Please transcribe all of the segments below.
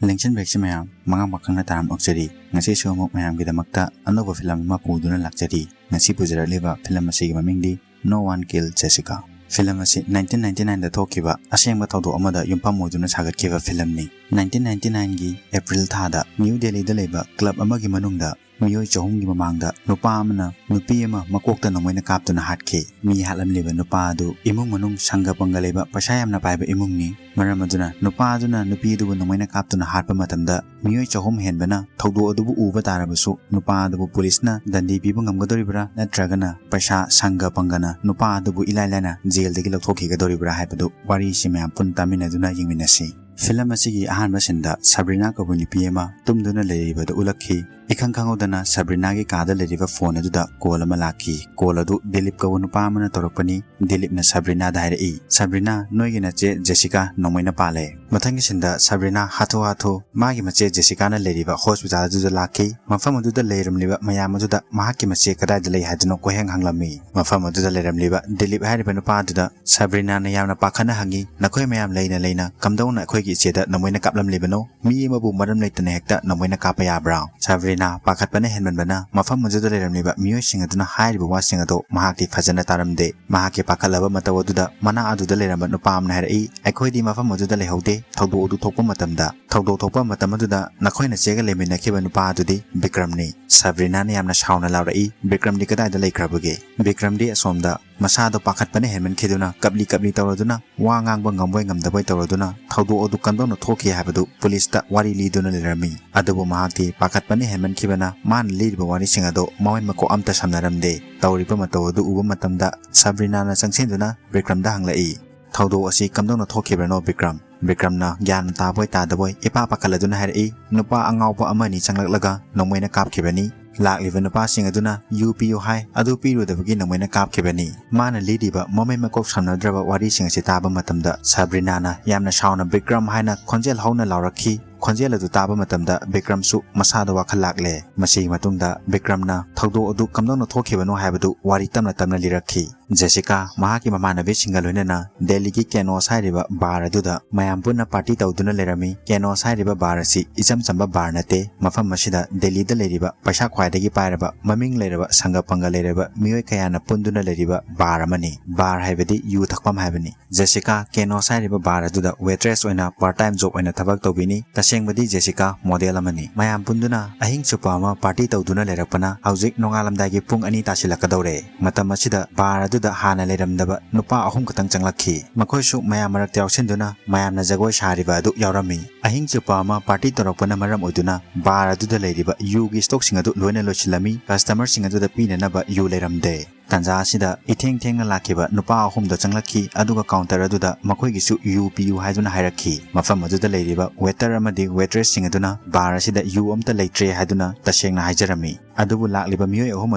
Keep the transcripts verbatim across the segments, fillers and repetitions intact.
ꯂꯦꯡꯁꯟꯕꯤꯔꯛꯁꯤ ꯃꯌꯥꯝ, ꯃꯉꯥ ꯃꯈꯪꯅ ꯇꯥꯔꯝ ꯑꯣꯛꯆꯔꯤ꯫ ꯉꯁꯤꯁꯨ ꯑꯃꯨꯛ ꯃꯌꯥꯝꯒꯤꯗꯃꯛꯇ ꯑꯅꯧꯕ ꯐꯤꯂꯝ ꯑꯃ ꯄꯨꯗꯨꯅ ꯂꯥꯛꯆꯔꯤ꯫ ꯉꯁꯤ ꯄꯨꯖꯔꯛꯂꯤꯕ ꯐꯤꯂꯝ ꯑꯁꯤꯒꯤ ꯃꯃꯤꯡꯗꯤ No One Killed Jessica꯫ Film ꯑꯁꯤ nineteen ninety nineꯗ ꯊꯣꯛꯈꯤꯕ ꯑꯁꯦꯡꯕ ꯊꯧꯗꯣꯛ ꯑꯃꯗ ꯌꯨꯝꯐꯝ ꯑꯣꯏꯗꯨꯅ ꯁꯥꯒꯠꯈꯤꯕ ꯐꯤꯂꯝꯅꯤ꯫ Nineteen ninety nineꯒꯤ April ꯊꯥꯗ New Delhiꯗ ꯂꯩꯕ club ꯑꯃꯒꯤ ꯃꯅꯨꯡꯗ ꯃꯤꯑꯣꯏ ꯆꯍꯨꯝꯒꯤ ꯃꯃꯥꯡꯗ ꯅꯨꯄꯥ ꯑꯃꯅ ꯅꯨꯄꯤ ꯑꯃ ꯃꯀꯣꯛꯇ ꯅꯣꯡꯃꯩꯅ ꯀꯥꯞꯇꯨꯅ ꯍꯥꯠꯈꯤ꯫ ꯃꯤ ꯍꯥꯠꯂꯝꯂꯤꯕ ꯅꯨꯄꯥ ꯑꯗꯨ ꯏꯃꯨꯡ ꯃꯅꯨꯡ ꯁꯪꯒ ꯄꯪꯒ ꯂꯩꯕ, ꯄꯩꯁꯥ ꯌꯥꯝꯅ ꯄꯥꯏꯕ ꯏꯃꯨꯡꯅꯤ꯫ ꯃꯔꯝ ꯑꯗꯨꯅ ꯅꯨꯄꯥ ꯑꯗꯨꯅ ꯅꯨꯄꯤ ꯑꯗꯨꯕꯨ ꯅꯣꯡꯃꯩꯅ ꯀꯥꯞꯇꯨꯅ ꯍꯥꯠꯄ ꯃꯇꯝꯗ ꯃꯤꯑꯣꯏ ꯆꯍꯨꯝ ꯍꯦꯟꯕꯅ ꯊꯧꯗꯣꯛ ꯑꯗꯨꯕꯨ ꯎꯕ ꯇꯥꯔꯕꯁꯨ ꯅꯨꯄꯥ ꯑꯗꯨꯕꯨ ꯄꯨꯂꯤꯁꯅ ꯗꯟꯗꯤ ꯄꯤꯕ ꯉꯝꯒꯗꯧꯔꯤꯕ꯭ꯔꯥ, ꯅꯠꯇ꯭ꯔꯒꯅ ꯄꯩꯁꯥ ꯁꯪꯒ ꯄꯪꯒꯅ ꯅꯨꯄꯥ ꯑꯗꯨꯕꯨ ꯏꯂꯥꯏ ꯂꯥꯏꯅ ꯖꯦꯜꯗꯒꯤ ꯂꯧꯊꯣꯛꯈꯤꯒꯗꯧꯔꯤꯕ꯭ꯔꯥ ꯍꯥꯏꯕꯗꯨ ꯋꯥꯔꯤꯁꯤ ꯃꯌꯥꯝ ꯄꯨꯟꯅ ꯇꯥꯃꯤꯟꯅꯗꯨꯅ ꯌꯦꯡꯃꯤꯟꯅꯁꯤ꯫ ꯐꯤꯂꯝ ꯑꯁꯤꯒꯤ ꯑꯍꯥꯟꯕ ꯁꯤꯟꯗ ꯁꯕ꯭ꯔꯤꯅꯥ ꯀꯧꯕ ꯅꯨꯄꯤ ꯑꯃ ꯇꯨꯝꯗꯨꯅ ꯂꯩꯔꯤꯕꯗꯨ ꯎꯠꯂꯛꯈꯤ꯫ ꯏꯈꯪ ꯈꯪꯍꯧꯗꯅ ꯁꯕ꯭ꯔꯤꯅꯥꯒꯤ ꯀꯥꯗ ꯂꯩꯔꯤꯕ ꯐꯣꯟ ꯑꯗꯨꯗ ꯀꯣꯜ ꯑꯃ ꯂꯥꯛꯈꯤ꯫ ꯀꯣꯜ ꯑꯗꯨ ꯗꯤꯂꯤꯞ ꯀꯧꯕ ꯅꯨꯄꯥ ꯑꯃꯅ ꯇꯧꯔꯛꯄꯅꯤ꯫ ꯗꯤꯂꯤꯞꯅ ꯁꯕ꯭ꯔꯤꯅꯥꯗ ꯍꯥꯏꯔꯛꯏ, "ꯁꯕ꯭ꯔꯤꯅꯥ, ꯅꯣꯏꯒꯤ ꯅꯆꯦ ꯖꯦꯁꯤꯀꯥ ꯅꯣꯡꯃꯩꯅ ꯄꯥꯜꯂꯦ꯫" ꯃꯊꯪꯒꯤ ꯁꯤꯟꯗ ꯁꯕ꯭ꯔꯤꯅꯥ ꯍꯥꯊꯨ ꯍꯥꯊꯨ ꯃꯥꯒꯤ ꯃꯆꯦ ꯖꯦꯁꯤꯀꯥꯅ ꯂꯩꯔꯤꯕ ꯍꯣꯁꯄꯤꯇꯥꯜ ꯑꯗꯨꯗ ꯂꯥꯛꯈꯤ꯫ ꯃꯐꯝ ꯑꯗꯨꯗ ꯂꯩꯔꯝꯂꯤꯕ ꯃꯌꯥꯝ ꯑꯗꯨꯗ ꯃꯍꯥꯛꯀꯤ ꯃꯆꯦ ꯀꯗꯥꯏꯗ ꯂꯩ ꯍꯥꯏꯗꯨꯅ ꯀꯣꯏꯍꯪ ꯍꯪꯂꯝꯃꯤ꯫ ꯃꯐꯝ ꯑꯗꯨꯗ ꯂꯩꯔꯝꯂꯤꯕ ꯗꯤꯂꯤꯞ ꯍꯥꯏꯔꯤꯕ ꯅꯨꯄꯥ ꯑꯗꯨꯗ ꯁꯕ꯭ꯔꯤꯅꯥꯅ ꯌꯥꯝꯅ ꯄꯥꯈꯠꯅ ꯍꯪꯉꯤ, "ꯅꯈꯣꯏ ꯃꯌꯥꯝ ꯂꯩꯅ ꯂꯩꯅ ꯀꯝꯗꯧꯅ ꯑꯩꯈꯣꯏꯒꯤ ꯏꯆꯦꯗ ꯅꯣꯡꯃꯩꯅ ꯀꯥꯞꯂꯝꯂꯤꯕꯅꯣ? ꯃꯤ ꯑꯃꯕꯨ ꯃꯔꯝ ꯂꯩꯇꯅ ꯍꯦꯛꯇ ꯅꯣꯡꯃꯩꯅ ꯀꯥꯞꯄ ꯌꯥꯕ꯭ꯔꯥ?" ꯁꯕ꯭ꯔꯤꯅꯥ ꯄꯥꯈꯠꯄꯅ ꯍꯦꯟꯃꯟꯕꯅ ꯃꯐꯝ ꯑꯗꯨꯗ ꯂꯩꯔꯝꯂꯤꯕ ꯃꯤꯑꯣꯏꯁꯤꯡ ꯑꯗꯨꯅ ꯍꯥꯏꯔꯤꯕ ꯋꯥꯁꯤꯡ ꯑꯗꯨ ꯃꯍꯥꯛꯇꯤ ꯐꯖꯅ ꯇꯥꯔꯝꯗꯦ꯫ ꯃꯍꯥꯛꯀꯤ ꯄꯥꯈꯠꯂꯕ ꯃꯇꯧ ꯑꯗꯨꯗ ꯃꯅꯥꯛ ꯑꯗꯨꯗ ꯂꯩꯔꯝꯕ ꯅꯨꯄꯥ ꯑꯃꯅ ꯍꯥꯏꯔꯛꯏ, "ꯑꯩꯈꯣꯏꯗꯤ ꯃꯐꯝ ꯑꯗꯨꯗ ꯂꯩꯍꯧꯗꯦ꯫ ꯊꯧꯗꯣꯛ ꯑꯗꯨ ꯊꯣꯛꯄ ꯃꯇꯝꯗ, ꯊꯧꯗꯣꯛ ꯊꯣꯛꯄ ꯃꯇꯝ ꯑꯗꯨꯗ ꯅꯈꯣꯏꯅ ꯆꯦꯒ ꯂꯩꯃꯤꯟꯅꯈꯤꯕ ꯅꯨꯄꯥ ꯑꯗꯨꯗꯤ ꯕꯤꯀ꯭ꯔꯝꯅꯤ꯫" ꯁꯕ꯭ꯔꯤꯅꯥꯅ ꯌꯥꯝꯅ ꯁꯥꯎꯅ ꯂꯥꯎꯔꯛꯏ, "ꯕꯤꯀ꯭ꯔꯝꯗꯤ ꯀꯗꯥꯏꯗ ꯂꯩꯈ꯭ꯔꯕꯒꯦ?" ꯕꯤꯀ꯭ꯔꯝꯗꯤ ꯑꯁꯣꯝꯗ ꯃꯁꯥꯗꯣ ꯄꯥꯈꯠꯄꯅ ꯍꯦꯟꯃꯟꯈꯤꯗꯨꯅ ꯀꯞꯂꯤ ꯀꯞꯂꯤ ꯇꯧꯔꯗꯨꯅ, ꯋꯥ ꯉꯥꯡꯕ ꯉꯝꯕꯣꯏ ꯉꯝꯗꯕꯣꯏ ꯇꯧꯔꯗꯨꯅ ꯊꯧꯗꯣꯛ ꯑꯗꯨ ꯀꯝꯗꯧꯅ ꯊꯣꯛꯈꯤ ꯍꯥꯏꯕꯗꯨ ꯄꯨꯂꯤꯁꯇ ꯋꯥꯔꯤ ꯂꯤꯗꯨꯅ ꯂꯩꯔꯝꯃꯤ꯫ ꯑꯗꯨꯕꯨ ꯃꯍꯥꯛꯇꯤ ꯄꯥꯈꯠꯄꯅ ꯍꯦꯟꯃꯟꯈꯤꯕꯅ ꯃꯥꯅ ꯂꯤꯔꯤꯕ ꯋꯥꯔꯤꯁꯤꯡ ꯑꯗꯨ ꯃꯃꯩ ꯃꯀꯣꯛ ꯑꯝꯇ ꯁꯝꯅꯔꯝꯗꯦ꯫ ꯇꯧꯔꯤꯕ ꯃꯇꯧ ꯑꯗꯨ ꯎꯕ ꯃꯇꯝꯗ ꯁꯕ꯭ꯔꯤꯅꯥꯅ ꯆꯪꯁꯤꯟꯗꯨꯅ ꯕꯤꯀ꯭ꯔꯝꯗ ꯍꯪꯂꯛꯏ, "ꯊꯧꯗꯣꯛ ꯑꯁꯤ ꯀꯝꯗꯧꯅ ꯊꯣꯛꯈꯤꯕꯅꯣ ꯕꯤꯀ꯭ꯔꯝ?" ꯕꯤꯀ꯭ꯔꯝꯅ ꯒ꯭ꯌꯥꯟ ꯇꯥꯕꯣꯏ ꯇꯥꯗꯕꯣꯏ ꯏꯄꯥ ꯄꯥꯈꯠꯂꯗꯨꯅ ꯍꯥꯏꯔꯛꯏ, "ꯅꯨꯄꯥ ꯑꯉꯥꯎꯕ ꯑꯃꯅꯤ ꯆꯪꯂꯛꯂꯒ ꯅꯣꯡꯃꯩꯅ ꯀꯥꯞꯈꯤꯕꯅꯤ꯫ ꯂꯥꯛꯂꯤꯕ ꯅꯨꯄꯥꯁꯤꯡ ꯑꯗꯨꯅ ꯌꯨ ꯄꯤꯌꯨ ꯍꯥꯏ, ꯑꯗꯨ ꯄꯤꯔꯨꯗꯕꯒꯤ ꯅꯣꯡꯃꯩꯅ ꯀꯥꯞꯈꯤꯕꯅꯤ꯫" ꯃꯥꯅ ꯂꯤꯔꯤꯕ ꯃꯃꯩ ꯃꯀꯣꯛ ꯁꯝꯅꯗ꯭ꯔꯕ ꯋꯥꯔꯤꯁꯤꯡ ꯑꯁꯤ ꯇꯥꯕ ꯃꯇꯝꯗ ꯁꯕ꯭ꯔꯤꯅꯥꯅ ꯌꯥꯝꯅ ꯁꯥꯎꯅ "ꯕꯤꯀ꯭ꯔꯝ" ꯍꯥꯏꯅ ꯈꯣꯟꯖꯦꯜ ꯍꯧꯅ ꯂꯥꯎꯔꯛꯈꯤ꯫ ꯈꯣꯟꯖꯦꯜ ꯑꯗꯨ ꯇꯥꯕ ꯃꯇꯝꯗ ꯕꯤꯀ꯭ꯔꯝꯁꯨ ꯃꯁꯥꯗ ꯋꯥꯈꯜ ꯂꯥꯛꯂꯦ꯫ ꯃꯁꯤꯒꯤ ꯃꯇꯨꯡꯗ ꯕꯤꯀ꯭ꯔꯝꯅ ꯊꯧꯗꯣꯛ ꯑꯗꯨ ꯀꯝꯗꯧꯅ ꯊꯣꯛꯈꯤꯕꯅꯣ ꯍꯥꯏꯕꯗꯨ ꯋꯥꯔꯤ ꯇꯞꯅ ꯇꯞꯅ ꯂꯤꯔꯛꯈꯤ꯫ ꯖꯦꯁꯤꯀꯥ ꯃꯍꯥꯛꯀꯤ ꯃꯃꯥꯟꯅꯕꯤꯁꯤꯡꯒ ꯂꯣꯏꯅꯅ ꯗꯦꯜꯂꯤꯒꯤ ꯀꯦꯅꯣꯁ ꯍꯥꯏꯔꯤꯕ ꯕꯥꯔ ꯑꯗꯨꯗ ꯃꯌꯥꯝ ꯄꯨꯟꯅ ꯄꯥꯔꯇꯤ ꯇꯧꯗꯨꯅ ꯂꯩꯔꯝꯃꯤ꯫ ꯀꯦꯅꯣꯁ ꯍꯥꯏꯔꯤꯕ ꯕꯥꯔ ꯑꯁꯤ ꯏꯆꯝ ꯆꯝꯕ ꯕꯥꯔ ꯅꯠꯇꯦ꯫ ꯃꯐꯝ ꯑꯁꯤꯗ ꯗꯦꯜꯂꯤꯗ ꯂꯩꯔꯤꯕ ꯄꯩꯁꯥ ꯈ꯭ꯋꯥꯏꯗꯒꯤ ꯄꯥꯏꯔꯕ, ꯃꯃꯤꯡ ꯂꯩꯔꯕ, ꯁꯪꯒ ꯄꯪꯒ ꯂꯩꯔꯕ ꯃꯤꯑꯣꯏ ꯀꯌꯥꯅ ꯄꯨꯟꯗꯨꯅ ꯂꯩꯔꯤꯕ ꯕꯥꯔ ꯑꯃꯅꯤ꯫ ꯕꯥꯔ ꯍꯥꯏꯕꯗꯤ ꯌꯨ ꯊꯛꯐꯝ ꯍꯥꯏꯕꯅꯤ꯫ ꯖꯦꯁꯤꯀꯥ ꯀꯦꯅꯣꯁ ꯍꯥꯏꯔꯤꯕ ꯕꯥꯔ ꯑꯗꯨꯗ waitress ꯑꯣꯏꯅ part time job ꯑꯣꯏꯅ ꯊꯕꯛ ꯇꯧꯕꯤꯅꯤ꯫ ꯇꯁꯦꯡꯕꯗꯤ ꯖꯦꯁꯤꯀꯥ model ꯑꯃꯅꯤ꯫ ꯃꯌꯥꯝ ꯄꯨꯟꯗꯨꯅ ꯑꯍꯤꯡ ꯆꯨꯞꯄ ꯑꯃ ꯄꯥꯔꯇꯤ ꯇꯧꯗꯨꯅ ꯂꯩꯔꯛꯄꯅ ꯍꯧꯖꯤꯛ ꯅꯣꯡꯉꯥꯂꯝꯗꯥꯏꯒꯤ ꯄꯨꯡ ꯑꯅꯤ ꯇꯥꯁꯤꯜꯂꯛꯀꯗꯧꯔꯦ꯫ ꯃꯇꯝ ꯑꯁꯤꯗ ꯕꯥꯔ ꯑꯗꯨꯗ ꯍꯥꯟꯅ ꯂꯩꯔꯝꯗꯕ ꯅꯨꯄꯥ ꯑꯍꯨꯝ ꯈꯛꯇꯪ ꯆꯪꯂꯛꯈꯤ꯫ ꯃꯈꯣꯏꯁꯨ ꯃꯌꯥꯝ ꯃꯔꯛꯇ ꯌꯥꯎꯁꯤꯟꯗꯨꯅ ꯃꯌꯥꯝꯅ ꯖꯒꯣꯏ ꯁꯥꯔꯤꯕ ꯑꯗꯨ ꯌꯥꯎꯔꯝꯃꯤ꯫ ꯑꯍꯤꯡ ꯆꯨꯞꯄ ꯑꯃ ꯄꯥꯔꯇꯤ ꯇꯧꯔꯛꯄꯅ ꯃꯔꯝ ꯑꯣꯏꯗꯨꯅ ꯕꯥꯔ ꯑꯗꯨꯗ ꯂꯩꯔꯤꯕ ꯌꯨꯒꯤ stockꯁꯤꯡ ꯑꯗꯨ ꯂꯣꯏꯅ ꯂꯣꯏꯁꯤꯜꯂꯝꯃꯤ꯫ Customerꯁꯤꯡ ꯑꯗꯨꯗ ꯄꯤꯅꯅꯕ ꯌꯨ ꯂꯩꯔꯝꯗꯦ꯫ ꯇꯥꯟꯖꯥ ꯑꯁꯤꯗ ꯏꯊꯦꯡ ꯊꯦꯡꯅ ꯂꯥꯛꯈꯤꯕ ꯅꯨꯄꯥ ꯑꯍꯨꯝꯗꯣ ꯆꯪꯂꯛꯈꯤ, ꯑꯗꯨꯒ counter ꯑꯗꯨꯗ ꯃꯈꯣꯏꯒꯤꯁꯨ ꯌꯨ ꯄꯤꯌꯨ ꯍꯥꯏꯗꯨꯅ ꯍꯥꯏꯔꯛꯈꯤ꯫ ꯃꯐꯝ ꯑꯗꯨꯗ ꯂꯩꯔꯤꯕ waiter ꯑꯃꯗꯤ waitressꯁꯤꯡ ꯑꯗꯨꯅ ꯕꯥꯔ ꯑꯁꯤꯗ ꯌꯨ ꯑꯝꯇ ꯂꯩꯇ꯭ꯔꯦ ꯍꯥꯏꯗꯨꯅ ꯇꯁꯦꯡꯅ ꯍꯥꯏꯖꯔꯝꯃꯤ꯫ ꯑꯗꯨꯕꯨ ꯂꯥꯛꯂꯤꯕ ꯃꯤꯑꯣꯏ ꯑꯍꯨꯝ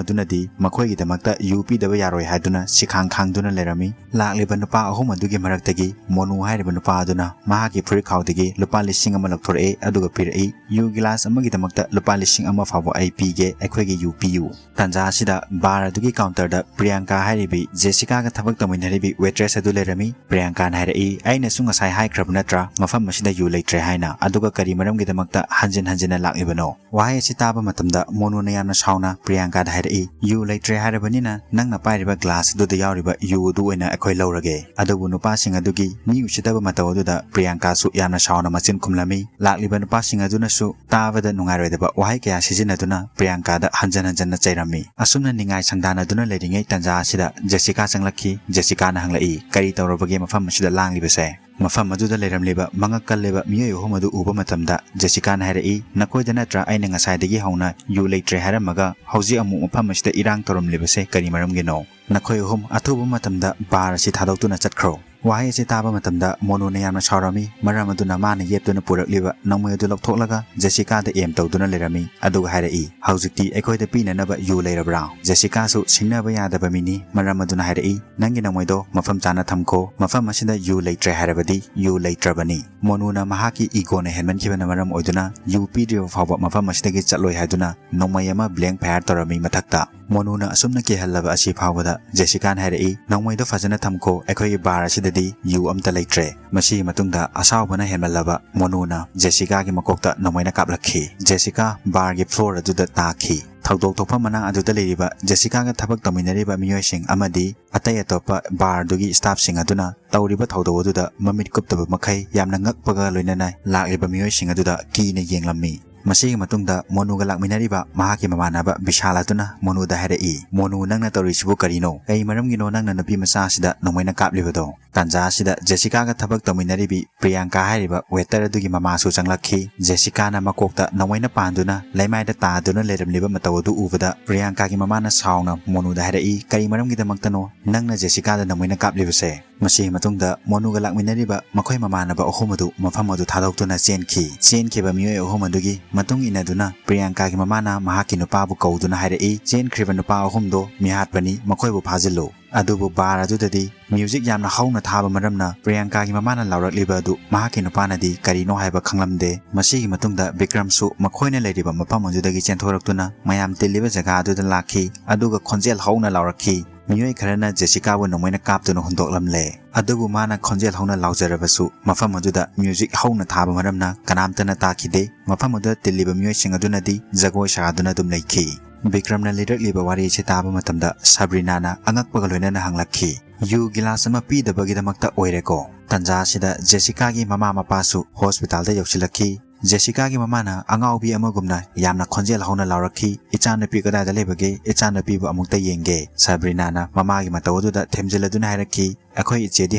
ꯑꯗꯨꯅꯗꯤ ꯃꯈꯣꯏꯒꯤꯗꯃꯛꯇ ꯌꯨ ꯄꯤꯗꯕ ꯌꯥꯔꯣꯏ ꯍꯥꯏꯗꯨꯅ ꯁꯤꯈꯥꯡ ꯈꯥꯡꯗꯨꯅ ꯂꯩꯔꯝꯃꯤ꯫ ꯂꯥꯛꯂꯤꯕ ꯅꯨꯄꯥ ꯑꯍꯨꯝ ꯑꯗꯨꯒꯤ ꯃꯔꯛꯇꯒꯤ ꯃꯣꯅꯨ ꯍꯥꯏꯔꯤꯕ ꯅꯨꯄꯥ ꯑꯗꯨꯅ ꯃꯍꯥꯛꯀꯤ ꯐꯨꯔꯤꯠꯈꯥꯎꯗꯒꯤ ꯂꯨꯄꯥ ꯂꯤꯁꯤꯡ ꯑꯃ ꯂꯧꯊꯣꯔꯛꯏ, ꯑꯗꯨꯒ ꯄꯤꯔꯛꯏ, "ꯌꯨ ꯒꯤꯂꯥꯁ ꯑꯃꯒꯤꯗꯃꯛꯇ ꯂꯨꯄꯥ ꯂꯤꯁꯤꯡ ꯑꯃ ꯐꯥꯎꯕ ꯑꯩ ꯄꯤꯒꯦ, ꯑꯩꯈꯣꯏꯒꯤ ꯌꯨ ꯄꯤꯌꯨ"꯫ ꯇꯥꯟꯖꯥ ꯑꯁꯤꯗ ꯕꯥꯔ ꯑꯗꯨꯒꯤ counterꯗ ꯄ꯭ꯔꯤꯌꯥꯡꯀꯥ ꯍꯥꯏꯔꯤꯕꯤ ꯖꯦꯁꯤꯀꯥꯒ ꯊꯕꯛ ꯇꯧꯃꯤꯟꯅꯔꯤꯕꯤ waitress ꯑꯗꯨ ꯂꯩꯔꯝꯃꯤ꯫ ꯄ꯭ꯔꯤꯌꯥꯡꯀꯥꯅ ꯍꯥꯏꯔꯛꯏ, "ꯑꯩꯅꯁꯨ ꯉꯁꯥꯏ ꯍꯥꯏꯈ꯭ꯔꯕ ꯅꯠꯇ꯭ꯔꯥ, ꯃꯐꯝ ꯑꯁꯤꯗ ꯌꯨ ꯂꯩꯇ꯭ꯔꯦ ꯍꯥꯏꯅ? ꯑꯗꯨꯒ ꯀꯔꯤ ꯃꯔꯝꯒꯤꯗꯃꯛꯇ ꯍꯟꯖꯤꯟ ꯍꯟꯖꯤꯟꯅ ꯂꯥꯛꯂꯤꯕꯅꯣ?" ꯋꯥꯍꯩ ꯑꯁꯤ ꯇꯥꯕ ꯃꯇꯝꯗ ꯃꯣꯅꯨꯅ ꯌꯥꯝꯅ ꯁꯥꯎꯅ ꯄ꯭ꯔꯤꯌꯥꯡꯀꯥꯗ ꯍꯥꯏꯔꯛꯏ, "ꯌꯨ ꯂꯩꯇ꯭ꯔꯦ ꯍꯥꯏꯔꯕꯅꯤꯅ ꯅꯪꯅ ꯄꯥꯏꯔꯤꯕ glass ꯑꯗꯨꯗ ꯌꯥꯎꯔꯤꯕ ꯌꯨ ꯑꯗꯨ ꯑꯣꯏꯅ ꯑꯩꯈꯣꯏ ꯂꯧꯔꯒꯦ"꯫ ꯑꯗꯨꯕꯨ ꯅꯨꯄꯥꯁꯤꯡ ꯑꯗꯨꯒꯤ ꯃꯤ ꯎꯁꯤꯠꯇꯕ ꯃꯇꯧ ꯑꯗꯨꯗ ꯄ꯭ꯔꯤꯌꯥꯡꯀꯥꯁꯨ ꯌꯥꯝꯅ ꯁꯥꯎꯅ ꯃꯆꯤꯟ ꯈꯨꯝꯂꯝꯃꯤ꯫ ꯂꯥꯛꯂꯤꯕ ꯅꯨꯄꯥꯁꯤꯡ ꯑꯗꯨꯅꯁꯨ ꯇꯥꯕꯗ ꯅꯨꯡꯉꯥꯏꯔꯣꯏꯗꯕ ꯋꯥꯍꯩ ꯀꯌꯥ ꯁꯤꯖꯤꯟꯅꯗꯨꯅ ꯄ꯭ꯔꯤꯌꯥꯡꯀꯥꯗ ꯍꯟꯖꯟ ꯍꯟꯖꯟꯅ ꯆꯩꯔꯝꯃꯤ꯫ ꯑꯁꯨꯝꯅ ꯅꯤꯡꯉꯥꯏ ꯁꯪꯗꯥꯅꯗꯨꯅ ꯂꯩꯔꯤꯉꯩ ꯇꯥꯟꯖꯥ ꯑꯁꯤꯗ ꯖꯦꯁꯤꯀꯥ ꯆꯪꯂꯛꯈꯤ꯫ ꯖꯦꯁꯤꯀꯥꯅ ꯍꯪꯂꯛꯏ, "ꯀꯔꯤ ꯇꯧꯔꯕꯒꯦ ꯃꯐꯝ ꯑꯁꯤꯗ ꯂꯥꯡꯂꯤꯕꯁꯦ?" ꯃꯐꯝ ꯑꯗꯨꯗ ꯂꯩꯔꯝꯂꯤꯕ ꯃꯉꯛ ꯀꯜꯂꯤꯕ ꯃꯤꯑꯣꯏ ꯑꯍꯨꯝ ꯑꯗꯨ ꯎꯕ ꯃꯇꯝꯗ ꯖꯦꯁꯤꯀꯥꯅ ꯍꯥꯏꯔꯛꯏ, "ꯅꯈꯣꯏꯗ ꯅꯠꯇ꯭ꯔꯥ ꯑꯩꯅ ꯉꯁꯥꯏꯗꯒꯤ ꯍꯧꯅ ꯌꯨ ꯂꯩꯇ꯭ꯔꯦ ꯍꯥꯏꯔꯝꯃꯒ ꯍꯧꯖꯤꯛ ꯑꯃꯨꯛ ꯃꯐꯝ ꯑꯁꯤꯗ ꯏꯔꯥꯡ ꯇꯧꯔꯝꯂꯤꯕꯁꯦ ꯀꯔꯤ ꯃꯔꯝꯒꯤꯅꯣ? ꯅꯈꯣꯏ ꯑꯍꯨꯝ ꯑꯊꯨꯕ ꯃꯇꯝꯗ ꯕꯥꯔ ꯑꯁꯤ ꯊꯥꯗꯣꯛꯇꯨꯅ ꯆꯠꯈ꯭ꯔꯣ"꯫ ꯋꯥꯍꯩ ꯑꯁꯤ ꯇꯥꯕ ꯃꯇꯝꯗ ꯃꯣꯅꯨꯅ ꯌꯥꯝꯅ ꯁꯥꯎꯔꯝꯃꯤ꯫ ꯃꯔꯝ ꯑꯗꯨꯅ ꯃꯥꯅ ꯌꯦꯞꯇꯨꯅ ꯄꯨꯔꯛꯂꯤꯕ ꯅꯣꯡꯃꯩ ꯑꯗꯨ ꯂꯧꯊꯣꯛꯂꯒ ꯖꯦꯁꯤꯀꯥꯗ ꯑꯦꯝ ꯇꯧꯗꯨꯅ ꯂꯩꯔꯝꯃꯤ꯫ ꯑꯗꯨꯒ ꯍꯥꯏꯔꯛꯏ, "ꯍꯧꯖꯤꯛꯇꯤ ꯑꯩꯈꯣꯏꯗ ꯄꯤꯅꯅꯕ ꯌꯨ ꯂꯩꯔꯕ꯭ꯔꯥ?" ꯖꯦꯁꯤꯀꯥꯁꯨ ꯁꯤꯡꯅꯕ ꯌꯥꯗꯕ ꯃꯤꯅꯤ꯫ ꯃꯔꯝ ꯑꯗꯨꯅ ꯍꯥꯏꯔꯛꯏ, "ꯅꯪꯒꯤ ꯅꯣꯡꯃꯩꯗꯣ ꯃꯐꯝ ꯆꯥꯅ ꯊꯝꯈꯣ꯫ ꯃꯐꯝ ꯑꯁꯤꯗ ꯌꯨ ꯂꯩꯇ꯭ꯔꯦ ꯍꯥꯏꯔꯕꯗꯤ ꯌꯨ ꯂꯩꯇ꯭ꯔꯕꯅꯤ꯫" ꯃꯣꯅꯨꯅ ꯃꯍꯥꯛꯀꯤ ꯏꯒꯣꯅ ꯍꯦꯟꯃꯟꯈꯤꯕꯅ ꯃꯔꯝ ꯑꯣꯏꯗꯨꯅ ꯌꯨ ꯄꯤꯗ꯭ꯔꯤꯕ ꯐꯥꯎꯕ ꯃꯐꯝ ꯑꯁꯤꯗꯒꯤ ꯆꯠꯂꯣꯏ ꯍꯥꯏꯗꯨꯅ ꯅꯣꯡꯃꯩ ꯑꯃ ꯕ꯭ꯂꯦꯡ ꯐꯥꯌꯔ ꯇꯧꯔꯝꯃꯤ ꯃꯊꯛꯇ꯫ ꯃꯣꯅꯨꯅ ꯑꯁꯨꯝꯅ ꯀꯤꯍꯜꯂꯕ ꯑꯁꯤ ꯐꯥꯎꯕꯗ ꯖꯦꯁꯤꯀꯥꯅ ꯍꯥꯏꯔꯛꯏ, "ꯅꯣꯡꯃꯩꯗꯣ ꯐꯖꯅ ꯊꯝꯈꯣ, ꯑꯩꯈꯣꯏꯒꯤ ꯕꯥꯔ ꯑꯁꯤꯗꯗꯤ ꯌꯨ ꯑꯝꯇ ꯂꯩꯇ꯭ꯔꯦ꯫" ꯃꯁꯤꯒꯤ ꯃꯇꯨꯡꯗ ꯑꯁꯥꯎꯕꯅ ꯍꯦꯟꯃꯜꯂꯕ ꯃꯣꯅꯨꯅ ꯖꯦꯁꯤꯀꯥꯒꯤ ꯃꯀꯣꯛꯇ ꯅꯣꯡꯃꯩꯅ ꯀꯥꯞꯂꯛꯈꯤ꯫ ꯖꯦꯁꯤꯀꯥ ꯕꯥꯔꯒꯤ ꯐ꯭ꯂꯣꯔ ꯑꯗꯨꯗ ꯇꯥꯈꯤ꯫ ꯊꯧꯗꯣꯛ ꯊꯣꯛꯐꯝ ꯃꯅꯥꯛ ꯑꯗꯨꯗ ꯂꯩꯔꯤꯕ ꯖꯦꯁꯤꯀꯥꯒ ꯊꯕꯛ ꯇꯧꯃꯤꯟꯅꯔꯤꯕ ꯃꯤꯑꯣꯏꯁꯤꯡ ꯑꯃꯗꯤ ꯑꯇꯩ ꯑꯇꯣꯞꯄ ꯕꯥꯔꯗꯨꯒꯤ ꯁ꯭ꯇꯥꯐꯁꯤꯡ ꯑꯗꯨꯅ ꯇꯧꯔꯤꯕ ꯊꯧꯗꯣꯛ ꯑꯗꯨꯗ ꯃꯃꯤꯠ ꯀꯨꯞꯇꯕ ꯃꯈꯩ ꯌꯥꯝꯅ ꯉꯛꯄꯒ ꯂꯣꯏꯅꯅ ꯂꯥꯛꯂꯤꯕ ꯃꯤꯑꯣꯏꯁꯤꯡ ꯑꯗꯨꯗ ꯀꯤꯅ ꯌꯦꯡꯂꯝꯃꯤ꯫ ꯃꯁꯤꯒꯤ ꯃꯇꯨꯡꯗ ꯃꯣꯅꯨꯒ ꯂꯥꯛꯃꯤꯟꯅꯔꯤꯕ ꯃꯍꯥꯛꯀꯤ ꯃꯃꯥꯟꯅꯕ ꯕꯤꯁꯥꯜ ꯑꯗꯨꯅ ꯃꯣꯅꯨꯗ ꯍꯥꯏꯔꯛꯏ, "ꯃꯣꯅꯨ, ꯅꯪꯅ ꯇꯧꯔꯤꯁꯤꯕꯨ ꯀꯔꯤꯅꯣ? ꯀꯩ ꯃꯔꯝꯒꯤꯅꯣ ꯅꯪꯅ ꯅꯨꯄꯤ ꯃꯆꯥ ꯑꯁꯤꯗ ꯅꯣꯡꯃꯩꯅ ꯀꯥꯞꯂꯤꯕꯗꯣ?" ꯇꯥꯟꯖꯥ ꯑꯁꯤꯗ ꯖꯦꯁꯤꯀꯥꯒ ꯊꯕꯛ ꯇꯧꯃꯤꯟꯅꯔꯤꯕꯤ ꯄ꯭ꯔꯤꯌꯥꯡꯀꯥ ꯍꯥꯏꯔꯤꯕ ꯋꯦꯇꯔ ꯑꯗꯨꯒꯤ ꯃꯃꯥꯁꯨ ꯆꯪꯂꯛꯈꯤ꯫ ꯖꯦꯁꯤꯀꯥꯅ ꯃꯀꯣꯛꯇ ꯅꯣꯡꯃꯩꯅ ꯄꯥꯟꯗꯨꯅ ꯂꯩꯃꯥꯏꯗ ꯇꯥꯗꯨꯅ ꯂꯩꯔꯝꯂꯤꯕ ꯃꯇꯧ ꯑꯗꯨ ꯎꯕꯗ ꯄ꯭ꯔꯤꯌꯥꯡꯀꯥꯒꯤ ꯃꯃꯥꯅ ꯁꯥꯎꯅ ꯃꯣꯅꯨꯗ ꯍꯥꯏꯔꯛꯏ, "ꯀꯔꯤ ꯃꯔꯝꯒꯤꯗꯃꯛꯇꯅꯣ ꯅꯪꯅ ꯖꯦꯁꯤꯀꯥꯗ ꯅꯣꯡꯃꯩꯅ ꯀꯥꯞꯂꯤꯕꯁꯦ?" ꯃꯁꯤꯒꯤ ꯃꯇꯨꯡꯗ ꯃꯣꯅꯨꯒ ꯂꯥꯛꯃꯤꯟꯅꯔꯤꯕ ꯃꯈꯣꯏ ꯃꯃꯥꯟꯅꯕ ꯑꯍꯨꯝ ꯑꯗꯨ ꯃꯐꯝ ꯑꯗꯨ ꯊꯥꯗꯣꯛꯇꯨꯅ ꯆꯦꯟꯈꯤ꯫ ꯆꯦꯟꯈꯤꯕ ꯃꯤꯑꯣꯏ ꯑꯍꯨꯝ ꯑꯗꯨꯒꯤ ꯃꯇꯨꯡ ꯏꯟꯅꯗꯨꯅ ꯄ꯭ꯔꯤꯌꯥꯡꯀꯥꯒꯤ ꯃꯃꯥꯅ ꯃꯍꯥꯛꯀꯤ ꯅꯨꯄꯥꯕꯨ ꯀꯧꯗꯨꯅ ꯍꯥꯏꯔꯛꯏ, "ꯆꯦꯟꯈ꯭ꯔꯤꯕ ꯅꯨꯄꯥ ꯑꯍꯨꯝꯗꯣ ꯃꯤꯍꯥꯠꯄꯅꯤ, ꯃꯈꯣꯏꯕꯨ ꯐꯥꯖꯤꯜꯂꯨ꯫" ꯑꯗꯨꯕꯨ ꯕꯥꯔ ꯑꯗꯨꯗꯗꯤ ꯃ꯭ꯌꯨꯖꯤꯛ ꯌꯥꯝꯅ ꯍꯧꯅ ꯊꯥꯕ ꯃꯔꯝꯅ ꯄ꯭ꯔꯤꯌꯥꯡꯀꯥꯒꯤ ꯃꯃꯥꯅ ꯂꯥꯎꯔꯛꯂꯤꯕ ꯑꯗꯨ ꯃꯍꯥꯛꯀꯤ ꯅꯨꯄꯥꯅꯗꯤ ꯀꯔꯤꯅꯣ ꯍꯥꯏꯕ ꯈꯪꯂꯝꯗꯦ꯫ ꯃꯁꯤꯒꯤ ꯃꯇꯨꯡꯗ ꯕꯤꯀ꯭ꯔꯝꯁꯨ ꯃꯈꯣꯏꯅ ꯂꯩꯔꯤꯕ ꯃꯐꯝ ꯑꯗꯨꯗꯒꯤ ꯆꯦꯟꯊꯣꯔꯛꯇꯨꯅ ꯃꯌꯥꯝ ꯇꯤꯜꯂꯤꯕ ꯖꯒꯥ ꯑꯗꯨꯗ ꯂꯥꯛꯈꯤ, ꯑꯗꯨꯒ ꯈꯣꯟꯖꯦꯜ ꯍꯧꯅ ꯂꯥꯎꯔꯛꯈꯤ꯫ ꯃꯤꯑꯣꯏ ꯈꯔꯅ ꯖꯦꯁꯤꯀꯥꯕꯨ ꯅꯣꯡꯃꯩꯅ ꯀꯥꯞꯇꯨꯅ ꯍꯨꯟꯗꯣꯛꯂꯝꯂꯦ꯫ ꯑꯗꯨꯕꯨ ꯃꯥꯅ ꯈꯣꯟꯖꯦꯜ ꯍꯧꯅ ꯂꯥꯎꯖꯔꯕꯁꯨ ꯃꯐꯝ ꯑꯗꯨꯗ ꯃ꯭ꯌꯨꯖꯤꯛ ꯍꯧꯅ ꯊꯥꯕ ꯃꯔꯝꯅ ꯀꯅꯥꯝꯇꯅ ꯇꯥꯈꯤꯗꯦ꯫ ꯃꯐꯝ ꯑꯗꯨꯗ ꯇꯤꯜꯂꯤꯕ ꯃꯤꯑꯣꯏꯁꯤꯡ ꯑꯗꯨꯅꯗꯤ ꯖꯒꯣꯏ ꯁꯥꯗꯨꯅ ꯑꯗꯨꯝ ꯂꯩꯈꯤ꯫ ꯕꯤꯀ꯭ꯔꯝꯅ ꯂꯤꯔꯛꯂꯤꯕ ꯋꯥꯔꯤ ꯑꯁꯤ ꯇꯥꯕ ꯃꯇꯝꯗ ꯁꯕ꯭ꯔꯤꯅꯥꯅ ꯑꯉꯛꯄꯒ ꯂꯣꯏꯅꯅ ꯍꯪꯂꯛꯈꯤ, "ꯌꯨ ꯒꯤꯂꯥꯁ ꯑꯃ ꯄꯤꯗꯕꯒꯤꯗꯃꯛꯇ ꯑꯣꯏꯔꯦꯀꯣ?" ꯇꯟꯖꯥ ꯑꯁꯤꯗ ꯖꯦꯁꯤꯀꯥꯒꯤ ꯃꯃꯥ ꯃꯄꯥꯁꯨ ꯍꯣꯁꯄꯤꯇꯥꯜꯗ ꯌꯧꯁꯤꯜꯂꯛꯈꯤ꯫ ꯖꯦꯁꯤꯀꯥꯒꯤ ꯃꯃꯥꯅ ꯑꯉꯥꯎꯕꯤ ꯑꯃꯒꯨꯝꯅ ꯌꯥꯝꯅ ꯈꯣꯟꯖꯦꯜ ꯍꯧꯅ ꯂꯥꯎꯔꯛꯈꯤ, "ꯏꯆꯥꯅꯨꯄꯤ ꯀꯗꯥꯏꯗ ꯂꯩꯕꯒꯦ? ꯏꯆꯥꯅꯨꯄꯤꯕꯨ ꯑꯃꯨꯛꯇ ꯌꯦꯡꯒꯦ꯫" ꯁꯕ꯭ꯔꯤꯅꯥꯅ ꯃꯃꯥꯒꯤ ꯃꯇꯧ ꯑꯗꯨꯗ ꯊꯦꯝꯖꯤꯜꯂꯗꯨꯅ ꯍꯥꯏꯔꯛꯈꯤ, "ꯑꯩꯈꯣꯏ ꯏꯆꯦꯗꯤ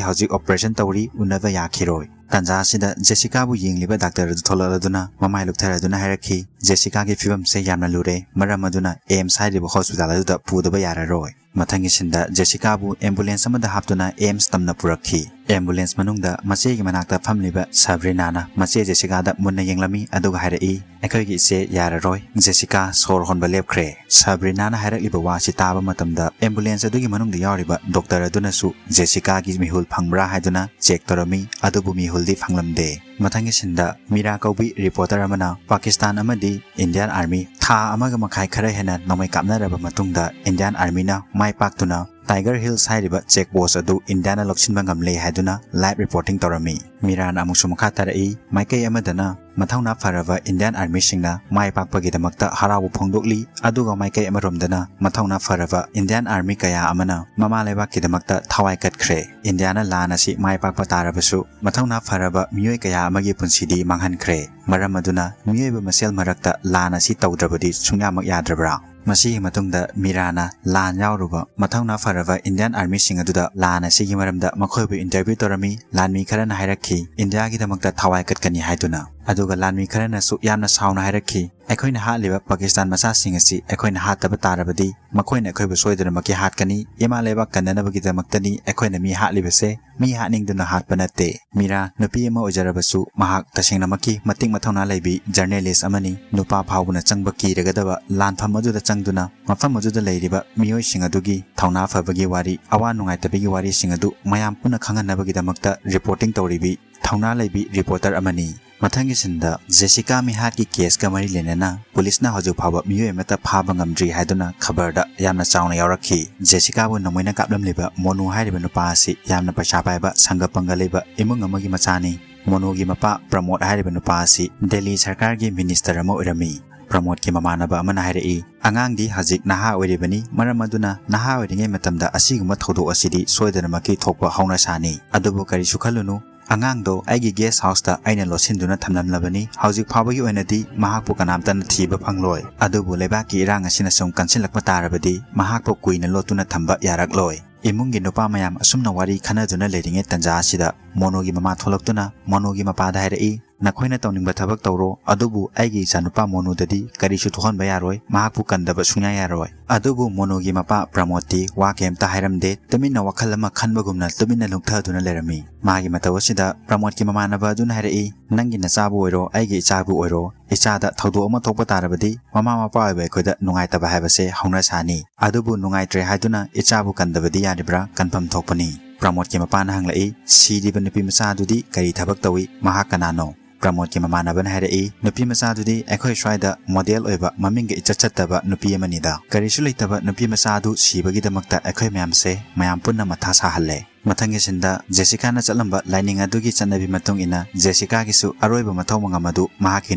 ꯍꯧꯖꯤꯛ ꯑꯣꯄꯔꯦꯁꯟ ꯇꯧꯔꯤ, ꯎꯅꯕ ꯌꯥꯈꯤꯔꯣꯏ꯫" ꯇꯥꯟꯖꯥ ꯑꯁꯤꯗ ꯖꯦꯁꯤꯀꯥꯕꯨ ꯌꯦꯡꯂꯤꯕ ꯗꯥꯛꯇꯔ ꯑꯗꯨ ꯊꯣꯛꯂꯛꯂꯗꯨꯅ ꯃꯃꯥꯏ ꯂꯨꯞꯊꯔꯗꯨꯅ ꯍꯥꯏꯔꯛꯈꯤ, "ꯖꯦꯁꯤꯀꯥꯒꯤ ꯐꯤꯕꯝꯁꯦ ꯌꯥꯝꯅ ꯂꯨꯔꯦ, ꯃꯔꯝ ꯑꯗꯨꯅ ꯑꯦꯝꯁ ꯍꯥꯏꯔꯤꯕ ꯍꯣꯁꯄꯤꯇꯥꯜ ꯑꯗꯨꯗ ꯄꯨꯗꯕ ꯌꯥꯔꯔꯣꯏ꯫" ꯃꯊꯪꯒꯤ ꯁꯤꯟꯗ ꯖꯦꯁꯤꯀꯥꯕꯨ ꯑꯦꯝꯕꯨꯂꯦꯟꯁ ꯑꯃꯗ ꯍꯥꯞꯇꯨꯅ ꯑꯦꯝꯁ ꯇꯝꯅ ꯄꯨꯔꯛꯈꯤ꯫ ꯑꯦꯝꯕꯨꯂꯦꯟꯁ ꯃꯅꯨꯡꯗ ꯃꯆꯦꯒꯤ ꯃꯅꯥꯛꯇ ꯐꯝꯂꯤꯕ ꯁꯕ꯭ꯔꯤꯅꯥꯅ ꯃꯆꯦ ꯖꯦꯁꯤꯀꯥꯗ ꯃꯨꯟꯅ ꯌꯦꯡꯂꯝꯃꯤ, ꯑꯗꯨꯒ ꯍꯥꯏꯔꯛꯏ, "ꯑꯩꯈꯣꯏꯒꯤ ꯏꯆꯦ ꯌꯥꯔꯔꯣꯏ꯫" ꯖꯦꯁꯤꯀꯥ ꯁꯣꯔ ꯍꯣꯟꯕ ꯂꯦꯞꯈ꯭ꯔꯦ꯫ ꯁꯕ꯭ꯔꯤꯅꯥꯅ ꯍꯥꯏꯔꯛꯂꯤꯕ ꯋꯥꯁꯤ ꯇꯥꯕ ꯃꯇꯝꯗ ꯑꯦꯝꯕꯨꯂꯦꯟꯁ ꯑꯗꯨꯒꯤ ꯃꯅꯨꯡꯗ ꯌꯥꯎꯔꯤꯕ ꯗꯣꯛꯇꯔ ꯑꯗꯨꯅꯁꯨ ꯖꯦꯁꯤꯀꯥꯒꯤ ꯃꯤꯍꯨꯜ ꯐꯪꯕ꯭ꯔꯥ ꯍꯥꯏꯗꯨꯅ ꯆꯦꯛ ꯇꯧꯔꯝꯃꯤ, ꯑꯗꯨꯕꯨ ꯃꯤꯍꯨꯜꯗꯤ ꯐꯪꯂꯝꯗꯦ꯫ ꯃꯊꯪꯒꯤ ꯁꯤꯟꯗ ꯃꯤꯔꯥ ꯀꯧꯕꯤ ꯔꯤꯄꯣꯔꯇꯔ ꯑꯃꯅ ꯄꯥꯀꯤꯁꯇꯥꯟ ꯑꯃꯗꯤ ꯏꯟꯗꯤꯌꯥꯟ ꯑꯥꯔꯃꯤ ꯊꯥ ꯑꯃꯒ ꯃꯈꯥꯏ ꯈꯔ ꯍꯦꯟꯅ ꯅꯣꯡꯃꯩ ꯀꯥꯞꯅꯔꯕ ꯃꯇꯨꯡꯗ ꯏꯟꯗꯤꯌꯥꯟ ꯑꯥꯔꯃꯤꯅ ꯃꯥꯏ ꯄꯥꯛꯇꯨꯅ ꯇꯥꯏꯒꯔ ꯍꯤꯜꯁ ꯍꯥꯏꯔꯤꯕ ꯆꯦꯛ ꯄꯣꯁ ꯑꯗꯨ ꯏꯟꯗꯤꯌꯥꯅ ꯂꯧꯁꯤꯟꯕ ꯉꯝꯂꯦ ꯍꯥꯏꯗꯨꯅ ꯂꯥꯏꯚ ꯔꯤꯄꯣꯔꯇꯤꯡ ꯇꯧꯔꯝꯃꯤ꯫ ꯃꯤꯔꯥꯅ ꯑꯃꯨꯛꯁꯨ ꯃꯈꯥ ꯇꯥꯔꯛꯏ, ꯃꯥꯏꯀꯩ ꯑꯃꯗꯅ ꯃꯊꯧꯅꯥ ꯐꯔꯕ ꯏꯟꯗꯤꯌꯥꯟ ꯑꯥꯔꯃꯤꯁꯤꯡꯅ ꯃꯥꯏ ꯄꯥꯛꯄꯒꯤꯗꯃꯛꯇ ꯍꯔꯥꯎꯕ ꯐꯣꯡꯗꯣꯛꯂꯤ, ꯑꯗꯨꯒ ꯃꯥꯏꯀꯩ ꯑꯃꯔꯣꯝꯗꯅ ꯃꯊꯧꯅꯥ ꯐꯔꯕ ꯏꯟꯗꯤꯌꯥꯟ ꯑꯥꯔꯃꯤ ꯀꯌꯥ ꯑꯃꯅ ꯃꯃꯥ ꯂꯩꯕꯥꯛꯀꯤꯗꯃꯛꯇ ꯊꯋꯥꯏ ꯀꯠꯈ꯭ꯔꯦ꯫ ꯏꯟꯗꯤꯌꯥꯅ ꯂꯥꯟ ꯑꯁꯤ ꯃꯥꯏ ꯄꯥꯛꯄ ꯇꯥꯔꯕꯁꯨ ꯃꯊꯧꯅꯥ ꯐꯔꯕ ꯃꯤꯑꯣꯏ ꯀꯌꯥ ꯑꯃꯒꯤ ꯄꯨꯟꯁꯤꯗꯤ ꯃꯥꯡꯍꯟꯈ꯭ꯔꯦ꯫ ꯃꯔꯝ ꯑꯗꯨꯅ ꯃꯤꯑꯣꯏꯕ ꯃꯁꯦꯜ ꯃꯔꯛꯇ ꯂꯥꯟ ꯑꯁꯤ ꯇꯧꯗ꯭ꯔꯕꯗꯤ ꯁꯨꯡꯌꯥꯃꯛ ꯌꯥꯗ꯭ꯔꯕ꯭ꯔꯥ? ꯃꯁꯤꯒꯤ ꯃꯇꯨꯡꯗ ꯃꯤꯔꯥꯅ ꯂꯥꯟ ꯌꯥꯎꯔꯨꯕ ꯃꯊꯧꯅꯥ ꯐꯔꯕ ꯏꯟꯗꯤꯌꯥꯟ ꯑꯥꯔꯃꯤꯁꯤꯡ ꯑꯗꯨꯗ ꯂꯥꯟ ꯑꯁꯤꯒꯤ ꯃꯔꯝꯗ ꯃꯈꯣꯏꯕꯨ ꯏꯟꯇꯔꯚ꯭ꯌꯨ ꯇꯧꯔꯝꯃꯤ꯫ ꯂꯥꯟꯃꯤ ꯈꯔꯅ ꯍꯥꯏꯔꯛꯈꯤ, "ꯏꯟꯗꯤꯌꯥꯒꯤꯗꯃꯛꯇ ꯊꯋꯥꯏ ꯀꯠꯀꯅꯤ" ꯍꯥꯏꯗꯨꯅ꯫ ꯑꯗꯨꯒ ꯂꯥꯟꯃꯤ ꯈꯔꯅꯁꯨ ꯌꯥꯝꯅ ꯁꯥꯎꯅ ꯍꯥꯏꯔꯛꯈꯤ, "ꯑꯩꯈꯣꯏꯅ ꯍꯥꯠꯂꯤꯕ ꯄꯥꯀꯤꯁꯇꯥꯟ ꯃꯆꯥꯁꯤꯡ ꯑꯁꯤ ꯑꯩꯈꯣꯏꯅ ꯍꯥꯠꯇꯕ ꯇꯥꯔꯕꯗꯤ ꯃꯈꯣꯏꯅ ꯑꯩꯈꯣꯏꯕꯨ ꯁꯣꯏꯗꯅꯃꯛꯀꯤ ꯍꯥꯠꯀꯅꯤ꯫ ꯏꯃꯥ ꯂꯩꯕꯥꯛ ꯀꯟꯅꯅꯕꯒꯤꯗꯃꯛꯇꯅꯤ ꯑꯩꯈꯣꯏꯅ ꯃꯤ ꯍꯥꯠꯂꯤꯕꯁꯦ, ꯃꯤ ꯍꯥꯠꯅꯤꯡꯗꯨꯅ ꯍꯥꯠꯄ ꯅꯠꯇꯦ꯫" ꯃꯤꯔꯥ ꯅꯨꯄꯤ ꯑꯃ ꯑꯣꯏꯖꯔꯕꯁꯨ ꯃꯍꯥꯛ ꯇꯁꯦꯡꯅꯃꯛꯀꯤ ꯃꯇꯤꯛ ꯃꯊꯧꯅꯥ ꯂꯩꯕꯤ ꯖꯔꯅꯦꯂꯤꯁ ꯑꯃꯅꯤ꯫ ꯅꯨꯄꯥ ꯐꯥꯎꯕꯅ ꯆꯪꯕ ꯀꯤꯔꯒꯗꯕ ꯂꯥꯟꯐꯝ ꯑꯗꯨꯗ ꯆꯪꯗꯨꯅ ꯃꯐꯝ ꯑꯗꯨꯗ ꯂꯩꯔꯤꯕ ꯃꯤꯑꯣꯏꯁꯤꯡ ꯑꯗꯨꯒꯤ ꯊꯧꯅꯥ ꯐꯕꯒꯤ ꯋꯥꯔꯤ, ꯑꯋꯥ ꯅꯨꯡꯉꯥꯏꯇꯕꯒꯤ ꯋꯥꯔꯤꯁꯤꯡ ꯑꯗꯨ ꯃꯌꯥꯝ ꯄꯨꯟꯅ ꯈꯪꯍꯟꯅꯕꯒꯤꯗꯃꯛꯇ ꯔꯤꯄꯣꯔꯇꯤꯡ ꯇꯧꯔꯤꯕꯤ ꯊꯧꯅꯥ ꯂꯩꯕꯤ ꯔꯤꯄꯣꯔꯇꯔ ꯑꯃꯅꯤ꯫ ꯃꯊꯪꯒꯤ ꯁꯤꯟꯗ ꯖꯦꯁꯤꯀꯥ ꯃꯤꯍꯥꯠꯀꯤ ꯀꯦꯁꯀ ꯃꯔꯤ ꯂꯩꯅꯅ ꯄꯨꯂꯤꯁꯅ ꯍꯧꯖꯤꯛ ꯐꯥꯎꯕ ꯃꯤꯑꯣꯏ ꯑꯃꯠꯇ ꯐꯥꯕ ꯉꯝꯗ꯭ꯔꯤ ꯍꯥꯏꯗꯨꯅ ꯈꯕꯔꯗ ꯌꯥꯝꯅ ꯆꯥꯎꯅ ꯌꯥꯎꯔꯛꯈꯤ꯫ ꯖꯦꯁꯤꯀꯥꯕꯨ ꯅꯣꯡꯃꯩꯅ ꯀꯥꯞꯂꯝꯂꯤꯕ ꯃꯣꯅꯨ ꯍꯥꯏꯔꯤꯕ ꯅꯨꯄꯥ ꯑꯁꯤ ꯌꯥꯝꯅ ꯄꯩꯁꯥ ꯄꯥꯏꯕ, ꯁꯪꯒ ꯄꯪꯒ ꯂꯩꯕ ꯏꯃꯨꯡ ꯑꯃꯒꯤ ꯃꯆꯥꯅꯤ꯫ ꯃꯣꯅꯨꯒꯤ ꯃꯄꯥ ꯄ꯭ꯔꯃꯣꯗ ꯍꯥꯏꯔꯤꯕ ꯅꯨꯄꯥ ꯑꯁꯤ ꯗꯦꯜꯂꯤ ꯁꯔꯀꯥꯔꯒꯤ ꯃꯤꯅꯤꯁꯇꯔ ꯑꯃ ꯑꯣꯏꯔꯝꯃꯤ꯫ ꯄ꯭ꯔꯃꯣꯗꯀꯤ ꯃꯃꯥꯟꯅꯕ ꯑꯃꯅ ꯍꯥꯏꯔꯛꯏ, "ꯑꯉꯥꯡꯗꯤ ꯍꯧꯖꯤꯛ ꯅꯍꯥ ꯑꯣꯏꯔꯤꯕꯅꯤ, ꯃꯔꯝ ꯑꯗꯨꯅ ꯅꯍꯥ ꯑꯣꯏꯔꯤꯉꯩ ꯃꯇꯝꯗ ꯑꯁꯤꯒꯨꯝꯕ ꯊꯧꯗꯣꯛ ꯑꯁꯤꯗꯤ ꯁꯣꯏꯗꯅꯃꯛꯀꯤ ꯊꯣꯛꯄ ꯍꯧꯅ ꯁꯥꯅꯤ꯫ ꯑꯗꯨꯕꯨ ꯀꯔꯤꯁꯨ ꯈꯜꯂꯨꯅꯨ, ꯑꯉꯥꯡꯗꯣ ꯑꯩꯒꯤ ꯒꯦꯁ ꯍꯥꯎꯁꯇ ꯑꯩꯅ ꯂꯣꯠꯁꯤꯟꯗꯨꯅ ꯊꯝꯂꯝꯂꯕꯅꯤ꯫ ꯍꯧꯖꯤꯛ ꯐꯥꯎꯕꯒꯤ ꯑꯣꯏꯅꯗꯤ ꯃꯍꯥꯛꯄꯨ ꯀꯅꯥꯝꯇꯅ ꯊꯤꯕ ꯐꯪꯂꯣꯏ꯫ ꯑꯗꯨꯕꯨ ꯂꯩꯕꯥꯛꯀꯤ ꯏꯔꯥꯡ ꯑꯁꯤꯅ ꯁꯨꯝ ꯀꯟꯁꯤꯜꯂꯛꯄ ꯇꯥꯔꯕꯗꯤ ꯃꯍꯥꯛꯄꯨ ꯀꯨꯏꯅ ꯂꯣꯠꯇꯨꯅ ꯊꯝꯕ ꯌꯥꯔꯛꯂꯣꯏ꯫" ꯏꯃꯨꯡꯒꯤ ꯅꯨꯄꯥ ꯃꯌꯥꯝ ꯑꯁꯨꯝꯅ ꯋꯥꯔꯤ ꯈꯟꯅꯗꯨꯅ ꯂꯩꯔꯤꯉꯩ ꯇꯟꯖꯥ ꯑꯁꯤꯗ ꯃꯣꯅꯨꯒꯤ ꯃꯃꯥ ꯊꯣꯛꯂꯛꯇꯨꯅ ꯃꯣꯅꯨꯒꯤ ꯃꯄꯥꯗ ꯍꯥꯏꯔꯛꯏ, "ꯅꯈꯣꯏꯅ ꯇꯧꯅꯤꯡꯕ ꯊꯕꯛ ꯇꯧꯔꯣ, ꯑꯗꯨꯕꯨ ꯑꯩꯒꯤ ꯏꯆꯥꯅꯨꯄꯥ ꯃꯣꯅꯨꯗꯗꯤ ꯀꯔꯤꯁꯨ ꯊꯣꯛꯍꯟꯕ ꯌꯥꯔꯣꯏ, ꯃꯍꯥꯛꯄꯨ ꯀꯟꯗꯕ ꯁꯨꯡꯌꯥ ꯌꯥꯔꯣꯏ"꯫ ꯑꯗꯨꯕꯨ ꯃꯣꯅꯨꯒꯤ ꯃꯄꯥ ꯄ꯭ꯔꯃꯣꯗꯇꯤ ꯋꯥ ꯀꯩꯝꯇ ꯍꯥꯏꯔꯝꯗꯦ, ꯇꯨꯃꯤꯟꯅ ꯋꯥꯈꯜ ꯑꯃ ꯈꯟꯕꯒꯨꯝꯅ ꯇꯨꯃꯤꯟꯅ ꯂꯨꯞꯊꯗꯨꯅ ꯂꯩꯔꯝꯃꯤ꯫ ꯃꯥꯒꯤ ꯃꯇꯧ ꯑꯁꯤꯗ ꯄ꯭ꯔꯃꯣꯗꯀꯤ ꯃꯃꯥꯟꯅꯕ ꯑꯗꯨꯅ ꯍꯥꯏꯔꯛꯏ, "ꯅꯪꯒꯤ ꯅꯆꯥꯕꯨ ꯑꯣꯏꯔꯣ, ꯑꯩꯒꯤ ꯏꯆꯥꯕꯨ ꯑꯣꯏꯔꯣ, ꯏꯆꯥꯗ ꯊꯧꯗꯣꯛ ꯑꯃ ꯊꯣꯛꯄ ꯇꯥꯔꯕꯗꯤ ꯃꯃꯥ ꯃꯄꯥ ꯑꯣꯏꯕ ꯑꯩꯈꯣꯏꯗ ꯅꯨꯡꯉꯥꯏꯇꯕ ꯍꯥꯏꯕꯁꯦ ꯍꯧꯅ ꯁꯥꯅꯤ꯫ ꯑꯗꯨꯕꯨ ꯅꯨꯡꯉꯥꯏꯇ꯭ꯔꯦ ꯍꯥꯏꯗꯨꯅ ꯏꯆꯥꯕꯨ ꯀꯟꯗꯕꯗꯤ ꯌꯥꯔꯤꯕ꯭ꯔꯥ? ꯀꯟꯐꯝ ꯊꯣꯛꯄꯅꯤ"꯫ ꯄ꯭ꯔꯃꯣꯗꯀꯤ ꯃꯄꯥꯅ ꯍꯪꯂꯛꯏ, "ꯁꯤꯔꯤꯕ ꯅꯨꯄꯤ ꯃꯆꯥ ꯑꯗꯨꯗꯤ ꯀꯔꯤ ꯊꯕꯛ ꯇꯧꯏ? ꯃꯍꯥꯛ ꯀꯅꯥꯅꯣ?" ꯄ꯭ꯔꯃꯣꯗꯀꯤ ꯃꯃꯥꯟꯅꯕꯅ ꯍꯥꯏꯔꯛꯏ, "ꯅꯨꯄꯤ ꯃꯆꯥꯗꯨꯗꯤ ꯑꯩꯈꯣꯏ ꯁ꯭ꯋꯥꯏꯗ ꯃꯣꯗꯦꯜ ꯑꯣꯏꯕ, ꯃꯃꯤꯡꯒ ꯏꯆꯠ ꯆꯠꯇꯕ ꯅꯨꯄꯤ ꯑꯃꯅꯤꯗ꯫ ꯀꯔꯤꯁꯨ ꯂꯩꯇꯕ ꯅꯨꯄꯤ ꯃꯆꯥ ꯑꯗꯨ ꯁꯤꯕꯒꯤꯗꯃꯛꯇ ꯑꯩꯈꯣꯏ ꯃꯌꯥꯝꯁꯦ ꯃꯌꯥꯝ ꯄꯨꯟꯅ ꯃꯊꯥ ꯁꯥꯍꯜꯂꯦ"꯫ ꯃꯊꯪꯒꯤ ꯁꯤꯟꯗ ꯖꯦꯁꯤꯀꯥꯅ ꯆꯠꯂꯝꯕ ꯂꯥꯏꯅꯤꯡ ꯑꯗꯨꯒꯤ ꯆꯠꯅꯕꯤ ꯃꯇꯨꯡ ꯏꯟꯅ ꯖꯦꯁꯤꯀꯥꯒꯤꯁꯨ ꯑꯔꯣꯏꯕ ꯃꯊꯧ ꯃꯉꯝ ꯑꯗꯨ ꯃꯍꯥꯛꯀꯤ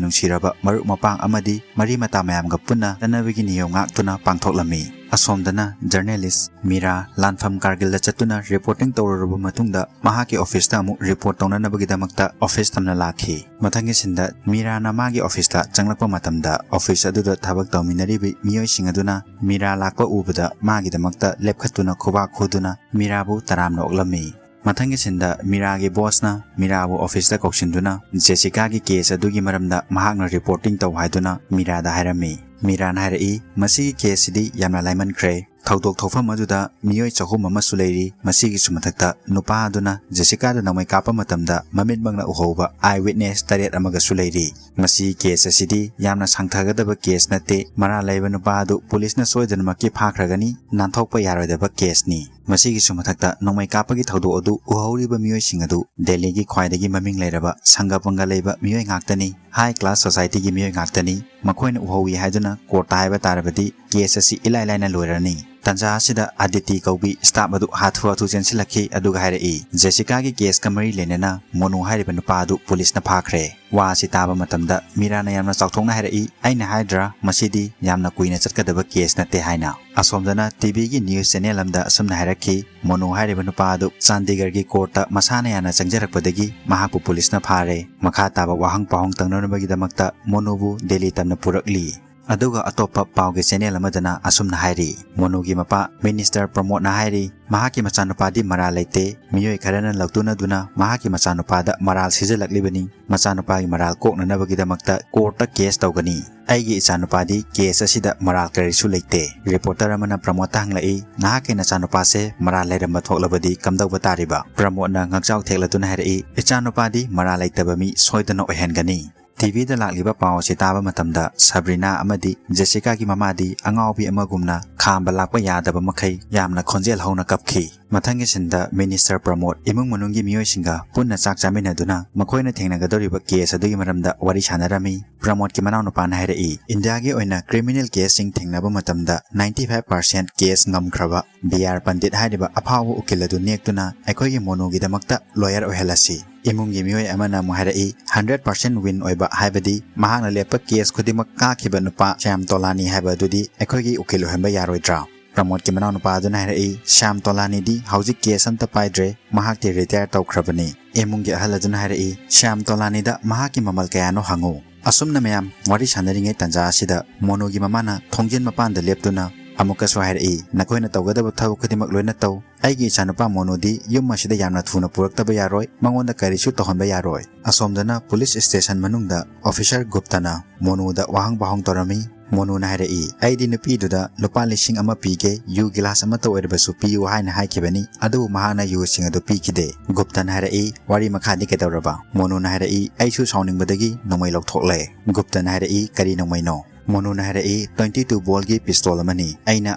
ꯅꯨꯡꯁꯤꯔꯕ ꯃꯔꯨꯞ ꯃꯄꯥꯡ ꯑꯃꯗꯤ ꯃꯔꯤ ꯃꯇꯥ ꯃꯌꯥꯝꯒ ꯄꯨꯟꯅ ꯆꯠꯅꯕꯤꯒꯤ ꯅꯤꯌꯣꯝ ꯉꯥꯛꯇꯨꯅ ꯄꯥꯡꯊꯣꯛꯂꯝꯃꯤ꯫ ꯑꯁꯣꯝꯗꯅ ꯖꯔꯅꯦꯂꯤꯁ ꯃꯤꯔꯥ ꯂꯥꯟꯐꯝ ꯀꯥꯔꯒꯤꯜꯗ ꯆꯠꯇꯨꯅ ꯔꯤꯄꯣꯔꯇꯤꯡ ꯇꯧꯔꯨꯔꯕ ꯃꯇꯨꯡꯗ ꯃꯍꯥꯛꯀꯤ ꯑꯣꯐꯤꯁꯇ ꯑꯃꯨꯛ ꯔꯤꯄꯣꯔꯠ ꯇꯧꯅꯅꯕꯒꯤꯗꯃꯛꯇ ꯑꯣꯐꯤꯁ ꯇꯝꯅ ꯂꯥꯛꯈꯤ꯫ ꯃꯊꯪꯒꯤ ꯁꯤꯟꯗ ꯃꯤꯔꯥꯅ ꯃꯥꯒꯤ ꯑꯣꯐꯤꯁꯇ ꯆꯪꯂꯛꯄ ꯃꯇꯝꯗ ꯑꯣꯐꯤꯁ ꯑꯗꯨꯗ ꯊꯕꯛ ꯇꯧꯃꯤꯟꯅꯔꯤꯕ ꯃꯤꯑꯣꯏꯁꯤꯡ ꯑꯗꯨꯅ ꯃꯤꯔꯥ ꯂꯥꯛꯄ ꯎꯕꯗ ꯃꯥꯒꯤꯗꯃꯛꯇ ꯂꯦꯞꯈꯠꯇꯨꯅ ꯈꯨꯕꯥꯛ ꯈꯨꯗꯨꯅ ꯃꯤꯔꯥꯕꯨ ꯇꯔꯥꯝꯅ ꯑꯣꯛꯂꯝꯃꯤ꯫ ꯃꯊꯪꯒꯤ ꯁꯤꯟꯗ ꯃꯤꯔꯥꯒꯤ ꯕꯣꯁꯅ ꯃꯤꯔꯥꯕꯨ ꯑꯣꯐꯤꯁꯇ ꯀꯧꯁꯤꯟꯗꯨꯅ ꯖꯦꯁꯤꯀꯥꯒꯤ ꯀꯦꯁ ꯑꯗꯨꯒꯤ ꯃꯔꯝꯗ ꯃꯍꯥꯛꯅ ꯔꯤꯄꯣꯔꯇꯤꯡ ꯇꯧ ꯍꯥꯏꯗꯨꯅ ꯃꯤꯔꯥꯗ ꯍꯥꯏꯔꯝꯃꯤ꯫ ꯃꯤꯔꯥꯅ ꯍꯥꯏꯔꯛꯏ, "ꯃꯁꯤꯒꯤ ꯀꯦꯁꯁꯤꯗꯤ ꯌꯥꯝꯅ ꯂꯥꯏꯃꯟꯈ꯭ꯔꯦ꯫ ꯊꯧꯗꯣꯛ ꯊꯣꯛꯐꯝ ꯑꯗꯨꯗ ꯃꯤꯑꯣꯏ ꯆꯍꯨꯝ ꯑꯃꯁꯨ ꯂꯩꯔꯤ꯫ ꯃꯁꯤꯒꯤꯁꯨ ꯃꯊꯛꯇ ꯅꯨꯄꯥ ꯑꯗꯨꯅ ꯖꯦꯁꯤꯀꯥꯗ ꯅꯣꯡꯃꯩ ꯀꯥꯞꯄ ꯃꯇꯝꯗ ꯃꯃꯤꯠꯃꯛꯅ ꯎꯍꯧꯕ ꯑꯥꯏ ꯋꯤꯠꯅꯦꯁ ꯇꯔꯦꯠ ꯑꯃꯒꯁꯨ ꯂꯩꯔꯤ꯫ ꯃꯁꯤꯒꯤ ꯀꯦꯁ ꯑꯁꯤꯗꯤ ꯌꯥꯝꯅ ꯁꯥꯡꯊꯒꯗꯕ ꯀꯦꯁ ꯅꯠꯇꯦ꯫ ꯃꯔꯥꯜ ꯂꯩꯕ ꯅꯨꯄꯥ ꯑꯗꯨ ꯄꯨꯂꯤꯁꯅ ꯁꯣꯏꯗꯅꯃꯛꯀꯤ ꯐꯥꯈ꯭ꯔꯒꯅꯤ꯫ ꯅꯥꯟꯊꯣꯛꯄ ꯌꯥꯔꯣꯏꯗꯕ ꯀꯦꯁꯅꯤ꯫ ꯃꯁꯤꯒꯤꯁꯨ ꯃꯊꯛꯇ ꯅꯣꯡꯃꯩ ꯀꯥꯞꯄꯒꯤ ꯊꯧꯗꯣꯛ ꯑꯗꯨ ꯎꯍꯧꯔꯤꯕ ꯃꯤꯑꯣꯏꯁꯤꯡ ꯑꯗꯨ ꯗꯦꯜꯂꯤꯒꯤ ꯈ꯭ꯋꯥꯏꯗꯒꯤ ꯃꯃꯤꯡ ꯂꯩꯔꯕ ꯁꯪꯒ ꯄꯪꯒ ꯂꯩꯕ ꯃꯤꯑꯣꯏ ꯉꯥꯛꯇꯅꯤ꯫ ꯍꯥꯏ ꯀ꯭ꯂꯥꯁ ꯁꯣꯁꯥꯏꯇꯤꯒꯤ ꯃꯤꯑꯣꯏ ꯉꯥꯛꯇꯅꯤ꯫ ꯃꯈꯣꯏꯅ ꯎꯍꯧꯏ ꯍꯥꯏꯗꯨꯅ ꯀꯣꯔꯠꯇ ꯍꯥꯏꯕ ꯇꯥꯔꯕꯗꯤ ꯀꯦꯁ ꯑꯁꯤ ꯏꯂꯥꯏ ꯂꯥꯏꯅ ꯂꯣꯏꯔꯅꯤ"꯫ ꯇꯥꯟꯖꯥ ꯑꯁꯤꯗ ꯑꯗꯤꯇꯤ ꯀꯧꯕꯤ ꯁ꯭ꯇꯥꯐ ꯑꯗꯨ ꯍꯥꯊꯨ ꯍꯥꯊꯨ ꯆꯦꯟꯁꯤꯜꯂꯛꯈꯤ, ꯑꯗꯨꯒ ꯍꯥꯏꯔꯛꯏ, "ꯖꯦꯁꯤꯀꯥꯒꯤ ꯀꯦꯁꯀ ꯃꯔꯤ ꯂꯩꯅꯅ ꯃꯣꯅꯨ ꯍꯥꯏꯔꯤꯕ ꯅꯨꯄꯥ ꯑꯗꯨ ꯄꯨꯂꯤꯁꯅ ꯐꯥꯈ꯭ꯔꯦ"꯫ ꯋꯥ ꯑꯁꯤ ꯇꯥꯕ ꯃꯇꯝꯗ ꯃꯤꯔꯥꯅ ꯌꯥꯝꯅ ꯆꯥꯎꯊꯣꯛꯅ ꯍꯥꯏꯔꯛꯏ, "ꯑꯩꯅ ꯍꯥꯏꯗ꯭ꯔꯥ ꯃꯁꯤꯗꯤ ꯌꯥꯝꯅ ꯀꯨꯏꯅ ꯆꯠꯀꯗꯕ ꯀꯦꯁ ꯅꯠꯇꯦ" ꯍꯥꯏꯅ꯫ ꯑꯁꯣꯝꯗꯅ ꯇꯤꯚꯤꯒꯤ ꯅ꯭ꯌꯨꯁ ꯆꯦꯅꯦꯜ ꯑꯃꯗ ꯑꯁꯨꯝꯅ ꯍꯥꯏꯔꯛꯈꯤ, "ꯃꯣꯅꯨ ꯍꯥꯏꯔꯤꯕ ꯅꯨꯄꯥ ꯑꯗꯨ ꯆꯥꯟꯗꯤꯒꯔꯒꯤ ꯀꯣꯔꯠꯇ ꯃꯁꯥꯅ ꯌꯥꯅ ꯆꯪꯖꯔꯛꯄꯗꯒꯤ ꯃꯍꯥꯛꯄꯨ ꯄꯨꯂꯤꯁꯅ ꯐꯥꯔꯦ꯫ ꯃꯈꯥ ꯇꯥꯕ ꯋꯥꯍꯪ ꯄꯥꯎꯍꯪ ꯇꯧꯅꯅꯕꯒꯤꯗꯃꯛꯇ ꯃꯣꯅꯨꯕꯨ ꯗꯦꯜꯂꯤ ꯇꯝꯅ ꯄꯨꯔꯛꯂꯤ"꯫ ꯑꯗꯨꯒ ꯑꯇꯣꯞꯄ ꯄꯥꯎꯒꯤ ꯆꯦꯅꯦꯜ ꯑꯃꯗꯅ ꯑꯁꯨꯝꯅ ꯍꯥꯏꯔꯤ, ꯃꯣꯅꯨꯒꯤ ꯃꯄꯥ ꯃꯤꯅꯤꯁꯇꯔ ꯄ꯭ꯔꯃꯣꯗꯅ ꯍꯥꯏꯔꯤ, ꯃꯍꯥꯛꯀꯤ ꯃꯆꯥꯅꯨꯄꯥꯗꯤ ꯃꯔꯥꯜ ꯂꯩꯇꯦ, ꯃꯤꯑꯣꯏ ꯈꯔꯅ ꯂꯧꯇꯨꯅꯗꯨꯅ ꯃꯍꯥꯛꯀꯤ ꯃꯆꯥꯅꯨꯄꯥꯗ ꯃꯔꯥꯜ ꯁꯤꯖꯤꯜꯂꯛꯂꯤꯕꯅꯤ꯫ ꯃꯆꯥꯅꯨꯄꯥꯒꯤ ꯃꯔꯥꯜ ꯀꯣꯛꯅꯅꯕꯒꯤꯗꯃꯛꯇ ꯀꯣꯔꯠꯇ ꯀꯦꯁ ꯇꯧꯒꯅꯤ꯫ ꯑꯩꯒꯤ ꯏꯆꯥꯅꯨꯄꯥꯗꯤ ꯀꯦꯁ ꯑꯁꯤꯗ ꯃꯔꯥꯜ ꯀꯔꯤꯁꯨ ꯂꯩꯇꯦ꯫ ꯔꯤꯄꯣꯔꯇꯔ ꯑꯃꯅ ꯄ꯭ꯔꯃꯣꯗꯇ ꯍꯪꯂꯛꯏ, "ꯅꯍꯥꯛꯀꯤ ꯅꯆꯥꯅꯨꯄꯥꯁꯦ ꯃꯔꯥꯜ ꯂꯩꯔꯝꯕ ꯊꯣꯛꯂꯕꯗꯤ ꯀꯝꯗꯧꯕ ꯇꯥꯔꯤꯕ?" ꯄ꯭ꯔꯃꯣꯗꯅ ꯉꯛꯆꯥꯎ ꯊꯦꯛꯂꯗꯨꯅ ꯍꯥꯏꯔꯛꯏ, "ꯏꯆꯥꯅꯨꯄꯥꯗꯤ ꯃꯔꯥꯜ ꯂꯩꯇꯕ ꯃꯤ ꯁꯣꯏꯗꯅ ꯑꯣꯏꯍꯟꯒꯅꯤ"꯫ ꯇꯤꯚꯤꯗ ꯂꯥꯛꯂꯤꯕ ꯄꯥꯎ ꯑꯁꯤ ꯇꯥꯕ ꯃꯇꯝꯗ ꯁꯕ꯭ꯔꯤꯅꯥ ꯑꯃꯗꯤ ꯖꯦꯁꯤꯀꯥꯒꯤ ꯃꯃꯥꯗꯤ ꯑꯉꯥꯎꯕꯤ ꯑꯃꯒꯨꯝꯅ ꯈꯥꯝꯕ ꯂꯥꯛꯄ ꯌꯥꯗꯕ ꯃꯈꯩ ꯌꯥꯝꯅ ꯈꯣꯟꯖꯦꯜ ꯍꯧꯅ ꯀꯞꯈꯤ꯫ ꯃꯊꯪꯒꯤ ꯁꯤꯟꯗ ꯃꯤꯅꯤꯁꯇꯔ ꯄ꯭ꯔꯃꯣꯗ ꯏꯃꯨꯡ ꯃꯅꯨꯡꯒꯤ ꯃꯤꯑꯣꯏꯁꯤꯡꯒ ꯄꯨꯟꯅ ꯆꯥꯛ ꯆꯥꯃꯤꯟꯅꯗꯨꯅ ꯃꯈꯣꯏꯅ ꯊꯦꯡꯅꯒꯗꯧꯔꯤꯕ ꯀꯦꯁ ꯑꯗꯨꯒꯤ ꯃꯔꯝꯗ ꯋꯥꯔꯤ ꯁꯥꯟꯅꯔꯝꯃꯤ꯫ ꯄ꯭ꯔꯃꯣꯗꯀꯤ ꯃꯅꯥꯎꯅꯨꯄꯥꯅ ꯍꯥꯏꯔꯛꯏ, "ꯏꯟꯗꯤꯌꯥꯒꯤ ꯑꯣꯏꯅ ꯀ꯭ꯔꯤꯃꯤꯅꯦꯜ ꯀꯦꯁꯁꯤꯡ ꯊꯦꯡꯅꯕ ꯃꯇꯝꯗ ninety five percent ꯀꯦꯁ ꯉꯝꯈ꯭ꯔꯕ ꯕꯤ ꯑꯥꯔ ꯄꯟꯗꯤꯠ ꯍꯥꯏꯔꯤꯕ ꯑꯐꯥꯎꯕ ꯎꯀꯤꯜ ꯑꯗꯨ ꯅꯦꯛꯇꯨꯅ ꯑꯩꯈꯣꯏꯒꯤ ꯃꯣꯅꯨꯒꯤꯗꯃꯛꯇ ꯂꯣꯌꯔ ꯑꯣꯏꯍꯜꯂꯁꯤ"꯫ ꯏꯃꯨꯡꯒꯤ ꯃꯤꯑꯣꯏ ꯑꯃꯅ ꯑꯃꯨꯛ ꯍꯥꯏꯔꯛꯏ, "hundred percent win ꯑꯣꯏꯕ ꯍꯥꯏꯕꯗꯤ ꯃꯍꯥꯛꯅ ꯂꯦꯞꯄ ꯀꯦꯁ ꯈꯨꯗꯤꯡꯃꯛ ꯀꯥꯈꯤꯕ ꯅꯨꯄꯥ ꯁ꯭ꯌꯥꯝ ꯇꯣꯂꯥꯅꯤ ꯍꯥꯏꯕ ꯑꯗꯨꯗꯤ ꯑꯩꯈꯣꯏꯒꯤ ꯎꯀꯤꯜ ꯑꯣꯏꯍꯟꯕ ꯌꯥꯔꯣꯏꯗ꯭ꯔꯥ?" ꯄ꯭ꯔꯃꯣꯗꯀꯤ ꯃꯅꯥꯎꯅꯨꯄꯥ ꯑꯗꯨꯅ ꯍꯥꯏꯔꯛꯏ, "ꯁ꯭ꯌꯥꯝ ꯇꯣꯂꯥꯅꯤꯗꯤ ꯍꯧꯖꯤꯛ ꯀꯦꯁ ꯑꯝꯇ ꯄꯥꯏꯗ꯭ꯔꯦ, ꯃꯍꯥꯛꯇꯤ ꯔꯤꯇꯥꯌꯔ ꯇꯧꯈ꯭ꯔꯕꯅꯤ"꯫ ꯏꯃꯨꯡꯒꯤ ꯑꯍꯜ ꯑꯗꯨꯅ ꯍꯥꯏꯔꯛꯏ, "ꯁ꯭ꯌꯥꯝ ꯇꯣꯂꯥꯅꯤꯗ ꯃꯍꯥꯛꯀꯤ ꯃꯃꯜ ꯀꯌꯥꯅꯣ ꯍꯪꯉꯨ"꯫ ꯑꯁꯨꯝꯅ ꯃꯌꯥꯝ ꯋꯥꯔꯤ ꯁꯥꯟꯅꯔꯤꯉꯩ ꯇꯥꯟꯖꯥ ꯑꯁꯤꯗ ꯃꯣꯅꯨꯒꯤ ꯃꯃꯥꯅ ꯊꯣꯡꯖꯤꯟ ꯃꯄꯥꯟꯗ ꯂꯦꯞꯇꯨꯅ ꯑꯃꯨꯛꯀꯁꯨ ꯍꯥꯏꯔꯛꯏ, "ꯅꯈꯣꯏꯅ ꯇꯧꯒꯗꯕ ꯊꯕꯛ ꯈꯨꯗꯤꯡꯃꯛ ꯂꯣꯏꯅ ꯇꯧ꯫ ꯑꯩꯒꯤ ꯏꯆꯥꯅꯨꯄꯥ ꯃꯣꯅꯨꯗꯤ ꯌꯨꯝ ꯑꯁꯤꯗ ꯌꯥꯝꯅ ꯊꯨꯅ ꯄꯨꯔꯛꯇꯕ ꯌꯥꯔꯣꯏ, ꯃꯉꯣꯟꯗ ꯀꯔꯤꯁꯨ ꯇꯧꯍꯟꯕ ꯌꯥꯔꯣꯏ"꯫ ꯑꯁꯣꯝꯗꯅ ꯄꯨꯂꯤꯁ ꯁ꯭ꯇꯦꯁꯟ ꯃꯅꯨꯡꯗ ꯑꯣꯐꯤꯁꯔ ꯒꯨꯞꯇꯅ ꯃꯣꯅꯨꯗ ꯋꯥꯍꯪ ꯄꯥꯎꯍꯪ ꯇꯧꯔꯝꯃꯤ꯫ ꯃꯣꯅꯨꯅ ꯍꯥꯏꯔꯛꯏ, "ꯑꯩꯗꯤ ꯅꯨꯄꯤꯗꯨꯗ ꯂꯨꯄꯥ ꯂꯤꯁꯤꯡ ꯑꯃ ꯄꯤꯒꯦ, ꯌꯨ ꯒꯤꯂꯥꯁ ꯑꯃꯠꯇ ꯑꯣꯏꯔꯕꯁꯨ ꯄꯤꯌꯨ" ꯍꯥꯏꯅ ꯍꯥꯏꯈꯤꯕꯅꯤ, ꯑꯗꯨꯕꯨ ꯃꯍꯥꯛꯅ ꯌꯨꯁꯤꯡ ꯑꯗꯨ ꯄꯤꯈꯤꯗꯦ꯫ ꯒꯨꯞꯇꯅ ꯍꯥꯏꯔꯛꯏ, "ꯋꯥꯔꯤ ꯃꯈꯥꯗꯤ ꯀꯩꯗꯧꯔꯕ?" ꯃꯣꯅꯨꯅ ꯍꯥꯏꯔꯛꯏ, "ꯑꯩꯁꯨ ꯁꯥꯎꯅꯤꯡꯕꯗꯒꯤ ꯅꯣꯡꯃꯩ ꯂꯧꯊꯣꯛꯂꯦ"꯫ ꯒꯨꯞꯇꯅ ꯍꯥꯏꯔꯛꯏ, "ꯀꯔꯤ ꯅꯣꯡꯃꯩꯅꯣ?" ꯃꯣꯅꯨꯅ ꯍꯥꯏꯔꯛꯏ, "twenty two ballꯒꯤ pistol ꯑꯃꯅꯤ, ꯑꯩꯅ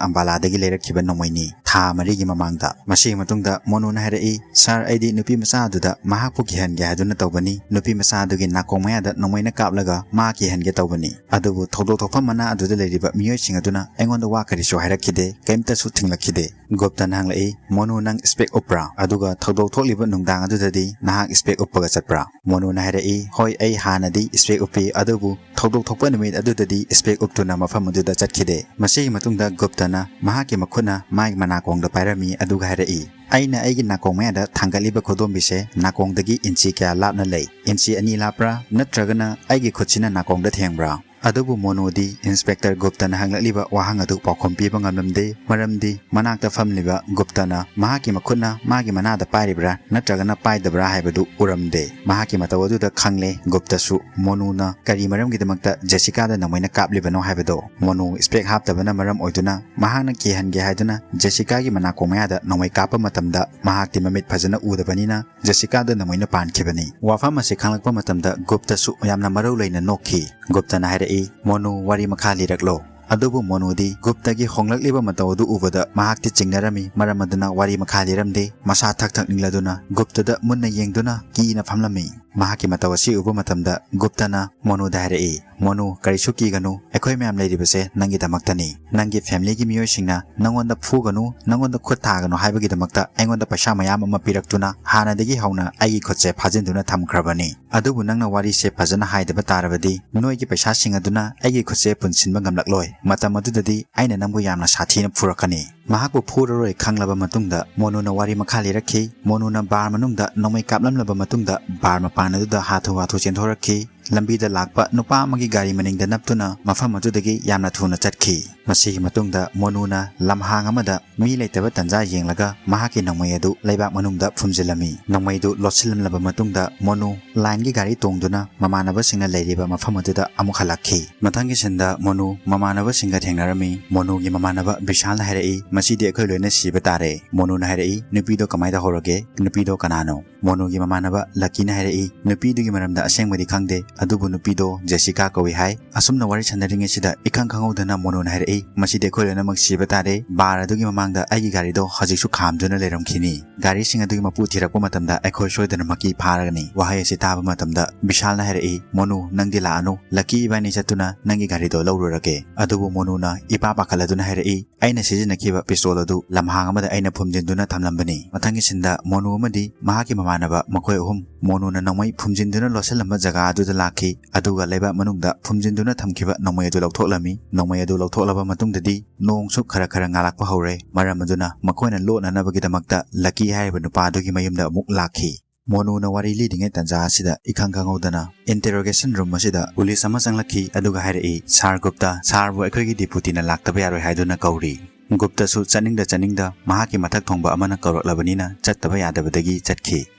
ꯑꯝꯕꯥꯂꯥꯗꯒꯤ ꯂꯩꯔꯛꯈꯤꯕ ꯅꯣꯡꯃꯩꯅꯤ, ꯊꯥ ꯃꯔꯤꯒꯤ ꯃꯃꯥꯡꯗ"꯫ ꯃꯁꯤꯒꯤ ꯃꯇꯨꯡꯗ ꯃꯣꯅꯨꯅ ꯍꯥꯏꯔꯛꯏ, "ꯁꯥꯔ, ꯑꯩꯗꯤ ꯅꯨꯄꯤ ꯃꯆꯥ ꯑꯗꯨꯗ ꯃꯍꯥꯛꯄꯨ ꯀꯤꯍꯟꯒꯦ ꯍꯥꯏꯗꯨꯅ ꯇꯧꯕꯅꯤ, ꯅꯨꯄꯤ ꯃꯆꯥ ꯑꯗꯨꯒꯤ ꯅꯥꯀꯣꯡ ꯃꯌꯥꯗ ꯅꯣꯡꯃꯩꯅ ꯀꯥꯞꯂꯒ ꯃꯥ ꯀꯤꯍꯟꯒꯦ ꯇꯧꯕꯅꯤ, ꯑꯗꯨꯕꯨ ꯊꯧꯗꯣꯛ ꯊꯣꯛꯐꯝ ꯃꯅꯥ ꯑꯗꯨꯗ ꯂꯩꯔꯤꯕ ꯃꯤꯑꯣꯏꯁꯤꯡ ꯑꯗꯨꯅ ꯑꯩꯉꯣꯟꯗ ꯋꯥ ꯀꯔꯤꯁꯨ ꯍꯥꯏꯔꯛꯈꯤꯗꯦ, ꯀꯔꯤꯝꯇꯁꯨ ꯊꯤꯡꯂꯛꯈꯤꯗꯦ"꯫ ꯒꯨꯞꯇꯅ ꯍꯪꯂꯛꯏ, "ꯃꯣꯅꯨ, ꯅꯪ ꯏꯁꯄꯦꯛ ꯎꯞꯄ꯭ꯔꯥ? ꯑꯗꯨꯒ ꯊꯧꯗꯣꯛ ꯊꯣꯛꯂꯤꯕ ꯅꯨꯡꯗꯥꯡ ꯑꯗꯨꯗꯗꯤ ꯅꯍꯥꯛ ꯏꯁꯄꯦꯛ ꯎꯞꯄꯒ ꯆꯠꯄ꯭ꯔꯥ?" ꯃꯣꯅꯨꯅ ꯍꯥꯏꯔꯛꯏ, "ꯍꯣꯏ, ꯑꯩ ꯍꯥꯟꯅꯗꯤ ꯏꯁꯄꯦꯛ ꯎꯞꯄꯤ, ꯑꯗꯨꯕꯨ ꯊꯧꯗꯣꯛ ꯊꯣꯛꯄ ꯅꯨꯃꯤꯠ ꯑꯗꯨꯗꯗꯤ ꯏꯁꯄꯦꯛ ꯎꯞꯇꯨꯅ ꯃꯐꯝ ꯑꯗꯨꯗ ꯆꯠꯈꯤꯗꯦ"꯫ ꯃꯁꯤꯒꯤ ꯃꯇꯨꯡꯗ ꯒꯨꯞꯇꯅ ꯃꯍꯥꯛꯀꯤ ꯃꯈꯨꯠꯅ ꯃꯥꯒꯤ ꯃꯅꯥꯀꯣꯡꯗ ꯄꯥꯏꯔꯝꯃꯤ, ꯑꯗꯨꯒ ꯍꯥꯏꯔꯛꯏ, "ꯑꯩꯅ ꯑꯩꯒꯤ ꯅꯥꯀꯣꯡ ꯃꯌꯥꯗ ꯊꯥꯡꯒꯠꯂꯤꯕ ꯈꯨꯗꯣꯝꯕꯤꯁꯦ ꯅꯥꯀꯣꯡꯗꯒꯤ ꯏꯟꯆꯤ ꯀꯌꯥ ꯂꯥꯞꯅ ꯂꯩ? ꯏꯟꯆꯤ ꯑꯅꯤ ꯂꯥꯞꯄ꯭ꯔꯥ, ꯅꯠꯇ꯭ꯔꯒꯅ ꯑꯩꯒꯤ ꯈꯨꯠꯁꯤꯅ ꯅꯥꯀꯣꯡꯗ ꯊꯦꯡꯕ꯭ꯔꯥ?" ꯑꯗꯨꯕꯨ ꯃꯣꯅꯨꯗꯤ ꯏꯟꯁꯄꯦꯛꯇꯔ ꯒꯨꯞꯇꯅ ꯍꯪꯂꯛꯂꯤꯕ ꯋꯥꯍꯪ ꯑꯗꯨ ꯄꯥꯎꯈꯨꯝ ꯄꯤꯕ ꯉꯝꯂꯝꯗꯦ, ꯃꯔꯝꯗꯤ ꯃꯅꯥꯛꯇ ꯐꯝꯂꯤꯕ ꯒꯨꯞꯇꯅ ꯃꯍꯥꯛꯀꯤ ꯃꯈꯨꯠꯅ ꯃꯥꯒꯤ ꯃꯅꯥꯗ ꯄꯥꯏꯔꯤꯕ꯭ꯔꯥ ꯅꯠꯇ꯭ꯔꯒꯅ ꯄꯥꯏꯗꯕ꯭ꯔꯥ ꯍꯥꯏꯕꯗꯨ ꯎꯔꯝꯗꯦ꯫ ꯃꯍꯥꯛꯀꯤ ꯃꯇꯧ ꯑꯗꯨꯗ ꯈꯪꯂꯦ ꯒꯨꯞꯇꯁꯨ ꯃꯣꯅꯨꯅ ꯀꯔꯤ ꯃꯔꯝꯒꯤꯗꯃꯛꯇ ꯖꯦꯁꯤꯀꯥꯗ ꯅꯣꯡꯃꯩꯅ ꯀꯥꯞꯂꯤꯕꯅꯣ ꯍꯥꯏꯕꯗꯣ꯫ ꯃꯣꯅꯨ ꯏꯁꯄꯦꯛ ꯍꯥꯞꯇꯕꯅ ꯃꯔꯝ ꯑꯣꯏꯗꯨꯅ ꯃꯍꯥꯛꯅ ꯀꯤꯍꯟꯒꯦ ꯍꯥꯏꯗꯨꯅ ꯖꯦꯁꯤꯀꯥꯒꯤ ꯃꯅꯥꯀꯣꯡ ꯃꯌꯥꯗ ꯅꯣꯡꯃꯩ ꯀꯥꯞꯄ ꯃꯇꯝꯗ ꯃꯍꯥꯛꯇꯤ ꯃꯃꯤꯠ ꯐꯖꯅ ꯎꯗꯕꯅꯤꯅ ꯖꯦꯁꯤꯀꯥꯗ ꯅꯣꯡꯃꯩꯅ ꯄꯥꯟꯈꯤꯕꯅꯤ꯫ ꯋꯥꯐꯝ ꯑꯁꯤ ꯈꯪꯂꯛꯄ ꯃꯇꯝꯗ ꯒꯨꯞꯇꯁꯨ ꯌꯥꯝꯅ ꯃꯔꯧ ꯂꯩꯅ ꯅꯣꯛꯈꯤ꯫ ꯒꯨꯞꯇꯅ ꯍꯥꯏꯔꯛꯏ, "ꯃꯣꯅꯨ, ꯋꯥꯔꯤ ꯃꯈꯥ ꯂꯤꯔꯛꯂꯣ?" ꯑꯗꯨꯕꯨ ꯃꯣꯅꯨꯗꯤ ꯒꯨꯞꯇꯒꯤ ꯍꯣꯡꯂꯛꯂꯤꯕ ꯃꯇꯧ ꯑꯗꯨ ꯎꯕꯗ ꯃꯍꯥꯛꯇꯤ ꯆꯤꯡꯅꯔꯝꯃꯤ, ꯃꯔꯝ ꯑꯗꯨꯅ ꯋꯥꯔꯤ ꯃꯈꯥ ꯂꯤꯔꯝꯗꯦ꯫ ꯃꯁꯥ ꯊꯛ ꯊꯛ ꯅꯤꯛꯂꯗꯨꯅ ꯒꯨꯞꯇꯗ ꯃꯨꯟꯅ ꯌꯦꯡꯗꯨꯅ ꯀꯤꯅ ꯐꯝꯂꯝꯃꯤ꯫ ꯃꯍꯥꯛꯀꯤ ꯃꯇꯧ ꯑꯁꯤ ꯎꯕ ꯃꯇꯝꯗ ꯒꯨꯞꯇꯅ ꯃꯣꯅꯨꯗ ꯍꯥꯏꯔꯛꯏ, "ꯃꯣꯅꯨ, ꯀꯔꯤꯁꯨ ꯀꯤꯒꯅꯨ, ꯑꯩꯈꯣꯏ ꯃꯌꯥꯝ ꯂꯩꯔꯤꯕꯁꯦ ꯅꯪꯒꯤꯗꯃꯛꯇꯅꯤ꯫ ꯅꯪꯒꯤ ꯐꯦꯃꯤꯂꯤꯒꯤ ꯃꯤꯑꯣꯏꯁꯤꯡꯅ ꯅꯪꯉꯣꯟꯗ ꯐꯨꯒꯅꯨ, ꯅꯪꯉꯣꯟꯗ ꯈꯨꯠ ꯊꯥꯒꯅꯨ ꯍꯥꯏꯕꯒꯤꯗꯃꯛꯇ ꯑꯩꯉꯣꯟꯗ ꯄꯩꯁꯥ ꯃꯌꯥꯝ ꯑꯃ ꯄꯤꯔꯛꯇꯨꯅ ꯍꯥꯟꯅꯗꯒꯤ ꯍꯧꯅ ꯑꯩꯒꯤ ꯈꯨꯠꯁꯦ ꯐꯥꯖꯤꯟꯗꯨꯅ ꯊꯝꯈ꯭ꯔꯕꯅꯤ꯫ ꯑꯗꯨꯕꯨ ꯅꯪꯅ ꯋꯥꯔꯤꯁꯦ ꯐꯖꯅ ꯍꯥꯏꯗꯕ ꯇꯥꯔꯕꯗꯤ ꯅꯣꯏꯒꯤ ꯄꯩꯁꯥꯁꯤꯡ ꯑꯗꯨꯅ ꯑꯩꯒꯤ ꯈꯨꯠꯁꯦ ꯄꯨꯟꯁꯤꯟꯕ ꯉꯝꯂꯛꯂꯣꯏ꯫ ꯃꯇꯝ ꯑꯗꯨꯗꯗꯤ ꯑꯩꯅ ꯅꯪꯕꯨ ꯌꯥꯝꯅ ꯁꯥꯊꯤꯅ ꯐꯨꯔꯛꯀꯅꯤ꯫" ꯃꯍꯥꯛꯄꯨ ꯐꯨꯔꯔꯣꯏ ꯈꯪꯂꯕ ꯃꯇꯨꯡꯗ ꯃꯣꯅꯨꯅ ꯋꯥꯔꯤ ꯃꯈꯥ ꯂꯤꯔꯛꯈꯤ꯫ ꯃꯣꯅꯨꯅ ꯕꯥꯔ ꯃꯅꯨꯡꯗ ꯅꯣꯡꯃꯩ ꯀꯥꯞꯂꯝꯂꯕ ꯃꯇꯨꯡꯗ ꯕꯥꯔ ꯃꯄꯥꯟ ꯑꯗꯨꯗ ꯍꯥꯊꯨ ꯍꯥꯊꯨ ꯆꯦꯟꯊꯣꯔꯛꯈꯤ꯫ ꯂꯝꯕꯤꯗ ꯂꯥꯛꯄ ꯅꯨꯄꯥ ꯑꯃꯒꯤ ꯒꯥꯔꯤ ꯃꯅꯤꯡꯗ ꯅꯞꯇꯨꯅ ꯃꯐꯝ ꯑꯗꯨꯗꯒꯤ ꯌꯥꯝꯅ ꯊꯨꯅ ꯆꯠꯈꯤ꯫ ꯃꯁꯤꯒꯤ ꯃꯇꯨꯡꯗ ꯃꯣꯅꯨꯅ ꯂꯝꯍꯥꯡ ꯑꯃꯗ ꯃꯤ ꯂꯩꯇꯕ ꯇꯟꯖꯥ ꯌꯦꯡꯂꯒ ꯃꯍꯥꯛꯀꯤ ꯅꯣꯡꯃꯩ ꯑꯗꯨ ꯂꯩꯕꯥꯛ ꯃꯅꯨꯡꯗ ꯐꯨꯝꯖꯤꯜꯂꯝꯃꯤ꯫ ꯅꯣꯡꯃꯩꯗꯨ ꯂꯣꯠꯁꯤꯜꯂꯝꯂꯕ ꯃꯇꯨꯡꯗ ꯃꯣꯅꯨ ꯂꯥꯏꯟꯒꯤ ꯒꯥꯔꯤ ꯇꯣꯡꯗꯨꯅ ꯃꯃꯥꯟꯅꯕꯁꯤꯡꯅ ꯂꯩꯔꯤꯕ ꯃꯐꯝ ꯑꯗꯨꯗ ꯑꯃꯨꯛ ꯍꯜꯂꯛꯈꯤ꯫ ꯃꯊꯪꯒꯤ ꯁꯤꯟꯗ ꯃꯣꯅꯨ ꯃꯃꯥꯟꯅꯕꯁꯤꯡꯒ ꯊꯦꯡꯅꯔꯝꯃꯤ꯫ ꯃꯣꯅꯨꯒꯤ ꯃꯃꯥꯟꯅꯕ ꯕꯤꯁꯥꯜꯅ ꯍꯥꯏꯔꯛꯏ, "ꯃꯁꯤꯗꯤ ꯑꯩꯈꯣꯏ ꯂꯣꯏꯅ ꯁꯤꯕ ꯇꯥꯔꯦ꯫" ꯃꯣꯅꯨꯅ ꯍꯥꯏꯔꯛꯏ, "ꯅꯨꯄꯤꯗꯣ ꯀꯃꯥꯏꯅ ꯇꯧꯍꯧꯔꯒꯦ? ꯅꯨꯄꯤꯗꯣ ꯀꯅꯥꯅꯣ?" ꯃꯣꯅꯨꯒꯤ ꯃꯃꯥꯟꯅꯕ ꯂꯛꯀꯤꯅ ꯍꯥꯏꯔꯛꯏ, "ꯅꯨꯄꯤꯗꯨꯒꯤ ꯃꯔꯝꯗ ꯑꯁꯦꯡꯕꯗꯤ ꯈꯪꯗꯦ, ꯑꯗꯨꯕꯨ ꯅꯨꯄꯤꯗꯣ ꯖꯦꯁꯤꯀꯥ ꯀꯧꯏ ꯍꯥꯏ꯫" ꯑꯁꯨꯝꯅ ꯋꯥꯔꯤ ꯁꯥꯟꯅꯔꯤꯉꯩꯁꯤꯗ ꯏꯈꯪ ꯈꯪꯍꯧꯗꯅ ꯃꯣꯅꯨꯅ ꯍꯥꯏꯔꯛꯏ, "ꯃꯁꯤꯗꯤ ꯑꯩꯈꯣꯏ ꯂꯣꯏꯅꯃꯛ ꯁꯤꯕ ꯇꯥꯔꯦ꯫ ꯕꯥꯔ ꯑꯗꯨꯒꯤ ꯃꯃꯥꯡꯗ ꯑꯩꯒꯤ ꯒꯥꯔꯤꯗꯣ ꯍꯧꯖꯤꯛꯁꯨ ꯈꯥꯝꯗꯨꯅ ꯂꯩꯔꯝꯈꯤꯅꯤ꯫ ꯒꯥꯔꯤꯁꯤꯡ ꯑꯗꯨꯒꯤ ꯃꯄꯨ ꯊꯤꯔꯛꯄ ꯃꯇꯝꯗ ꯑꯩꯈꯣꯏ ꯁꯣꯏꯗꯅꯃꯛꯀꯤ ꯐꯥꯔꯒꯅꯤ꯫" ꯋꯥꯍꯩ ꯑꯁꯤ ꯇꯥꯕ ꯃꯇꯝꯗ ꯕꯤꯁꯥꯜꯅ ꯍꯥꯏꯔꯛꯏ, "ꯃꯣꯅꯨ, ꯅꯪꯗꯤ ꯂꯥꯛꯑꯅꯨ꯫ ꯂꯛꯀꯤ ꯏꯕꯥꯅꯤ ꯆꯠꯇꯨꯅ ꯅꯪꯒꯤ ꯒꯥꯔꯤꯗꯣ ꯂꯧꯔꯨꯔꯒꯦ꯫" ꯑꯗꯨꯕꯨ ꯃꯣꯅꯨꯅ ꯏꯄꯥ ꯄꯥꯈꯠꯂꯗꯨꯅ ꯍꯥꯏꯔꯛꯏ, "ꯑꯩꯅ ꯁꯤꯖꯤꯟꯅꯈꯤꯕ ꯄꯤꯁꯇꯣꯜ ꯑꯗꯨ ꯂꯝꯍꯥꯡ ꯑꯃꯗ ꯑꯩꯅ ꯐꯨꯝꯖꯤꯟꯗꯨꯅ ꯊꯝꯂꯝꯕꯅꯤ꯫" ꯃꯊꯪꯒꯤ ꯁꯤꯟꯗ ꯃꯣꯅꯨ ꯑꯃꯗꯤ ꯃꯍꯥꯛꯀꯤ ꯃꯃꯥꯟꯅꯕ ꯃꯈꯣꯏ ꯑꯍꯨꯝ ꯃꯣꯅꯨꯅ ꯅꯣꯡꯃꯩ ꯐꯨꯝꯖꯤꯟꯗꯨꯅ ꯂꯣꯠꯁꯤꯜꯂꯝꯕ ꯖꯒꯥ ꯑꯗꯨꯗ ꯂꯥꯛꯈꯤ꯫ ꯑꯗꯨꯒ ꯂꯩꯕꯥꯛ ꯃꯅꯨꯡꯗ ꯐꯨꯝꯖꯤꯟꯗꯨꯅ ꯊꯝꯈꯤꯕ ꯅꯣꯡꯃꯩ ꯑꯗꯨ ꯂꯧꯊꯣꯛꯂꯝꯃꯤ꯫ ꯅꯣꯡꯃꯩ ꯑꯗꯨ ꯂꯧꯊꯣꯛꯂꯕ ꯃꯇꯨꯡꯗꯗꯤ ꯅꯣꯡꯁꯨ ꯈꯔ ꯈꯔ ꯉꯥꯜꯂꯛꯄ ꯍꯧꯔꯦ꯫ ꯃꯔꯝ ꯑꯗꯨꯅ ꯃꯈꯣꯏꯅ ꯂꯣꯠꯅꯅꯕꯒꯤꯗꯃꯛꯇ ꯂꯛꯀꯤ ꯍꯥꯏꯔꯤꯕ ꯅꯨꯄꯥ ꯑꯗꯨꯒꯤ ꯃꯌꯨꯝꯗ ꯑꯃꯨꯛ ꯂꯥꯛꯈꯤ꯫ ꯃꯣꯅꯨꯅ ꯋꯥꯔꯤ ꯂꯤꯔꯤꯉꯩ ꯇꯥꯟꯖꯥ ꯑꯁꯤꯗ ꯏꯈꯪ ꯈꯪꯍꯧꯗꯅ interrogation room ꯑꯁꯤꯗ ꯄꯨꯂꯤꯁ ꯑꯃ ꯆꯪꯂꯛꯈꯤ, ꯑꯗꯨꯒ ꯍꯥꯏꯔꯛꯏ, "ꯁꯥꯔ ꯒꯨꯞꯇ, ꯁꯥꯔꯕꯨ ꯑꯩꯈꯣꯏꯒꯤ ꯗꯤꯄꯨꯇꯤꯅ ꯂꯥꯛꯇꯕ ꯌꯥꯔꯣꯏ ꯍꯥꯏꯗꯨꯅ ꯀꯧꯔꯤ꯫" ꯒꯨꯞꯇꯁꯨ ꯆꯠꯅꯤꯡꯗ ꯆꯠꯅꯤꯡꯗ ꯃꯍꯥꯛꯀꯤ ꯃꯊꯛ ꯊꯣꯡꯕ ꯑꯃꯅ ꯀꯧꯔꯛꯂꯕꯅꯤꯅ ꯆꯠꯇꯕ ꯌꯥꯗꯕꯗꯒꯤ ꯆꯠꯈꯤ꯫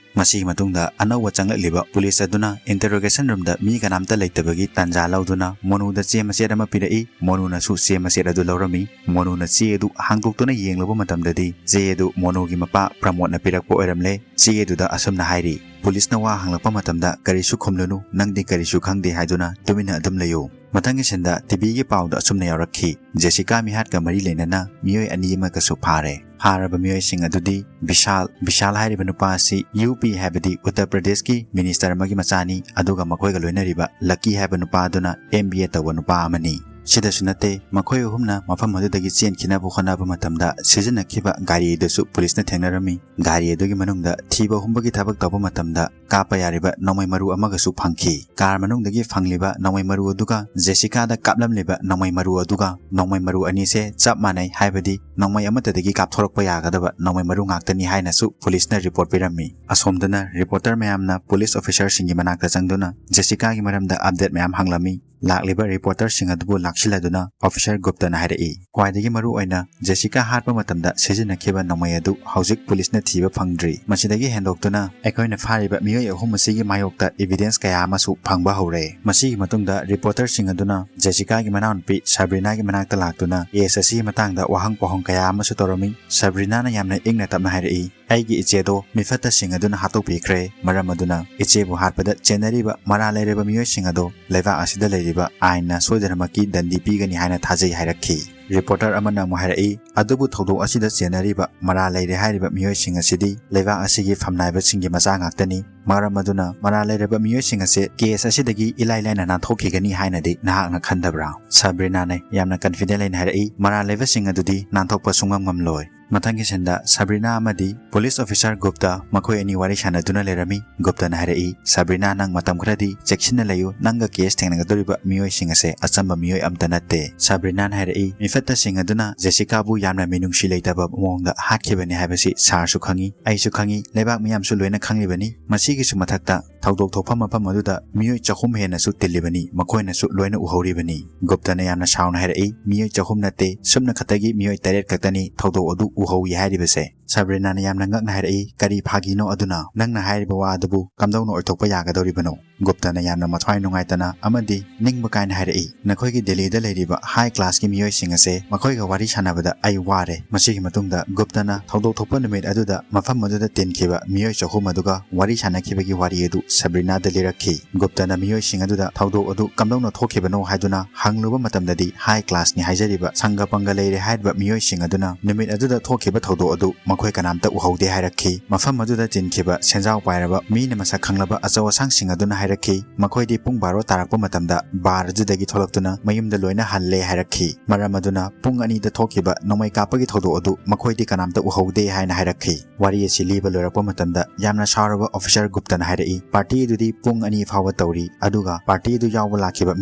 ꯃꯁꯤꯒꯤ ꯃꯇꯨꯡꯗ ꯑꯅꯧꯕ ꯆꯪꯂꯛꯂꯤꯕ ꯄꯨꯂꯤꯁ ꯑꯗꯨꯅ interrogation roomꯗ ꯃꯤ ꯀꯅꯥꯝꯇ ꯂꯩꯇꯕꯒꯤ ꯇꯥꯟꯖꯥ ꯂꯧꯗꯨꯅ ꯃꯣꯅꯨꯗ ꯆꯦ ꯃꯆꯦꯠ ꯑꯃ ꯄꯤꯔꯛꯏ꯫ ꯃꯣꯅꯨꯅꯁꯨ ꯆꯦ ꯃꯆꯦꯠ ꯑꯗꯨ ꯂꯧꯔꯝꯃꯤ꯫ ꯃꯣꯅꯨꯅ ꯆꯦ ꯑꯗꯨ ꯍꯥꯡꯗꯣꯛꯇꯨꯅ ꯌꯦꯡꯂꯨꯕ ꯃꯇꯝꯗꯗꯤ ꯆꯦ ꯑꯗꯨ ꯃꯣꯅꯨꯒꯤ ꯃꯄꯥ ꯄ꯭ꯔꯃꯣꯗꯅ ꯄꯤꯔꯛꯄ ꯑꯣꯏꯔꯝꯂꯦ꯫ ꯆꯦ ꯑꯗꯨꯗ ꯑꯁꯨꯝꯅ ꯍꯥꯏꯔꯤ, "ꯄꯨꯂꯤꯁꯅ ꯋꯥ ꯍꯪꯂꯛꯄ ꯃꯇꯝꯗ ꯀꯔꯤꯁꯨ ꯈꯨꯝꯂꯨꯅꯨ, ꯅꯪꯗꯤ ꯀꯔꯤꯁꯨ ꯈꯪꯗꯦ ꯍꯥꯏꯗꯨꯅ ꯇꯨꯃꯤꯟꯅ ꯑꯗꯨꯝ ꯂꯩꯌꯨ꯫" ꯃꯊꯪꯒꯤ ꯁꯤꯟꯗ ꯇꯤꯚꯤꯒꯤ ꯄꯥꯎꯗ ꯑꯁꯨꯝꯅ ꯌꯥꯎꯔꯛꯈꯤ, "ꯖꯦꯁꯤꯀꯥ ꯃꯤꯍꯥꯠꯀ ꯃꯔꯤ ꯂꯩꯅꯅ ꯃꯤꯑꯣꯏ ꯑꯅꯤ ꯑꯃꯒꯁꯨ ꯐꯥꯔꯦ꯫" ꯐꯥꯔꯕ ꯃꯤꯑꯣꯏꯁꯤꯡ ꯑꯗꯨꯗꯤ ꯕꯤꯁꯥꯜ, ꯕꯤꯁꯥꯜ ꯍꯥꯏꯔꯤꯕ ꯅꯨꯄꯥ ꯑꯁꯤ ꯌꯨ ꯄꯤ ꯍꯥꯏꯕꯗꯤ ꯎꯠꯇꯔ ꯄ꯭ꯔꯗꯦꯁꯀꯤ ꯃꯤꯅꯤꯁꯇꯔ ꯑꯃꯒꯤ ꯃꯆꯥꯅꯤ, ꯑꯗꯨꯒ ꯃꯈꯣꯏꯒ ꯂꯣꯏꯅꯔꯤꯕ ꯂꯛꯀꯤ ꯍꯥꯏꯕ ꯅꯨꯄꯥ ꯑꯗꯨꯅ ꯑꯦꯝ ꯕꯤ ꯑꯦ ꯇꯧꯕ ꯅꯨꯄꯥ ꯑꯃꯅꯤ꯫ ꯁꯤꯗꯁꯨ ꯅꯠꯇꯦ, ꯃꯈꯣꯏ ꯑꯍꯨꯝꯅ ꯃꯐꯝ ꯑꯗꯨꯗꯒꯤ ꯆꯦꯟꯈꯤꯅꯕ ꯍꯣꯠꯅꯕ ꯃꯇꯝꯗ ꯁꯤꯖꯤꯟꯅꯈꯤꯕ ꯒꯥꯔꯤ ꯑꯗꯨꯁꯨ ꯄꯨꯂꯤꯁꯅ ꯊꯦꯡꯅꯔꯝꯃꯤ꯫ ꯒꯥꯔꯤ ꯑꯗꯨꯒꯤ ꯃꯅꯨꯡꯗ ꯊꯤꯕ ꯍꯨꯝꯕꯒꯤ ꯊꯕꯛ ꯇꯧꯕ ꯃꯇꯝꯗ ꯀꯥꯞꯄ ꯌꯥꯔꯤꯕ ꯅꯣꯡꯃꯩ ꯃꯔꯨ ꯑꯃꯒꯁꯨ ꯐꯪꯈꯤ꯫ ꯀꯥꯔ ꯃꯅꯨꯡꯗꯒꯤ ꯐꯪꯂꯤꯕ ꯅꯣꯡꯃꯩ ꯃꯔꯨ ꯑꯗꯨꯒ ꯖꯦꯁꯤꯀꯥꯗ ꯀꯥꯞꯂꯝꯂꯤꯕ ꯅꯣꯡꯃꯩ ꯃꯔꯨ ꯑꯗꯨꯒ ꯅꯣꯡꯃꯩ ꯃꯔꯨ ꯑꯅꯤꯁꯦ ꯆꯞ ꯃꯥꯟꯅꯩ, ꯍꯥꯏꯕꯗꯤ ꯅꯣꯡꯃꯩ ꯑꯃꯠꯇꯗꯒꯤ ꯀꯥꯞꯊꯣꯔꯛꯄ ꯌꯥꯒꯗꯕ ꯅꯣꯡꯃꯩ ꯃꯔꯨ ꯉꯥꯛꯇꯅꯤ ꯍꯥꯏꯅꯁꯨ ꯄꯨꯂꯤꯁꯅ ꯔꯤꯄꯣꯔꯠ ꯄꯤꯔꯝꯃꯤ꯫ ꯑꯁꯣꯝꯗꯅ ꯔꯤꯄꯣꯔꯇꯔ ꯃꯌꯥꯝꯅ ꯄꯨꯂꯤꯁ ꯑꯣꯐꯤꯁꯔꯁꯤꯡꯒꯤ ꯃꯅꯥꯛꯇ ꯆꯪꯗꯨꯅ ꯖꯦꯁꯤꯀꯥꯒꯤ ꯃꯔꯝꯗ ꯑꯞꯗꯦꯠ ꯃꯌꯥꯝ ꯍꯪꯂꯝꯃꯤ꯫ ꯂꯥꯛꯂꯤꯕ ꯔꯤꯄꯣꯔꯇꯔꯁꯤꯡ ꯑꯗꯨꯕꯨ ꯂꯥꯛꯁꯤꯜꯂꯗꯨꯅ ꯑꯣꯐꯤꯁꯔ ꯒꯨꯞꯇꯅ ꯍꯥꯏꯔꯛꯏ, ꯈ꯭ꯋꯥꯏꯗꯒꯤ ꯃꯔꯨ ꯑꯣꯏꯅ ꯖꯦꯁꯤꯀꯥ ꯍꯥꯠꯄ ꯃꯇꯝꯗ ꯁꯤꯖꯤꯟꯅꯈꯤꯕ ꯅꯣꯡꯃꯩ ꯑꯗꯨ ꯍꯧꯖꯤꯛ ꯄꯨꯂꯤꯁꯅ ꯊꯤꯕ ꯐꯪꯗ꯭ꯔꯤ꯫ ꯃꯁꯤꯗꯒꯤ ꯍꯦꯟꯗꯣꯛꯇꯨꯅ ꯑꯩꯈꯣꯏꯅ ꯐꯥꯔꯤꯕ ꯃꯤꯑꯣꯏ ꯑꯍꯨꯝ ꯑꯁꯤꯒꯤ ꯃꯥꯌꯣꯛꯇ evidence ꯀꯌꯥ ꯑꯃꯁꯨ ꯐꯪꯕ ꯍꯧꯔꯦ꯫ ꯃꯁꯤꯒꯤ ꯃꯇꯨꯡꯗ ꯔꯤꯄꯣꯔꯇꯔꯁꯤꯡ ꯑꯗꯨꯅ ꯖꯦꯁꯤꯀꯥꯒꯤ ꯃꯅꯥꯎꯅꯨꯄꯤ ꯁꯕ꯭ꯔꯤꯅꯥꯒꯤ ꯃꯅꯥꯛꯇ ꯂꯥꯛꯇꯨꯅ ꯀꯦꯁ ꯑꯁꯤꯒꯤ ꯃꯇꯥꯡꯗ ꯋꯥꯍꯪ ꯄꯥꯎꯍꯪ ꯀꯌꯥ ꯑꯃꯁꯨ ꯇꯧꯔꯝꯃꯤ꯫ ꯁꯕ꯭ꯔꯤꯅꯥꯅ ꯌꯥꯝꯅ ꯏꯪꯅ ꯇꯞꯅ ꯍꯥꯏꯔꯛꯏ, "ꯑꯩꯒꯤ ꯏꯆꯦꯗꯣ ꯃꯤꯐꯠꯇꯁꯤꯡ ꯑꯗꯨꯅ ꯍꯥꯠꯇꯣꯛꯄꯤꯈ꯭ꯔꯦ꯫ ꯃꯔꯝ ꯑꯗꯨꯅ ꯏꯆꯦꯕꯨ ꯍꯥꯠꯄꯗ ꯆꯦꯟꯅꯔꯤꯕ ꯃꯔꯥꯜ ꯂꯩꯔꯕ ꯃꯤꯑꯣꯏꯁꯤꯡ ꯑꯗꯣ ꯂꯩꯕꯥꯛ ꯑꯁꯤꯗ ꯂꯩꯔꯤꯕ ꯑꯥꯏꯟꯅ ꯁꯣꯏꯗꯅꯃꯛꯀꯤ ꯗꯟꯗꯤ ꯄꯤꯒꯅꯤ ꯍꯥꯏꯅ ꯊꯥꯖꯩ" ꯍꯥꯏꯔꯛꯈꯤ꯫ ꯔꯤꯄꯣꯔꯇꯔ ꯑꯃꯅ ꯑꯃꯨꯛ ꯍꯥꯏꯔꯛꯏ, "ꯑꯗꯨꯕꯨ ꯊꯧꯗꯣꯛ ꯑꯁꯤꯗ ꯆꯦꯟꯅꯔꯤꯕ ꯃꯔꯥꯜ ꯂꯩꯔꯦ ꯍꯥꯏꯔꯤꯕ ꯃꯤꯑꯣꯏꯁꯤꯡ ꯑꯁꯤꯗꯤ ꯂꯩꯕꯥꯛ ꯑꯁꯤꯒꯤ ꯐꯝꯅꯥꯏꯕꯁꯤꯡꯒꯤ ꯃꯆꯥ ꯉꯥꯛꯇꯅꯤ꯫ ꯃꯔꯝ ꯑꯗꯨꯅ ꯃꯔꯥꯜ ꯂꯩꯔꯕ ꯃꯤꯑꯣꯏꯁꯤꯡ ꯑꯁꯤ ꯀꯦꯁ ꯑꯁꯤꯗꯒꯤ ꯏꯂꯥꯏ ꯂꯥꯏꯅ ꯅꯥꯟꯊꯣꯛꯈꯤꯒꯅꯤ ꯍꯥꯏꯅꯗꯤ ꯅꯍꯥꯛꯅ ꯈꯟꯗꯕ꯭ꯔꯥ?" ꯁꯕ꯭ꯔꯤꯅꯥꯅ ꯌꯥꯝꯅ confident ꯂꯩꯅ ꯍꯥꯏꯔꯛꯏ, "ꯃꯔꯥꯜ ꯂꯩꯕꯁꯤꯡ ꯑꯗꯨꯗꯤ ꯅꯥꯟꯊꯣꯛꯄ ꯁꯨꯡꯉꯝ ꯉꯝꯂꯣꯏ꯫" ꯃꯊꯪꯒꯤ ꯁꯤꯟꯗ ꯁꯕ꯭ꯔꯤꯅꯥ ꯑꯃꯗꯤ ꯄꯨꯂꯤꯁ ꯑꯣꯐꯤꯁꯔ ꯒꯨꯞꯇ ꯃꯈꯣꯏ ꯑꯅꯤ ꯋꯥꯔꯤ ꯁꯥꯟꯅꯗꯨꯅ ꯂꯩꯔꯝꯃꯤ꯫ ꯒꯨꯞꯇꯅ ꯍꯥꯏꯔꯛꯏ, "ꯁꯕ꯭ꯔꯤꯅꯥ, ꯅꯪ ꯃꯇꯝ ꯈꯔꯗꯤ ꯆꯦꯛꯁꯤꯟꯅ ꯂꯩꯌꯨ, ꯅꯪꯒ ꯀꯦꯁ ꯊꯦꯡꯅꯒꯗꯧꯔꯤꯕ ꯃꯤꯑꯣꯏꯁꯤꯡ ꯑꯁꯦ ꯑꯆꯝꯕ ꯃꯤꯑꯣꯏ ꯑꯝꯇ ꯅꯠꯇꯦ꯫" ꯁꯕ꯭ꯔꯤꯅꯥꯅ ꯍꯥꯏꯔꯛꯏ, ꯄꯠꯇꯁꯤꯡ ꯑꯗꯨꯅ ꯖꯦꯁꯤꯀꯥꯕꯨ ꯌꯥꯝꯅ ꯃꯤꯅꯨꯡꯁꯤ ꯂꯩꯇꯕ ꯃꯑꯣꯡꯗ ꯍꯥꯠꯈꯤꯕꯅꯤ ꯍꯥꯏꯕꯁꯤ ꯁꯥꯔꯁꯨ ꯈꯪꯏ, ꯑꯩꯁꯨ ꯈꯪꯏ, ꯂꯩꯕꯥꯛ ꯃꯤꯌꯥꯝꯁꯨ ꯂꯣꯏꯅ ꯈꯪꯂꯤꯕꯅꯤ꯫ ꯃꯁꯤꯒꯤꯁꯨ ꯃꯊꯛꯇ ꯊꯧꯗꯣꯛ ꯊꯣꯛꯐꯝ ꯃꯐꯝ ꯑꯗꯨꯗ ꯃꯤꯑꯣꯏ ꯆꯍꯨꯝ ꯍꯦꯟꯅꯁꯨ ꯇꯤꯜꯂꯤꯕꯅꯤ, ꯃꯈꯣꯏꯅꯁꯨ ꯂꯣꯏꯅ ꯎꯍꯧꯔꯤꯕꯅꯤ꯫ ꯒꯨꯞꯇꯅ ꯌꯥꯝꯅ ꯁꯥꯎꯅ ꯍꯥꯏꯔꯛꯏ, "ꯃꯤꯑꯣꯏ ꯆꯍꯨꯝ ꯅꯠꯇꯦ, ꯁꯨꯞꯅ ꯈꯛꯇꯒꯤ ꯃꯤꯑꯣꯏ ꯇꯔꯦꯠ ꯈꯛꯇꯅꯤ ꯊꯧꯗꯣꯛ ꯑꯗꯨ ꯎꯍꯧꯏ ꯍꯥꯏꯔꯤꯕꯁꯦ"꯫ ꯁꯕ꯭ꯔꯤꯅꯥꯅ ꯌꯥꯝꯅ ꯉꯛꯅ ꯍꯥꯏꯔꯛꯏ, "ꯀꯔꯤ ꯐꯥꯒꯤꯅꯣ ꯑꯗꯨꯅ? ꯅꯪꯅ ꯍꯥꯏꯔꯤꯕ ꯋꯥ ꯑꯗꯨꯕꯨ ꯀꯝꯗꯧꯅ ꯑꯣꯏꯊꯣꯛꯄ ꯌꯥꯒꯗꯧꯔꯤꯕꯅꯣ?" ꯒꯨꯞꯇꯅ ꯌꯥꯝꯅ ꯃꯊ꯭ꯋꯥꯏ ꯅꯨꯡꯉꯥꯏꯇꯅ ꯑꯃꯗꯤ ꯅꯤꯡꯕ ꯀꯥꯏꯅ ꯍꯥꯏꯔꯛꯏ, "ꯅꯈꯣꯏꯒꯤ ꯗꯦꯜꯂꯤꯗ ꯂꯩꯔꯤꯕ ꯍꯥꯏ ꯀ꯭ꯂꯥꯁꯀꯤ ꯃꯤꯑꯣꯏꯁꯤꯡ ꯑꯁꯦ, ꯃꯈꯣꯏꯒ ꯋꯥꯔꯤ ꯁꯥꯟꯅꯕꯗ ꯑꯩ ꯋꯥꯔꯦ"꯫ ꯃꯁꯤꯒꯤ ꯃꯇꯨꯡꯗ ꯒꯨꯞꯇꯅ ꯊꯧꯗꯣꯛ ꯊꯣꯛꯄ ꯅꯨꯃꯤꯠ ꯑꯗꯨꯗ ꯃꯐꯝ ꯑꯗꯨꯗ ꯇꯤꯟꯈꯤꯕ ꯃꯤꯑꯣꯏ ꯆꯍꯨꯝ ꯑꯗꯨꯒ ꯋꯥꯔꯤ ꯁꯥꯟꯅꯈꯤꯕꯒꯤ ꯋꯥꯔꯤ ꯑꯗꯨ ꯁꯕ꯭ꯔꯤꯅꯥꯗ ꯂꯤꯔꯛꯈꯤ꯫ ꯒꯨꯞꯇꯅ ꯃꯤꯑꯣꯏꯁꯤꯡ ꯑꯗꯨꯗ ꯊꯧꯗꯣꯛ ꯑꯗꯨ ꯀꯝꯗꯧꯅ ꯊꯣꯛꯈꯤꯕꯅꯣ ꯍꯥꯏꯗꯨꯅ ꯍꯪꯂꯨꯕ ꯃꯇꯝꯗꯗꯤ, ꯍꯥꯏ ꯀ꯭ꯂꯥꯁꯅꯤ ꯍꯥꯏꯖꯔꯤꯕ ꯁꯪꯒ ꯄꯪꯒ ꯂꯩꯔꯦ ꯍꯥꯏꯔꯤꯕ ꯃꯤꯑꯣꯏꯁꯤꯡ ꯑꯗꯨꯅ ꯅꯨꯃꯤꯠ ꯑꯗꯨꯗ ꯊꯣꯛꯈꯤꯕ ꯊꯧꯗꯣꯛ ꯑꯗꯨ ꯃꯈꯣꯏ ꯀꯅꯥꯝꯇ ꯎꯍꯧꯗꯦ ꯍꯥꯏꯔꯛꯈꯤ꯫ ꯃꯐꯝ ꯑꯗꯨꯗ ꯇꯤꯟꯈꯤꯕ ꯁꯦꯟꯖꯥꯎ ꯄꯥꯏꯔꯕ ꯃꯤꯅ ꯃꯁꯛ ꯈꯪꯂꯕ ꯑꯆꯧ ꯑꯁꯥꯡꯁꯤꯡ ꯑꯗꯨꯅ ꯍꯥꯏꯔꯛꯈꯤ, ꯃꯈꯣꯏꯗꯤ ꯄꯨꯡ ꯕꯥꯔꯣ ꯇꯥꯔꯛꯄ ꯃꯇꯝꯗ ꯕꯥꯔ ꯑꯗꯨꯗꯒꯤ ꯊꯣꯛꯂꯛꯇꯨꯅ ꯃꯌꯨꯝꯗ ꯂꯣꯏꯅ ꯍꯜꯂꯦ ꯍꯥꯏꯔꯛꯈꯤ꯫ ꯃꯔꯝ ꯑꯗꯨꯅ ꯄꯨꯡ ꯑꯅꯤꯗ ꯊꯣꯛꯈꯤꯕ ꯅꯣꯡꯃꯩ ꯀꯥꯞꯄꯒꯤ ꯊꯧꯗꯣꯛ ꯑꯗꯨ ꯃꯈꯣꯏꯗꯤ ꯀꯅꯥꯝꯇ ꯎꯍꯧꯗꯦ ꯍꯥꯏꯅ ꯍꯥꯏꯔꯛꯈꯤ꯫ ꯋꯥꯔꯤ ꯑꯁꯤ ꯂꯤꯕ ꯂꯣꯏꯔꯛꯄ ꯃꯇꯝꯗ ꯌꯥꯝꯅ ꯁꯥꯎꯔꯕ ꯑꯣꯐꯤꯁꯔ ꯒꯨꯞꯇꯅ ꯍꯥꯏꯔꯛꯏ, "ꯄꯥꯔꯇꯤ ꯑꯗꯨꯗꯤ ꯄꯨꯡ ꯑꯅꯤ ꯐꯥꯎꯕ ꯇꯧꯔꯤ, ꯑꯗꯨꯒ ꯄꯥꯔꯇꯤ ꯑꯗꯨ ꯌꯥꯎꯕ ꯂꯥꯛꯈꯤꯕ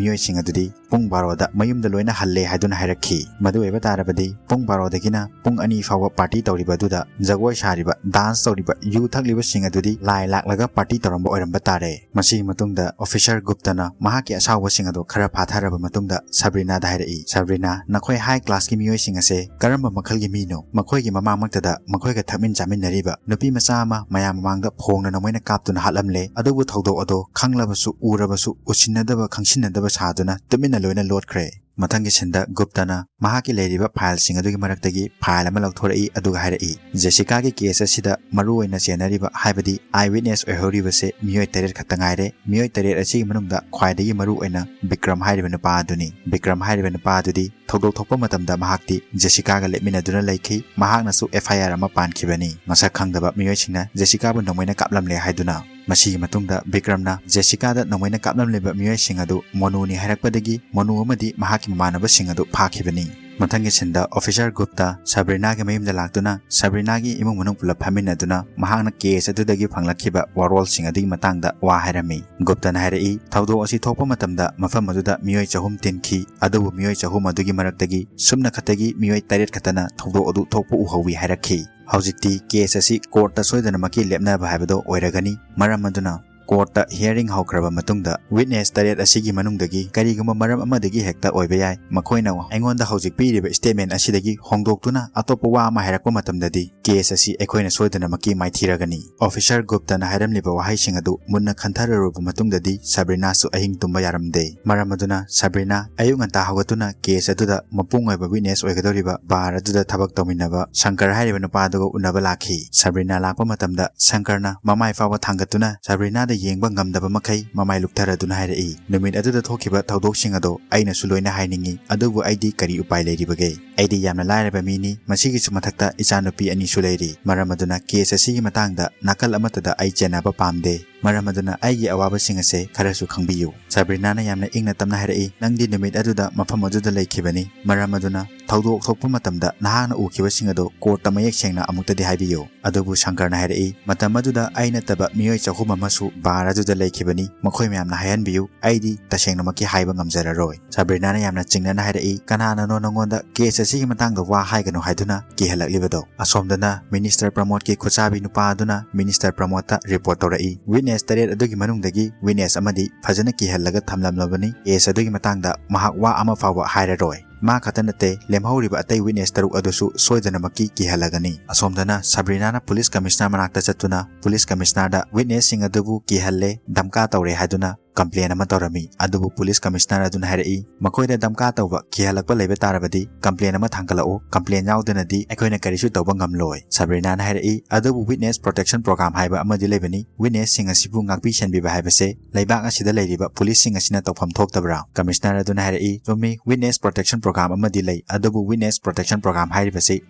ꯃꯤꯑꯣꯏꯁꯤꯡ ꯑꯗꯨꯗꯤ ꯄꯨꯡ ꯕꯥꯔꯣꯗ ꯃꯌꯨꯝꯗ ꯂꯣꯏꯅ ꯍꯜꯂꯦ" ꯍꯥꯏꯗꯨꯅ ꯍꯥꯏꯔꯛꯈꯤ꯫ ꯃꯗꯨ ꯑꯣꯏꯕ ꯇꯥꯔꯕꯗꯤ ꯄꯨꯡ ꯕꯥꯔꯣꯗꯒꯤꯅ ꯄꯨꯡ ꯑꯅꯤ ꯐꯥꯎꯕ ꯄꯥꯔꯇꯤ ꯇꯧꯔꯤꯕ ꯑꯗꯨꯗ ꯖꯒꯣꯏ ꯁꯥꯔꯤꯕ, ꯗꯥꯟꯁ ꯇꯧꯔꯤꯕ, ꯌꯨ ꯊꯛꯂꯤꯕꯁꯤꯡ ꯑꯗꯨꯗꯤ ꯂꯥꯏ ꯂꯥꯛꯂꯒ ꯄꯥꯔꯇꯤ ꯇꯧꯔꯝꯕ ꯑꯣꯏꯔꯝꯕ ꯇꯥꯔꯦ꯫ ꯃꯁꯤꯒꯤ ꯃꯇꯨꯡꯗ ꯑꯣꯐꯤꯁꯔ ꯒꯨꯞꯇꯅ ꯃꯍꯥꯛꯀꯤ ꯑꯁꯥꯎꯕꯁꯤꯡ ꯑꯗꯨ ꯈꯔ ꯐꯥꯊꯔꯕ ꯃꯇꯨꯡꯗ ꯁꯕ꯭ꯔꯤꯅꯥꯗ ꯍꯥꯏꯔꯛꯏ, "ꯁꯕ꯭ꯔꯤꯅꯥ, ꯅꯈꯣꯏ ꯍꯥꯏ ꯀ꯭ꯂꯥꯁꯀꯤ ꯃꯤꯑꯣꯏꯁꯤꯡ ꯑꯁꯦ ꯀꯔꯝꯕ ꯃꯈꯜꯒꯤ ꯃꯤꯅꯣ? ꯃꯈꯣꯏꯒꯤ ꯃꯃꯥꯡꯃꯛꯇꯗ ꯃꯈꯣꯏꯒ ꯊꯛꯃꯤꯟ ꯆꯥꯃꯤꯟꯅꯔꯤꯕ ꯅꯨꯄꯤ ꯃꯆꯥ ꯑꯃ ꯃꯌꯥꯝ ꯃꯃꯥꯡꯗ ꯐꯣꯡꯅ ꯅꯣꯡꯃꯩꯅ ꯀꯥꯞꯇꯨꯅ ꯍꯥꯠꯂꯝꯂꯦ꯫ ꯑꯗꯨꯕꯨ ꯊꯧꯗꯣꯛ ꯑꯗꯣ ꯈꯪꯂꯕꯁꯨ, ꯎꯔꯕꯁꯨ, ꯎꯁꯤꯟꯅꯗꯕ, ꯈꯪꯁꯤꯟꯅꯗꯕ ꯁꯥꯗꯨꯅ ꯇꯨꯃꯤꯟꯅ ꯂꯣꯏꯅ ꯂꯣꯠꯈ꯭ꯔꯦ"꯫ ꯃꯊꯪꯒꯤ ꯁꯤꯟꯗ ꯒꯨꯞꯇꯅ ꯃꯍꯥꯛꯀꯤ ꯂꯩꯔꯤꯕ ꯐꯥꯏꯜꯁꯤꯡ ꯑꯗꯨꯒꯤ ꯃꯔꯛꯇꯒꯤ ꯐꯥꯏꯜ ꯑꯃ ꯂꯧꯊꯣꯔꯛꯏ, ꯑꯗꯨꯒ ꯍꯥꯏꯔꯛꯏ, "ꯖꯦꯁꯤꯀꯥꯒꯤ ꯀꯦꯁ ꯑꯁꯤꯗ ꯃꯔꯨ ꯑꯣꯏꯅ ꯆꯦꯟꯅꯔꯤꯕ, ꯍꯥꯏꯕꯗꯤ ꯑꯥꯏ ꯋꯤꯠꯅꯦꯁ ꯑꯣꯏꯍꯧꯔꯤꯕꯁꯦ ꯃꯤꯑꯣꯏ ꯇꯔꯦꯠ ꯈꯛꯇ ꯉꯥꯏꯔꯦ꯫ ꯃꯤꯑꯣꯏ ꯇꯔꯦꯠ ꯑꯁꯤꯒꯤ ꯃꯅꯨꯡꯗ ꯈ꯭ꯋꯥꯏꯗꯒꯤ ꯃꯔꯨ ꯑꯣꯏꯅ ꯕꯤꯀ꯭ꯔꯝ ꯍꯥꯏꯔꯤꯕ ꯅꯨꯄꯥ ꯑꯗꯨꯅꯤ꯫ ꯕꯤꯀ꯭ꯔꯝ ꯍꯥꯏꯔꯤꯕ ꯅꯨꯄꯥ ꯑꯗꯨꯗꯤ ꯊꯧꯗꯣꯛ ꯊꯣꯛꯄ ꯃꯇꯝꯗ ꯃꯍꯥꯛꯇꯤ ꯖꯦꯁꯤꯀꯥꯒ ꯂꯦꯞꯃꯤꯟꯅꯗꯨꯅ ꯂꯩꯈꯤ꯫ ꯃꯍꯥꯛꯅꯁꯨ ꯑꯦꯐ ꯑꯥꯏ ꯑꯥꯔ ꯑꯃ ꯄꯥꯟꯈꯤꯕꯅꯤ, ꯃꯁꯛ ꯈꯪꯗꯕ ꯃꯤꯑꯣꯏꯁꯤꯡꯅ ꯖꯦꯁꯤꯀꯥꯕꯨ ꯅꯣꯡꯃꯩꯅ ꯀꯥꯞꯂꯝꯂꯦ ꯍꯥꯏꯗꯨꯅ꯫ ꯃꯁꯤꯒꯤ ꯃꯇꯨꯡꯗ ꯕꯤꯀ꯭ꯔꯝꯅ ꯖꯦꯁꯤꯀꯥꯗ ꯅꯣꯡꯃꯩꯅ ꯀꯥꯞꯂꯝꯂꯤꯕ ꯃꯤꯑꯣꯏꯁꯤꯡ ꯑꯗꯨ ꯃꯣꯅꯨꯅꯤ ꯍꯥꯏꯔꯛꯄꯗꯒꯤ ꯃꯣꯅꯨ ꯑꯃꯗꯤ ꯃꯍꯥꯛꯀꯤ ꯃꯃꯥꯟꯅꯕꯁꯤꯡ ꯑꯗꯨ ꯐꯥꯈꯤꯕꯅꯤ꯫ ꯃꯊꯪꯒꯤ ꯁꯤꯟꯗ ꯑꯣꯐꯤꯁꯥꯔ ꯒꯨꯞꯇ ꯁꯕ꯭ꯔꯤꯅꯥꯒꯤ ꯃꯌꯨꯝꯗ ꯂꯥꯛꯇꯨꯅ ꯁꯕ꯭ꯔꯤꯅꯥꯒꯤ ꯏꯃꯨꯡ ꯃꯅꯨꯡ ꯄꯨꯂꯞ ꯐꯝꯃꯤꯟꯅꯗꯨꯅ ꯃꯍꯥꯛꯅ ꯀꯦꯁ ꯑꯗꯨꯗꯒꯤ ꯐꯪꯂꯛꯈꯤꯕ ꯋꯥꯔꯣꯜꯁꯤꯡ ꯑꯗꯨꯒꯤ ꯃꯇꯥꯡꯗ ꯋꯥ ꯍꯥꯏꯔꯝꯃꯤ꯫ ꯒꯨꯞꯇꯅ ꯍꯥꯏꯔꯛꯏ, ꯊꯧꯗꯣꯛ ꯑꯁꯤ ꯊꯣꯛꯄ ꯃꯇꯝꯗ ꯃꯐꯝ ꯑꯗꯨꯗ ꯃꯤꯑꯣꯏ ꯆꯍꯨꯝ ꯇꯤꯟꯈꯤ, ꯑꯗꯨꯕꯨ ꯃꯤꯑꯣꯏ ꯆꯍꯨꯝ ꯑꯗꯨꯒꯤ ꯃꯔꯛꯇꯒꯤ ꯁꯨꯞꯅ ꯈꯛꯇꯒꯤ ꯃꯤꯑꯣꯏ ꯇꯔꯦꯠ ꯈꯛꯇꯅ ꯊꯧꯗꯣꯛ ꯑꯗꯨ ꯊꯣꯛꯄ ꯎꯍꯧꯋꯤ ꯍꯥꯏꯔꯛꯈꯤ꯫ ꯍꯧꯖꯤꯛꯇꯤ ꯀꯦꯁ ꯑꯁꯤ ꯀꯣꯔꯠꯇ ꯁꯣꯏꯗꯅꯃꯛꯀꯤ ꯂꯦꯞꯅꯕ ꯍꯥꯏꯕꯗꯣ ꯑꯣꯏꯔꯒꯅꯤ꯫ ꯃꯔꯝ ꯑꯗꯨꯅ ꯀꯣꯔꯠꯇ ꯍꯤꯌꯔꯤꯡ ꯍꯧꯈ꯭ꯔꯕ ꯃꯇꯨꯡꯗ ꯋꯤꯠꯅꯦꯁ ꯇꯔꯦꯠ ꯑꯁꯤꯒꯤ ꯃꯅꯨꯡꯗꯒꯤ ꯀꯔꯤꯒꯨꯝꯕ ꯃꯔꯝ ꯑꯃꯗꯒꯤ ꯍꯦꯛꯇ ꯑꯣꯏꯕ ꯌꯥꯏ, ꯃꯈꯣꯏꯅ ꯑꯩꯉꯣꯟꯗ ꯍꯧꯖꯤꯛ ꯄꯤꯔꯤꯕ ꯁ꯭ꯇꯦꯠꯃꯦꯟ ꯑꯁꯤꯗꯒꯤ ꯍꯣꯡꯗꯣꯛꯇꯨꯅ ꯑꯇꯣꯞꯄ ꯋꯥ ꯑꯃ ꯍꯥꯏꯔꯛꯄ ꯃꯇꯝꯗꯗꯤ ꯀꯦꯁ ꯑꯁꯤ ꯑꯩꯈꯣꯏꯅ ꯁꯣꯏꯗꯅꯃꯛꯀꯤ ꯃꯥꯏꯊꯤꯔꯒꯅꯤ꯫ ꯑꯣꯐꯤꯁꯥꯔ ꯒꯨꯞꯇꯅ ꯍꯥꯏꯔꯝꯂꯤꯕ ꯋꯥꯍꯩꯁꯤꯡ ꯑꯗꯨ ꯃꯨꯟꯅ ꯈꯟꯊꯔꯨꯔꯕ ꯃꯇꯨꯡꯗꯗꯤ ꯁꯕ꯭ꯔꯤꯅꯥꯁꯨ ꯑꯍꯤꯡ ꯇꯨꯝꯕ ꯌꯥꯔꯝꯗꯦ꯫ ꯃꯔꯝ ꯑꯗꯨꯅ ꯁꯕ꯭ꯔꯤꯅꯥ ꯑꯌꯨꯛ ꯉꯟꯇꯥ ꯍꯧꯒꯠꯇꯨꯅ ꯀꯦꯁ ꯑꯗꯨꯗ ꯃꯄꯨꯡ ꯑꯣꯏꯕ ꯋꯤꯠꯅꯦꯁ ꯑꯣꯏꯒꯗꯧꯔꯤꯕ ꯕꯥꯔ ꯑꯗꯨꯗ ꯊꯕꯛ ꯇꯧꯃꯤꯟꯅꯕ ꯁꯪꯀꯔ ꯍꯥꯏꯔꯤꯕ ꯅꯨꯄꯥ ꯑꯗꯨꯒ ꯎꯅꯕ ꯂꯥꯛꯈꯤ꯫ ꯁꯕ꯭ꯔꯤꯅꯥ ꯂꯥꯛꯄ ꯃꯇꯝꯗ ꯁꯪꯀꯔꯅ ꯃꯃꯥꯏ ꯐꯥꯎꯕ ꯊꯥꯡꯒꯠꯇꯨꯅ ꯁꯕ꯭ꯔꯤꯅꯥꯗ ꯌꯦꯡꯕ ꯉꯝꯗꯕ ꯃꯈꯩ ꯃꯃꯥꯏ ꯂꯨꯞꯊꯔꯗꯨꯅ ꯍꯥꯏꯔꯛꯏ, "ꯅꯨꯃꯤꯠ ꯑꯗꯨꯗ ꯊꯣꯛꯈꯤꯕ ꯊꯧꯗꯣꯛꯁꯤꯡ ꯑꯗꯣ ꯑꯩꯅꯁꯨ ꯂꯣꯏꯅ ꯍꯥꯏꯅꯤꯡꯏ, ꯑꯗꯨꯕꯨ ꯑꯩꯗꯤ ꯀꯔꯤ ꯎꯄꯥꯏ ꯂꯩꯔꯤꯕꯒꯦ? ꯑꯩꯗꯤ ꯌꯥꯝꯅ ꯂꯥꯏꯔꯕ ꯃꯤꯅꯤ, ꯃꯁꯤꯒꯤꯁꯨ ꯃꯊꯛꯇ ꯏꯆꯥꯅꯨꯄꯤ ꯑꯅꯤꯁꯨ ꯂꯩꯔꯤ꯫ ꯃꯔꯝ ꯑꯗꯨꯅ ꯀꯦꯁ ꯑꯁꯤꯒꯤ ꯃꯇꯥꯡꯗ ꯅꯥꯀꯜ ꯑꯃꯠꯇꯗ ꯑꯩ ꯆꯦꯟꯅꯕ ꯄꯥꯝꯗꯦ꯫ ꯃꯔꯝ ꯑꯗꯨꯅ ꯑꯩꯒꯤ ꯑꯋꯥꯕꯁꯤꯡ ꯑꯁꯦ ꯈꯔꯁꯨ ꯈꯪꯕꯤꯌꯨ꯫" ꯁꯕ꯭ꯔꯤꯅꯥꯅ ꯌꯥꯝꯅ ꯏꯪꯅ ꯇꯞꯅ ꯍꯥꯏꯔꯛꯏ, "ꯅꯪꯗꯤ ꯅꯨꯃꯤꯠ ꯑꯗꯨꯗ ꯃꯐꯝ ꯑꯗꯨꯗ ꯂꯩꯈꯤꯕꯅꯤ꯫ ꯃꯔꯝ ꯑꯗꯨꯅ ꯊꯧꯗꯣꯛ ꯊꯣꯛꯄ ꯃꯇꯝꯗ ꯅꯍꯥꯛꯅ ꯎꯈꯤꯕꯁꯤꯡ ꯑꯗꯨ ꯀꯣꯔꯠꯇ ꯃꯌꯦꯛ ꯁꯦꯡꯅ ꯑꯃꯨꯛꯇꯗꯤ ꯍꯥꯏꯕꯤꯌꯨ꯫" ꯑꯗꯨꯕꯨ ꯁꯪꯀꯔꯅ ꯍꯥꯏꯔꯛꯏ, "ꯃꯇꯝ ꯑꯗꯨꯗ ꯑꯩ ꯅꯠꯇꯕ ꯃꯤꯑꯣꯏ ꯆꯍꯨꯝ ꯑꯃꯁꯨ ꯕꯥꯔ ꯑꯗꯨꯗ ꯂꯩꯈꯤꯕꯅꯤ꯫ ꯃꯈꯣꯏ ꯃꯌꯥꯝꯅ ꯍꯥꯏꯍꯟꯕꯤꯌꯨ, ꯑꯩꯗꯤ ꯇꯁꯦꯡꯅꯃꯛꯀꯤ ꯍꯥꯏꯕ ꯉꯝꯖꯔꯔꯣꯏ꯫" ꯁꯕ꯭ꯔꯤꯅꯥꯅ ꯌꯥꯝꯅ ꯆꯤꯡꯅꯅ ꯍꯥꯏꯔꯛꯏ, "ꯀꯅꯥꯅꯅꯣ ꯅꯉꯣꯟꯗ ꯀꯦꯁ ꯑꯁꯤꯒꯤ ꯃꯇꯥꯡꯗ ꯋꯥ ꯍꯥꯏꯒꯅꯨ ꯍꯥꯏꯗꯨꯅ ꯀꯤꯍꯜꯂꯛꯂꯤꯕꯗꯣ?" ꯑꯁꯣꯝꯗꯅ ꯃꯤꯅꯤꯁꯇꯔ ꯄ꯭ꯔꯃꯣꯗꯀꯤ ꯈꯨꯠꯁꯥꯕꯤ ꯅꯨꯄꯥ ꯑꯗꯨꯅ ꯃꯤꯅꯤꯁꯇꯔ ꯄ꯭ꯔꯃꯣꯗꯇ ꯔꯤꯄꯣꯔꯠ ꯇꯧꯔꯛꯏ, "ꯋꯤꯠꯅꯦꯁ ꯇꯔꯦꯠ ꯑꯗꯨꯒꯤ ꯃꯅꯨꯡꯗꯒꯤ ꯋꯤꯠꯅꯦꯁ ꯑꯃꯗꯤ ꯐꯖꯅ ꯀꯤꯍꯜꯂꯒ ꯊꯝꯂꯝꯂꯕꯅꯤ꯫ ꯀꯦꯁ ꯑꯗꯨꯒꯤ ꯃꯇꯥꯡꯗ ꯃꯍꯥꯛ ꯋꯥ ꯑꯃ ꯐꯥꯎꯕ ꯍꯥꯏꯔꯔꯣꯏ꯫ ꯃꯥ ꯈꯛꯇ ꯅꯠꯇꯦ, ꯂꯦꯝꯍꯧꯔꯤꯕ ꯑꯇꯩ ꯋꯤꯠꯅꯦꯁ ꯇꯔꯨꯛ ꯑꯗꯨꯁꯨ ꯁꯣꯏꯗꯅꯃꯛꯀꯤ ꯀꯤꯍꯜꯂꯒꯅꯤ꯫" ꯑꯁꯣꯝꯗꯅ ꯁꯕ꯭ꯔꯤꯅꯥꯅ ꯄꯨꯂꯤꯁ ꯀꯃꯤꯁꯅꯔ ꯃꯅꯥꯛꯇ ꯆꯠꯇꯨꯅ ꯄꯨꯂꯤꯁ ꯀꯃꯤꯁꯅꯔꯗ ꯋꯤꯠꯅꯦꯁꯁꯤꯡ ꯑꯗꯨꯕꯨ ꯀꯤꯍꯜꯂꯦ, ꯙꯝꯀꯥ ꯇꯧꯔꯦ ꯍꯥꯏꯗꯨꯅ ꯀꯝꯄ꯭ꯂꯦꯟ ꯑꯃ ꯇꯧꯔꯝꯃꯤ꯫ ꯑꯗꯨꯕꯨ ꯄꯨꯂꯤꯁ ꯀꯃꯤꯁꯅꯔ ꯑꯗꯨꯅ ꯍꯥꯏꯔꯛꯏ, "ꯃꯈꯣꯏꯗ ꯙꯝꯀꯥ ꯇꯧꯕ, ꯀꯤꯍꯜꯂꯛꯄ ꯂꯩꯕ ꯇꯥꯔꯕꯗꯤ ꯀꯝꯄ꯭ꯂꯦꯟ ꯑꯃ ꯊꯥꯡꯒꯠꯂꯛꯎ꯫ ꯀꯝꯄ꯭ꯂꯦꯟ ꯌꯥꯎꯗꯅꯗꯤ ꯑꯩꯈꯣꯏꯅ ꯀꯔꯤꯁꯨ ꯇꯧꯕ ꯉꯝꯂꯣꯏ꯫" ꯁꯕ꯭ꯔꯤꯅꯥꯅ ꯍꯥꯏꯔꯛꯏ, "ꯑꯗꯨꯕꯨ ꯋꯤꯠꯅꯦꯁ ꯄ꯭ꯔꯣꯇꯦꯛꯁꯟ ꯄ꯭ꯔꯣꯒ꯭ꯔꯥꯝ ꯍꯥꯏꯕ ꯑꯃꯗꯤ ꯂꯩꯕꯅꯤ꯫ ꯋꯤꯠꯅꯦꯁꯁꯤꯡ ꯑꯁꯤꯕꯨ ꯉꯥꯛꯄꯤ ꯁꯦꯟꯕꯤꯕ ꯍꯥꯏꯕꯁꯦ ꯂꯩꯕꯥꯛ ꯑꯁꯤꯗ ꯂꯩꯔꯤꯕ ꯄꯨꯂꯤꯁꯁꯤꯡ ꯑꯁꯤꯅ ꯇꯧꯐꯝ ꯊꯣꯛꯇꯕ꯭ꯔꯥ?" ꯀꯃꯤꯁꯅꯔ ꯑꯗꯨꯅ ꯍꯥꯏꯔꯛꯏ, "ꯆꯨꯝꯃꯤ, ꯋꯤꯠꯅꯦꯁ ꯄ꯭ꯔꯣꯇꯦꯛꯁꯟ ꯄ꯭ꯔꯣꯒ꯭ꯔꯥꯝ ꯑꯃꯗꯤ ꯂꯩ, ꯑꯗꯨꯕꯨ ꯋꯤꯠꯅꯦꯁ ꯄ꯭ꯔꯣꯇꯦꯛꯁꯟ ꯄ꯭ꯔꯣꯒ꯭ꯔꯥꯝ ꯍꯥꯏꯔꯤꯕꯁꯤ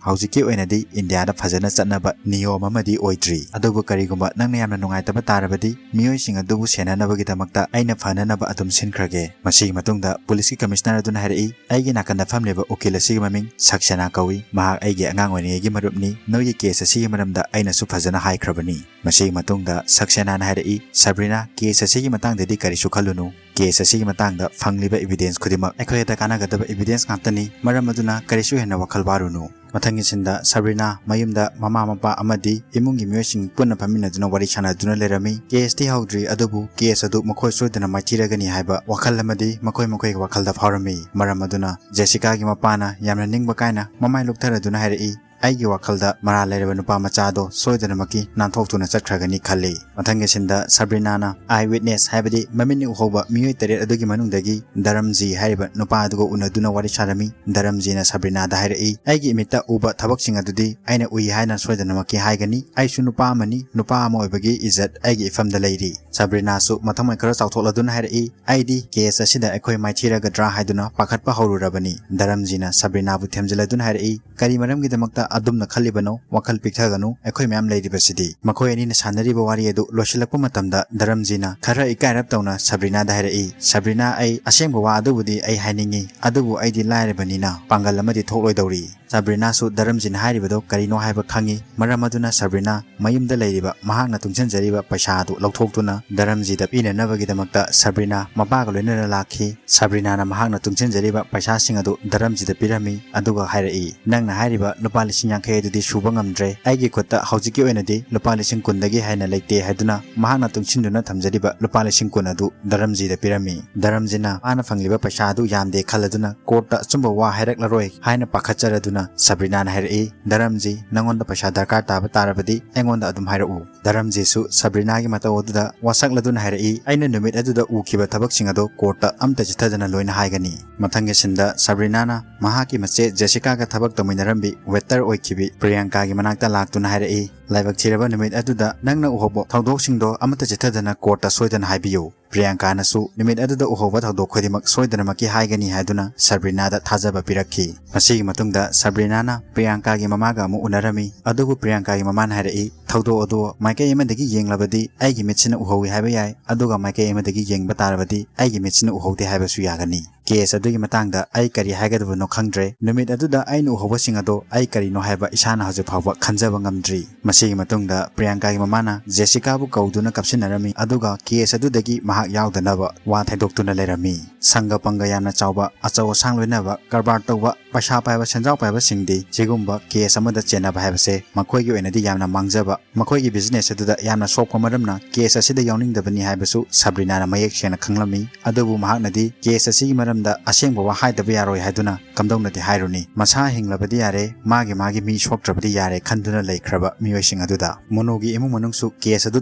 ꯍꯧꯖꯤꯛꯀꯤ ꯑꯣꯏꯅꯗꯤ ꯏꯟꯗꯤꯌꯥꯗ ꯐꯖꯅ ꯆꯠꯅꯕ ꯅꯤꯌꯣꯝ ꯑꯃꯗꯤ ꯑꯣꯏꯗ꯭ꯔꯤ꯫ ꯑꯗꯨꯕꯨ ꯀꯔꯤꯒꯨꯝꯕ ꯅꯪꯅ ꯌꯥꯝꯅ ꯅꯨꯡꯉꯥꯏꯇꯕ ꯇꯥꯔꯕꯗꯤ ꯃꯤꯑꯣꯏꯁꯤꯡ ꯑꯗꯨꯕꯨ ꯁꯦꯟꯅꯅꯕꯒꯤꯗꯃꯛꯇ ꯑꯩꯅ ꯐꯅꯅꯕ ꯑꯗꯨꯝ ꯁꯤꯟꯈ꯭ꯔꯒꯦ꯫ ꯃꯁꯤꯒꯤ ꯃꯇꯨꯡꯗ ꯄꯨꯂꯤꯁꯀꯤ ꯀꯃꯤꯁꯅꯔ ꯑꯗꯨꯅ ꯍꯥꯏꯔꯛꯏ, "ꯑꯩꯒꯤ ꯅꯥꯀꯟꯗ ꯐꯝꯂꯤꯕ ꯎꯀꯤꯜ ꯑꯁꯤꯒꯤ ꯃꯃꯤꯡ ꯁꯛꯁꯦꯅꯥ ꯀꯧꯏ꯫ ꯃꯍꯥꯛ ꯑꯩꯒꯤ ꯑꯉꯥꯡ ꯑꯣꯏꯔꯤꯉꯩꯒꯤ ꯃꯔꯨꯞꯅꯤ꯫ ꯅꯣꯏꯒꯤ ꯀꯦꯁ ꯑꯁꯤꯒꯤ ꯃꯔꯝꯗ ꯑꯩꯅꯁꯨ ꯐꯖꯅ ꯍꯥꯏꯈ꯭ꯔꯕꯅꯤ"꯫ ꯃꯁꯤꯒꯤ ꯃꯇꯨꯡꯗ ꯁꯛꯁꯦꯅꯥꯅ ꯍꯥꯏꯔꯛꯏ, "ꯁꯕ꯭ꯔꯤꯅꯥ, ꯀꯦꯁ ꯑꯁꯤꯒꯤ ꯃꯇꯥꯡꯗꯗꯤ ꯀꯔꯤꯁꯨ ꯈꯜꯂꯨꯅꯨ꯫ ꯀꯦꯁ ꯑꯁꯤꯒꯤ ꯃꯇꯥꯡꯗ ꯐꯪꯂꯤꯕ ꯏꯕꯤꯗꯦꯟꯁ ꯈꯨꯗꯤꯡꯃꯛ ꯑꯩꯈꯣꯏꯗ ꯀꯥꯟꯅꯒꯗꯕ ꯏꯕꯤꯗꯦꯟꯁ ꯉꯥꯛꯇꯅꯤ꯫ ꯃꯔꯝ ꯑꯗꯨꯅ ꯀꯔꯤꯁꯨ ꯍꯦꯟꯅ ꯋꯥꯈꯜ ꯋꯥꯔꯨꯅꯨ"꯫ ꯃꯊꯪꯒꯤ ꯁꯤꯟꯗ ꯁꯕ꯭ꯔꯤꯅꯥ ꯃꯌꯨꯝꯗ ꯃꯃꯥ ꯃꯄꯥ ꯑꯃꯗꯤ ꯏꯃꯨꯡꯒꯤ ꯃꯤꯑꯣꯏꯁꯤꯡ ꯄꯨꯟꯅ ꯐꯝꯃꯤꯟꯅꯗꯨꯅ ꯋꯥꯔꯤ ꯁꯥꯟꯅꯗꯨꯅ ꯂꯩꯔꯝꯃꯤ꯫ ꯀꯦꯁꯇꯤ ꯍꯧꯗ꯭ꯔꯤ, ꯑꯗꯨꯕꯨ ꯀꯦꯁ ꯑꯗꯨ ꯃꯈꯣꯏ ꯁꯣꯏꯗꯅ ꯃꯥꯏꯊꯤꯔꯒꯅꯤ ꯍꯥꯏꯕ ꯋꯥꯈꯜ ꯑꯃꯗꯤ ꯃꯈꯣꯏ ꯃꯈꯣꯏꯒꯤ ꯋꯥꯈꯜꯗ ꯐꯥꯎꯔꯝꯃꯤ꯫ ꯃꯔꯝ ꯑꯗꯨꯅ ꯖꯦꯁꯤꯀꯥꯒꯤ ꯃꯄꯥꯅ ꯌꯥꯝꯅ ꯅꯤꯡꯕ ꯀꯥꯏꯅ ꯃꯃꯥꯏ ꯂꯨꯞꯊꯔꯗꯨꯅ ꯍꯥꯏꯔꯛꯏ, "ꯑꯩꯒꯤ ꯋꯥꯈꯜꯗ ꯃꯔꯥꯜ ꯂꯩꯔꯕ ꯅꯨꯄꯥ ꯃꯆꯥ ꯑꯗꯣ ꯁꯣꯏꯗꯅꯃꯛꯀꯤ ꯅꯥꯟꯊꯣꯛꯇꯨꯅ ꯆꯠꯈ꯭ꯔꯒꯅꯤ ꯈꯜꯂꯤ"꯫ ꯃꯊꯪꯒꯤ ꯁꯤꯟꯗ ꯁꯕ꯭ꯔꯤꯅꯥꯅ ꯑꯥꯏ ꯋꯤꯠꯅꯦꯁ, ꯍꯥꯏꯕꯗꯤ ꯃꯃꯤꯠꯅ ꯎꯍꯧꯕ ꯃꯤꯑꯣꯏ ꯇꯔꯦꯠ ꯑꯗꯨꯒꯤ ꯃꯅꯨꯡꯗꯒꯤ ꯗꯔꯝꯖꯤ ꯍꯥꯏꯔꯤꯕ ꯅꯨꯄꯥ ꯑꯗꯨꯒ ꯎꯅꯗꯨꯅ ꯋꯥꯔꯤ ꯁꯥꯔꯝꯃꯤ꯫ ꯗꯔꯝꯖꯤꯅ ꯁꯕ꯭ꯔꯤꯅꯥꯗ ꯍꯥꯏꯔꯛꯏ, "ꯑꯩꯒꯤ ꯏꯃꯤꯠꯇ ꯎꯕ ꯊꯕꯛꯁꯤꯡ ꯑꯗꯨꯗꯤ ꯑꯩꯅ ꯎꯏ ꯍꯥꯏꯅ ꯁꯣꯏꯗꯅꯃꯛꯀꯤ ꯍꯥꯏꯒꯅꯤ꯫ ꯑꯩꯁꯨ ꯅꯨꯄꯥ ꯑꯃꯅꯤ, ꯅꯨꯄꯥ ꯑꯃ ꯑꯣꯏꯕꯒꯤ ꯏꯖꯠ ꯑꯩꯒꯤ ꯏꯐꯝꯗ ꯂꯩꯔꯤ"꯫ ꯁꯕ꯭ꯔꯤꯅꯥꯁꯨ ꯃꯊꯃꯣꯏ ꯈꯔ ꯆꯥꯎꯊꯣꯛꯂꯗꯨꯅ ꯍꯥꯏꯔꯛꯏ, "ꯑꯩꯗꯤ ꯀꯦꯁ ꯑꯁꯤꯗ ꯑꯩꯈꯣꯏ ꯃꯥꯏꯊꯤꯔꯒꯗ꯭ꯔꯥ ꯍꯥꯏꯗꯨꯅ ꯄꯥꯈꯠꯄ ꯍꯧꯔꯨꯔꯕꯅꯤ"꯫ ꯗꯔꯝꯖꯤꯅ ꯁꯕ꯭ꯔꯤꯅꯥꯕꯨ ꯊꯦꯝꯖꯤꯜꯂꯗꯨꯅ ꯍꯥꯏꯔꯛꯏ, "ꯀꯔꯤ ꯃꯔꯝꯒꯤꯗꯃꯛꯇ ꯑꯗꯨꯝꯅ ꯈꯜꯂꯤꯕꯅꯣ? ꯋꯥꯈꯜ ꯄꯤꯛꯊꯒꯅꯨ, ꯑꯩꯈꯣꯏ ꯃꯌꯥꯝ ꯂꯩꯔꯤꯕꯁꯤꯗꯤ"꯫ ꯃꯈꯣꯏ ꯑꯅꯤꯅ ꯁꯥꯟꯅꯔꯤꯕ ꯋꯥꯔꯤ ꯑꯗꯨ ꯂꯣꯏꯁꯤꯜꯂꯛꯄ ꯃꯇꯝꯗ ꯗꯔꯝꯖꯤꯅ ꯈꯔ ꯏꯀꯥꯏꯔꯞ ꯇꯧꯅ ꯁꯕ꯭ꯔꯤꯅꯥꯗ ꯍꯥꯏꯔꯛꯏ, "ꯁꯕ꯭ꯔꯤꯅꯥ, ꯑꯩ ꯑꯁꯦꯡꯕ ꯋꯥ ꯑꯗꯨꯕꯨꯗꯤ ꯑꯩ ꯍꯥꯏꯅꯤꯡꯉꯤ, ꯑꯗꯨꯕꯨ ꯑꯩꯗꯤ ꯂꯥꯏꯔꯕꯅꯤꯅ ꯄꯥꯡꯒꯜ ꯑꯃꯗꯤ ꯊꯣꯛꯂꯣꯏꯗꯧꯔꯤ"꯫ ꯁꯕ꯭ꯔꯤꯅꯥꯁꯨ ꯗꯔꯝꯖꯤꯅ ꯍꯥꯏꯔꯤꯕꯗꯣ ꯀꯔꯤꯅꯣ ꯍꯥꯏꯕ ꯈꯪꯉꯤ꯫ ꯃꯔꯝ ꯑꯗꯨꯅ ꯁꯕ꯭ꯔꯤꯅꯥ ꯃꯌꯨꯝꯗ ꯂꯩꯔꯤꯕ ꯃꯍꯥꯛꯅ ꯇꯨꯡꯁꯤꯟꯖꯔꯤꯕ ꯄꯩꯁꯥ ꯑꯗꯨ ꯂꯧꯊꯣꯛꯇꯨꯅ ꯗꯔꯝꯖꯤꯗ ꯄꯤꯅꯅꯕꯒꯤꯗꯃꯛꯇ ꯁꯕ꯭ꯔꯤꯅꯥ ꯃꯄꯥꯒ ꯂꯣꯏꯅꯅ ꯂꯥꯛꯈꯤ꯫ ꯁꯕ꯭ꯔꯤꯅꯥꯅ ꯃꯍꯥꯛꯅ ꯇꯨꯡꯁꯤꯟꯖꯔꯤꯕ ꯄꯩꯁꯥꯁꯤꯡ ꯑꯗꯨ ꯗꯔꯝꯖꯤꯗ ꯄꯤꯔꯝꯃꯤ, ꯑꯗꯨꯒ ꯍꯥꯏꯔꯛꯏ, "ꯅꯪꯅ ꯍꯥꯏꯔꯤꯕ ꯂꯨꯄꯥ ꯂꯤꯁꯤꯡ ꯌꯥꯡꯈꯩ ꯑꯗꯨꯗꯤ ꯁꯨꯕ ꯉꯝꯗ꯭ꯔꯦ꯫ ꯑꯩꯒꯤ ꯈꯨꯠꯇ ꯍꯧꯖꯤꯛꯀꯤ ꯑꯣꯏꯅꯗꯤ ꯂꯨꯄꯥ ꯂꯤꯁꯤꯡ ꯀꯨꯟꯗꯒꯤ ꯍꯦꯟꯅ ꯂꯩꯇꯦ" ꯍꯥꯏꯗꯨꯅ ꯃꯍꯥꯛꯅ ꯇꯨꯡꯁꯤꯟꯗꯨꯅ ꯊꯝꯖꯔꯤꯕ ꯂꯨꯄꯥ ꯂꯤꯁꯤꯡ ꯀꯨꯟ ꯑꯗꯨ ꯗꯔꯝꯖꯤꯗ ꯄꯤꯔꯝꯃꯤ꯫ ꯗꯔꯝꯖꯤꯅ ꯃꯥꯅ ꯐꯪꯂꯤꯕ ꯄꯩꯁꯥ ꯑꯗꯨ ꯌꯥꯝꯗꯦ ꯈꯜꯂꯗꯨꯅ ꯀꯣꯔꯠꯇ ꯑꯆꯨꯝꯕ ꯋꯥ ꯍꯥꯏꯔꯛꯂꯔꯣꯏ ꯍꯥꯏꯅ ꯄꯥꯈꯠꯆꯔꯗꯨꯅ ꯁꯕ꯭ꯔꯤꯅꯥꯅ ꯍꯥꯏꯔꯛꯏ, "ꯗꯔꯝꯖꯤ, ꯅꯪꯉꯣꯟꯗ ꯄꯩꯁꯥ ꯗꯔꯀꯥꯔ ꯇꯥꯕ ꯇꯥꯔꯕꯗꯤ ꯑꯩꯉꯣꯟꯗ ꯑꯗꯨꯝ ꯍꯥꯏꯔꯛꯎ"꯫ ꯗꯔꯝꯖꯤꯁꯨ ꯁꯕ꯭ꯔꯤꯅꯥꯒꯤ ꯃꯇꯧ ꯑꯗꯨꯗ ꯋꯥꯁꯛꯂꯗꯨꯅ ꯍꯥꯏꯔꯛꯏ, "ꯑꯩꯅ ꯅꯨꯃꯤꯠ ꯑꯗꯨꯗ ꯎꯈꯤꯕ ꯊꯕꯛꯁꯤꯡ ꯑꯗꯨ ꯀꯣꯔꯠꯇ ꯑꯝꯇ ꯆꯤꯊꯗꯅ ꯂꯣꯏꯅ ꯍꯥꯏꯒꯅꯤ"꯫ ꯃꯊꯪꯒꯤ ꯁꯤꯟꯗ ꯁꯕ꯭ꯔꯤꯅꯥꯅ ꯃꯍꯥꯛꯀꯤ ꯃꯆꯦ ꯖꯦꯁꯤꯀꯥꯒ ꯊꯕꯛ ꯇꯧꯃꯤꯟꯅꯔꯝꯕꯤ ꯋꯦꯇꯔ ꯑꯣꯏꯈꯤꯕꯤ ꯄ꯭ꯔꯤꯌꯥꯡꯀꯥꯒꯤ ꯃꯅꯥꯛꯇ ꯂꯥꯛꯇꯨꯅ ꯍꯥꯏꯔꯛꯏ, "ꯂꯥꯏꯕꯛ ꯊꯤꯔꯕ ꯅꯨꯃꯤꯠ ꯑꯗꯨꯗ ꯅꯪꯅ ꯎꯍꯧꯕ ꯊꯧꯗꯣꯛꯁꯤꯡꯗꯣ ꯑꯃꯠꯇ ꯆꯤꯠꯊꯗꯅ ꯀꯣꯔꯠꯇ ꯁꯣꯏꯗꯅ ꯍꯥꯏꯕꯤꯌꯨ"꯫ ꯄ꯭ꯔꯤꯌꯥꯡꯀꯥꯅꯁꯨ ꯅꯨꯃꯤꯠ ꯑꯗꯨꯗ ꯎꯍꯧꯕ ꯊꯧꯗꯣꯛ ꯈꯨꯗꯤꯡꯃꯛ ꯁꯣꯏꯗꯅꯃꯛꯀꯤ ꯍꯥꯏꯒꯅꯤ ꯍꯥꯏꯗꯨꯅ ꯁꯕ꯭ꯔꯤꯅꯥꯗ ꯊꯥꯖꯕ ꯄꯤꯔꯛꯈꯤ꯫ ꯃꯁꯤꯒꯤ ꯃꯇꯨꯡꯗ ꯁꯕ꯭ꯔꯤꯅꯥꯅ ꯄ꯭ꯔꯤꯌꯥꯡꯀꯥꯒꯤ ꯃꯃꯥꯒ ꯑꯃꯨꯛ ꯎꯅꯔꯝꯃꯤ꯫ ꯑꯗꯨꯕꯨ ꯄ꯭ꯔꯤꯌꯥꯡꯀꯥꯒꯤ ꯃꯃꯥꯅ ꯍꯥꯏꯔꯛꯏ, "ꯊꯧꯗꯣꯛ ꯑꯗꯨ ꯃꯥꯏꯀꯩ ꯑꯃꯗꯒꯤ ꯌꯦꯡꯂꯕꯗꯤ ꯑꯩꯒꯤ ꯃꯤꯠꯁꯤꯅ ꯎꯍꯧꯏ ꯍꯥꯏꯕ ꯌꯥꯏ, ꯑꯗꯨꯒ ꯃꯥꯏꯀꯩ ꯑꯃꯗꯒꯤ ꯌꯦꯡꯕ ꯇꯥꯔꯕꯗꯤ ꯑꯩꯒꯤ ꯃꯤꯠꯁꯤꯅ ꯎꯍꯧꯗꯦ ꯍꯥꯏꯕꯁꯨ ꯌꯥꯒꯅꯤ꯫ ꯀꯦꯁ ꯑꯗꯨꯒꯤ ꯃꯇꯥꯡꯗ ꯑꯩ ꯀꯔꯤ ꯍꯥꯏꯒꯗꯕꯅꯣ ꯈꯪꯗ꯭ꯔꯦ꯫ ꯅꯨꯃꯤꯠ ꯑꯗꯨꯗ ꯑꯩꯅ ꯎꯍꯧꯕꯁꯤꯡ ꯑꯗꯣ ꯑꯩ ꯀꯔꯤꯅꯣ ꯍꯥꯏꯕ ꯏꯁꯥꯅ ꯍꯧꯖꯤꯛ ꯐꯥꯎꯕ ꯈꯟꯖꯕ ꯉꯝꯗ꯭ꯔꯤ"꯫ ꯃꯁꯤꯒꯤ ꯃꯇꯨꯡꯗ ꯄ꯭ꯔꯤꯌꯥꯡꯀꯥꯒꯤ ꯃꯃꯥꯅ ꯖꯦꯁꯤꯀꯥꯕꯨ ꯀꯧꯗꯨꯅ ꯀꯞꯁꯤꯟꯅꯔꯝꯃꯤ, ꯑꯗꯨꯒ ꯀꯦꯁ ꯑꯗꯨꯗꯒꯤ ꯃꯍꯥꯛ ꯌꯥꯎꯗꯅꯕ ꯋꯥ ꯊꯩꯗꯣꯛꯇꯨꯅ ꯂꯩꯔꯝꯃꯤ꯫ ꯁꯪꯒ ꯄꯪꯒ ꯌꯥꯝꯅ ꯆꯥꯎꯕ, ꯑꯆꯧ ꯑꯁꯥꯡ ꯂꯣꯏꯅꯕ, ꯀꯔꯕꯥꯔ ꯇꯧꯕ, ꯄꯩꯁꯥ ꯄꯥꯏꯕ, ꯁꯦꯟꯖꯥꯎ ꯄꯥꯏꯕꯁꯤꯡꯗꯤ ꯁꯤꯒꯨꯝꯕ ꯀꯦꯁ ꯑꯃꯗ ꯆꯦꯟꯅꯕ ꯍꯥꯏꯕꯁꯦ ꯃꯈꯣꯏꯒꯤ ꯑꯣꯏꯅꯗꯤ ꯌꯥꯝꯅ ꯃꯥꯡꯖꯕ, ꯃꯈꯣꯏꯒꯤ ꯕꯤꯖꯤꯅꯦꯁ ꯑꯗꯨꯗ ꯌꯥꯝꯅ ꯁꯣꯛꯄ ꯃꯔꯝꯅ ꯀꯦꯁ ꯑꯁꯤꯗ ꯌꯥꯎꯅꯤꯡꯗꯕꯅꯤ ꯍꯥꯏꯕꯁꯨ ꯁꯕ꯭ꯔꯤꯅꯥꯅ ꯃꯌꯦꯛ ꯁꯦꯡꯅ ꯈꯪꯂꯝꯃꯤ꯫ ꯑꯗꯨꯕꯨ ꯃꯍꯥꯛꯅꯗꯤ ꯀꯦꯁ ꯑꯁꯤꯒꯤ ꯃꯔꯝꯗ ꯑꯁꯦꯡꯕ ꯋꯥ ꯍꯥꯏꯗꯕ ꯌꯥꯔꯣꯏ ꯍꯥꯏꯗꯨꯅ ꯀꯝꯗꯧꯅꯗꯤ ꯍꯥꯏꯔꯨꯅꯤ? ꯃꯁꯥ ꯍꯤꯡꯂꯕꯗꯤ ꯌꯥꯔꯦ, ꯃꯥꯒꯤ ꯃꯥꯒꯤ ꯃꯤ ꯁꯣꯛꯇ꯭ꯔꯕꯗꯤ ꯌꯥꯔꯦ ꯈꯟꯗꯨꯅ ꯂꯩꯈ꯭ꯔꯕ ꯃꯤꯑꯣꯏꯁꯤꯡ ꯑꯗꯨꯗ꯫ ꯃꯣꯅꯨꯒꯤ ꯏꯃꯨꯡ ꯃꯅꯨꯡꯁꯨ ꯀꯦꯁ ꯑꯗꯨ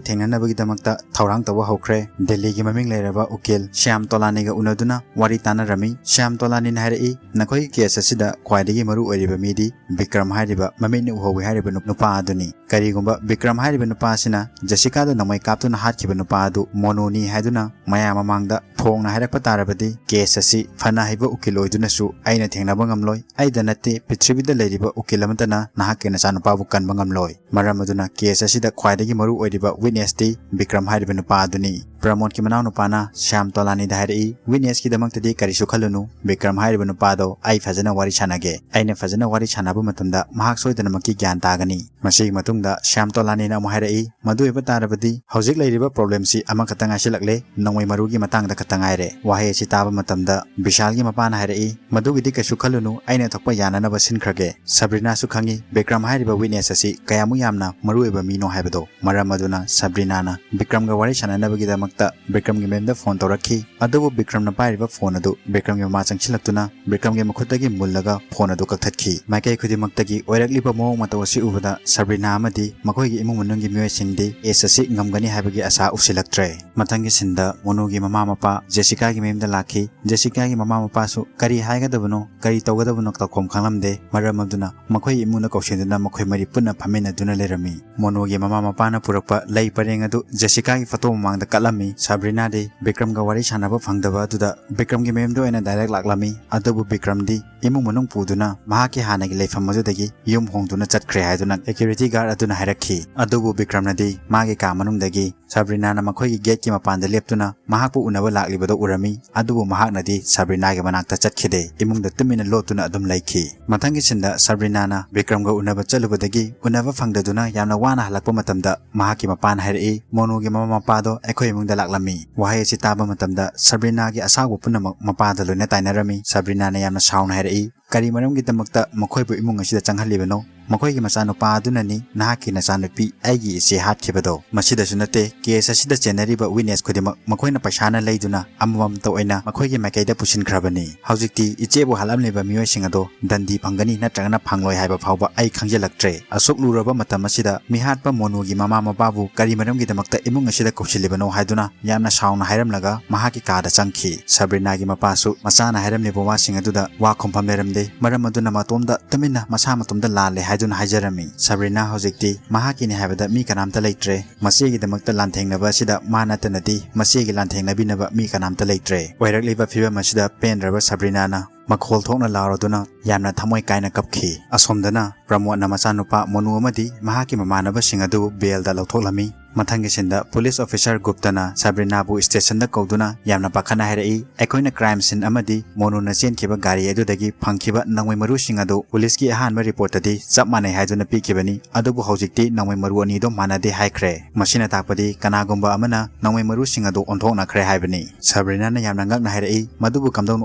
ꯊꯦꯡꯅꯅꯕꯒꯤꯗꯃꯛꯇ ꯊꯧꯔꯥꯡ ꯇꯧꯕ ꯍꯧꯈ꯭ꯔꯦ꯫ ꯗꯦꯜꯂꯤꯒꯤ ꯃꯃꯤꯡ ꯂꯩꯔꯕ ꯎꯀꯤꯜ ꯁ꯭ꯌꯥꯝ ꯇꯣꯂꯥꯅꯤꯒ ꯎꯅꯗꯨꯅ ꯋꯥꯔꯤ ꯇꯥꯟꯅꯔꯝꯃꯤ꯫ ꯁ꯭ꯌꯥꯝ ꯇꯣꯂꯥꯅꯤꯅ ꯍꯥꯏꯔꯛꯏ, "ꯅꯈꯣꯏꯒꯤ ꯀꯦꯁ ꯑꯁꯤꯗ ꯈ꯭ꯋꯥꯏꯗꯒꯤ ꯃꯔꯨ ꯑꯣꯏꯔꯤꯕ ꯃꯤꯗꯤ ꯕꯤꯀ꯭ꯔꯝ ꯍꯥꯏꯔꯤꯕ ꯃꯃꯤꯠꯅ ꯎꯍꯧꯏ ꯍꯥꯏꯔꯤꯕ ꯅꯨ-, ꯅꯨꯄꯥ ꯑꯗꯨꯅꯤ꯫ ꯀꯔꯤꯒꯨꯝꯕ ꯕꯤꯀ꯭ꯔꯝ ꯍꯥꯏꯔꯤꯕ ꯅꯨꯄꯥ ꯑꯁꯤꯅ ꯖꯦꯁꯤꯀꯥꯗ ꯅꯣꯡꯃꯩ ꯀꯥꯞꯇꯨꯅ ꯍꯥꯠꯈꯤꯕ ꯅꯨꯄꯥ ꯑꯗꯨ ꯃꯣꯅꯨꯅꯤ ꯍꯥꯏꯗꯨꯅ ꯃꯌꯥꯝ ꯃꯃꯥꯡꯗ ꯐꯣꯡꯅ ꯍꯥꯏꯔꯛꯄ ꯇꯥꯔꯕꯗꯤ, ꯀꯦꯁ ꯑꯁꯤ ꯐꯅ ꯍꯩꯕ ꯎꯀꯤꯜ ꯑꯣꯏꯗꯨꯅꯁꯨ ꯑꯩꯅ ꯊꯦꯡꯅꯕ ꯉꯝꯂꯣꯏ꯫ ꯑꯩꯗ ꯅꯠꯇꯦ, ꯄ꯭ꯔꯤꯊꯤꯕꯤꯗ ꯂꯩꯔꯤꯕ ꯎꯀꯤꯜ ꯑꯃꯠꯇꯅ ꯅꯍꯥꯛꯀꯤ ꯅꯆꯥꯅꯨꯄꯥꯕꯨ ꯀꯟꯕ ꯉꯝꯂꯣꯏ꯫ ꯃꯔꯝ ꯑꯗꯨꯅ ꯀꯦꯁ ꯑꯁꯤꯗ ꯈ꯭ꯋꯥꯏꯗꯒꯤ ꯃꯔꯨ ꯑꯣꯏꯔꯤꯕ ꯋꯤꯠꯅꯦꯁꯇꯤ ꯕꯤꯀ꯭ꯔꯝ ꯍꯥꯏꯔꯤꯕ ꯅꯨꯄꯥ ꯑꯗꯨꯅꯤ"꯫ ꯄ꯭ꯔꯃꯣꯗꯀꯤ ꯃꯅꯥꯎꯅꯨꯄꯥꯅ ꯁ꯭ꯌꯥꯝ ꯇꯣꯂꯥꯅꯤꯗ ꯍꯥꯏꯔꯛꯏ, "ꯋꯤꯠꯅꯦꯁꯀꯤꯗꯃꯛꯇꯗꯤ ꯀꯔꯤꯁꯨ ꯈꯜꯂꯨꯅꯨ, ꯕꯤꯀ꯭ꯔꯝ ꯍꯥꯏꯔꯤꯕ ꯅꯨꯄꯥꯗꯣ ꯑꯩ ꯐꯖꯅ ꯋꯥꯔꯤ ꯁꯥꯟꯅꯒꯦ꯫ ꯑꯩꯅ ꯐꯖꯅ ꯋꯥꯔꯤ ꯁꯥꯟꯅꯕ ꯃꯇꯝꯗ ꯃꯍꯥꯛ ꯁꯣꯏꯗꯅꯃꯛꯀꯤ ꯒ꯭ꯌꯥꯟ ꯇꯥꯒꯅꯤ"꯫ ꯃꯁꯤꯒꯤ ꯃꯇꯨꯡꯗ ꯁ꯭ꯌꯥꯝ ꯇꯣꯂꯥꯅꯤꯅ ꯑꯃꯨꯛ ꯍꯥꯏꯔꯛꯏ, "ꯃꯗꯨ ꯑꯣꯏꯕ ꯇꯥꯔꯕꯗꯤ ꯍꯧꯖꯤꯛ ꯂꯩꯔꯤꯕ ꯄ꯭ꯔꯣꯕ꯭ꯂꯦꯝꯁꯤ ꯑꯃꯈꯛꯇ ꯉꯥꯏꯁꯤꯜꯂꯛꯂꯦ, ꯅꯣꯡꯃꯩ ꯃꯔꯨꯒꯤ ꯃꯇꯥꯡꯗ ꯈꯛꯇ ꯉꯥꯏꯔꯦ"꯫ ꯋꯥꯍꯩ ꯑꯁꯤ ꯇꯥꯕ ꯃꯇꯝꯗ ꯕꯤꯁꯥꯜꯒꯤ ꯃꯄꯥꯅ ꯍꯥꯏꯔꯛꯏ, "ꯃꯗꯨꯒꯤꯗꯤ ꯀꯩꯁꯨ ꯈꯜꯂꯨꯅꯨ, ꯑꯩꯅ ꯊꯣꯛꯄ ꯌꯥꯅꯅꯕ ꯁꯤꯟꯈ꯭ꯔꯒꯦ"꯫ ꯁꯕ꯭ꯔꯤꯅꯥꯁꯨ ꯈꯪꯏ ꯕꯤꯀ꯭ꯔꯝ ꯍꯥꯏꯔꯤꯕ ꯋꯤꯠꯅꯦꯁ ꯑꯁꯤ ꯀꯌꯥꯃꯨꯛ ꯌꯥꯝꯅ ꯃꯔꯨ ꯑꯣꯏꯕ ꯃꯤꯅꯣ ꯍꯥꯏꯕꯗꯣ꯫ ꯃꯔꯝ ꯑꯗꯨꯅ ꯁꯕ꯭ꯔꯤꯅꯥꯅ ꯕꯤꯀ꯭ꯔꯝꯒ ꯋꯥꯔꯤ ꯁꯥꯟꯅꯅꯕꯒꯤꯗꯃꯛ ꯇ ꯕꯤꯀ꯭ꯔꯝꯒꯤ ꯃꯌꯨꯝꯗ ꯐꯣꯟ ꯇꯧꯔꯛꯈꯤ꯫ ꯑꯗꯨꯕꯨ ꯕꯤꯀ꯭ꯔꯝꯅ ꯄꯥꯏꯔꯤꯕ ꯐꯣꯟ ꯑꯗꯨ ꯕꯤꯀ꯭ꯔꯝꯒꯤ ꯃꯃꯥ ꯆꯪꯁꯤꯜꯂꯛꯇꯨꯅ ꯕꯤꯀ꯭ꯔꯝꯒꯤ ꯃꯈꯨꯠꯇꯒꯤ ꯃꯨꯜꯂꯒ ꯐꯣꯟ ꯑꯗꯨ ꯀꯛꯊꯠꯈꯤ꯫ ꯃꯥꯏꯀꯩ ꯈꯨꯗꯤꯡꯃꯛꯇꯒꯤ ꯑꯣꯏꯔꯛꯂꯤꯕ ꯃꯑꯣꯡ ꯃꯇꯧ ꯑꯁꯤ ꯎꯕꯗ ꯁꯕ꯭ꯔꯤꯅꯥ ꯑꯃꯗꯤ ꯃꯈꯣꯏꯒꯤ ꯏꯃꯨꯡ ꯃꯅꯨꯡꯒꯤ ꯃꯤꯑꯣꯏꯁꯤꯡꯗꯤ ꯀꯦꯁ ꯑꯁꯤ ꯉꯝꯒꯅꯤ ꯍꯥꯏꯕꯒꯤ ꯑꯁꯥ ꯎꯁꯤꯜꯂꯛꯇ꯭ꯔꯦ꯫ ꯃꯊꯪꯒꯤ ꯁꯤꯟꯗ ꯃꯣꯅꯨꯒꯤ ꯃꯃꯥ ꯃꯄꯥ ꯖꯦꯁꯤꯀꯥꯒꯤ ꯃꯌꯨꯝꯗ ꯂꯥꯛꯈꯤ꯫ ꯖꯦꯁꯤꯀꯥꯒꯤ ꯃꯃꯥ ꯃꯄꯥꯁꯨ ꯀꯔꯤ ꯍꯥꯏꯒꯗꯕꯅꯣ, ꯀꯔꯤ ꯇꯧꯒꯗꯕꯅꯣ ꯇꯧꯐꯝ ꯈꯪꯂꯝꯗꯦ꯫ ꯃꯔꯝ ꯑꯗꯨꯅ ꯃꯈꯣꯏ ꯏꯃꯨꯡꯗ ꯀꯧꯁꯤꯟꯗꯨꯅ ꯃꯈꯣꯏ ꯃꯔꯤ ꯄꯨꯟꯅ ꯐꯝꯃꯤꯟꯅꯗꯨꯅ ꯂꯩꯔꯝꯃꯤ꯫ ꯃꯣꯅꯨꯒꯤ ꯃꯃꯥ ꯃꯄꯥꯅ ꯄꯨꯔꯛꯄ ꯂꯩ ꯄꯔꯦꯡ ꯑꯗꯨ ꯖꯦꯁꯤꯀꯥꯒꯤ ꯐꯣꯇꯣ ꯃꯃꯥꯡꯗ ꯀꯠꯂꯝꯃꯤ꯫ ꯁꯕ꯭ꯔꯤꯅꯥꯗꯤ ꯕꯤꯀ꯭ꯔꯝꯒ ꯋꯥꯔꯤ ꯁꯥꯟꯅꯕ ꯐꯪꯗꯕ ꯑꯗꯨꯗ ꯕꯤꯀ꯭ꯔꯝꯒꯤ ꯃꯌꯨꯝꯗ ꯑꯣꯏꯅ ꯗꯥꯏꯔꯦꯛ ꯂꯥꯛꯂꯝꯃꯤ꯫ ꯑꯗꯨꯕꯨ ꯕꯤꯀ꯭ꯔꯝꯗꯤ ꯏꯃꯨꯡ ꯃꯅꯨꯡ ꯄꯨꯗꯨꯅ ꯃꯍꯥꯛꯀꯤ ꯍꯥꯟꯅꯒꯤ ꯂꯩꯐꯝ ꯑꯗꯨꯗꯒꯤ ꯌꯨꯝ ꯍꯣꯡꯗꯨꯅ ꯆꯠꯈ꯭ꯔꯦ ꯍꯥꯏꯗꯨꯅ ꯁꯦꯀ꯭ꯌꯨꯔꯤꯇꯤ ꯒꯥꯔꯗ ꯑꯗꯨꯅ ꯍꯥꯏꯔꯛꯈꯤ꯫ ꯑꯗꯨꯕꯨ ꯕꯤꯀ꯭ꯔꯝꯅꯗꯤ ꯃꯥꯒꯤ ꯀꯥ ꯃꯅꯨꯡꯗꯒꯤ ꯁꯕ꯭ꯔꯤꯅꯥꯅ ꯃꯈꯣꯏꯒꯤ ꯒꯦꯠꯀꯤ ꯃꯄꯥꯟꯗ ꯂꯦꯞꯇꯨꯅ ꯃꯍꯥꯛꯄꯨ ꯎꯅꯕ ꯂꯥꯛꯂꯤꯕꯗꯨ ꯎꯔꯝꯃꯤ꯫ ꯑꯗꯨꯕꯨ ꯃꯍꯥꯛꯅꯗꯤ ꯁꯕ꯭ꯔꯤꯅꯥꯒꯤ ꯃꯅꯥꯛꯇ ꯆꯠꯈꯤꯗꯦ꯫ ꯏꯃꯨꯡꯗ ꯇꯨꯃꯤꯟꯅ ꯂꯣꯠꯇꯨꯅ ꯑꯗꯨꯝ ꯂꯩꯈꯤ꯫ ꯃꯊꯪꯒꯤ ꯁꯤꯟꯗ ꯁꯕ꯭ꯔꯤꯅꯥꯅ ꯕꯤꯀ꯭ꯔꯝꯒ ꯎꯅꯕ ꯆꯠꯂꯨꯕꯗꯒꯤ ꯎꯅꯕ ꯐꯪꯗꯗꯨꯅ ꯌꯥꯝꯅ ꯋꯥꯅ ꯍꯜꯂꯛꯄ ꯃꯇꯝꯗ ꯃꯍꯥꯛꯀꯤ ꯃꯄꯥꯅ ꯍꯥꯏꯔꯛꯏ, "ꯃꯣꯅꯨꯒꯤ ꯃꯃꯥ ꯃꯄꯥꯗꯣ ꯑꯩꯈꯣꯏ ꯏꯃꯨꯡꯗ ꯂꯥꯛꯂꯝꯃꯤ"꯫ ꯋꯥꯍꯩ ꯑꯁꯤ ꯇꯥꯕ ꯃꯇꯝꯗ ꯁꯕ꯭ꯔꯤꯅꯥꯒꯤ ꯑꯁꯥꯎꯕ ꯄꯨꯝꯅꯃꯛ ꯃꯄꯥꯗ ꯂꯣꯏꯅ ꯇꯥꯏꯅꯔꯝꯃꯤ꯫ ꯁꯕ꯭ꯔꯤꯅꯥꯅ ꯌꯥꯝꯅ ꯁꯥꯎꯅ ꯍꯥꯏꯔꯛꯏ, "ꯀꯔꯤ ꯃꯔꯝꯒꯤꯗꯃꯛꯇ ꯃꯈꯣꯏꯕꯨ ꯏꯃꯨꯡ ꯑꯁꯤꯗ ꯆꯪꯍꯜꯂꯤꯕꯅꯣ? ꯃꯈꯣꯏꯒꯤ ꯃꯆꯥꯅꯨꯄꯥ ꯑꯗꯨꯅꯅꯤ ꯅꯍꯥꯛꯀꯤ ꯅꯆꯥꯅꯨꯄꯤ ꯑꯩꯒꯤ ꯏꯆꯦ ꯍꯥꯠꯈꯤꯕꯗꯣ꯫ ꯃꯁꯤꯗꯁꯨ ꯅꯠꯇꯦ, ꯀꯦꯁ ꯑꯁꯤꯗ ꯆꯦꯟꯅꯔꯤꯕ ꯋꯤꯠꯅꯦꯁ ꯈꯨꯗꯤꯡꯃꯛ ꯃꯈꯣꯏꯅ ꯄꯩꯁꯥꯅ ꯂꯩꯗꯨꯅ ꯑꯃꯃꯝꯇ ꯑꯣꯏꯅ ꯃꯈꯣꯏꯒꯤ ꯃꯥꯏꯀꯩꯗ ꯄꯨꯁꯤꯟꯈ꯭ꯔꯕꯅꯤ꯫ ꯍꯧꯖꯤꯛꯇꯤ ꯏꯆꯦꯕꯨ ꯍꯥꯠꯂꯝꯂꯤꯕ ꯃꯤꯑꯣꯏꯁꯤꯡ ꯑꯗꯣ ꯗꯟꯗꯤ ꯐꯪꯒꯅꯤ ꯅꯠꯇ꯭ꯔꯒꯅ ꯐꯪꯂꯣꯏ ꯍꯥꯏꯕ ꯐꯥꯎꯕ ꯑꯩ ꯈꯪꯖꯤꯜꯂꯛꯇ꯭ꯔꯦ꯫ ꯑꯁꯨꯛ ꯂꯨꯔꯕ ꯃꯇꯝ ꯑꯁꯤꯗ ꯃꯤꯍꯥꯠꯄ ꯃꯣꯅꯨꯒꯤ ꯃꯃꯥ ꯃꯄꯥꯕꯨ ꯀꯔꯤ ꯃꯔꯝꯒꯤꯗꯃꯛꯇ ꯏꯃꯨꯡ ꯑꯁꯤꯗ ꯀꯧꯁꯤꯜꯂꯤꯕꯅꯣ?" ꯍꯥꯏꯗꯨꯅ ꯌꯥꯝꯅ ꯁꯥꯎꯅ ꯍꯥꯏꯔꯝꯂꯒ ꯃꯍꯥꯛꯀꯤ ꯀꯥꯗ ꯆꯪꯈꯤ꯫ ꯁꯕ꯭ꯔꯤꯅꯥꯒꯤ ꯃꯄꯥꯁꯨ ꯃꯆꯥꯅ ꯍꯥꯏꯔꯝꯂꯤꯕ ꯋꯥꯁꯤꯡ ꯑꯗꯨꯗ ꯋꯥ ꯈꯨꯝꯐꯝ ꯂꯩꯔꯝꯗꯦ꯫ ꯃꯔꯝ ꯑꯗꯨꯅ ꯃꯇꯣꯝꯗ ꯇꯨꯃꯤꯟꯅ ꯃꯁꯥ ꯃꯇꯣꯝꯗ ꯂꯥꯜꯂꯦ ꯍꯥꯏꯗꯨꯅ ꯍꯥꯏꯖꯔꯝꯃꯤ꯫ ꯁꯕ꯭ꯔꯤꯅꯥ ꯍꯧꯖꯤꯛꯇꯤ ꯃꯍꯥꯛꯀꯤꯅꯤ ꯍꯥꯏꯕꯗ ꯃꯤ ꯀꯅꯥꯝꯇ ꯂꯩꯇ꯭ꯔꯦ꯫ ꯃꯆꯦꯒꯤꯗꯃꯛꯇ ꯂꯥꯟꯊꯦꯡꯅꯕ ꯑꯁꯤꯗ ꯃꯥ ꯅꯠꯇꯅꯗꯤ ꯃꯆꯦꯒꯤ ꯂꯥꯟꯊꯦꯡꯅꯕꯤꯅꯕ ꯃꯤ ꯀꯅꯥꯝꯇ ꯂꯩꯇ꯭ꯔꯦ꯫ ꯑꯣꯏꯔꯛꯂꯤꯕ ꯐꯤꯕꯝ ꯑꯁꯤꯗ ꯄꯦꯟꯗ꯭ꯔꯕ ꯁꯕ꯭ꯔꯤꯅꯥꯅ ꯃꯈꯣꯜ ꯊꯣꯛꯅ ꯂꯥꯎꯔꯗꯨꯅ ꯌꯥꯝꯅ ꯊꯃꯣꯏ ꯀꯥꯏꯅ ꯀꯞꯈꯤ꯫ ꯑꯁꯣꯝꯗꯅ ꯄ꯭ꯔꯃꯣꯗꯅ ꯃꯆꯥꯅꯨꯄꯥ ꯃꯣꯅꯨ ꯑꯃꯗꯤ ꯃꯍꯥꯛꯀꯤ ꯃꯃꯥꯟꯅꯕꯁꯤꯡ ꯑꯗꯨ ꯕꯦꯜꯗ ꯂꯧꯊꯣꯛꯂꯝꯃꯤ꯫ ꯃꯊꯪꯒꯤ ꯁꯤꯟꯗ ꯄꯨꯂꯤꯁ ꯑꯣꯐꯤꯁꯥꯔ ꯒꯨꯞꯇꯅ ꯁꯕ꯭ꯔꯤꯅꯥꯕꯨ ꯁ꯭ꯇꯦꯁꯟꯗ ꯀꯧꯗꯨꯅ ꯌꯥꯝꯅ ꯄꯥꯈꯠꯅ ꯍꯥꯏꯔꯛꯏ, "ꯑꯩꯈꯣꯏꯅ ꯀ꯭ꯔꯥꯏꯝ ꯁꯤꯟ ꯑꯃꯗꯤ ꯃꯣꯅꯨꯅ ꯆꯦꯟꯈꯤꯕ ꯒꯥꯔꯤ ꯑꯗꯨꯗꯒꯤ ꯐꯪꯈꯤꯕ ꯅꯣꯡꯃꯩ ꯃꯔꯨꯁꯤꯡ ꯑꯗꯨ ꯄꯨꯂꯤꯁꯀꯤ ꯑꯍꯥꯟꯕ ꯔꯤꯄꯣꯔꯠꯇꯗꯤ ꯆꯞ ꯃꯥꯟꯅꯩ ꯍꯥꯏꯗꯨꯅ ꯄꯤꯈꯤꯕꯅꯤ, ꯑꯗꯨꯕꯨ ꯍꯧꯖꯤꯛꯇꯤ ꯅꯣꯡꯃꯩ ꯃꯔꯨ ꯑꯅꯤꯗꯣ ꯃꯥꯟꯅꯗꯦ ꯍꯥꯏꯈ꯭ꯔꯦ꯫ ꯃꯁꯤꯅ ꯇꯥꯛꯄꯗꯤ ꯀꯅꯥꯒꯨꯝꯕ ꯑꯃꯅ ꯅꯣꯡꯃꯩ ꯃꯔꯨꯁꯤꯡ ꯑꯗꯨ ꯑꯣꯟꯊꯣꯛꯅꯈ꯭ꯔꯦ ꯍꯥꯏꯕꯅꯤ"꯫ ꯁꯕ꯭ꯔꯤꯅꯥꯅ ꯌꯥꯝꯅ ꯉꯛꯅ ꯍꯥꯏꯔꯛꯏ, "ꯃꯗꯨꯕꯨ ꯀꯝꯗꯧꯅ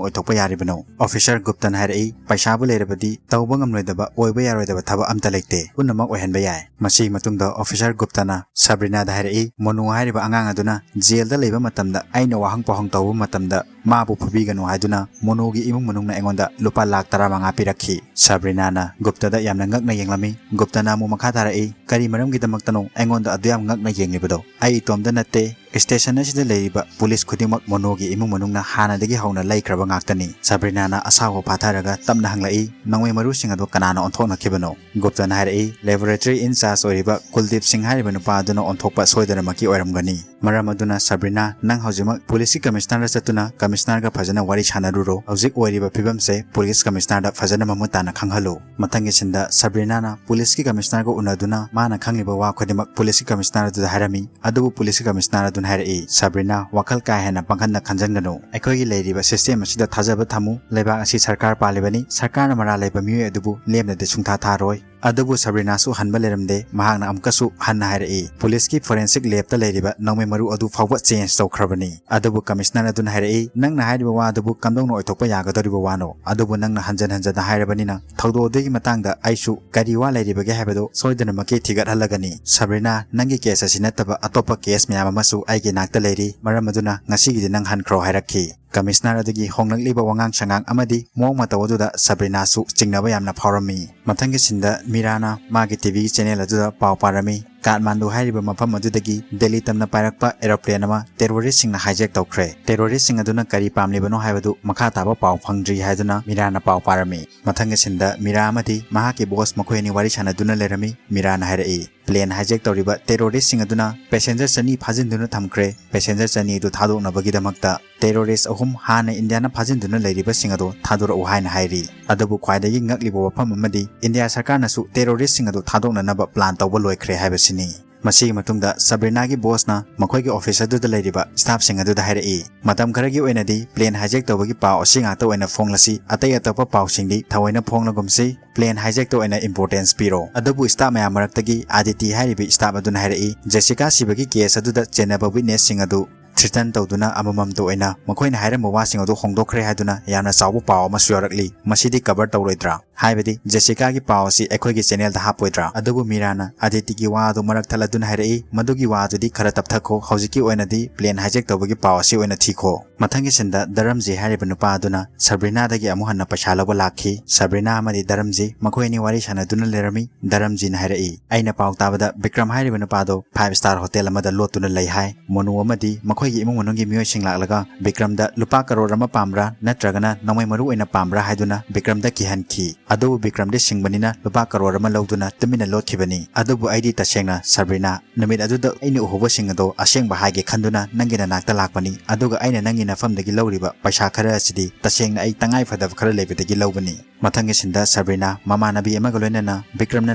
ꯑꯣꯏꯊꯣꯛꯄ ꯌꯥꯔꯤꯕꯅꯣ?" ꯑꯣꯐꯤꯁꯥꯔ ꯒꯨꯞꯇꯅ ꯍꯥꯏꯔꯛꯏ, "ꯄꯩꯁꯥꯕꯨ ꯂꯩꯔꯕꯗꯤ ꯇꯧꯕ ꯉꯝꯂꯣꯏꯗꯕ, ꯑꯣꯏꯕ ꯌꯥꯔꯣꯏꯗꯕ ꯊꯕꯛ ꯑꯝꯇ ꯂꯩꯇꯦ꯫ ꯄꯨꯝꯅꯃꯛ ꯑꯣꯏꯍꯟꯕ ꯌꯥꯏ꯫" ꯃꯁꯤꯒꯤ ꯃꯇꯨꯡꯗ ꯑꯣꯐꯤꯁꯥꯔ ꯒꯨꯞꯇꯅ ꯁꯕ꯭ꯔꯤꯅꯥꯗ ꯍꯥꯏꯔꯛꯏ, "ꯃꯣꯅꯨ ꯍꯥꯏꯔꯤꯕ ꯑꯉꯥꯡ ꯑꯗꯨꯅ ꯖꯦꯜꯗ ꯂꯩꯕ ꯃꯇꯝꯗ ꯑꯩꯅ ꯋꯥꯍꯪ ꯄꯥꯎꯍꯪ ꯇꯧꯕ ꯃꯇꯝꯗ ꯃꯥꯕꯨ ꯐꯨꯕꯤꯒꯅꯨ ꯍꯥꯏꯗꯨꯅ ꯃꯣꯅꯨꯒꯤ ꯏꯃꯨꯡ ꯃꯅꯨꯡꯅ ꯑꯩꯉꯣꯟꯗ ꯂꯨꯄꯥ ꯂꯥꯈ ꯇꯔꯥꯃꯉꯥ ꯄꯤꯔꯛꯈꯤ꯫" ꯁꯕ꯭ꯔꯤꯅꯥꯅ ꯒꯨꯞꯇꯗ ꯌꯥꯝꯅ ꯉꯛꯅ ꯌꯦꯡꯂꯝꯃꯤ꯫ ꯒꯨꯞꯇꯅ ꯑꯃꯨꯛ ꯃꯈꯥ ꯇꯥꯔꯛꯏ, "ꯀꯔꯤ ꯃꯔꯝꯒꯤꯗꯃꯛꯇꯅꯣ ꯑꯩꯉꯣꯟꯗ ꯑꯗꯨ ꯌꯥꯝ ꯉꯛꯅ ꯌꯦꯡꯂꯤꯕꯗꯣ? ꯑꯩ ꯏꯇꯣꯝꯇ ꯅꯠꯇꯦ, ꯁ꯭ꯇꯦꯁꯟ ꯑꯁꯤꯗ ꯂꯩꯔꯤꯕ ꯄꯨꯂꯤꯁ ꯈꯨꯗꯤꯡꯃꯛ ꯃꯣꯅꯨꯒꯤ ꯏꯃꯨꯡ ꯃꯅꯨꯡꯅ ꯍꯥꯟꯅꯗꯒꯤ ꯍꯧꯅ ꯂꯩꯈ꯭ꯔꯕ ꯉꯥꯛꯇꯅꯤ꯫" ꯁꯕ꯭ꯔꯤꯅꯥꯅ ꯑꯁꯥꯎꯕ ꯐꯥꯊꯔꯒ ꯇꯞꯅ ꯍꯪꯂꯛꯏ, "ꯅꯣꯡꯃꯩ ꯃꯔꯨꯁꯤꯡ ꯑꯗꯨ ꯀꯅꯥꯅ ꯑꯣꯟꯊꯣꯛꯅꯈꯤꯕꯅꯣ?" ꯒꯨꯞꯇꯅ ꯍꯥꯏꯔꯛꯏ, "ꯂꯦꯕꯣꯔꯦꯇꯔꯤ ꯏꯟ ꯆꯥꯔꯖ ꯑꯣꯏꯔꯤꯕ ꯀꯨꯜꯗꯤꯞ ꯁꯤꯡ ꯍꯥꯏꯔꯤꯕ ꯅꯨꯄꯥ ꯑꯗꯨꯅ ꯑꯣꯟꯊꯣꯛꯄ ꯁꯣꯏꯗꯅꯃꯛꯀꯤ ꯑꯣꯏꯔꯝꯒꯅꯤ꯫" ꯃꯔꯝ ꯑꯗꯨꯅ ꯁꯕ꯭ꯔꯤꯅꯥ, ꯅꯪ ꯍꯧꯖꯤꯛꯃꯛ ꯄꯨꯂꯤꯁꯀꯤ ꯀꯃꯤꯁꯅꯔꯗ ꯆꯠꯇꯨꯅ ꯀꯃꯤꯁꯅꯔꯒ ꯐꯖꯅ ꯋꯥꯔꯤ ꯁꯥꯟꯅꯔꯨꯔꯣ꯫ ꯍꯧꯖꯤꯛ ꯑꯣꯏꯔꯤꯕ ꯐꯤꯕꯝꯁꯦ ꯄꯨꯂꯤꯁ ꯀꯃꯤꯁꯅꯔꯗ ꯐꯖꯅ ꯃꯃꯨꯠ ꯇꯥꯅ ꯈꯪꯍꯜꯂꯨ꯫ ꯃꯊꯪꯒꯤ ꯁꯤꯟꯗ ꯁꯕ꯭ꯔꯤꯅꯥꯅ ꯄꯨꯂꯤꯁꯀꯤ ꯀꯃꯤꯁꯅꯔꯒ ꯎꯅꯗꯨꯅ ꯃꯥꯅ ꯈꯪꯂꯤꯕ ꯋꯥ ꯈꯨꯗꯤꯡꯃꯛ ꯄꯨꯂꯤꯁꯀꯤ ꯀꯃꯤꯁꯅꯔ ꯑꯗꯨꯗ ꯍꯥꯏꯔꯝꯃꯤ꯫ ꯑꯗꯨꯕꯨ ꯄꯨꯂꯤꯁꯀꯤ ꯀꯃꯤꯁꯅꯔ ꯑꯗꯨꯅ ꯍꯥꯏꯔꯛꯏ, "ꯁꯕ꯭ꯔꯤꯅꯥ, ꯋꯥꯈꯜ ꯀꯥ ꯍꯦꯟꯅ ꯄꯥꯡꯈꯟꯗ ꯈꯟꯖꯟꯒꯅꯨ꯫ ꯑꯩꯈꯣꯏꯒꯤ ꯂꯩꯔꯤꯕ ꯁꯤꯁꯇꯦꯝ ꯑꯁꯤꯗ ꯊꯥꯖꯕ ꯊꯝꯃꯨ꯫ ꯂꯩꯕꯥꯛ ꯑꯁꯤ ꯁꯔꯀꯥꯔ ꯄꯥꯜꯂꯤꯕꯅꯤ꯫ ꯁꯔꯀꯥꯔꯅ ꯃꯔꯥꯜ ꯂꯩꯕ ꯃꯤꯑꯣꯏ ꯑꯗꯨꯕꯨ ꯂꯦꯝꯅꯗꯤ ꯁꯨꯡꯊꯥ ꯊꯥꯔꯣꯏ꯫" ꯑꯗꯨꯕꯨ ꯁꯕ꯭ꯔꯤꯅꯥꯁꯨ ꯍꯟꯕ ꯂꯩꯔꯝꯗꯦ꯫ ꯃꯍꯥꯛꯅ ꯑꯃꯨꯛꯀꯁꯨ ꯍꯟꯅ ꯍꯥꯏꯔꯛꯏ, "ꯄꯨꯂꯤꯁꯀꯤ ꯐꯣꯔꯦꯟꯁꯤꯛ ꯂꯦꯕꯇ ꯂꯩꯔꯤꯕ ꯅꯣꯡꯃꯩ ꯃꯔꯨ ꯑꯗꯨ ꯐꯥꯎꯕ ꯆꯦꯟꯖ ꯇꯧꯈ꯭ꯔꯕꯅꯤ꯫" ꯑꯗꯨꯕꯨ ꯀꯃꯤꯁꯅꯔ ꯑꯗꯨꯅ ꯍꯥꯏꯔꯛꯏ, "ꯅꯪꯅ ꯍꯥꯏꯔꯤꯕ ꯋꯥ ꯑꯗꯨꯕꯨ ꯀꯝꯗꯧꯅ ꯑꯣꯏꯊꯣꯛꯄ ꯌꯥꯒꯗꯧꯔꯤꯕ ꯋꯥꯅꯣ? ꯑꯗꯨꯕꯨ ꯅꯪꯅ ꯍꯟꯖꯟ ꯍꯟꯖꯟꯅ ꯍꯥꯏꯔꯕꯅꯤꯅ ꯊꯧꯗꯣꯛ ꯑꯗꯨꯒꯤ ꯃꯇꯥꯡꯗ ꯑꯩꯁꯨ ꯀꯔꯤ ꯋꯥ ꯂꯩꯔꯤꯕꯒꯦ ꯍꯥꯏꯕꯗꯨ ꯁꯣꯏꯗꯅꯃꯛꯀꯤ ꯊꯤꯒꯠꯍꯜꯂꯒꯅꯤ꯫ ꯁꯕ꯭ꯔꯤꯅꯥ, ꯅꯪꯒꯤ ꯀꯦꯁ ꯑꯁꯤ ꯅꯠꯇꯕ ꯑꯇꯣꯞꯄ ꯀꯦꯁ ꯃꯌꯥꯝ ꯑꯃꯁꯨ ꯑꯩꯒꯤ ꯅꯥꯛꯇ ꯂꯩꯔꯤ꯫ ꯃꯔꯝ ꯑꯗꯨꯅ ꯉꯁꯤꯒꯤꯗꯤ ꯅꯪ ꯍꯟꯈ꯭ꯔꯣ" ꯍꯥꯏꯔꯛꯈꯤ꯫ ꯀꯃꯤꯁꯅꯔ ꯑꯗꯨꯒꯤ ꯍꯣꯡꯂꯛꯂꯤꯕ ꯋꯥꯉꯥꯡ ꯁꯉꯥꯡ ꯑꯃꯗꯤ ꯃꯑꯣꯡ ꯃꯇꯧ ꯑꯗꯨꯗ ꯁꯕ꯭ꯔꯤꯅꯥꯁꯨ ꯆꯤꯡꯅꯕ ꯌꯥꯝꯅ ꯐꯥꯎꯔꯝꯃꯤ꯫ ꯃꯊꯪꯒꯤ ꯁꯤꯟꯗ ꯃꯤꯔꯥꯅ ꯃꯥꯒꯤ ꯇꯤ ꯚꯤꯒꯤ ꯆꯦꯅꯦꯜ ꯑꯗꯨꯗ ꯄꯥꯎ ꯄꯥꯔꯝꯃꯤ꯫ ꯀꯥꯊꯃꯥꯟꯗꯨ ꯍꯥꯏꯔꯤꯕ ꯃꯐꯝ ꯑꯗꯨꯗꯒꯤ ꯗꯦꯜꯂꯤ ꯇꯝꯅ ꯄꯥꯏꯔꯛꯄ ꯑꯦꯔꯣꯄ꯭ꯂꯦꯟ ꯑꯃ ꯇꯦꯔꯣꯔꯤꯁꯁꯤꯡꯅ ꯍꯥꯏꯖꯦꯛ ꯇꯧꯈ꯭ꯔꯦ꯫ ꯇꯦꯔꯣꯔꯤꯁꯁꯤꯡ ꯑꯗꯨꯅ ꯀꯔꯤ ꯄꯥꯝꯂꯤꯕꯅꯣ ꯍꯥꯏꯕꯗꯨ ꯃꯈꯥ ꯇꯥꯕ ꯄꯥꯎ ꯐꯪꯗ꯭ꯔꯤ ꯍꯥꯏꯗꯨꯅ ꯃꯤꯔꯥꯅ ꯄꯥꯎ ꯄꯥꯔꯝꯃꯤ꯫ ꯃꯊꯪꯒꯤ ꯁꯤꯟꯗ ꯃꯤꯔꯥ ꯑꯃꯗꯤ ꯃꯍꯥꯛꯀꯤ ꯕꯣꯁ ꯃꯈꯣꯏ ꯑꯅꯤ ꯋꯥꯔꯤ ꯁꯥꯟꯅꯗꯨꯅ ꯂꯩꯔꯝꯃꯤ꯫ ꯃꯤꯔꯥꯅ ꯍꯥꯏꯔꯛꯏ, "ꯄ꯭ꯂꯦꯟ ꯍꯥꯏꯖꯦꯛ ꯇꯧꯔꯤꯕ ꯇꯦꯔꯣꯔꯤꯁꯁꯤꯡ ꯑꯗꯨꯅ ꯄꯦꯁꯦꯟꯖꯔ ꯆꯅꯤ ꯐꯥꯖꯤꯟꯗꯨꯅ ꯊꯝꯈ꯭ꯔꯦ꯫ ꯄꯦꯁꯦꯟꯖꯔ ꯆꯅꯤ ꯑꯗꯨ ꯊꯥꯗꯣꯛꯅꯕꯒꯤꯗꯃꯛꯇ ꯇꯦꯔꯣꯔꯤꯁ ꯑꯍꯨꯝ ꯍꯥꯟꯅ ꯏꯟꯗꯤꯌꯥꯅ ꯐꯥꯖꯤꯟꯗꯨꯅ ꯂꯩꯔꯤꯕꯁꯤꯡ ꯑꯗꯨ ꯊꯥꯗꯣꯔꯛꯎ" ꯍꯥꯏꯅ ꯍꯥꯏꯔꯤ꯫ ꯑꯗꯨꯕꯨ ꯈ꯭ꯋꯥꯏꯗꯒꯤ ꯉꯛꯂꯤꯕ ꯋꯥꯐꯝ ꯑꯃꯗꯤ ꯏꯟꯗꯤꯌꯥ ꯁꯔꯀꯥꯔꯅꯁꯨ ꯇꯦꯔꯣꯔꯤꯁꯁꯤꯡ ꯑꯗꯨ ꯊꯥꯗꯣꯛꯅꯅꯕ ꯄ꯭ꯂꯥꯟ ꯇꯧꯕ ꯂꯣꯏꯈ꯭ꯔꯦ ꯍꯥꯏꯕꯁꯤꯅꯤ꯫ ꯃꯁꯤꯒꯤ ꯃꯇꯨꯡꯗ ꯁꯕ꯭ꯔꯤꯅꯥꯒꯤ ꯕꯣꯁꯅ ꯃꯈꯣꯏꯒꯤ ꯑꯣꯐꯤꯁ ꯑꯗꯨꯗ ꯂꯩꯔꯤꯕ ꯁ꯭ꯇꯥꯐꯁꯤꯡ ꯑꯗꯨꯗ ꯍꯥꯏꯔꯛꯏ, "ꯃꯇꯝ ꯈꯔꯒꯤ ꯑꯣꯏꯅꯗꯤ ꯄ꯭ꯂꯦꯟ ꯍꯥꯏꯖꯦꯛ ꯇꯧꯕꯒꯤ ꯄꯥꯎ ꯑꯁꯤ ꯉꯥꯛꯇ ꯑꯣꯏꯅ ꯐꯣꯡꯂꯁꯤ, ꯑꯇꯩ ꯑꯇꯣꯞꯄ ꯄꯥꯎꯁꯤꯡꯗꯤ ꯊꯑꯣꯏꯅ ꯐꯣꯡꯂꯒꯨꯝꯁꯤ꯫ ꯄ꯭ꯂꯦꯟ ꯍꯥꯏꯖꯦꯛꯇ ꯑꯣꯏꯅ ꯏꯝꯄꯣꯔꯇꯦꯟꯁ ꯄꯤꯔꯣ꯫" ꯑꯗꯨꯕꯨ ꯁ꯭ꯇꯥꯐ ꯃꯌꯥꯝ ꯃꯔꯛꯇꯒꯤ ꯑꯥꯗꯤꯇꯤ ꯍꯥꯏꯔꯤꯕ ꯁ꯭ꯇꯥꯐ ꯑꯗꯨꯅ ꯍꯥꯏꯔꯛꯏ, "ꯖꯦꯁꯤꯀꯥ ꯁꯤꯕꯒꯤ ꯀꯦꯁ ꯑꯗꯨꯗ ꯆꯦꯟꯅꯕ ꯋꯤꯠꯅꯦꯁꯁꯤꯡ ꯑꯗꯨ threaten ꯇꯧꯗꯨꯅ ꯑꯃꯃꯝꯇ ꯑꯣꯏꯅ ꯃꯈꯣꯏꯅ ꯍꯥꯏꯔꯝꯕ ꯋꯥꯁꯤꯡ ꯑꯗꯨ ꯍꯣꯡꯗꯣꯛꯈ꯭ꯔꯦ ꯍꯥꯏꯗꯨꯅ ꯌꯥꯝꯅ ꯆꯥꯎꯕ ꯄꯥꯎ ꯑꯃꯁꯨ ꯌꯥꯎꯔꯛꯂꯤ꯫ ꯃꯁꯤꯗꯤ cover ꯇꯧꯔꯣꯏꯗ꯭ꯔꯥ? ꯍꯥꯏꯕꯗꯤ ꯖꯦꯁꯤꯀꯥꯒꯤ ꯄꯥꯎ ꯑꯁꯤ ꯑꯩꯈꯣꯏꯒꯤ channelꯗ ꯍꯥꯞꯄꯣꯏꯗ꯭ꯔꯥ? ꯑꯗꯨꯕꯨ ꯃꯤꯔꯥꯅ ꯑꯗꯤꯇꯤꯒꯤ ꯋꯥ ꯑꯗꯨ ꯃꯔꯛ ꯊꯠꯂꯗꯨꯅ ꯍꯥꯏꯔꯛꯏ, "ꯃꯗꯨꯒꯤ ꯋꯥ ꯑꯗꯨꯗꯤ ꯈꯔ ꯇꯞꯊꯈꯣ, ꯍꯧꯖꯤꯛꯀꯤ ꯑꯣꯏꯅꯗꯤ plane hijack ꯇꯧꯕꯒꯤ ꯄꯥꯎ ꯑꯁꯤ ꯑꯣꯏꯅ ꯊꯤꯈꯣ"꯫ ꯃꯊꯪꯒꯤ sceneꯗ ꯗꯔꯝꯖꯤ ꯍꯥꯏꯔꯤꯕ ꯅꯨꯄꯥ ꯑꯗꯨꯅ ꯁꯕ꯭ꯔꯤꯅꯥꯗꯒꯤ ꯑꯃꯨꯛ ꯍꯟꯅ ꯄꯩꯁꯥ ꯂꯧꯕ ꯂꯥꯛꯈꯤ꯫ ꯁꯕ꯭ꯔꯤꯅꯥ ꯑꯃꯗꯤ ꯗꯔꯝꯖꯤ ꯃꯈꯣꯏ ꯑꯅꯤ ꯋꯥꯔꯤ ꯁꯥꯟꯅꯗꯨꯅ ꯂꯩꯔꯝꯃꯤ꯫ ꯗꯔꯝꯖꯤꯅ ꯍꯥꯏꯔꯛꯏ, "ꯑꯩꯅ ꯄꯥꯎ ꯇꯥꯕꯗ ꯕꯤꯀ꯭ꯔꯝ ꯍꯥꯏꯔꯤꯕ ꯅꯨꯄꯥꯗꯣ five star hotel ꯑꯃꯗ ꯂꯣꯠꯇꯨꯅ ꯂꯩ ꯍꯥꯏ꯫ ꯃꯣꯅꯨ ꯑꯃꯗꯤ ꯃꯈꯣꯏꯒꯤ ꯏꯃꯨꯡ ꯃꯅꯨꯡꯒꯤ ꯃꯤꯑꯣꯏꯁꯤꯡ ꯂꯥꯛꯂꯒ ꯕꯤꯀ꯭ꯔꯝꯗ ꯂꯨꯄꯥ ꯀꯔꯣꯔ ꯑꯃ ꯄꯥꯝꯕ꯭ꯔꯥ ꯅꯠꯇ꯭ꯔꯒꯅ ꯅꯣꯡꯃꯩ ꯃꯔꯨ ꯑꯣꯏꯅ ꯄꯥꯝꯕ꯭ꯔꯥ ꯍꯥꯏꯗꯨꯅ ꯕꯤꯀ꯭ꯔꯝꯗ ꯀꯤꯍꯟꯈꯤ꯫ ꯑꯗꯨꯕꯨ ꯕꯤꯀ꯭ꯔꯝꯗꯤ ꯁꯤꯡꯕꯅꯤꯅ ꯂꯨꯄꯥ ꯀꯔꯣꯔ ꯑꯃ ꯂꯧꯗꯨꯅ ꯇꯨꯃꯤꯟꯅ ꯂꯣꯠꯈꯤꯕꯅꯤ꯫ ꯑꯗꯨꯕꯨ ꯑꯩꯗꯤ ꯇꯁꯦꯡꯅ ꯁꯕ꯭ꯔꯤꯅꯥ, ꯅꯨꯃꯤꯠ ꯑꯗꯨꯗ ꯑꯩꯅ ꯎꯍꯧꯕꯁꯤꯡ ꯑꯗꯣ ꯑꯁꯦꯡꯕ ꯍꯥꯏꯒꯦ ꯈꯟꯗꯨꯅ ꯅꯪꯒꯤ ꯅꯅꯥꯛꯇ ꯂꯥꯛꯄꯅꯤ꯫ ꯑꯗꯨꯒ ꯑꯩꯅ ꯅꯪꯒꯤ ꯅꯐꯝꯗꯒꯤ ꯂꯧꯔꯤꯕ ꯄꯩꯁꯥ ꯈꯔ ꯑꯁꯤꯗꯤ ꯇꯁꯦꯡꯅ ꯑꯩ ꯇꯉꯥꯏ ꯐꯗꯕ ꯈꯔ ꯂꯩꯕꯗꯒꯤ ꯂꯧꯕꯅꯤ"꯫ ꯃꯊꯪꯒꯤ sceneꯗ ꯁꯕ꯭ꯔꯤꯅꯥ ꯃꯃꯥꯟꯅꯕꯤ ꯑꯃꯒ ꯂꯣꯏꯅꯅ ꯕꯤꯀ꯭ꯔꯝꯅ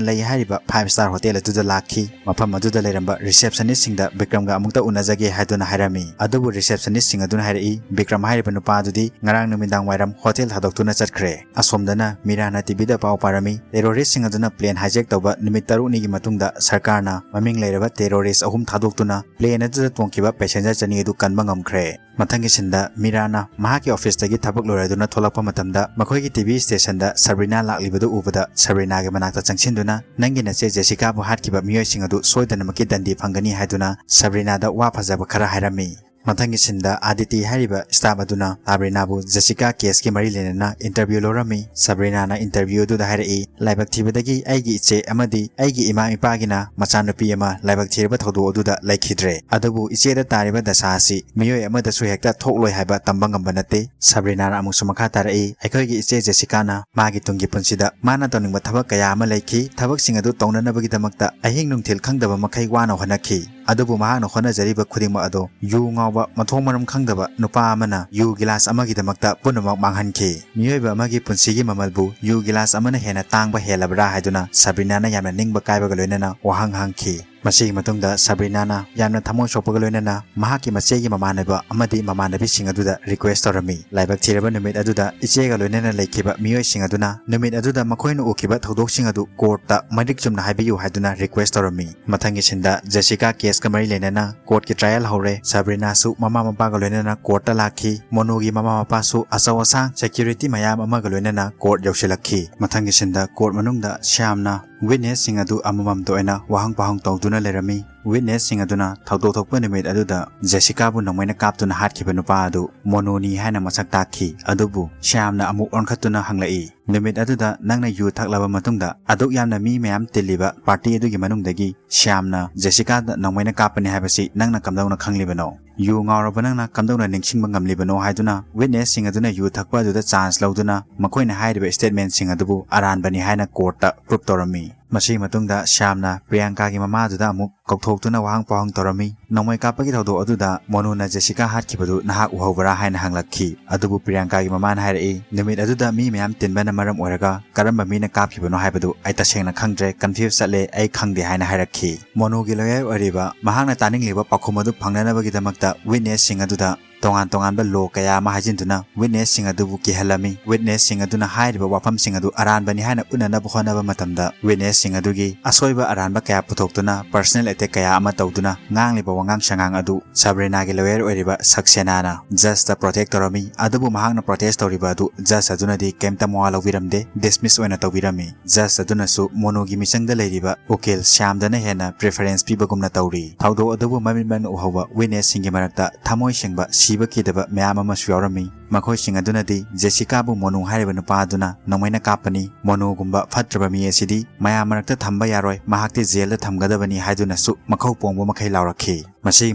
ꯂꯩ ꯍꯥꯏꯔꯤꯕ five star hotel ꯑꯗꯨꯗ ꯂꯥꯛꯈꯤ꯫ ꯃꯐꯝ ꯑꯗꯨꯗ ꯂꯩꯔꯝꯕ receptionistꯁꯤꯡꯗ ꯕꯤꯀ꯭ꯔꯝꯒ ꯑꯃꯨꯛꯇ ꯎꯅꯖꯒꯦ ꯍꯥꯏꯗꯨꯅ ꯍꯥꯏꯔꯝꯃꯤ꯫ ꯑꯗꯨꯕꯨ receptionistꯁꯤꯡ ꯑꯗꯨꯅ ꯍꯥꯏꯔꯛꯏ, "ꯕꯤꯀ꯭ꯔꯝ ꯍꯥꯏꯔꯤꯕ ꯅꯨꯄꯥ ꯑꯗꯨꯗꯤ ꯉꯔꯥꯡ ꯅꯨꯃꯤꯗꯥꯡ ꯋꯥꯏꯔꯝ hotel ꯊꯥꯗꯣꯛꯇꯨꯅ ꯆꯠꯈ꯭ꯔꯦ"꯫ ꯑꯁꯣꯝꯗꯅ ꯃꯤꯔꯥꯅ TVꯗ ꯄꯥꯎ ꯄꯥꯔꯝꯃꯤ, terroristꯁꯤꯡ ꯑꯗꯨꯅ plane hijack ꯇꯧꯕ ꯅꯨꯃꯤꯠ ꯇꯔꯨꯛꯅꯤꯒꯤ ꯃꯇꯨꯡꯗ ꯁꯔꯀꯥꯔꯅ ꯃꯃꯤꯡ ꯂꯩꯔꯕ terrorist ꯑꯍꯨꯝ ꯊꯥꯗꯣꯛꯇꯨꯅ plane ꯑꯗꯨꯗ ꯇꯣꯡꯈꯤꯕ passenger ꯆꯅꯤ ꯑꯗꯨ ꯀꯟꯕ ꯉꯝꯈ꯭ꯔꯦ꯫ ꯃꯊꯪꯒꯤ sceneꯗ ꯃꯤꯔꯥꯅ ꯃꯍꯥꯛꯀꯤ officeꯇꯒꯤ ꯊꯕꯛ ꯂꯣꯏꯔꯗꯨꯅ ꯊꯣꯛꯂꯛꯄ ꯃꯇꯝꯗ ꯃꯈꯣꯏꯒꯤ TV stationꯗ ꯁꯕ꯭ꯔꯤꯅꯥ ꯂꯥꯛꯂꯤꯕꯗꯨ ꯎꯕꯗ ꯁꯕ꯭ꯔꯤꯅꯥꯒꯤ ꯃꯅꯥꯛꯇ ꯆꯪꯁꯤꯟꯗꯨꯅ ꯅꯪꯒꯤ ꯅꯆꯦ ꯖꯦꯁꯤꯀꯥꯕꯨ ꯍꯥꯠꯈꯤꯕ ꯃꯤꯑꯣꯏꯁꯤꯡ ꯑꯗꯨ ꯁꯣꯏꯗꯅꯃꯛꯀꯤ ꯗꯟꯗꯤ ꯐꯪꯒꯅꯤ ꯍꯥꯏꯗꯨꯅ ꯁꯕ꯭ꯔꯤꯅꯥꯗ ꯋꯥ ꯐꯖꯕ ꯈꯔ ꯍꯥꯏꯔꯝꯃꯤ꯫ ꯃꯊꯪꯒꯤ sceneꯗ ꯑꯥꯗꯤꯇꯤ ꯍꯥꯏꯔꯤꯕ staff ꯑꯗꯨꯅ ꯁꯕ꯭ꯔꯤꯅꯥꯕꯨ ꯖꯦꯁꯤꯀꯥ caseꯀꯤ ꯃꯔꯤ ꯂꯩꯅꯅ interview ꯂꯧꯔꯝꯃꯤ꯫ ꯁꯕ꯭ꯔꯤꯅꯥꯅ interview ꯑꯗꯨꯗ ꯍꯥꯏꯔꯛꯏ, "ꯂꯥꯏꯕꯛ ꯊꯤꯕꯗꯒꯤ ꯑꯩꯒꯤ ꯏꯆꯦ ꯑꯃꯗꯤ ꯑꯩꯒꯤ ꯏꯃꯥ ꯏꯄꯥꯒꯤꯅ ꯃꯆꯥꯅꯨꯄꯤ ꯑꯃ ꯂꯥꯏꯕꯛ ꯊꯤꯔꯕ ꯊꯧꯗꯣꯛ ꯑꯗꯨꯗ ꯂꯩꯈꯤꯗ꯭ꯔꯦ꯫ ꯑꯗꯨꯕꯨ ꯏꯆꯦꯗ ꯇꯥꯔꯤꯕ ꯗꯁꯥ ꯑꯁꯤ ꯃꯤꯑꯣꯏ ꯑꯃꯗꯁꯨ ꯍꯦꯛꯇ ꯊꯣꯛꯂꯣꯏ ꯍꯥꯏꯕ ꯇꯝꯕ ꯉꯝꯕ ꯅꯠꯇꯦ"꯫ ꯁꯕ꯭ꯔꯤꯅꯥꯅ ꯑꯃꯨꯛꯁꯨ ꯃꯈꯥ ꯇꯥꯔꯛꯏ, "ꯑꯩꯈꯣꯏꯒꯤ ꯏꯆꯦ ꯖꯦꯁꯤꯀꯥꯅ ꯃꯥꯒꯤ ꯇꯨꯡꯒꯤ ꯄꯨꯟꯁꯤꯗ ꯃꯥꯅ ꯇꯧꯅꯤꯡꯕ ꯊꯕꯛ ꯀꯌꯥ ꯑꯃ ꯂꯩꯈꯤ꯫ ꯊꯕꯛꯁꯤꯡ ꯑꯗꯨ ꯇꯧꯅꯅꯕꯒꯤꯗꯃꯛꯇ ꯑꯍꯤꯡ ꯅꯨꯡꯊꯤꯜ ꯈꯪꯗꯕ ꯃꯈꯩ ꯋꯥꯅ ꯍꯣꯠꯅꯈꯤ꯫ ꯑꯗꯨꯕꯨ ꯃꯍꯥꯛꯅ ꯍꯣꯠꯅꯖꯔꯤꯕ ꯈꯨꯗꯤꯡꯃꯛ ꯑꯗꯨ ꯌꯨ ꯉꯥꯎꯕ, ꯃꯊꯣꯡ ꯃꯔꯝ ꯈꯪꯗꯕ ꯅꯨꯄꯥ ꯑꯃꯅ ꯌꯨ ꯒꯤꯂꯥꯁ ꯑꯃꯒꯤꯗꯃꯛꯇ ꯄꯨꯝꯅꯃꯛ ꯃꯥꯡꯍꯟꯈꯤ꯫ ꯃꯤꯑꯣꯏꯕ ꯑꯃꯒꯤ ꯄꯨꯟꯁꯤꯒꯤ ꯃꯃꯜꯕꯨ ꯌꯨ ꯒꯤꯂꯥꯁ ꯑꯃꯅ ꯍꯦꯟꯅ ꯇꯥꯡꯕ ꯍꯦꯜꯂꯕ꯭ꯔꯥ?" ꯍꯥꯏꯗꯨꯅ ꯁꯕ꯭ꯔꯤꯅꯥꯅ ꯌꯥꯝꯅ ꯅꯤꯡꯕ ꯀꯥꯏꯕꯒ ꯂꯣꯏꯅꯅ ꯋꯥꯍꯪ ꯍꯪꯈꯤ꯫ ꯃꯁꯤꯒꯤ ꯃꯇꯨꯡꯗ ꯁꯕ꯭ꯔꯤꯅꯥꯅ ꯌꯥꯝꯅ ꯊꯃꯣꯏ ꯁꯣꯛꯄꯒ ꯂꯣꯏꯅꯅ ꯃꯍꯥꯛꯀꯤ ꯃꯆꯦꯒꯤ ꯃꯃꯥꯟꯅꯕ ꯑꯃꯗꯤ ꯃꯃꯥꯟꯅꯕꯤꯁꯤꯡ ꯑꯗꯨꯗ ꯔꯤꯀ꯭ꯋꯦꯁ ꯇꯧꯔꯝꯃꯤ꯫ ꯂꯥꯏꯕꯛ ꯊꯤꯔꯕ ꯅꯨꯃꯤꯠ ꯑꯗꯨꯗ ꯏꯆꯦꯒ ꯂꯣꯏꯅꯅ ꯂꯩꯈꯤꯕ ꯃꯤꯑꯣꯏꯁꯤꯡ ꯑꯗꯨꯅ ꯅꯨꯃꯤꯠ ꯑꯗꯨꯗ ꯃꯈꯣꯏꯅ ꯎꯈꯤꯕ ꯊꯧꯗꯣꯛꯁꯤꯡ ꯑꯗꯨ ꯀꯣꯔꯠꯇ ꯃꯔꯤꯛ ꯆꯨꯝꯅ ꯍꯥꯏꯕꯤꯌꯨ ꯍꯥꯏꯗꯨꯅ ꯔꯤꯀ꯭ꯋꯦꯁ ꯇꯧꯔꯝꯃꯤ꯫ ꯃꯊꯪꯒꯤ ꯁꯤꯟꯗ ꯖꯦꯁꯤꯀꯥ ꯀꯦꯁꯀ ꯃꯔꯤ ꯂꯩꯅꯅ ꯀꯣꯔꯠꯀꯤ ꯇ꯭ꯔꯥꯏꯌꯦꯜ ꯍꯧꯔꯦ꯫ ꯁꯕ꯭ꯔꯤꯅꯥꯁꯨ ꯃꯃꯥ ꯃꯄꯥꯒ ꯂꯣꯏꯅꯅ ꯀꯣꯔꯠꯇ ꯂꯥꯛꯈꯤ꯫ ꯃꯣꯅꯨꯒꯤ ꯃꯃꯥ ꯃꯄꯥꯁꯨ ꯑꯆꯧ ꯑꯁꯥꯡ ꯁꯦꯀ꯭ꯌꯨꯔꯤꯇꯤ ꯃꯌꯥꯝ ꯑꯃꯒ ꯂꯣꯏꯅꯅ ꯀꯣꯔꯠ ꯌꯧꯁꯤꯜꯂꯛꯈꯤ꯫ ꯃꯊꯪꯒꯤ ꯁꯤꯟꯗ ꯀꯣꯔꯠ ꯃꯅꯨꯡꯗ ꯁ꯭ꯌꯥꯝꯅ ꯋꯤꯠꯅꯦꯁꯁꯤꯡ ꯑꯗꯨ ꯑꯃꯃꯝꯇ ꯑꯣꯏꯅ ꯋꯥꯍꯪ ꯄꯥꯎꯍꯪ ꯇꯧꯗꯨꯅ ꯂꯩꯔꯝꯃꯤ꯫ ꯋꯤꯠꯅꯦꯁꯁꯤꯡ ꯑꯗꯨꯅ ꯊꯧꯗꯣꯛ ꯊꯣꯛꯄ ꯅꯨꯃꯤꯠ ꯑꯗꯨꯗ ꯖꯦꯁꯤꯀꯥꯕꯨ ꯅꯣꯡꯃꯩꯅ ꯀꯥꯞꯇꯨꯅ ꯍꯥꯠꯈꯤꯕ ꯅꯨꯄꯥ ꯑꯗꯨ ꯃꯣꯅꯨꯅꯤ ꯍꯥꯏꯅ ꯃꯁꯛ ꯇꯥꯛꯈꯤ꯫ ꯑꯗꯨꯕꯨ ꯁ꯭ꯌꯥꯝꯅ ꯑꯃꯨꯛ ꯑꯣꯟꯈꯠꯇꯨꯅ ꯍꯪꯂꯛꯏ, "ꯅꯨꯃꯤꯠ ꯑꯗꯨꯗ ꯅꯪꯅ ꯌꯨ ꯊꯛꯂꯕ ꯃꯇꯨꯡꯗ ꯑꯗꯨꯛ ꯌꯥꯝꯅ ꯃꯤ ꯃꯌꯥꯝ ꯇꯤꯜꯂꯤꯕ ꯄꯥꯔꯇꯤ ꯑꯗꯨꯒꯤ ꯃꯅꯨꯡꯗꯒꯤ ꯁ꯭ꯌꯥꯝꯅ ꯖꯦꯁꯤꯀꯥꯗ ꯅꯣꯡꯃꯩꯅ ꯀꯥꯞꯄꯅꯤ ꯍꯥꯏꯕꯁꯤ ꯅꯪꯅ ꯀꯝꯗꯧꯅ ꯈꯪꯂꯤꯕꯅꯣ? ꯌꯨ ꯉꯥꯎꯔꯕ ꯅꯪꯅ ꯀꯝꯗꯧꯅ ꯅꯤꯡꯁꯤꯡꯕ ꯉꯝꯂꯤꯕꯅꯣ?" ꯍꯥꯏꯗꯨꯅ ꯋꯤꯠꯅꯦꯁꯁꯤꯡ ꯑꯗꯨꯅ ꯌꯨ ꯊꯛꯄ ꯑꯗꯨꯗ ꯆꯥꯟꯁ ꯂꯧꯗꯨꯅ ꯃꯈꯣꯏꯅ ꯍꯥꯏꯔꯤꯕ ꯁ꯭ꯇꯦꯠꯃꯦꯟꯁꯤꯡ ꯑꯗꯨꯕꯨ ꯑꯔꯥꯟꯕꯅꯤ ꯍꯥꯏꯅ ꯀꯣꯔꯠꯇ ꯄ꯭ꯔꯨꯞ ꯇꯧꯔꯝꯃꯤ꯫ ꯃꯁꯤꯒꯤ ꯃꯇꯨꯡꯗ ꯁ꯭ꯌꯥꯝꯅ ꯄ꯭ꯔꯤꯌꯥꯡꯀꯥꯒꯤ ꯃꯃꯥꯗꯨꯗ ꯑꯃꯨꯛ ꯀꯧꯊꯣꯛꯇꯨꯅ ꯋꯥꯍꯪ ꯄꯥꯎꯍꯪ ꯇꯧꯔꯝꯃꯤ꯫ ꯅꯣꯡꯃꯩ ꯀꯥꯞꯄꯒꯤ ꯊꯧꯗꯣꯛ ꯑꯗꯨꯗ ꯃꯣꯅꯨꯅ ꯖꯦꯁꯤꯀꯥ ꯍꯥꯠꯈꯤꯕꯗꯨ ꯅꯍꯥꯛ ꯎꯍꯧꯕ꯭ꯔꯥ ꯍꯥꯏꯅ ꯍꯪꯂꯛꯈꯤ꯫ ꯑꯗꯨꯕꯨ ꯄ꯭ꯔꯤꯌꯥꯡꯀꯥꯒꯤ ꯃꯃꯥꯅ ꯍꯥꯏꯔꯛꯏ, ꯅꯨꯃꯤꯠ ꯑꯗꯨꯗ ꯃꯤ ꯃꯌꯥꯝ ꯇꯤꯟꯕꯅ ꯃꯔꯝ ꯑꯣꯏꯔꯒ ꯀꯔꯝꯕ ꯃꯤꯅ ꯀꯥꯞꯈꯤꯕꯅꯣ ꯍꯥꯏꯕꯗꯨ ꯑꯩ ꯇꯁꯦꯡꯅ ꯈꯪꯗ꯭ꯔꯦ, ꯀꯟꯐ꯭ꯌꯨꯁ ꯆꯠꯂꯦ, ꯑꯩ ꯈꯪꯗꯦ ꯍꯥꯏꯅ ꯍꯥꯏꯔꯛꯈꯤ꯫ ꯃꯣꯅꯨꯒꯤ ꯂꯣꯌꯔ ꯑꯣꯏꯔꯤꯕ ꯃꯍꯥꯛꯅ ꯇꯥꯅꯤꯡꯂꯤꯕ ꯄꯥꯎꯈꯨꯝ ꯑꯗꯨ ꯐꯪꯅꯅꯕꯒꯤꯗꯃꯛꯇ ꯋꯤꯠꯅꯦꯁꯁꯤꯡ ꯑꯗꯨꯗ ꯇꯣꯉꯥꯟ ꯇꯣꯉꯥꯟꯕ ꯂꯣ ꯀꯌꯥ ꯑꯃ ꯍꯥꯏꯖꯤꯟꯗꯨꯅ ꯋꯤꯠꯅꯦꯁꯁꯤꯡ ꯑꯗꯨꯕꯨ ꯀꯤꯍꯜꯂꯝꯃꯤ꯫ ꯋꯤꯠꯅꯦꯁꯁꯤꯡ ꯑꯗꯨꯅ ꯍꯥꯏꯔꯤꯕ ꯋꯥꯐꯝꯁꯤꯡ ꯑꯗꯨ ꯑꯔꯥꯟꯕꯅꯤ ꯍꯥꯏꯅ ꯎꯠꯅꯅꯕ ꯍꯣꯠꯅꯕ ꯃꯇꯝꯗ ꯋꯤꯠꯅꯦꯁꯁꯤꯡ ꯑꯗꯨꯒꯤ ꯑꯁꯣꯏꯕ ꯑꯔꯥꯟꯕ ꯀꯌꯥ ꯄꯨꯊꯣꯛꯇꯨꯅ ꯄꯔꯁꯅꯦꯜ ꯑꯦꯇꯦꯛ ꯀꯌꯥ ꯑꯃ ꯇꯧꯗꯨꯅ ꯉꯥꯡꯂꯤꯕ ꯋꯥꯉꯥꯡ ꯁꯉꯥꯡ ꯑꯗꯨ ꯁꯕ꯭ꯔꯤꯅꯥꯒꯤ ꯂꯣꯌꯔ ꯑꯣꯏꯔꯤꯕ ꯁꯛꯁꯦꯅꯥꯅ ꯖꯖꯇ ꯄ꯭ꯔꯣꯇꯦꯛ ꯇꯧꯔꯝꯃꯤ꯫ ꯑꯗꯨꯕꯨ ꯃꯍꯥꯛꯅ ꯄ꯭ꯔꯣꯇꯦꯁ ꯇꯧꯔꯤꯕ ꯑꯗꯨ ꯖꯖ ꯑꯗꯨꯅꯗꯤ ꯀꯩꯝꯇ ꯃꯋꯥ ꯂꯧꯕꯤꯔꯝꯗꯦ, ꯗꯤꯁꯃꯤꯁ ꯑꯣꯏꯅ ꯇꯧꯕꯤꯔꯝꯃꯤ꯫ ꯖꯖ ꯑꯗꯨꯅꯁꯨ ꯃꯣꯅꯨꯒꯤ ꯃꯤꯆꯪꯗ ꯂꯩꯔꯤꯕ ꯎꯀꯤꯜ ꯁ꯭ꯌꯥꯝꯗꯅ ꯍꯦꯟꯅ ꯄ꯭ꯔꯤꯐꯔꯦꯟꯁ ꯄꯤꯕꯒꯨꯝꯅ ꯇꯧꯔꯤ꯫ ꯊꯧꯗꯣꯛ ꯑꯗꯨꯕꯨ ꯃꯃꯤꯠ ꯃꯃꯤꯠꯅ ꯎꯍꯧꯕ ꯋꯤꯠꯅꯦꯁꯁꯤꯡꯒꯤ ꯃꯔꯛꯇ ꯊꯃꯣꯏ ꯁꯦꯡꯕ ꯁꯤꯕ ꯀꯤꯗꯕ ꯃꯌꯥꯝ ꯑꯃꯁꯨ ꯌꯥꯎꯔꯝꯃꯤ꯫ ꯃꯈꯣꯏꯁꯤꯡ ꯑꯗꯨꯅꯗꯤ ꯖꯦꯁꯤꯀꯥꯕꯨ ꯃꯣꯅꯨ ꯍꯥꯏꯔꯤꯕ ꯅꯨꯄꯥ ꯑꯗꯨꯅ ꯅꯣꯡꯃꯩꯅ ꯀꯥꯞꯄꯅꯤ, ꯃꯣꯅꯨꯒꯨꯝꯕ ꯐꯠꯇ꯭ꯔꯕ ꯃꯤ ꯑꯁꯤꯗꯤ ꯃꯌꯥꯝ ꯃꯔꯛꯇ ꯊꯝꯕ ꯌꯥꯔꯣꯏ, ꯃꯍꯥꯛꯇꯤ ꯖꯦꯜꯗ ꯊꯝꯒꯗꯕꯅꯤ ꯍꯥꯏꯗꯨꯅꯁꯨ ꯃꯈꯧ ꯄꯣꯡꯕ ꯃꯈꯩ ꯂꯥꯎꯔꯛꯈꯤ꯫ ꯃꯁꯤꯒꯤ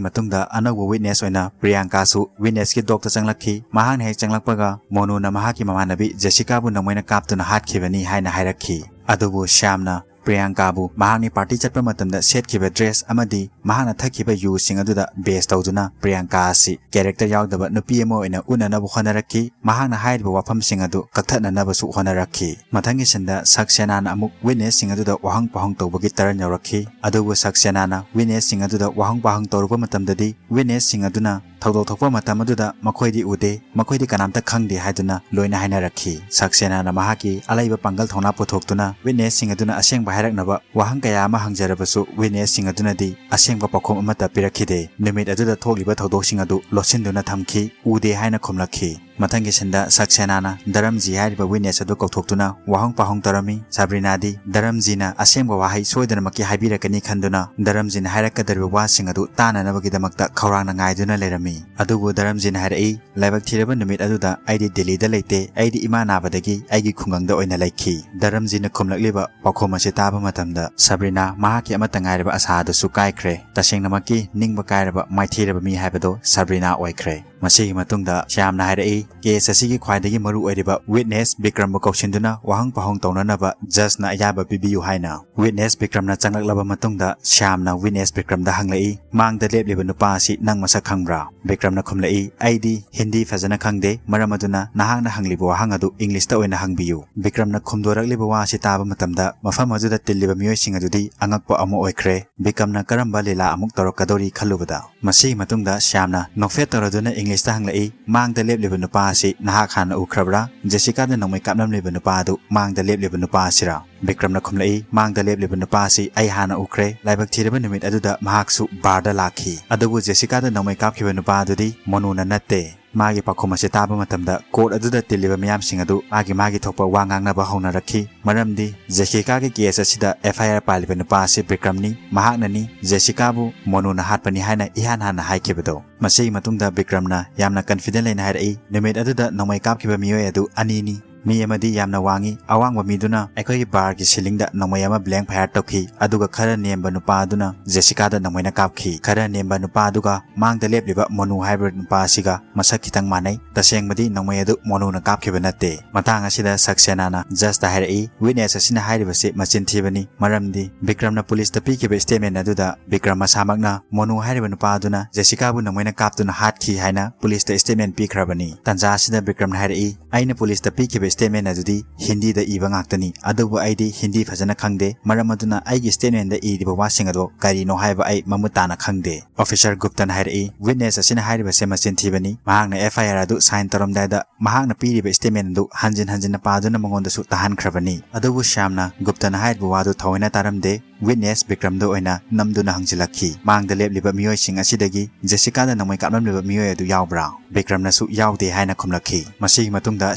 ꯃꯇꯨꯡꯗ ꯑꯅꯧꯕ ꯋꯤꯠꯅꯦꯁ ꯑꯣꯏꯅ ꯄ꯭ꯔꯤꯌꯥꯡꯀꯥꯁꯨ ꯋꯤꯠꯅꯦꯁꯀꯤ ꯗꯣꯛꯇ ꯆꯪꯂꯛꯈꯤ꯫ ꯃꯍꯥꯛꯅ ꯍꯦꯛ ꯆꯪꯂꯛꯄꯒ ꯃꯣꯅꯨꯅ ꯃꯍꯥꯛꯀꯤ ꯃꯃꯥꯟꯅꯕꯤ ꯖꯦꯁꯤꯀꯥꯕꯨ ꯅꯣꯡꯃꯩꯅ ꯀꯥꯞꯇꯨꯅ ꯍꯥꯠꯈꯤꯕꯅꯤ ꯍꯥꯏꯅ ꯍꯥꯏꯔꯛꯈꯤ꯫ ꯑꯗꯨꯕꯨ ꯁ꯭ꯌꯥꯝꯅ ꯄ꯭ꯔꯤꯌꯥꯡꯀꯥꯕꯨ ꯃꯍꯥꯛꯅꯤ ꯄꯥꯔꯇꯤ ꯆꯠꯄ ꯃꯇꯝꯗ ꯁꯦꯠꯈꯤꯕ ꯗ꯭ꯔꯦꯁ ꯑꯃꯗꯤ ꯃꯍꯥꯛꯅ ꯊꯛꯈꯤꯕ ꯌꯨꯁꯤꯡ ꯑꯗꯨꯗ ꯕꯦꯁ ꯇꯧꯗꯨꯅ ꯄ꯭ꯔꯤꯌꯥꯡꯀꯥ ꯑꯁꯤ ꯀꯦꯔꯦꯛꯇꯔ ꯌꯥꯎꯗꯕ ꯅꯨꯄꯤ ꯑꯃ ꯑꯣꯏꯅ ꯎꯠꯅꯅꯕ ꯍꯣꯠꯅꯔꯛꯈꯤ꯫ ꯃꯍꯥꯛꯅ ꯍꯥꯏꯔꯤꯕ ꯋꯥꯐꯝꯁꯤꯡ ꯑꯗꯨ ꯀꯛꯊꯠꯅꯅꯕꯁꯨ ꯍꯣꯠꯅꯔꯛꯈꯤ꯫ ꯃꯊꯪꯒꯤ ꯁꯤꯟꯗ ꯁꯛꯁꯦꯅꯥꯅ ꯑꯃꯨꯛ ꯋꯤꯠꯅꯦꯁꯁꯤꯡ ꯑꯗꯨꯗ ꯋꯥꯍꯪ ꯄꯥꯎꯍꯪ ꯇꯧꯕꯒꯤ ꯇꯔꯟ ꯌꯧꯔꯛꯈꯤ꯫ ꯑꯗꯨꯕꯨ ꯁꯛꯁꯦꯅꯥꯅ ꯋꯤꯠꯅꯦꯁꯁꯤꯡ ꯑꯗꯨꯗ ꯋꯥꯍꯪ ꯄꯥꯎꯍꯪ ꯇꯧꯔꯨꯕ ꯃꯇꯝꯗꯗꯤ ꯋꯤꯠꯅꯦꯁꯁꯤꯡ ꯑꯗꯨꯅ ꯊꯧꯗꯣꯛ ꯊꯣꯛꯄ ꯃꯇꯝ ꯑꯗꯨꯗ ꯃꯈꯣꯏꯗꯤ ꯎꯗꯦ, ꯃꯈꯣꯏꯗꯤ ꯀꯅꯥꯝꯇ ꯈꯪꯗꯦ ꯍꯥꯏꯗꯨꯅ ꯂꯣꯏꯅ ꯍꯥꯏꯅꯔꯛꯈꯤ꯫ ꯁꯛꯁꯦꯅꯥꯅ ꯃꯍꯥꯛꯀꯤ ꯑꯂꯩꯕ ꯄꯥꯡꯒꯜ ꯊꯧꯅꯥ ꯄꯨꯊꯣꯛꯇꯨꯅ ꯋꯤꯠꯅꯦꯁꯁꯤꯡ ꯑꯗꯨꯅ ꯑꯁꯦꯡꯕ ꯍꯥꯏꯔꯛꯅꯕ ꯋꯥꯍꯪ ꯀꯌꯥ ꯑꯃ ꯍꯪꯖꯔꯕꯁꯨ ꯋꯤꯠꯅꯦꯁꯁꯤꯡ ꯑꯗꯨꯅꯗꯤ ꯑꯁꯦꯡꯕ ꯄꯥꯎꯈꯨꯝ ꯑꯃꯠꯇ ꯄꯤꯔꯛꯈꯤꯗꯦ꯫ ꯅꯨꯃꯤꯠ ꯑꯗꯨꯗ ꯊꯣꯛꯂꯤꯕ ꯊꯧꯗꯣꯛꯁꯤꯡ ꯑꯗꯨ ꯂꯣꯠꯁꯤꯟꯗꯨꯅ ꯊꯝꯈꯤ, ꯎꯗꯦ ꯍꯥꯏꯅ ꯈꯨꯝꯂꯛꯈꯤ꯫ ꯃꯊꯪꯒꯤ ꯁꯤꯟꯗ ꯁꯛꯁꯦꯅꯥꯅ ꯗꯔꯝꯖꯤ ꯍꯥꯏꯔꯤꯕ ꯋꯤꯠꯅꯦꯁ ꯑꯗꯨ ꯀꯧꯊꯣꯛꯇꯨꯅ ꯋꯥꯍꯪ ꯄꯥꯎꯍꯪ ꯇꯧꯔꯝꯃꯤ꯫ ꯁꯥꯕ꯭ꯔꯤꯅꯥꯗꯤ ꯗꯔꯝꯖꯤꯅ ꯑꯁꯦꯡꯕ ꯋꯥꯍꯩ ꯁꯣꯏꯗꯅꯃꯛꯀꯤ ꯍꯥꯏꯕꯤꯔꯛꯀꯅꯤ ꯈꯟꯗꯨꯅ ꯗꯔꯝꯖꯤꯅ ꯍꯥꯏꯔꯛꯀꯗꯧꯔꯤꯕ ꯋꯥꯁꯤꯡ ꯑꯗꯨ ꯇꯥꯅꯅꯕꯒꯤꯗꯃꯛꯇ ꯈꯧꯔꯥꯡꯅ ꯉꯥꯏꯗꯨꯅ ꯂꯩꯔꯝꯃꯤ꯫ ꯑꯗꯨꯕꯨ ꯗꯔꯝꯖꯤꯅ ꯍꯥꯏꯔꯛꯏ, "ꯂꯥꯏꯕꯛ ꯊꯤꯔꯕ ꯅꯨꯃꯤꯠ ꯑꯗꯨꯗ ꯑꯩꯗꯤ ꯗꯤꯜꯂꯤꯗ ꯂꯩꯇꯦ, ꯑꯩꯗꯤ ꯏꯃꯥ ꯅꯥꯕꯗꯒꯤ ꯑꯩꯒꯤ ꯈꯨꯡꯒꯪꯗ ꯑꯣꯏꯅ ꯂꯩꯈꯤ꯫" ꯗꯔꯝꯖꯤꯅ ꯈꯨꯝꯂꯛꯂꯤꯕ ꯄꯥꯎꯈꯨꯝ ꯑꯁꯤ ꯇꯥꯕ ꯃꯇꯝꯗ ꯁꯕ꯭ꯔꯤꯅꯥ ꯃꯍꯥꯛꯀꯤ ꯑꯃꯠꯇ ꯉꯥꯏꯔꯕ ꯑꯁꯥ ꯑꯗꯨꯁꯨ ꯀꯥꯏꯈ꯭ꯔꯦ꯫ ꯇꯁꯦꯡꯅꯃꯛꯀꯤ ꯅꯤꯡꯕ ꯀꯥꯏꯔꯕ ꯃꯥꯏꯊꯤꯔꯕ ꯃꯤ ꯍꯥꯏꯕꯗꯨ ꯁꯕ꯭ꯔꯤꯅꯥ ꯑꯣꯏꯈ꯭ꯔꯦ꯫ ꯃꯁꯤꯒꯤ ꯃꯇꯨꯡꯗ ꯁ꯭ꯌꯥꯝꯅ ꯍꯥꯏꯔꯛꯏ, ꯀꯦꯁ ꯑꯁꯤꯒꯤ ꯈ꯭ꯋꯥꯏꯗꯒꯤ ꯃꯔꯨ ꯑꯣꯏꯔꯤꯕ ꯋꯤꯠꯅꯦꯁ ꯕꯤꯀ꯭ꯔꯝꯕꯨ ꯀꯧꯁꯤꯟꯗꯨꯅ ꯋꯥꯍꯪ ꯄꯥꯎꯍꯪ ꯇꯧꯅꯅꯕ ꯖꯖꯅ ꯑꯌꯥꯕ ꯄꯤꯕꯤꯌꯨ ꯍꯥꯏꯅ꯫ ꯋꯤꯠꯅꯦꯁ ꯕꯤꯀ꯭ꯔꯝꯅ ꯆꯪꯂꯛꯂꯕ ꯃꯇꯨꯡꯗ ꯁ꯭ꯌꯥꯝꯅ ꯋꯤꯠꯅꯦꯁ ꯕꯤꯀ꯭ꯔꯝꯗ ꯍꯪꯂꯛꯏ, "ꯃꯥꯡꯗ ꯂꯦꯞꯂꯤꯕ ꯅꯨꯄꯥ ꯑꯁꯤ ꯅꯪ ꯃꯁꯛ ꯈꯪꯕ꯭ꯔꯥ?" ꯕꯤꯀ꯭ꯔꯝꯅ ꯈꯨꯝꯂꯛꯏ, "ꯑꯩꯗꯤ ꯍꯤꯟꯗꯤ ꯐꯖꯅ ꯈꯪꯗꯦ, ꯃꯔꯝ ꯑꯗꯨꯅ ꯅꯍꯥꯛꯅ ꯍꯪꯂꯤꯕ ꯋꯥꯍꯪ ꯑꯗꯨ ꯏꯪꯂꯤꯁꯇ ꯑꯣꯏꯅ ꯍꯪꯕꯤꯌꯨ꯫" ꯕꯤꯀ꯭ꯔꯝꯅ ꯈꯨꯝꯗꯣꯔꯛꯂꯤꯕ ꯋꯥ ꯑꯁꯤ ꯇꯥꯕ ꯃꯇꯝꯗ ꯃꯐꯝ ꯑꯗꯨꯗ ꯇꯤꯜꯂꯤꯕ ꯃꯤꯑꯣꯏꯁꯤꯡ ꯑꯗꯨꯗꯤ ꯑꯉꯛꯄ ꯑꯃ ꯑꯣꯏꯈ꯭ꯔꯦ꯫ ꯕꯤꯀ꯭ꯔꯝꯅ ꯀꯔꯝꯕ ꯂꯤꯂꯥ ꯑꯃꯨꯛ ꯇꯧꯔꯛꯀꯗꯧꯔꯤ ꯈꯜꯂꯨꯕꯗ꯫ ꯃꯁꯤꯒꯤ ꯃꯇꯨꯡꯗ ꯁ꯭ꯌꯥꯝꯅ ꯅꯣꯛꯐꯦꯠ ꯇꯧꯔꯗꯨꯅ ꯏꯪꯂꯤꯁꯇ ꯍꯪꯂꯛꯏ, "ꯃꯥꯡꯗ ꯂꯦꯞꯂꯤꯕ ꯅꯨꯄꯥ ꯑꯁꯤ ꯅꯍꯥꯛ ꯍꯥꯟꯅ ꯎꯈ꯭ꯔꯕ꯭ꯔꯥ? ꯖꯦꯁꯤꯀꯥꯗ ꯅꯣꯡꯃꯩ ꯀꯥꯞꯂꯝꯂꯤꯕ ꯅꯨꯄꯥ ꯑꯗꯨ ꯃꯥꯡꯗ ꯂꯦꯞꯂꯤꯕ ꯅꯨꯄꯥ ꯑꯁꯤꯔꯥ?" ꯕꯤꯀ꯭ꯔꯝꯅ ꯈꯨꯝꯂꯛꯏ, "ꯃꯥꯡꯗ ꯂꯦꯞꯂꯤꯕ ꯅꯨꯄꯥ ꯑꯁꯤ ꯑꯩ ꯍꯥꯟꯅ ꯎꯈ꯭ꯔꯦ꯫ ꯂꯥꯏꯕꯛ ꯊꯤꯔꯕ ꯅꯨꯃꯤꯠ ꯑꯗꯨꯗ ꯃꯍꯥꯛꯁꯨ ꯕꯥꯔꯗ ꯂꯥꯛꯈꯤ꯫ ꯑꯗꯨꯕꯨ ꯖꯦꯁꯤꯀꯥꯗ ꯅꯣꯡꯃꯩ ꯀꯥꯞꯈꯤꯕ ꯅꯨꯄꯥ ꯑꯗꯨꯗꯤ ꯃꯣꯅꯨꯅ ꯅꯠꯇꯦ꯫" ꯃꯥꯒꯤ ꯄꯥꯎꯈꯨꯝ ꯑꯁꯤ ꯇꯥꯕ ꯃꯇꯝꯗ ꯀꯣꯔꯠ ꯑꯗꯨꯗ ꯇꯤꯜꯂꯤꯕ ꯃꯤꯌꯥꯝꯁꯤꯡ ꯑꯗꯨ ꯃꯥꯒꯤ ꯃꯥꯒꯤ ꯊꯣꯛꯄ ꯋꯥ ꯉꯥꯡꯅꯕ ꯍꯧꯅꯔꯛꯈꯤ꯫ ꯃꯔꯝꯗꯤ ꯖꯦꯁꯤꯀꯥꯒꯤ ꯀꯦꯁ ꯑꯁꯤꯗ ꯑꯦꯐ ꯑꯥꯏ ꯑꯥꯔ ꯄꯥꯜꯂꯤꯕ ꯅꯨꯄꯥ ꯑꯁꯤ ꯕꯤꯀ꯭ꯔꯝꯅꯤ, ꯃꯍꯥꯛꯅꯅꯤ ꯖꯦꯁꯤꯀꯥꯕꯨ ꯃꯣꯅꯨꯅ ꯍꯥꯠꯄꯅꯤ ꯍꯥꯏꯅ ꯏꯍꯥꯟ ꯍꯥꯟꯅ ꯍꯥꯏꯈꯤꯕꯗꯣ꯫ ꯃꯁꯤꯒꯤ ꯃꯇꯨꯡꯗ ꯕꯤꯀ꯭ꯔꯝꯅ ꯌꯥꯝꯅ ꯀꯟꯐꯤꯗꯦꯟ ꯂꯩꯅ ꯍꯥꯏꯔꯛꯏ, "ꯅꯨꯃꯤꯠ ꯑꯗꯨꯗ ꯅꯣꯡꯃꯩ ꯀꯥꯞꯈꯤꯕ ꯃꯤꯑꯣꯏ ꯑꯗꯨ ꯑꯅꯤꯅꯤ, ꯃꯤ ꯑꯃꯗꯤ ꯌꯥꯝꯅ ꯋꯥꯡꯉꯤ꯫ ꯑꯋꯥꯡꯕ ꯃꯤꯗꯨꯅ ꯑꯩꯈꯣꯏꯒꯤ ꯕꯥꯔꯒꯤ ꯁꯤꯂꯤꯡꯗ ꯅꯣꯡꯃꯩ ꯑꯃ ꯕ꯭ꯂꯦꯡ ꯐꯥꯌꯔ ꯇꯧꯈꯤ, ꯑꯗꯨꯒ ꯈꯔ ꯅꯦꯝꯕ ꯅꯨꯄꯥ ꯑꯗꯨꯅ ꯖꯦꯁꯤꯀꯥꯗ ꯅꯣꯡꯃꯩꯅ ꯀꯥꯞꯈꯤ꯫ ꯈꯔ ꯅꯦꯝꯕ ꯅꯨꯄꯥ ꯑꯗꯨꯒ ꯃꯥꯡꯗ ꯂꯦꯞꯂꯤꯕ ꯃꯣꯅꯨ ꯍꯥꯏꯔꯤꯕ ꯅꯨꯄꯥ ꯑꯁꯤꯒ ꯃꯁꯛ ꯈꯤꯇꯪ ꯃꯥꯟꯅꯩ꯫ ꯇꯁꯦꯡꯕꯗꯤ ꯅꯣꯡꯃꯩ ꯑꯗꯨ ꯃꯣꯅꯨꯅ ꯀꯥꯞꯈꯤꯕ ꯅꯠꯇꯦ꯫ ꯃꯇꯥꯡ ꯑꯁꯤꯗ ꯁꯛꯁꯦꯅꯥꯅ ꯖꯁꯇ ꯍꯥꯏꯔꯛꯏ, ꯋꯤꯠꯅꯦꯁ ꯑꯁꯤꯅ ꯍꯥꯏꯔꯤꯕꯁꯤ ꯃꯆꯤꯟ ꯊꯤꯕꯅꯤ, ꯃꯔꯝꯗꯤ ꯕꯤꯀ꯭ꯔꯝꯅ ꯄꯨꯂꯤꯁꯇ ꯄꯤꯈꯤꯕ ꯁ꯭ꯇꯦꯠꯃꯦꯟ ꯑꯗꯨꯗ ꯕꯤꯀ꯭ꯔꯝ ꯃꯁꯥꯃꯛꯅ ꯃꯣꯅꯨ ꯍꯥꯏꯔꯤꯕ ꯅꯨꯄꯥ ꯑꯗꯨꯅ ꯖꯦꯁꯤꯀꯥꯕꯨ ꯅꯣꯡꯃꯩꯅ ꯀꯥꯞꯇꯨꯅ ꯍꯥꯠꯈꯤ ꯍꯥꯏꯅ ꯄꯨꯂꯤꯁꯇ ꯁ꯭ꯇꯦꯠꯃꯦꯟ ꯄꯤꯈ꯭ꯔꯕꯅꯤ꯫ ꯇꯟꯖꯥ ꯑꯁꯤꯗ ꯕꯤꯀ꯭ꯔꯝꯅ ꯍꯥꯏꯔꯛꯏ, ꯑꯩꯅ ꯄꯨꯂꯤꯁꯇ ꯄꯤꯈꯤꯕ ꯁ꯭ꯇꯦꯠꯃꯦꯟ ꯑꯗꯨꯗꯤ ꯍꯤꯟꯗꯤꯗ ꯏꯕ ꯉꯥꯛꯇꯅꯤ, ꯑꯗꯨꯕꯨ ꯑꯩꯗꯤ ꯍꯤꯟꯗꯤ ꯐꯖꯅ ꯈꯪꯗꯦ, ꯃꯔꯝ ꯑꯗꯨꯅ ꯑꯩꯒꯤ ꯁ꯭ꯇꯦꯠꯃꯦꯟꯗ ꯏꯔꯤꯕ ꯋꯥꯁꯤꯡ ꯑꯗꯣ ꯀꯔꯤꯅꯣ ꯍꯥꯏꯕ ꯑꯩ ꯃꯃꯨꯠ ꯇꯥꯅ ꯈꯪꯗꯦ꯫ ꯑꯣꯐꯤꯁꯔ ꯒꯨꯞꯇꯅ ꯍꯥꯏꯔꯛꯏ, ꯋꯤꯠꯅꯦꯁ ꯑꯁꯤꯅ ꯍꯥꯏꯔꯤꯕꯁꯦ ꯃꯆꯤꯟ ꯊꯤꯕꯅꯤ꯫ ꯃꯍꯥꯛꯅ ꯑꯦꯐ ꯑꯥꯏ ꯑꯥꯔ ꯑꯗꯨ ꯁꯥꯏꯟ ꯇꯧꯔꯝꯗꯥꯏꯗ ꯃꯍꯥꯛꯅ ꯄꯤꯔꯤꯕ ꯁ꯭ꯇꯦꯠꯃꯦꯟ ꯑꯗꯨ ꯍꯟꯖꯤꯟ ꯍꯟꯖꯤꯟꯅ ꯄꯥꯗꯨꯅ ꯃꯉꯣꯟꯗꯁꯨ ꯇꯥꯍꯟꯈ꯭ꯔꯕꯅꯤ꯫ ꯑꯗꯨꯕꯨ ꯁ꯭ꯌꯥꯝꯅ ꯒꯨꯞꯇꯅ ꯍꯥꯏꯔꯤꯕ ꯋꯥꯗꯨ ꯊꯑꯣꯏꯅ ꯇꯥꯔꯝꯗꯦ꯫ ꯋꯤꯠꯅꯦꯁ ꯕꯤꯀ꯭ꯔꯝꯗ ꯑꯣꯏꯅ ꯅꯝꯗꯨꯅ ꯍꯪꯖꯤꯜꯂꯛꯈꯤ, ꯃꯥꯡꯗ ꯂꯦꯞꯂꯤꯕ ꯃꯤꯑꯣꯏꯁꯤꯡ ꯑꯁꯤꯗꯒꯤ ꯖꯦꯁꯤꯀꯥꯗ ꯅꯣꯡꯃꯩ ꯀꯥꯞꯂꯝꯂꯤꯕ ꯃꯤꯑꯣꯏ ꯑꯗꯨ ꯌꯥꯎꯕ꯭ꯔꯥ? ꯕꯤꯀ꯭ꯔꯝꯅꯁꯨ ꯌꯥꯎꯗꯦ ꯍꯥꯏꯅ ꯈꯨꯝꯂꯛꯈꯤ꯫ ꯃꯁꯤꯒꯤ ꯃꯇꯨꯡꯗ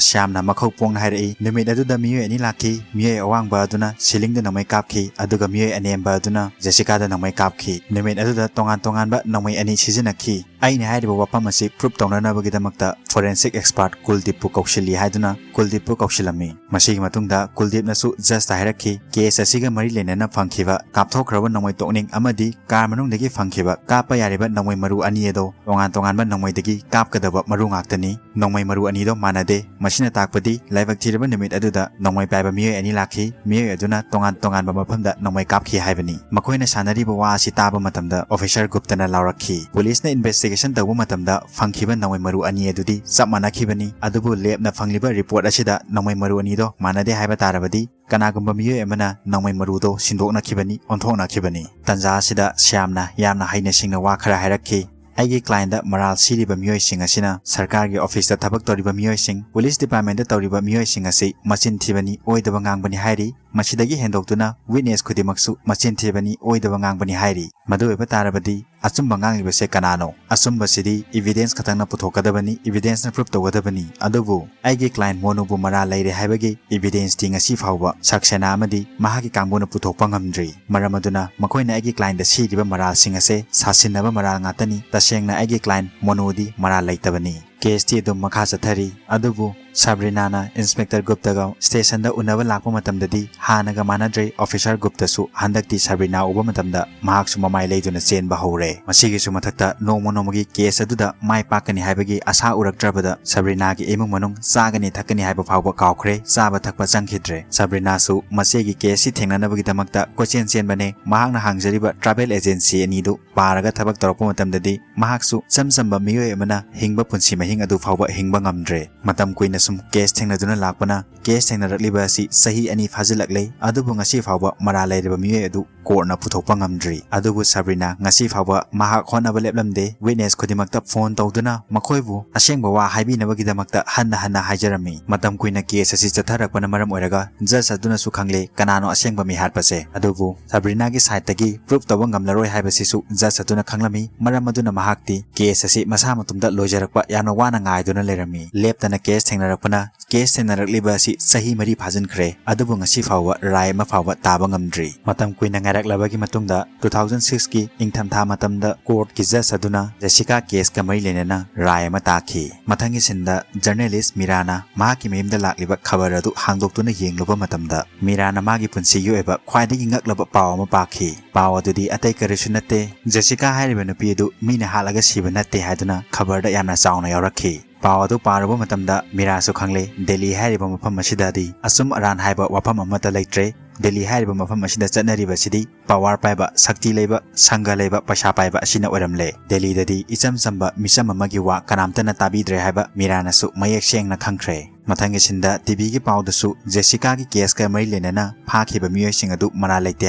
ꯁ꯭ꯌꯥꯝꯅ ꯃꯈꯧ ꯄꯣꯡꯅ ꯍꯥꯏꯔꯛꯏ, ꯅꯨꯃꯤꯠ ꯑꯗꯨꯗ ꯃꯤꯑꯣꯏ ꯑꯅꯤ ꯂꯥꯛꯈꯤ꯫ ꯃꯤꯑꯣꯏ ꯑꯋꯥꯡꯕ ꯑꯗꯨꯅ ꯁꯤꯂꯤꯡꯗ ꯅꯣꯡꯃꯩ ꯀꯥꯞꯈꯤ, ꯑꯗꯨꯒ ꯃꯤꯑꯣꯏ ꯑꯅꯦꯝꯕ ꯑꯗꯨꯅ ꯖꯦꯁꯤꯀꯥꯗ ꯅꯣꯡꯃꯩ ꯀꯥꯞꯈꯤ꯫ ꯅꯨꯃꯤꯠ ꯑꯗꯨꯗ ꯇꯣꯉꯥꯟ ꯇꯣꯉꯥꯟꯕ ꯅꯣꯡꯃꯩ ꯑꯅꯤ ꯁꯤꯖꯤꯟꯅꯈꯤ꯫ ꯑꯩꯅ ꯍꯥꯏꯔꯤꯕ ꯋꯥꯐꯝ ꯑꯁꯤ ꯄ꯭ꯔꯨꯞ ꯇꯧꯅꯅꯕꯒꯤꯗꯃꯛꯇ ꯐꯣꯔꯦꯟꯁꯤꯛ ꯑꯦꯛꯁꯄꯥꯔꯠ ꯀꯨꯜꯗꯤꯞꯄꯨ ꯀꯧꯁꯤꯜꯂꯤ ꯍꯥꯏꯗꯨꯅ ꯀꯨꯜꯗꯤꯞꯄꯨ ꯀꯧꯁꯤꯜꯂꯝꯃꯤ꯫ ꯃꯁꯤꯒꯤ ꯃꯇꯨꯡꯗ ꯀꯨꯜꯗꯤꯞꯅꯁꯨ ꯖꯁꯇ ꯍꯥꯏꯔꯛꯈꯤ, ꯀꯦꯁ ꯑꯁꯤꯒ ꯃꯔꯤ ꯂꯩꯅꯅ ꯐꯪꯈꯤꯕ ꯀꯥꯞꯊꯣꯛꯈ꯭ꯔꯕ ꯅꯣꯡꯃꯩ ꯇꯣꯛꯅꯤꯡ ꯑꯃꯗꯤ ꯀꯥꯔ ꯃꯅꯨꯡꯗꯒꯤ ꯐꯪꯈꯤꯕ ꯀꯥꯞꯄ ꯌꯥꯔꯤꯕ ꯅꯣꯡꯃꯩ ꯃꯔꯨ ꯑꯅꯤ ꯑꯗꯣ ꯇꯣꯉꯥꯟ ꯇꯣꯉꯥꯟꯕ ꯅꯣꯡꯃꯩꯗꯒꯤ ꯀꯥꯞꯀꯗꯕ ꯃꯔꯨ ꯉꯥꯛꯇꯅꯤ꯫ ꯅꯣꯡꯃꯩ ꯃꯔꯨ ꯑꯅꯤꯗꯣ ꯃꯥꯟꯅꯗꯦ꯫ ꯃꯁꯤꯅ ꯇꯥꯛꯄꯗꯤ ꯂꯥꯏꯕꯛ ꯊꯤꯔꯕ ꯅꯨꯃꯤꯠ ꯑꯗꯨꯗ ꯅꯣꯡꯃꯩ ꯄꯥꯏꯕ ꯃꯤꯑꯣꯏ ꯑꯅꯤ ꯂꯥꯛꯈꯤ꯫ ꯃꯤꯑꯣꯏ ꯑꯗꯨꯅ ꯇꯣꯉꯥꯟ ꯇꯣꯉꯥꯟꯕ ꯃꯐꯝꯗ ꯅꯣꯡꯃꯩ ꯀꯥꯞꯈꯤ ꯍꯥꯏꯕꯅꯤ꯫ ꯃꯈꯣꯏꯅ ꯁꯥꯟꯅꯔꯤꯕ ꯋꯥ ꯑꯁꯤ ꯇꯥꯕ ꯃꯇꯝꯗ ꯑꯣꯐꯤꯁꯔ ꯒꯨꯞꯇꯅ ꯂꯥꯎꯔꯛꯈꯤ, ꯄꯨꯂꯤꯁꯅ ꯏꯟꯚꯦꯁꯇꯤꯒꯦꯁꯟ ꯇꯧꯕ ꯃꯇꯝꯗ ꯐꯪꯈꯤꯕ ꯅꯣꯡꯃꯩ ꯃꯔꯨ ꯑꯅꯤ ꯑꯗꯨꯗꯤ ꯆꯞ ꯃꯥꯟꯅꯈꯤꯕꯅꯤ꯫ ꯑꯗꯨꯕꯨ ꯂꯦꯞꯅ ꯐꯪꯂꯤꯕ ꯔꯤꯄꯣꯔꯠ ꯑꯁꯤꯗ ꯅꯣꯡꯃꯩ ꯃꯔꯨ ꯑꯅꯤꯗꯣ ꯃꯥꯟꯅꯗꯦ ꯍꯥꯏꯕ ꯇꯥꯔꯕꯗꯤ ꯀꯅꯥꯒꯨꯝꯕ ꯃꯤꯑꯣꯏ ꯑꯃꯅ ꯅꯣꯡꯃꯩ ꯃꯔꯨꯗꯣ ꯁꯤꯟꯗꯣꯛꯅꯈꯤꯕꯅꯤ, ꯑꯣꯟꯊꯣꯛꯅꯈꯤꯕꯅꯤ꯫ ꯇꯟꯖꯥ ꯑꯁꯤꯗ ꯁ꯭ꯌꯥꯝꯅ ꯌꯥꯝꯅ ꯍꯩꯅ ꯁꯤꯡꯅ ꯋꯥ ꯈꯔ ꯍꯥꯏꯔꯛꯈꯤ꯫ ꯑꯩꯒꯤ ꯀ꯭ꯂꯥꯏꯟꯗ ꯃꯔꯥꯜ ꯁꯤꯔꯤꯕ ꯃꯤꯑꯣꯏꯁꯤꯡ ꯑꯁꯤꯅ ꯁꯔꯀꯥꯔꯒꯤ ꯑꯣꯐꯤꯁꯇ ꯊꯕꯛ ꯇꯧꯔꯤꯕ ꯃꯤꯑꯣꯏꯁꯤꯡ, ꯄꯨꯂꯤꯁ ꯗꯤꯄꯥꯔꯠꯃꯦꯟꯇ ꯇꯧꯔꯤꯕ ꯃꯤꯑꯣꯏꯁꯤꯡ ꯑꯁꯤ ꯃꯆꯤꯟ ꯊꯤꯕꯅꯤ, ꯑꯣꯏꯗꯕ ꯉꯥꯡꯕꯅꯤ ꯍꯥꯏꯔꯤ꯫ ꯃꯁꯤꯗꯒꯤ ꯍꯦꯟꯗꯣꯛꯇꯨꯅ ꯋꯤꯠꯅꯦꯁ ꯈꯨꯗꯤꯡꯃꯛꯁꯨ ꯃꯆꯤꯟ ꯊꯤꯕꯅꯤ, ꯑꯣꯏꯗꯕ ꯉꯥꯡꯕꯅꯤ ꯍꯥꯏꯔꯤ꯫ ꯃꯗꯨ ꯑꯣꯏꯕ ꯇꯥꯔꯕꯗꯤ ꯑꯆꯨꯝꯕ ꯉꯥꯡꯂꯤꯕꯁꯦ ꯀꯅꯥꯅꯣ? ꯑꯆꯨꯝꯕꯁꯤꯗꯤ ꯏꯚꯤꯗꯦꯟꯁ ꯈꯛꯇꯪꯅ ꯄꯨꯊꯣꯛꯀꯗꯕꯅꯤ, ꯏꯚꯤꯗꯦꯟꯁꯅ ꯄ꯭ꯔꯨꯞ ꯇꯧꯒꯗꯕꯅꯤ꯫ ꯑꯗꯨꯕꯨ ꯑꯩꯒꯤ ꯀ꯭ꯂꯥꯏꯟ ꯃꯣꯅꯨꯕꯨ ꯃꯔꯥꯜ ꯂꯩꯔꯦ ꯍꯥꯏꯕꯒꯤ ꯏꯚꯤꯗꯦꯟꯁꯇꯤ ꯉꯁꯤ ꯐꯥꯎꯕ ꯁꯛꯁꯦꯅꯥ ꯑꯃꯗꯤ ꯃꯍꯥꯛꯀꯤ ꯀꯥꯡꯕꯨꯅ ꯄꯨꯊꯣꯛꯄ ꯉꯝꯗ꯭ꯔꯤ꯫ ꯃꯔꯝ ꯑꯗꯨꯅ ꯃꯈꯣꯏꯅ ꯑꯩꯒꯤ ꯀ꯭ꯂꯥꯏꯟꯗ ꯁꯤꯔꯤꯕ ꯃꯔꯥꯜꯁꯤꯡ ꯑꯁꯦ ꯁꯥꯁꯤꯟꯅꯕ ꯃꯔꯥꯜ ꯉꯥꯛꯇꯅꯤ꯫ ꯇꯁꯦꯡꯅ ꯑꯩꯒꯤ ꯀ꯭ꯂꯥꯏꯟ ꯃꯣꯅꯨꯗꯤ ꯃꯔꯥꯜ ꯂꯩꯇꯕꯅꯤ꯫ ꯀꯦꯁꯇꯤ ꯑꯗꯨꯝ ꯃꯈꯥ ꯆꯠꯊꯔꯤ꯫ ꯑꯗꯨꯕꯨ ꯁꯕ꯭ꯔꯤꯅꯥꯅ ꯏꯟꯁꯄꯦꯛꯇꯔ ꯒꯨꯞꯇꯒ ꯁ꯭ꯇꯦꯁꯟꯗ ꯎꯅꯕ ꯂꯥꯛꯄ ꯃꯇꯝꯗꯗꯤ ꯍꯥꯟꯅꯒ ꯃꯥꯟꯅꯗ꯭ꯔꯦ꯫ ꯑꯣꯐꯤꯁꯥꯔ ꯒꯨꯞꯇꯁꯨ ꯍꯟꯗꯛꯇꯤ ꯁꯕ꯭ꯔꯤꯅꯥ ꯎꯕ ꯃꯇꯝꯗ ꯃꯍꯥꯛꯁꯨ ꯃꯃꯥꯏ ꯂꯩꯗꯨꯅ ꯆꯦꯟꯕ ꯍꯧꯔꯦ꯫ ꯃꯁꯤꯒꯤꯁꯨ ꯃꯊꯛꯇ ꯅꯣꯡꯃ ꯅꯣꯡꯃꯒꯤ ꯀꯦꯁ ꯑꯗꯨꯗ ꯃꯥꯏ ꯄꯥꯛꯀꯅꯤ ꯍꯥꯏꯕꯒꯤ ꯑꯁꯥ ꯎꯔꯛꯇ꯭ꯔꯕꯗ ꯁꯕ꯭ꯔꯤꯅꯥꯒꯤ ꯏꯃꯨꯡ ꯃꯅꯨꯡ ꯆꯥꯒꯅꯤ ꯊꯛꯀꯅꯤ ꯍꯥꯏꯕ ꯐꯥꯎꯕ ꯀꯥꯎꯈ꯭ꯔꯦ꯫ ꯆꯥꯕ ꯊꯛꯄ ꯆꯪꯈꯤꯗ꯭ꯔꯦ꯫ ꯁꯕ꯭ꯔꯤꯅꯥꯁꯨ ꯃꯆꯦꯒꯤ ꯀꯦꯁꯁꯤ ꯊꯦꯡꯅꯅꯕꯒꯤꯗꯃꯛꯇ ꯀꯣꯏꯆꯦꯟ ꯆꯦꯟꯕꯅꯦ꯫ ꯃꯍꯥꯛꯅ ꯍꯥꯡꯖꯔꯤꯕ ꯇ꯭ꯔꯥꯚꯦꯜ ꯑꯦꯖꯦꯟꯁꯤ ꯑꯅꯤꯗꯨ ꯄꯥꯔꯒ ꯊꯕꯛ ꯇꯧꯔꯛꯄ ꯃꯇꯝꯗꯗꯤ ꯃꯍꯥꯛꯁꯨ ꯏꯆꯝ ꯆꯝꯕ ꯃꯤꯑꯣꯏ ꯑꯃꯅ ꯍꯤꯡꯕ ꯄꯨꯟꯁꯤ ꯃꯍꯤꯡ ꯑꯗꯨ ꯐꯥꯎꯕ ꯍꯤꯡꯕ ꯉꯝꯗ꯭ꯔꯦ꯫ ꯃꯇꯝ ꯀꯨꯏꯅ ꯁꯨꯝ ꯀꯦꯁ ꯊꯦꯡꯅꯗꯨꯅ ꯂꯥꯛꯄꯅ ꯀꯦꯁ ꯊꯦꯡꯅꯔꯛꯂꯤꯕ ꯑꯁꯤ ꯆꯍꯤ ꯑꯅꯤ ꯐꯥꯖꯤꯜꯂꯛꯂꯦ꯫ ꯑꯗꯨꯕꯨ ꯉꯁꯤ ꯐꯥꯎꯕ ꯃꯔꯥꯜ ꯂꯩꯔꯕ ꯃꯤꯑꯣꯏ ꯑꯗꯨ ꯀꯣꯔꯠꯅ ꯄꯨꯊꯣꯛꯄ ꯉꯝꯗ꯭ꯔꯤ꯫ ꯑꯗꯨꯕꯨ ꯁꯕ꯭ꯔꯤꯅꯥ ꯉꯁꯤ ꯐꯥꯎꯕ ꯃꯍꯥꯛ ꯍꯣꯠꯅꯕ ꯂꯦꯞꯂꯝꯗꯦ꯫ ꯋꯤꯠꯅꯦꯁ ꯈꯨꯗꯤꯡꯃꯛꯇ ꯐꯣꯟ ꯇꯧꯗꯨꯅ ꯃꯈꯣꯏꯕꯨ ꯑꯁꯦꯡꯕ ꯋꯥ ꯍꯥꯏꯕꯤꯅꯕꯒꯤꯗꯃꯛꯇ ꯍꯟꯅ ꯍꯟꯅ ꯍꯥꯏꯖꯔꯝꯃꯤ꯫ ꯃꯇꯝ ꯀꯨꯏꯅ ꯀꯦꯁ ꯑꯁꯤ ꯆꯠꯊꯔꯛꯄꯅ ꯃꯔꯝ ꯑꯣꯏꯔꯒ ꯖꯖ ꯑꯗꯨꯅꯁꯨ ꯈꯪꯂꯦ ꯀꯅꯥꯅꯣ ꯑꯁꯦꯡꯕ ꯃꯤ ꯍꯥꯠꯄꯁꯦ꯫ ꯑꯗꯨꯕꯨ ꯁꯕ꯭ꯔꯤꯅꯥꯒꯤ ꯁꯥꯏꯠꯇꯒꯤ ꯄ꯭ꯔꯨꯐ ꯇꯧꯕ ꯉꯝꯂꯔꯣꯏ ꯍꯥꯏꯕꯁꯤꯁꯨ ꯖꯖ ꯑꯗꯨꯅ ꯈꯪꯂꯝꯃꯤ꯫ ꯃꯔꯝ ꯑꯗꯨꯅ ꯃꯍꯥꯛꯇꯤ ꯀꯦꯁ ꯑꯁꯤ ꯃꯁꯥ ꯃꯇꯣꯝꯇ ꯂꯣꯏꯖꯔꯛꯄ ꯌꯥꯝꯅ ꯋꯥꯅ ꯉꯥꯏꯗꯨꯅ ꯂꯩꯔꯝꯃꯤ꯫ ꯂꯦꯞꯇꯅ ꯀꯦꯁ ꯊꯦꯡꯅꯔꯛꯄꯅ ꯀꯦꯁ ꯊꯦꯡꯅꯔꯛꯂꯤꯕ ꯑꯁꯤ ꯆꯍꯤ ꯃꯔꯤ ꯐꯥꯖꯤꯟꯈ꯭ꯔꯦ꯫ ꯑꯗꯨꯕꯨ ꯉꯁꯤ ꯐꯥꯎꯕ ꯔꯥꯏ ꯑꯃ ꯐꯥꯎꯕ ꯇꯥꯕ ꯉꯝꯗ꯭ꯔꯤ꯫ ꯃꯇꯝ ꯀꯨꯏꯅ ꯉꯥꯏꯔꯛꯂꯕꯒꯤ ꯃꯇꯨꯡꯗ two thousand six ꯀꯤ ꯏꯪꯊꯝꯊꯥ ꯃꯇꯝꯗ ꯀꯣꯔꯠꯀꯤ ꯖꯖ ꯑꯗꯨꯅ ꯖꯦꯁꯤꯀꯥ ꯀꯦꯁꯀ ꯃꯔꯤ ꯂꯩꯅꯅ ꯔꯥꯏ ꯑꯃ ꯇꯥꯈꯤ꯫ ꯃꯊꯪꯒꯤ ꯁꯤꯟꯗ ꯖꯔꯅꯦꯂꯤꯁ ꯃꯤꯔꯥꯅ ꯃꯍꯥꯛꯀꯤ ꯃꯌꯨꯝꯗ ꯂꯥꯛꯂꯤꯕ ꯈꯕꯔ ꯑꯗꯨ ꯍꯥꯡꯗꯣꯛꯇꯨꯅ ꯌꯦꯡꯂꯨꯕ ꯃꯇꯝꯗ ꯃꯤꯔꯥꯅ ꯃꯥꯒꯤ ꯄꯨꯟꯁꯤꯒꯤ ꯑꯣꯏꯕ ꯈ꯭ꯋꯥꯏꯗꯒꯤ ꯉꯛꯂꯕ ꯄꯥꯎ ꯑꯃ ꯄꯥꯈꯤ꯫ ꯄꯥꯎ ꯑꯗꯨꯗꯤ ꯑꯇꯩ ꯀꯔꯤꯁꯨ ꯅꯠꯇꯦ, ꯖꯦꯁꯤꯀꯥ ꯍꯥꯏꯔꯤꯕ ꯅꯨꯄꯤ ꯑꯗꯨ ꯃꯤꯅ ꯍꯥꯠꯂꯒ ꯁꯤꯕ ꯅꯠꯇꯦ ꯍꯥꯏꯗꯨꯅ ꯈꯕꯔꯗ ꯌꯥꯝꯅ ꯆꯥꯎꯅ ꯌꯥꯎꯔꯛꯈꯤ꯫ ꯄꯥꯎ ꯑꯗꯨ ꯄꯥꯔꯨꯕ ꯃꯇꯝꯗ ꯃꯤꯔꯥꯁꯨ ꯈꯪꯂꯦ, ꯗꯦꯜꯂꯤ ꯍꯥꯏꯔꯤꯕ ꯃꯐꯝ ꯑꯁꯤꯗꯗꯤ ꯑꯆꯨꯝ ꯑꯔꯥꯟ ꯍꯥꯏꯕ ꯋꯥꯐꯝ ꯑꯃꯠꯇ ꯂꯩꯇ꯭ꯔꯦ꯫ ꯗꯦꯜꯂꯤ ꯍꯥꯏꯔꯤꯕ ꯃꯐꯝ ꯑꯁꯤꯗ ꯆꯠꯅꯔꯤꯕꯁꯤꯗꯤ ꯄꯋꯥꯔ ꯄꯥꯏꯕ, ꯁꯛꯇꯤ ꯂꯩꯕ, ꯁꯪꯒ ꯂꯩꯕ, ꯄꯩꯁꯥ ꯄꯥꯏꯕ ꯑꯁꯤꯅ ꯑꯣꯏꯔꯝꯂꯦ꯫ ꯗꯦꯜꯂꯤꯗꯗꯤ ꯏꯆꯝ ꯆꯝꯕ ꯃꯤꯆꯝ ꯑꯃꯒꯤ ꯋꯥ ꯀꯅꯥꯝꯇꯅ ꯇꯥꯕꯤꯗ꯭ꯔꯦ ꯍꯥꯏꯕ ꯃꯤꯔꯥꯅꯁꯨ ꯃꯌꯦꯛ ꯁꯦꯡꯅ ꯈꯪꯈ꯭ꯔꯦ꯫ ꯃꯊꯪꯒꯤ ꯁꯤꯟꯗ ꯇꯤꯚꯤꯒꯤ ꯄꯥꯎꯗꯁꯨ ꯖꯦꯁꯤꯀꯥꯒꯤ ꯀꯦꯁꯀ ꯃꯔꯤ ꯂꯩꯅꯅ ꯐꯥꯈꯤꯕ ꯃꯤꯑꯣꯏꯁꯤꯡ ꯑꯗꯨ ꯃꯔꯥꯜ ꯂꯩꯇꯦ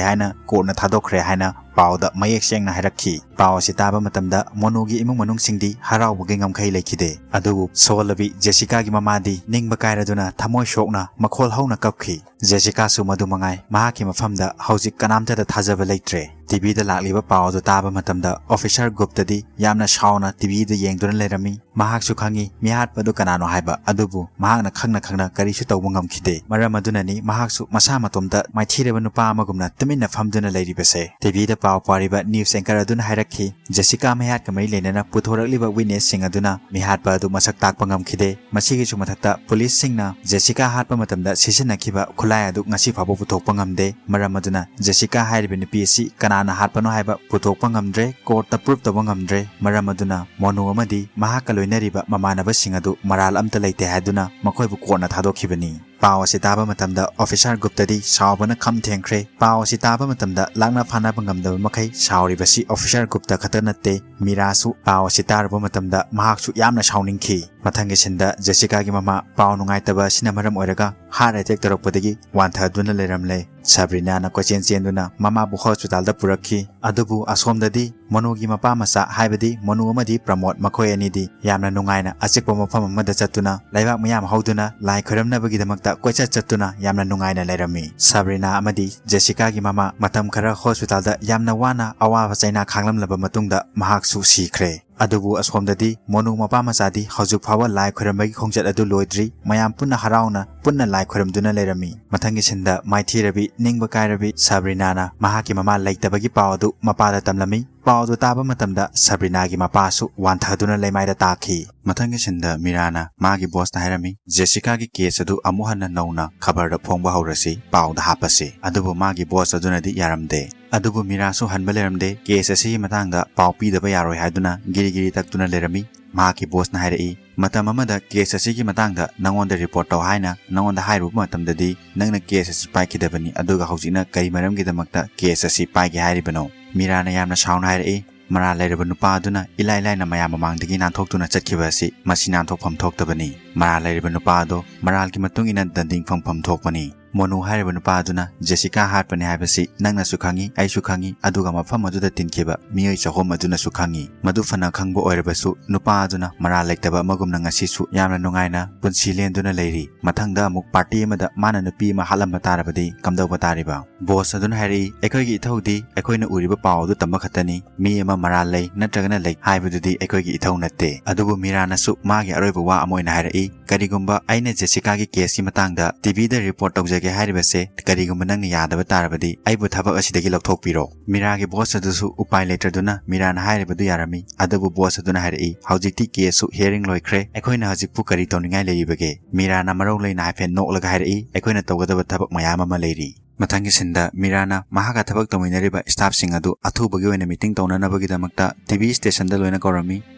ꯍꯥꯏꯅ ꯀꯣꯔꯠꯅ ꯊꯥꯗꯣꯛꯈ꯭ꯔꯦ ꯍꯥꯏꯅ ꯄꯥꯎꯗ ꯃꯌꯦꯛ ꯁꯦꯡꯅ ꯍꯥꯏꯔꯛꯈꯤ꯫ ꯄꯥꯎ ꯑꯁꯤ ꯇꯥꯕ ꯃꯇꯝꯗ ꯃꯣꯅꯨꯒꯤ ꯏꯃꯨꯡ ꯃꯅꯨꯡꯁꯤꯡꯗꯤ ꯍꯔꯥꯎꯕꯒꯤ ꯉꯝꯈꯩ ꯂꯩꯈꯤꯗꯦ꯫ ꯑꯗꯨꯕꯨ ꯁꯣꯜꯂꯕꯤ ꯖꯦꯁꯤꯀꯥꯒꯤ ꯃꯃꯥꯗꯤ ꯅꯤꯡꯕ ꯀꯥꯏꯔꯗꯨꯅ ꯊꯃꯣꯏ ꯁꯣꯛꯅ ꯃꯈꯣꯜ ꯍꯧꯅ ꯀꯞꯈꯤ꯫ ꯖꯦꯁꯤꯀꯥꯁꯨ ꯃꯗꯨ ꯃꯉꯥꯏ, ꯃꯍꯥꯛꯀꯤ ꯃꯐꯝꯗ ꯍꯧꯖꯤꯛ ꯀꯅꯥꯝꯇꯗ ꯊꯥꯖꯕ ꯂꯩꯇ꯭ꯔꯦ꯫ ꯇꯤꯚꯤꯗ ꯂꯥꯛꯂꯤꯕ ꯄꯥꯎ ꯑꯗꯨ ꯇꯥꯕ ꯃꯇꯝꯗ ꯑꯣꯐꯤꯁꯥꯔ ꯒꯨꯞꯇꯗꯤ ꯌꯥꯝꯅ ꯁꯥꯎꯅ ꯇꯤꯚꯤꯗ ꯌꯦꯡꯗꯨꯅ ꯂꯩꯔꯝꯃꯤ꯫ ꯃꯍꯥꯛꯁꯨ ꯈꯪꯏ ꯃꯤꯍꯥꯠꯄ ꯑꯗꯨ ꯀꯅꯥꯅꯣ ꯍꯥꯏꯕ, ꯑꯗꯨꯕꯨ ꯃꯍꯥꯛꯅ ꯈꯪꯅ ꯈꯪꯅ ꯀꯔꯤꯁꯨ ꯇꯧꯕ ꯉꯝꯈꯤꯗꯦ꯫ ꯃꯔꯝ ꯑꯗꯨꯅꯅꯤ ꯃꯍꯥꯛꯁꯨ ꯃꯁꯥ ꯃꯇꯣꯝꯇ ꯃꯥꯏꯊꯤꯔꯕ ꯅꯨꯄꯥ ꯑꯃꯒꯨꯝꯅ ꯇꯨꯃꯤꯟꯅ ꯐꯝꯗꯨꯅ ꯂꯩꯔꯤꯕꯁꯦ꯫ ꯇꯤꯚꯤꯗ ꯄꯥꯎ ꯄꯥꯔꯤꯕ ꯅ꯭ꯌꯨꯁ ꯑꯦꯡꯀꯔ ꯑꯗꯨꯅ ꯍꯥꯏꯔꯛꯈꯤ, ꯖꯦꯁꯤꯀꯥ ꯃꯩꯍꯥꯠꯀ ꯃꯔꯤ ꯂꯩꯅꯅ ꯄꯨꯊꯣꯔꯛꯂꯤꯕ ꯋꯤꯠꯅꯦꯁꯁꯤꯡ ꯑꯗꯨꯅ ꯃꯤꯍꯥꯠꯄ ꯑꯗꯨ ꯃꯁꯛ ꯇꯥꯛꯄ ꯉꯝꯈꯤꯗꯦ꯫ ꯃꯁꯤꯒꯤꯁꯨ ꯃꯊꯛꯇ ꯄꯨꯂꯤꯁꯁꯤꯡꯅ ꯖꯦꯁꯤꯀꯥ ꯍꯥꯠꯄ ꯃꯇꯝꯗ ꯁꯤꯖꯤꯟꯅꯈꯤꯕ ꯈꯨꯠꯂꯥꯏ ꯑꯗꯨ ꯉꯁꯤ ꯐꯥꯎꯕ ꯄꯨꯊꯣꯛꯄ ꯉꯝꯗꯦ꯫ ꯃꯔꯝ ꯑꯗꯨꯅ ꯖꯦꯁꯤꯀꯥ ꯍꯥꯏꯔꯤꯕ ꯅꯨꯄꯤ ꯑꯁꯤ ꯀꯅꯥꯅ ꯍꯥꯠꯄꯅꯣ ꯍꯥꯏꯕ ꯄꯨꯊꯣꯛꯄ ꯉꯝꯗ꯭ꯔꯦ, ꯀꯣꯔꯠꯇ ꯄ꯭ꯔꯨꯐ ꯇꯧꯕ ꯉꯝꯗ꯭ꯔꯦ꯫ ꯃꯔꯝ ꯑꯗꯨꯅ ꯃꯣꯅꯨ ꯑꯃꯗꯤ ꯃꯍꯥꯛꯀ ꯂꯣꯏꯅꯔꯤꯕ ꯃꯃꯥꯟꯅꯕꯁꯤꯡ ꯑꯗꯨ ꯃꯔꯥꯜ ꯑꯝꯇ ꯂꯩꯇꯦ ꯍꯥꯏꯗꯨꯅ ꯃꯈꯣꯏꯕꯨ ꯀꯣꯔꯠꯅ ꯊꯥꯗꯣꯛꯈꯤꯕꯅꯤ꯫ ꯄꯥꯎ ꯑꯁꯤ ꯇꯥꯕ ꯃꯇꯝꯗ ꯑꯣꯐꯤꯁꯥꯔ ꯒꯨꯞꯇꯗꯤ ꯁꯥꯎꯕꯅ ꯈꯝ ꯊꯦꯡꯈ꯭ꯔꯦ꯫ ꯄꯥꯎ ꯑꯁꯤ ꯇꯥꯕ ꯃꯇꯝꯗ ꯂꯥꯛꯅ ꯐꯥꯅꯕ ꯉꯝꯗꯕ ꯃꯈꯩ ꯁꯥꯎꯔꯤꯕꯁꯤ ꯑꯣꯐꯤꯁꯥꯔ ꯒꯨꯞꯇ ꯈꯛꯇ ꯅꯠꯇꯦ, ꯃꯤꯔꯥꯁꯨ ꯄꯥꯎ ꯑꯁꯤ ꯇꯥꯔꯨꯕ ꯃꯇꯝꯗ ꯃꯍꯥꯛꯁꯨ ꯌꯥꯝꯅ ꯁꯥꯎꯅꯤꯡꯈꯤ꯫ ꯃꯊꯪꯒꯤ ꯁꯤꯟꯗ ꯖꯦꯁꯤꯀꯥꯒꯤ ꯃꯃꯥ ꯄꯥꯎ ꯅꯨꯡꯉꯥꯏꯇꯕ ꯑꯁꯤꯅ ꯃꯔꯝ ꯑꯣꯏꯔꯒ ꯍꯥꯔꯠ ꯑꯦꯇꯦꯛ ꯇꯧꯔꯛꯄꯗꯒꯤ ꯋꯥꯟꯊꯗꯨꯅ ꯂꯩꯔꯝꯂꯦ꯫ ꯁꯕ꯭ꯔꯤꯅꯥꯅ ꯀꯣꯏꯆꯦꯟ ꯆꯦꯟꯗꯨꯅ ꯃꯃꯥꯕꯨ ꯍꯣꯁꯄꯤꯇꯥꯜꯗ ꯄꯨꯔꯛꯈꯤ꯫ ꯑꯗꯨꯕꯨ ꯑꯁꯣꯝꯗꯗꯤ ꯃꯣꯅꯨꯒꯤ ꯃꯄꯥ ꯃꯆꯥ, ꯍꯥꯏꯕꯗꯤ ꯃꯣꯅꯨ ꯑꯃꯗꯤ ꯄ꯭ꯔꯃꯣꯗ, ꯃꯈꯣꯏ ꯑꯅꯤꯗꯤ ꯌꯥꯝꯅ ꯅꯨꯡꯉꯥꯏꯅ ꯑꯆꯤꯛꯄ ꯃꯐꯝ ꯑꯃꯗ ꯆꯠꯇꯨꯅ ꯂꯩꯕꯥꯛ ꯃꯌꯥꯝ ꯍꯧꯗꯨꯅ ꯂꯥꯏ ꯈꯣꯏꯔꯝꯅꯕꯒꯤꯗꯃꯛꯇ ꯀꯣꯏꯆꯠ ꯆꯠꯇꯨꯅ ꯌꯥꯝꯅ ꯅꯨꯡꯉꯥꯏꯅ ꯂꯩꯔꯝꯃꯤ꯫ ꯁꯕ꯭ꯔꯤꯅꯥ ꯑꯃꯗꯤ ꯖꯦꯁꯤꯀꯥꯒꯤ ꯃꯃꯥ ꯃꯇꯝ ꯈꯔ ꯍꯣꯁꯄꯤꯇꯥꯜꯗ ꯌꯥꯝꯅ ꯋꯥꯅ ꯑꯋꯥꯕ ꯆꯩꯅꯥ ꯈꯥꯡꯂꯝꯂꯕ ꯃꯇꯨꯡꯗ ꯃꯍꯥꯛꯁꯨ ꯁꯤꯈ꯭ꯔꯦ꯫ ꯑꯗꯨꯕꯨ ꯑꯁꯣꯝꯗꯗꯤ ꯃꯣꯅꯨ ꯃꯄꯥ ꯃꯆꯥꯗꯤ ꯍꯧꯖꯤꯛ ꯐꯥꯎꯕ ꯂꯥꯏ ꯈꯣꯏꯔꯝꯕꯒꯤ ꯈꯣꯡꯆꯠ ꯑꯗꯨ ꯂꯣꯏꯗ꯭ꯔꯤ꯫ ꯃꯌꯥꯝ ꯄꯨꯟꯅ ꯍꯔꯥꯎꯅ ꯄꯨꯟꯅ ꯂꯥꯏ ꯈꯣꯏꯔꯝꯗꯨꯅ ꯂꯩꯔꯝꯃꯤ꯫ ꯃꯊꯪꯒꯤ ꯁꯤꯟꯗ ꯃꯥꯏꯊꯤꯔꯕꯤ, ꯅꯤꯡꯕ ꯀꯥꯏꯔꯕꯤ ꯁꯕ꯭ꯔꯤꯅꯥꯅ ꯃꯍꯥꯛꯀꯤ ꯃꯃꯥ ꯂꯩꯇꯕꯒꯤ ꯄꯥꯎ ꯑꯗꯨ ꯃꯄꯥꯗ ꯇꯝꯂꯝꯃꯤ꯫ ꯄꯥꯎ ꯑꯗꯨ ꯇꯥꯕ ꯃꯇꯝꯗ ꯁꯕ꯭ꯔꯤꯅꯥꯒꯤ ꯃꯄꯥꯁꯨ ꯋꯥꯟꯊꯗꯨꯅ ꯂꯩꯃꯥꯏꯗ ꯇꯥꯈꯤ꯫ ꯃꯊꯪꯒꯤ ꯁꯤꯟꯗ ꯃꯤꯔꯥꯅ ꯃꯥꯒꯤ ꯕꯣꯁꯇ ꯍꯥꯏꯔꯝꯃꯤ, "ꯖꯦꯁꯤꯀꯥꯒꯤ ꯀꯦꯁ ꯑꯗꯨ ꯑꯃꯨꯛ ꯍꯟꯅ ꯅꯧꯅ ꯈꯕꯔꯗ ꯐꯣꯡꯕ ꯍꯧꯔꯁꯤ, ꯄꯥꯎꯗ ꯍꯥꯞꯄꯁꯤ"꯫ ꯑꯗꯨꯕꯨ ꯃꯥꯒꯤ ꯕꯣꯁ ꯑꯗꯨꯅꯗꯤ ꯌꯥꯔꯝꯗꯦ꯫ ꯑꯗꯨꯕꯨ ꯃꯤꯔꯥꯁꯨ ꯍꯟꯕ ꯂꯩꯔꯝꯗꯦ꯫ ꯀꯦꯁ ꯑꯁꯤꯒꯤ ꯃꯇꯥꯡꯗ ꯄꯥꯎ ꯄꯤꯗꯕ ꯌꯥꯔꯣꯏ ꯍꯥꯏꯗꯨꯅ ꯒꯤꯔꯤ ꯒꯤꯔꯤ ꯇꯛꯇꯨꯅ ꯂꯩꯔꯝꯃꯤ꯫ ꯃꯍꯥꯛꯀꯤ ꯕꯣꯁꯅ ꯍꯥꯏꯔꯛꯏ, "ꯃꯇꯝ ꯑꯃꯗ ꯀꯦꯁ ꯑꯁꯤꯒꯤ ꯃꯇꯥꯡꯗ ꯅꯉꯣꯟꯗ ꯔꯤꯄꯣꯔꯠ ꯇꯧ ꯍꯥꯏꯅ ꯅꯉꯣꯟꯗ ꯍꯥꯏꯔꯨꯕ ꯃꯇꯝꯗꯗꯤ ꯅꯪꯅ ꯀꯦꯁ ꯑꯁꯤ ꯄꯥꯏꯈꯤꯗꯕꯅꯤ, ꯑꯗꯨꯒ ꯍꯧꯖꯤꯛꯅ ꯀꯔꯤ ꯃꯔꯝꯒꯤꯗꯃꯛꯇ ꯀꯦꯁ ꯑꯁꯤ ꯄꯥꯏꯒꯦ ꯍꯥꯏꯔꯤꯕꯅꯣ?" ꯃꯤꯔꯥꯅ ꯌꯥꯝꯅ ꯁꯥꯎꯅ ꯍꯥꯏꯔꯛꯏ, "ꯃꯔꯥꯜ ꯂꯩꯔꯕ ꯅꯨꯄꯥ ꯑꯗꯨꯅ ꯏꯂꯥꯏ ꯂꯥꯏꯅ ꯃꯌꯥꯝ ꯃꯃꯥꯡꯗꯒꯤ ꯅꯥꯟꯊꯣꯛꯇꯨꯅ ꯆꯠꯈꯤꯕ ꯑꯁꯤ, ꯃꯁꯤ ꯅꯥꯟꯊꯣꯛꯐꯝ ꯊꯣꯛꯇꯕꯅꯤ꯫ ꯃꯔꯥꯜ ꯂꯩꯔꯕ ꯅꯨꯄꯥ ꯑꯗꯣ ꯃꯔꯥꯜꯒꯤ ꯃꯇꯨꯡ ꯏꯟꯅ ꯗꯟꯗꯤꯡ ꯐꯪꯐꯝ ꯊꯣꯛꯄꯅꯤ"꯫ ꯃꯣꯅꯨ ꯍꯥꯏꯔꯤꯕ ꯅꯨꯄꯥ ꯑꯗꯨꯅ ꯖꯦꯁꯤꯀꯥ ꯍꯥꯠꯄꯅꯤ ꯍꯥꯏꯕꯁꯤ ꯅꯪꯅꯁꯨ ꯈꯪꯉꯤ, ꯑꯩꯁꯨ ꯈꯪꯉꯤ, ꯑꯗꯨꯒ ꯃꯐꯝ ꯑꯗꯨꯗ ꯇꯤꯟꯈꯤꯕ ꯃꯤꯑꯣꯏ ꯆꯍꯨꯝ ꯑꯗꯨꯅꯁꯨ ꯈꯪꯉꯤ꯫ ꯃꯗꯨ ꯐꯅ ꯈꯪꯕ ꯑꯣꯏꯔꯕꯁꯨ, ꯅꯨꯄꯥ ꯑꯗꯨꯅ ꯃꯔꯥꯜ ꯂꯩꯇꯕ ꯑꯃꯒꯨꯝꯅ ꯉꯁꯤꯁꯨ ꯌꯥꯝꯅ ꯅꯨꯡꯉꯥꯏꯅ ꯄꯨꯟꯁꯤ ꯂꯦꯟꯗꯨꯅ ꯂꯩꯔꯤ꯫ ꯃꯊꯪꯗ ꯑꯃꯨꯛ ꯄꯥꯔꯇꯤ ꯑꯃꯗ ꯃꯥꯅ ꯅꯨꯄꯤ ꯑꯃ ꯍꯥꯠꯂꯝꯕ ꯇꯥꯔꯕꯗꯤ ꯀꯝꯗꯧꯕ ꯇꯥꯔꯤꯕ? ꯕꯣꯁ ꯑꯗꯨꯅ ꯍꯥꯏꯔꯛꯏ, "ꯑꯩꯈꯣꯏꯒꯤ ꯏꯊꯧꯗꯤ ꯑꯩꯈꯣꯏꯅ ꯎꯔꯤꯕ ꯄꯥꯎ ꯑꯗꯨ ꯇꯝꯕ ꯈꯛꯇꯅꯤ꯫ ꯃꯤ ꯑꯃ ꯃꯔꯥꯜ ꯂꯩ ꯅꯠꯇ꯭ꯔꯒꯅ ꯂꯩ ꯍꯥꯏꯕꯗꯨꯗꯤ ꯑꯩꯈꯣꯏꯒꯤ ꯏꯊꯧ ꯅꯠꯇꯦ꯫" ꯑꯗꯨꯕꯨ ꯃꯤꯔꯥꯅꯁꯨ ꯃꯥꯒꯤ ꯑꯔꯣꯏꯕ ꯋꯥ ꯑꯃ ꯑꯣꯏꯅ ꯍꯥꯏꯔꯛꯏ, "ꯀꯔꯤꯒꯨꯝꯕ ꯑꯩꯅ ꯖꯦꯁꯤꯀꯥꯒꯤ ꯀꯦꯁꯀꯤ ꯃꯇꯥꯡꯗ ꯇꯤꯚꯤꯗ ꯔꯤꯄꯣꯔꯠ ꯇꯧꯖꯒꯦ ꯍꯥꯏꯔꯤꯕꯁꯦ ꯀꯔꯤꯒꯨꯝꯕ ꯅꯪꯅ ꯌꯥꯗꯕ ꯇꯥꯔꯕꯗꯤ ꯑꯩꯕꯨ ꯊꯕꯛ ꯑꯁꯤꯗꯒꯤ ꯂꯧꯊꯣꯛꯄꯤꯔꯣ꯫" ꯃꯤꯔꯥꯒꯤ ꯕꯣꯁ ꯑꯗꯨꯁꯨ ꯎꯄꯥꯏ ꯂꯩꯇ꯭ꯔꯗꯨꯅ ꯃꯤꯔꯥꯅ ꯍꯥꯏꯔꯤꯕꯗꯨ ꯌꯥꯔꯝꯃꯤ꯫ ꯑꯗꯨꯕꯨ ꯕꯣꯁ ꯑꯗꯨꯅ ꯍꯥꯏꯔꯛꯏ, "ꯍꯧꯖꯤꯛꯇꯤ ꯀꯦꯁꯁꯨ ꯍꯤꯌꯔꯤꯡ ꯂꯣꯏꯈ꯭ꯔꯦ, ꯑꯩꯈꯣꯏꯅ ꯍꯧꯖꯤꯛꯄꯨ ꯀꯔꯤ ꯇꯧꯅꯤꯡꯉꯥꯏ ꯂꯩꯔꯤꯕꯒꯦ?" ꯃꯤꯔꯥꯅ ꯃꯔꯧ ꯂꯩꯅ ꯍꯥꯏꯐꯦꯠ ꯅꯣꯛꯂꯒ ꯍꯥꯏꯔꯛꯏ, "ꯑꯩꯈꯣꯏꯅ ꯇꯧꯒꯗꯕ ꯊꯕꯛ ꯃꯌꯥꯝ ꯑꯃ ꯂꯩꯔꯤ꯫" ꯃꯊꯪꯒꯤ ꯁꯤꯟꯗ ꯃꯤꯔꯥꯅ ꯃꯍꯥꯛꯀ ꯊꯕꯛ ꯇꯧꯃꯤꯟꯅꯔꯤꯕ ꯁ꯭ꯇꯥꯐꯁꯤꯡ ꯑꯗꯨ ꯑꯊꯨꯕꯒꯤ ꯑꯣꯏꯅ ꯃꯤꯇꯤꯡ ꯇꯧꯅꯅꯕꯒꯤꯗꯃꯛꯇ ꯇꯤꯚꯤ ꯁ꯭ꯇꯦꯁꯟꯗ ꯂꯣꯏꯅ ꯀꯧꯔꯝꯃꯤ꯫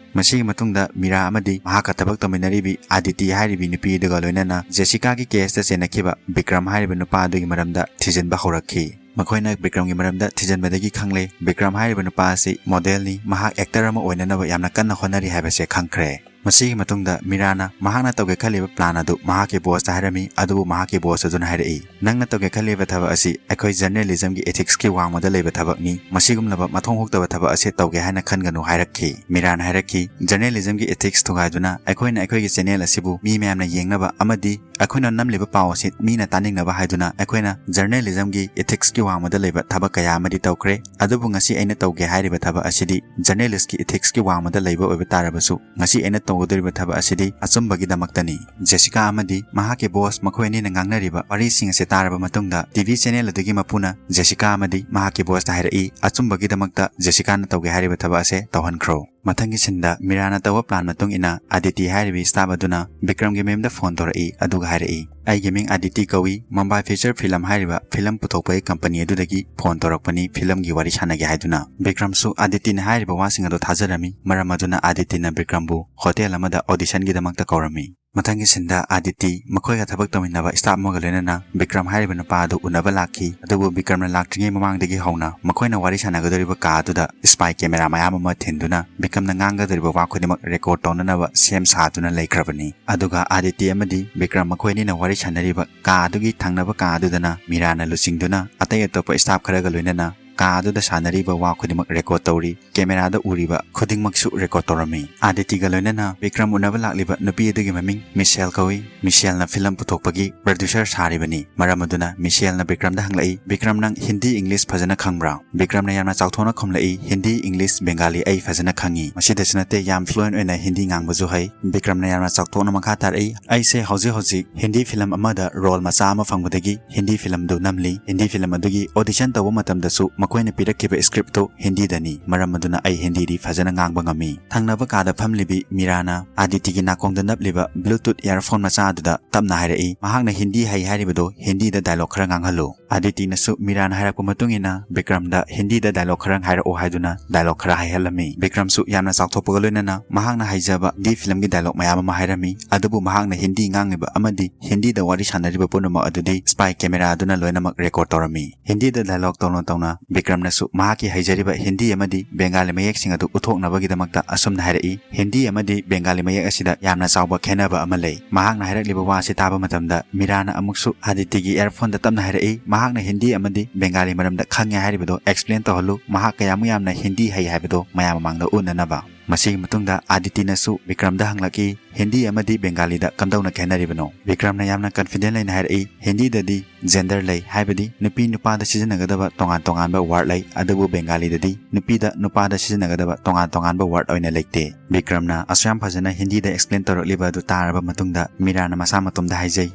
ꯃꯁꯤꯒꯤ ꯃꯇꯨꯡꯗ ꯃꯤꯔꯥ ꯑꯃꯗꯤ ꯃꯍꯥꯛꯀ ꯊꯕꯛ ꯇꯧꯃꯤꯟꯅꯔꯤꯕꯤ ꯑꯥꯗꯤꯇꯤ ꯍꯥꯏꯔꯤꯕꯤ ꯅꯨꯄꯤ ꯑꯗꯨꯒ ꯂꯣꯏꯅꯅ ꯖꯦꯁꯤꯀꯥꯒꯤ ꯀꯦꯁꯇ ꯆꯦꯟꯅꯈꯤꯕ ꯕꯤꯀ꯭ꯔꯝ ꯍꯥꯏꯔꯤꯕ ꯅꯨꯄꯥ ꯑꯗꯨꯒꯤ ꯃꯔꯝꯗ ꯊꯤꯖꯤꯟꯕ ꯍꯧꯔꯛꯈꯤ꯫ ꯃꯈꯣꯏꯅ ꯕꯤꯀ꯭ꯔꯝꯒꯤ ꯃꯔꯝꯗ ꯊꯤꯖꯤꯟꯕꯗꯒꯤ ꯈꯪꯂꯦ, ꯕꯤꯀ꯭ꯔꯝ ꯍꯥꯏꯔꯤꯕ ꯅꯨꯄꯥ ꯑꯁꯤ ꯃꯣꯗꯦꯜꯅꯤ, ꯃꯍꯥꯛ ꯑꯦꯛꯇꯔ ꯑꯃ ꯑꯣꯏꯅꯅꯕ ꯌꯥꯝꯅ ꯀꯟꯅ ꯍꯣꯠꯅꯔꯤ ꯍꯥꯏꯕꯁꯦ ꯈꯪꯈ꯭ꯔꯦ꯫ ꯃꯁꯤꯒꯤ ꯃꯇꯨꯡꯗ ꯃꯤꯔꯥꯅ ꯃꯍꯥꯛꯅ ꯇꯧꯒꯦ ꯈꯜꯂꯤꯕ ꯄ꯭ꯂꯥꯟ ꯑꯗꯨ ꯃꯍꯥꯛꯀꯤ ꯕꯣꯁꯇ ꯍꯥꯏꯔꯝꯃꯤ, ꯑꯗꯨꯕꯨ ꯃꯍꯥꯛꯀꯤ ꯕꯣꯁ ꯑꯗꯨꯅ ꯍꯥꯏꯔꯛꯏ, "ꯅꯪꯅ ꯇꯧꯒꯦ ꯈꯜꯂꯤꯕ ꯊꯕꯛ ꯑꯁꯤ ꯑꯩꯈꯣꯏ ꯖꯔꯅꯦꯂꯤꯖꯝꯒꯤ ꯏꯊꯤꯛꯁꯀꯤ ꯋꯥꯡꯃꯗ ꯂꯩꯕ ꯊꯕꯛꯅꯤ꯫ ꯃꯁꯤꯒꯨꯝꯂꯕ ꯃꯊꯣꯡ ꯍꯨꯛꯇꯕ ꯊꯕꯛ ꯑꯁꯤ ꯇꯧꯒꯦ ꯍꯥꯏꯅ ꯈꯟꯒꯅꯨ" ꯍꯥꯏꯔꯛꯈꯤ꯫ ꯃꯤꯔꯥꯅ ꯍꯥꯏꯔꯛꯈꯤ, "ꯖꯔꯅꯦꯂꯤꯖꯝꯒꯤ ꯏꯊꯤꯛꯁ ꯊꯨꯒꯥꯏꯗꯨꯅ ꯑꯩꯈꯣꯏꯅ ꯑꯩꯈꯣꯏꯒꯤ ꯆꯦꯅꯦꯜ ꯑꯁꯤꯕꯨ ꯃꯤ ꯃꯌꯥꯝꯅ ꯌꯦꯡꯅꯕ ꯑꯃꯗꯤ ꯑꯩꯈꯣꯏꯅ ꯅꯝꯂꯤꯕ ꯄꯥꯎ ꯑꯁꯤ ꯃꯤꯅ ꯇꯥꯅꯤꯡꯅꯕ ꯍꯥꯏꯗꯨꯅ ꯑꯩꯈꯣꯏꯅ ꯖꯔꯅꯦꯂꯤꯖꯝꯒꯤ ꯏꯊꯤꯛꯁꯀꯤ ꯋꯥꯡꯃꯗ ꯂꯩꯕ ꯊꯕꯛ ꯀꯌꯥ ꯑꯃꯗꯤ ꯇꯧꯈ꯭ꯔꯦ꯫ ꯑꯗꯨꯕꯨ ꯉꯁꯤ ꯑꯩꯅ ꯇꯧꯒꯦ ꯍꯥꯏꯔꯤꯕ ꯊꯕꯛ ꯑꯁꯤꯗꯤ ꯖꯔꯅꯦꯂꯤꯁꯀꯤ ꯏꯊꯤꯛꯁꯀꯤ ꯋꯥꯡꯃꯗ ꯂꯩꯕ ꯑꯣꯏꯕ ꯇꯥꯔꯕꯁꯨ, ꯉꯁꯤ ꯑꯩꯅ ꯇꯧꯒꯗꯧꯔꯤꯕ ꯊꯕꯛ ꯑꯁꯤꯗꯤ ꯑꯆꯨꯝꯕꯒꯤꯗꯃꯛꯇꯅꯤ꯫" ꯖꯦꯁꯤꯀꯥ ꯑꯃꯗꯤ ꯃꯍꯥꯛꯀꯤ ꯕꯣꯁ ꯃꯈꯣꯏ ꯑꯅꯤꯅ ꯉꯥꯡꯅꯔꯤꯕ ꯋꯥꯔꯤꯁꯤꯡ ꯑꯁꯤ ꯇꯥꯔꯕ ꯃꯇꯨꯡꯗ, ꯇꯤꯚꯤ ꯆꯦꯅꯦꯜ ꯑꯗꯨꯒꯤ ꯃꯄꯨꯅ ꯖꯦꯁꯤꯀꯥ ꯑꯃꯗꯤ ꯃꯍꯥꯛꯀꯤ ꯕꯣꯁꯇ ꯍꯥꯏꯔꯛꯏ, "ꯑꯆꯨꯝꯕꯒꯤꯗꯃꯛꯇ ꯖꯦꯁꯤꯀꯥꯅ ꯇꯧꯒꯦ ꯍꯥꯏꯔꯤꯕ ꯊꯕꯛ ꯑꯁꯦ ꯇꯧꯍꯟꯈ꯭ꯔꯣ꯫" ꯃꯊꯪꯒꯤ ꯁꯤꯟꯗ ꯃꯤꯔꯥꯅ ꯇꯧꯕ ꯄ꯭ꯂꯥꯟ ꯃꯇꯨꯡ ꯏꯟꯅ ꯑꯥꯗꯤꯇꯤ ꯍꯥꯏꯔꯤꯕ ꯁ꯭ꯇꯥꯐ ꯑꯗꯨꯅ ꯕꯤꯀ꯭ꯔꯝꯒꯤ ꯃꯌꯨꯝꯗ ꯐꯣꯟ ꯇꯧꯔꯛꯏ, ꯑꯗꯨꯒ ꯍꯥꯏꯔꯛꯏ, "ꯑꯩꯒꯤ ꯃꯤꯡ ꯑꯥꯗꯤꯇꯤ ꯀꯧꯏ, ꯃꯨꯝꯕꯥꯏ ꯐꯤꯆꯔ ꯐꯤꯂꯝ ꯍꯥꯏꯔꯤꯕ ꯐꯤꯂꯝ ꯄꯨꯊꯣꯛꯄꯒꯤ ꯀꯝꯄꯅꯤ ꯑꯗꯨꯗꯒꯤ ꯐꯣꯟ ꯇꯧꯔꯛꯄꯅꯤ, ꯐꯤꯂꯝꯒꯤ ꯋꯥꯔꯤ ꯁꯥꯟꯅꯒꯦ" ꯍꯥꯏꯗꯨꯅ꯫ ꯕꯤꯀ꯭ꯔꯝꯁꯨ ꯑꯥꯗꯤꯇꯤꯅ ꯍꯥꯏꯔꯤꯕ ꯋꯥꯁꯤꯡ ꯑꯗꯨ ꯊꯥꯖꯔꯝꯃꯤ, ꯃꯔꯝ ꯑꯗꯨꯅ ꯑꯥꯗꯤꯇꯤꯅ ꯕꯤꯀ꯭ꯔꯝꯕꯨ ꯍꯣꯇꯦꯜ ꯑꯃꯗ ꯑꯣꯗꯤꯁꯟꯒꯤꯗꯃꯛꯇ ꯀꯧꯔꯝꯃꯤ꯫ ꯃꯊꯪꯒꯤ ꯁꯤꯟꯗ ꯑꯥꯗꯤꯇꯤ ꯃꯈꯣꯏꯒ ꯊꯕꯛ ꯇꯧꯃꯤꯟꯅꯕ ꯁ꯭ꯇꯥꯐ ꯑꯃꯒ ꯂꯣꯏꯅꯅ ꯕꯤꯀ꯭ꯔꯝ ꯍꯥꯏꯔꯤꯕ ꯅꯨꯄꯥ ꯑꯗꯨ ꯎꯅꯕ ꯂꯥꯛꯈꯤ꯫ ꯑꯗꯨꯕꯨ ꯕꯤꯀ꯭ꯔꯝꯅ ꯂꯥꯛꯇ꯭ꯔꯤꯉꯩ ꯃꯃꯥꯡꯗꯒꯤ ꯍꯧꯅ ꯃꯈꯣꯏꯅ ꯋꯥꯔꯤ ꯁꯥꯟꯅꯒꯗꯧꯔꯤꯕ ꯀꯥ ꯑꯗꯨꯗ ꯁ꯭ꯄꯥꯏ ꯀꯦꯃꯦꯔꯥ ꯃꯌꯥꯝ ꯑꯃ ꯊꯤꯟꯗꯨꯅ ꯕꯤꯀ꯭ꯔꯝꯅ ꯉꯥꯡꯒꯗꯧꯔꯤꯕ ꯋꯥ ꯈꯨꯗꯤꯡꯃꯛ ꯔꯦꯀꯣꯔꯗ ꯇꯧꯅꯅꯕ ꯁꯦꯝ ꯁꯥꯗꯨꯅ ꯂꯩꯈ꯭ꯔꯕꯅꯤ꯫ ꯑꯗꯨꯒ ꯑꯥꯗꯤꯇꯤ ꯑꯃꯗꯤ ꯕꯤꯀ꯭ꯔꯝ ꯃꯈꯣꯏ ꯑꯅꯤꯅ ꯋꯥꯔꯤ ꯁꯥꯟꯅꯔꯤꯕ ꯀꯥ ꯑꯗꯨꯒꯤ ꯊꯪꯅꯕ ꯀꯥ ꯑꯗꯨꯗꯅ ꯃꯤꯔꯥꯅ ꯂꯨꯆꯤꯡꯗꯨꯅ ꯑꯇꯩ ꯑꯇꯣꯞꯄ ꯁ꯭ꯇꯥꯐ ꯈꯔꯒ ꯂꯣꯏꯅꯅ ꯀꯥ ꯑꯗꯨꯗ ꯁꯥꯟꯅꯔꯤꯕ ꯋꯥ ꯈꯨꯗꯤꯡꯃꯛ ꯔꯦꯀꯣꯔꯗ ꯇꯧꯔꯤ꯫ ꯀꯦꯃꯦꯔꯥꯗ ꯎꯔꯤꯕ ꯈꯨꯗꯤꯡꯃꯛꯁꯨ ꯔꯦꯀꯣꯔꯗ ꯇꯧꯔꯝꯃꯤ꯫ ꯑꯥꯗꯤꯇꯤꯒ ꯂꯣꯏꯅꯅ ꯕꯤꯀ꯭ꯔꯝ ꯎꯅꯕ ꯂꯥꯛꯂꯤꯕ ꯅꯨꯄꯤ ꯑꯗꯨꯒꯤ ꯃꯃꯤꯡ ꯃꯤꯁꯦꯜ ꯀꯧꯏ꯫ ꯃꯤꯁꯦꯜꯅ ꯐꯤꯂꯝ ꯄꯨꯊꯣꯛꯄꯒꯤ ꯄ꯭ꯔꯗ꯭ꯌꯨꯁꯔ ꯁꯥꯔꯤꯕꯅꯤ꯫ ꯃꯔꯝ ꯑꯗꯨꯅ ꯃꯤꯁꯦꯜꯅ ꯕꯤꯀ꯭ꯔꯝꯗ ꯍꯪꯂꯛꯏ, "ꯕꯤꯀ꯭ꯔꯝ, ꯅꯪ ꯍꯤꯟꯗꯤ, ꯏꯪꯂꯤꯁ ꯐꯖꯅ ꯈꯪꯕ꯭ꯔꯥ?" ꯕꯤꯀ꯭ꯔꯝꯅ ꯌꯥꯝꯅ ꯆꯥꯎꯊꯣꯛꯅ ꯈꯨꯝꯂꯛꯏ, "ꯍꯤꯟꯗꯤ, ꯏꯪꯂꯤꯁ, ꯕꯦꯡꯒꯥꯂꯤ ꯑꯩ ꯐꯖꯅ ꯈꯪꯉꯤ꯫ ꯃꯁꯤꯗꯁꯨ ꯅꯠꯇꯦ, ꯌꯥꯝ ꯐ꯭ꯂꯨꯑꯦꯟ ꯑꯣꯏꯅ ꯍꯤꯟꯗꯤ ꯉꯥꯡꯕꯁꯨ ꯍꯩ꯫" ꯕꯤꯀ꯭ꯔꯝꯅ ꯌꯥꯝꯅ ꯆꯥꯎꯊꯣꯛꯅ ꯃꯈꯥ ꯇꯥꯔꯛꯏ, "ꯑꯩꯁꯦ ꯍꯧꯖꯤꯛ ꯍꯧꯖꯤꯛ ꯍꯤꯟꯗꯤ ꯐꯤꯂꯝ ꯑꯃꯗ ꯔꯣꯜ ꯃꯆꯥ ꯑꯃ ꯐꯪꯕꯗꯒꯤ ꯍꯤꯟꯗꯤ ꯐꯤꯂꯝꯗꯨ ꯅꯝꯂꯤ꯫ ꯍꯤꯟꯗꯤ ꯐꯤꯂꯝ ꯑꯗꯨꯒꯤ ꯑꯣꯗꯤꯁꯟ ꯇꯧꯕ ꯃꯇꯝꯗꯁꯨ ꯃꯈꯣꯏꯅ ꯄꯤꯔꯛꯈꯤꯕ ꯁ꯭ꯀ꯭ꯔꯤꯞꯇꯨ ꯍꯤꯟꯗꯤꯗꯅꯤ꯫ ꯃꯔꯝ ꯑꯗꯨꯅ ꯑꯩ ꯍꯤꯟꯗꯤꯗꯤ ꯐꯖꯅ ꯉꯥꯡꯕ ꯉꯝꯃꯤ꯫" ꯊꯪꯅꯕ ꯀꯥꯗ ꯐꯝꯂꯤꯕꯤ ꯃꯤꯔꯥꯅ ꯑꯥꯗꯤꯇꯤꯒꯤ ꯅꯥꯀꯣꯡꯗ ꯅꯞꯂꯤꯕ ꯕ꯭ꯂꯨꯇꯨꯠ ꯏꯌꯥꯔꯐꯣꯟ ꯃꯆꯥ ꯑꯗꯨꯗ ꯇꯞꯅ ꯍꯥꯏꯔꯛꯏ, "ꯃꯍꯥꯛꯅ ꯍꯤꯟꯗꯤ ꯍꯩ ꯍꯥꯏꯔꯤꯕꯗꯣ ꯍꯤꯟꯗꯤꯗ ꯗꯥꯏꯂꯣꯛ ꯈꯔ ꯉꯥꯡꯍꯜꯂꯨ꯫" ꯑꯥꯗꯤꯇꯤꯅꯁꯨ ꯃꯤꯔꯥꯅ ꯍꯥꯏꯔꯛꯄ ꯃꯇꯨꯡ ꯏꯟꯅ ꯕꯤꯀ꯭ꯔꯝꯗ ꯍꯤꯟꯗꯤꯗ ꯗꯥꯏꯂꯣꯛ ꯈꯔ ꯍꯥꯏꯔꯛꯑꯣ ꯍꯥꯏꯗꯨꯅ ꯗꯥꯏꯂꯣꯛ ꯈꯔ ꯍꯥꯏꯍꯜꯂꯝꯃꯤ꯫ ꯕꯤꯀ꯭ꯔꯝꯁꯨ ꯌꯥꯝꯅ ꯆꯥꯎꯊꯣꯛꯄꯒ ꯂꯣꯏꯅꯅ ꯃꯍꯥꯛꯅ ꯍꯩꯖꯕ ꯍꯤꯟꯗꯤ ꯐꯤꯂꯝꯒꯤ ꯗꯥꯏꯂꯣꯛ ꯃꯌꯥꯝ ꯑꯃ ꯍꯥꯏꯔꯝꯃꯤ꯫ ꯑꯗꯨꯕꯨ ꯃꯍꯥꯛꯅ ꯍꯤꯟꯗꯤ ꯉꯥꯡꯂꯤꯕ ꯑꯃꯗꯤ ꯍꯤꯟꯗꯤꯗ ꯋꯥꯔꯤ ꯁꯥꯟꯅꯔꯤꯕ ꯄꯨꯝꯅꯃꯛ ꯑꯗꯨꯗꯤ ꯁ꯭ꯄꯥꯏ ꯀꯦꯃꯦꯔꯥ ꯑꯗꯨꯅ ꯂꯣꯏꯅꯃꯛ ꯔꯦꯀꯣꯔꯗ ꯇꯧꯔꯝꯃꯤ꯫ ꯍꯤꯟꯗꯤꯗ ꯗꯥꯏꯂꯣꯛ ꯇꯧꯅ ꯇꯧꯅ ꯕꯤꯀ꯭ꯔꯝꯅꯁꯨ ꯃꯍꯥꯛꯀꯤ ꯍꯩꯖꯔꯤꯕ ꯍꯤꯟꯗꯤ ꯑꯃꯗꯤ ꯕꯦꯡꯒꯥꯂꯤ ꯃꯌꯦꯛꯁꯤꯡ ꯑꯗꯨ ꯎꯠꯊꯣꯛꯅꯕꯒꯤꯗꯃꯛꯇ ꯑꯁꯨꯝꯅ ꯍꯥꯏꯔꯛꯏ, "ꯍꯤꯟꯗꯤ ꯑꯃꯗꯤ ꯕꯦꯡꯒꯥꯂꯤ ꯃꯌꯦꯛ ꯑꯁꯤꯗ ꯌꯥꯝꯅ ꯆꯥꯎꯕ ꯈꯦꯠꯅꯕ ꯑꯃ ꯂꯩ꯫" ꯃꯍꯥꯛꯅ ꯍꯥꯏꯔꯛꯂꯤꯕ ꯋꯥ ꯑꯁꯤ ꯇꯥꯕ ꯃꯇꯝꯗ ꯃꯤꯔꯥꯅ ꯑꯃꯨꯛꯁꯨ ꯑꯥꯗꯤꯇꯤꯒꯤ ꯏꯌꯥꯔꯐꯣꯟꯗ ꯇꯞꯅ ꯍꯥꯏꯔꯛꯏ, "ꯃꯍꯥꯛꯅ ꯍꯤꯟꯗꯤ ꯑꯃꯗꯤ ꯕꯦꯡꯒꯥꯂꯤ ꯃꯔꯝꯗ ꯈꯪꯉꯦ ꯍꯥꯏꯔꯤꯕꯗꯣ ꯑꯦꯛꯁꯄ꯭ꯂꯦꯟ ꯇꯧꯍꯜꯂꯨ꯫ ꯃꯍꯥꯛ ꯀꯌꯥꯃꯨꯛ ꯌꯥꯝꯅ ꯍꯤꯟꯗꯤ ꯍꯩ ꯍꯥꯏꯕꯗꯣ ꯃꯌꯥꯝ ꯃꯃꯥꯡꯗ ꯎꯠꯅꯅꯕ꯫" ꯃꯁꯤꯒꯤ ꯃꯇꯨꯡꯗ ꯑꯥꯗꯤꯇꯤꯅꯁꯨ ꯕꯤꯀ꯭ꯔꯝꯗ ꯍꯪꯂꯛꯏ, "ꯍꯤꯟꯗꯤ ꯑꯃꯗꯤ ꯕꯦꯡꯒꯥꯂꯤꯗ ꯀꯝꯗꯧꯅ ꯈꯦꯠꯅꯔꯤꯕꯅꯣ?" ꯕꯤꯀ꯭ꯔꯝꯅ ꯌꯥꯝꯅ ꯀꯟꯐꯤꯗꯦꯟ ꯂꯩꯅ ꯍꯥꯏꯔꯛꯏ, "ꯍꯤꯟꯗꯤꯗꯗꯤ ꯖꯦꯟꯗꯔ ꯂꯩ, ꯍꯥꯏꯕꯗꯤ ꯅꯨꯄꯤ ꯅꯨꯄꯥꯗ ꯁꯤꯖꯤꯟꯅꯒꯗꯕ ꯇꯣꯉꯥꯟ ꯇꯣꯉꯥꯟꯕ ꯋꯥꯔꯗ ꯂꯩ, ꯑꯗꯨꯕꯨ ꯕꯦꯡꯒꯥꯂꯤꯗꯗꯤ ꯅꯨꯄꯤꯗ ꯅꯨꯄꯥꯗ ꯁꯤꯖꯤꯟꯅꯒꯗꯕ ꯇꯣꯉꯥꯟ ꯇꯣꯉꯥꯟꯕ ꯋꯥꯔꯗ ꯑꯣꯏꯅ ꯂꯩꯇꯦ꯫" ꯕꯤꯀ꯭ꯔꯝꯅ ꯑꯁꯨꯛ ꯌꯥꯝ ꯐꯖꯅ ꯍꯤꯟꯗꯤꯗ ꯑꯦꯛꯁꯄ꯭ꯂꯦꯟ ꯇꯧꯔꯛꯂꯤꯕ ꯑꯗꯨ ꯇꯥꯔꯕ ꯃꯇꯨꯡꯗ ꯃꯤꯔꯥꯅ ꯃꯁꯥ ꯃꯇꯣꯝꯗ ꯍꯥꯏꯖꯩ,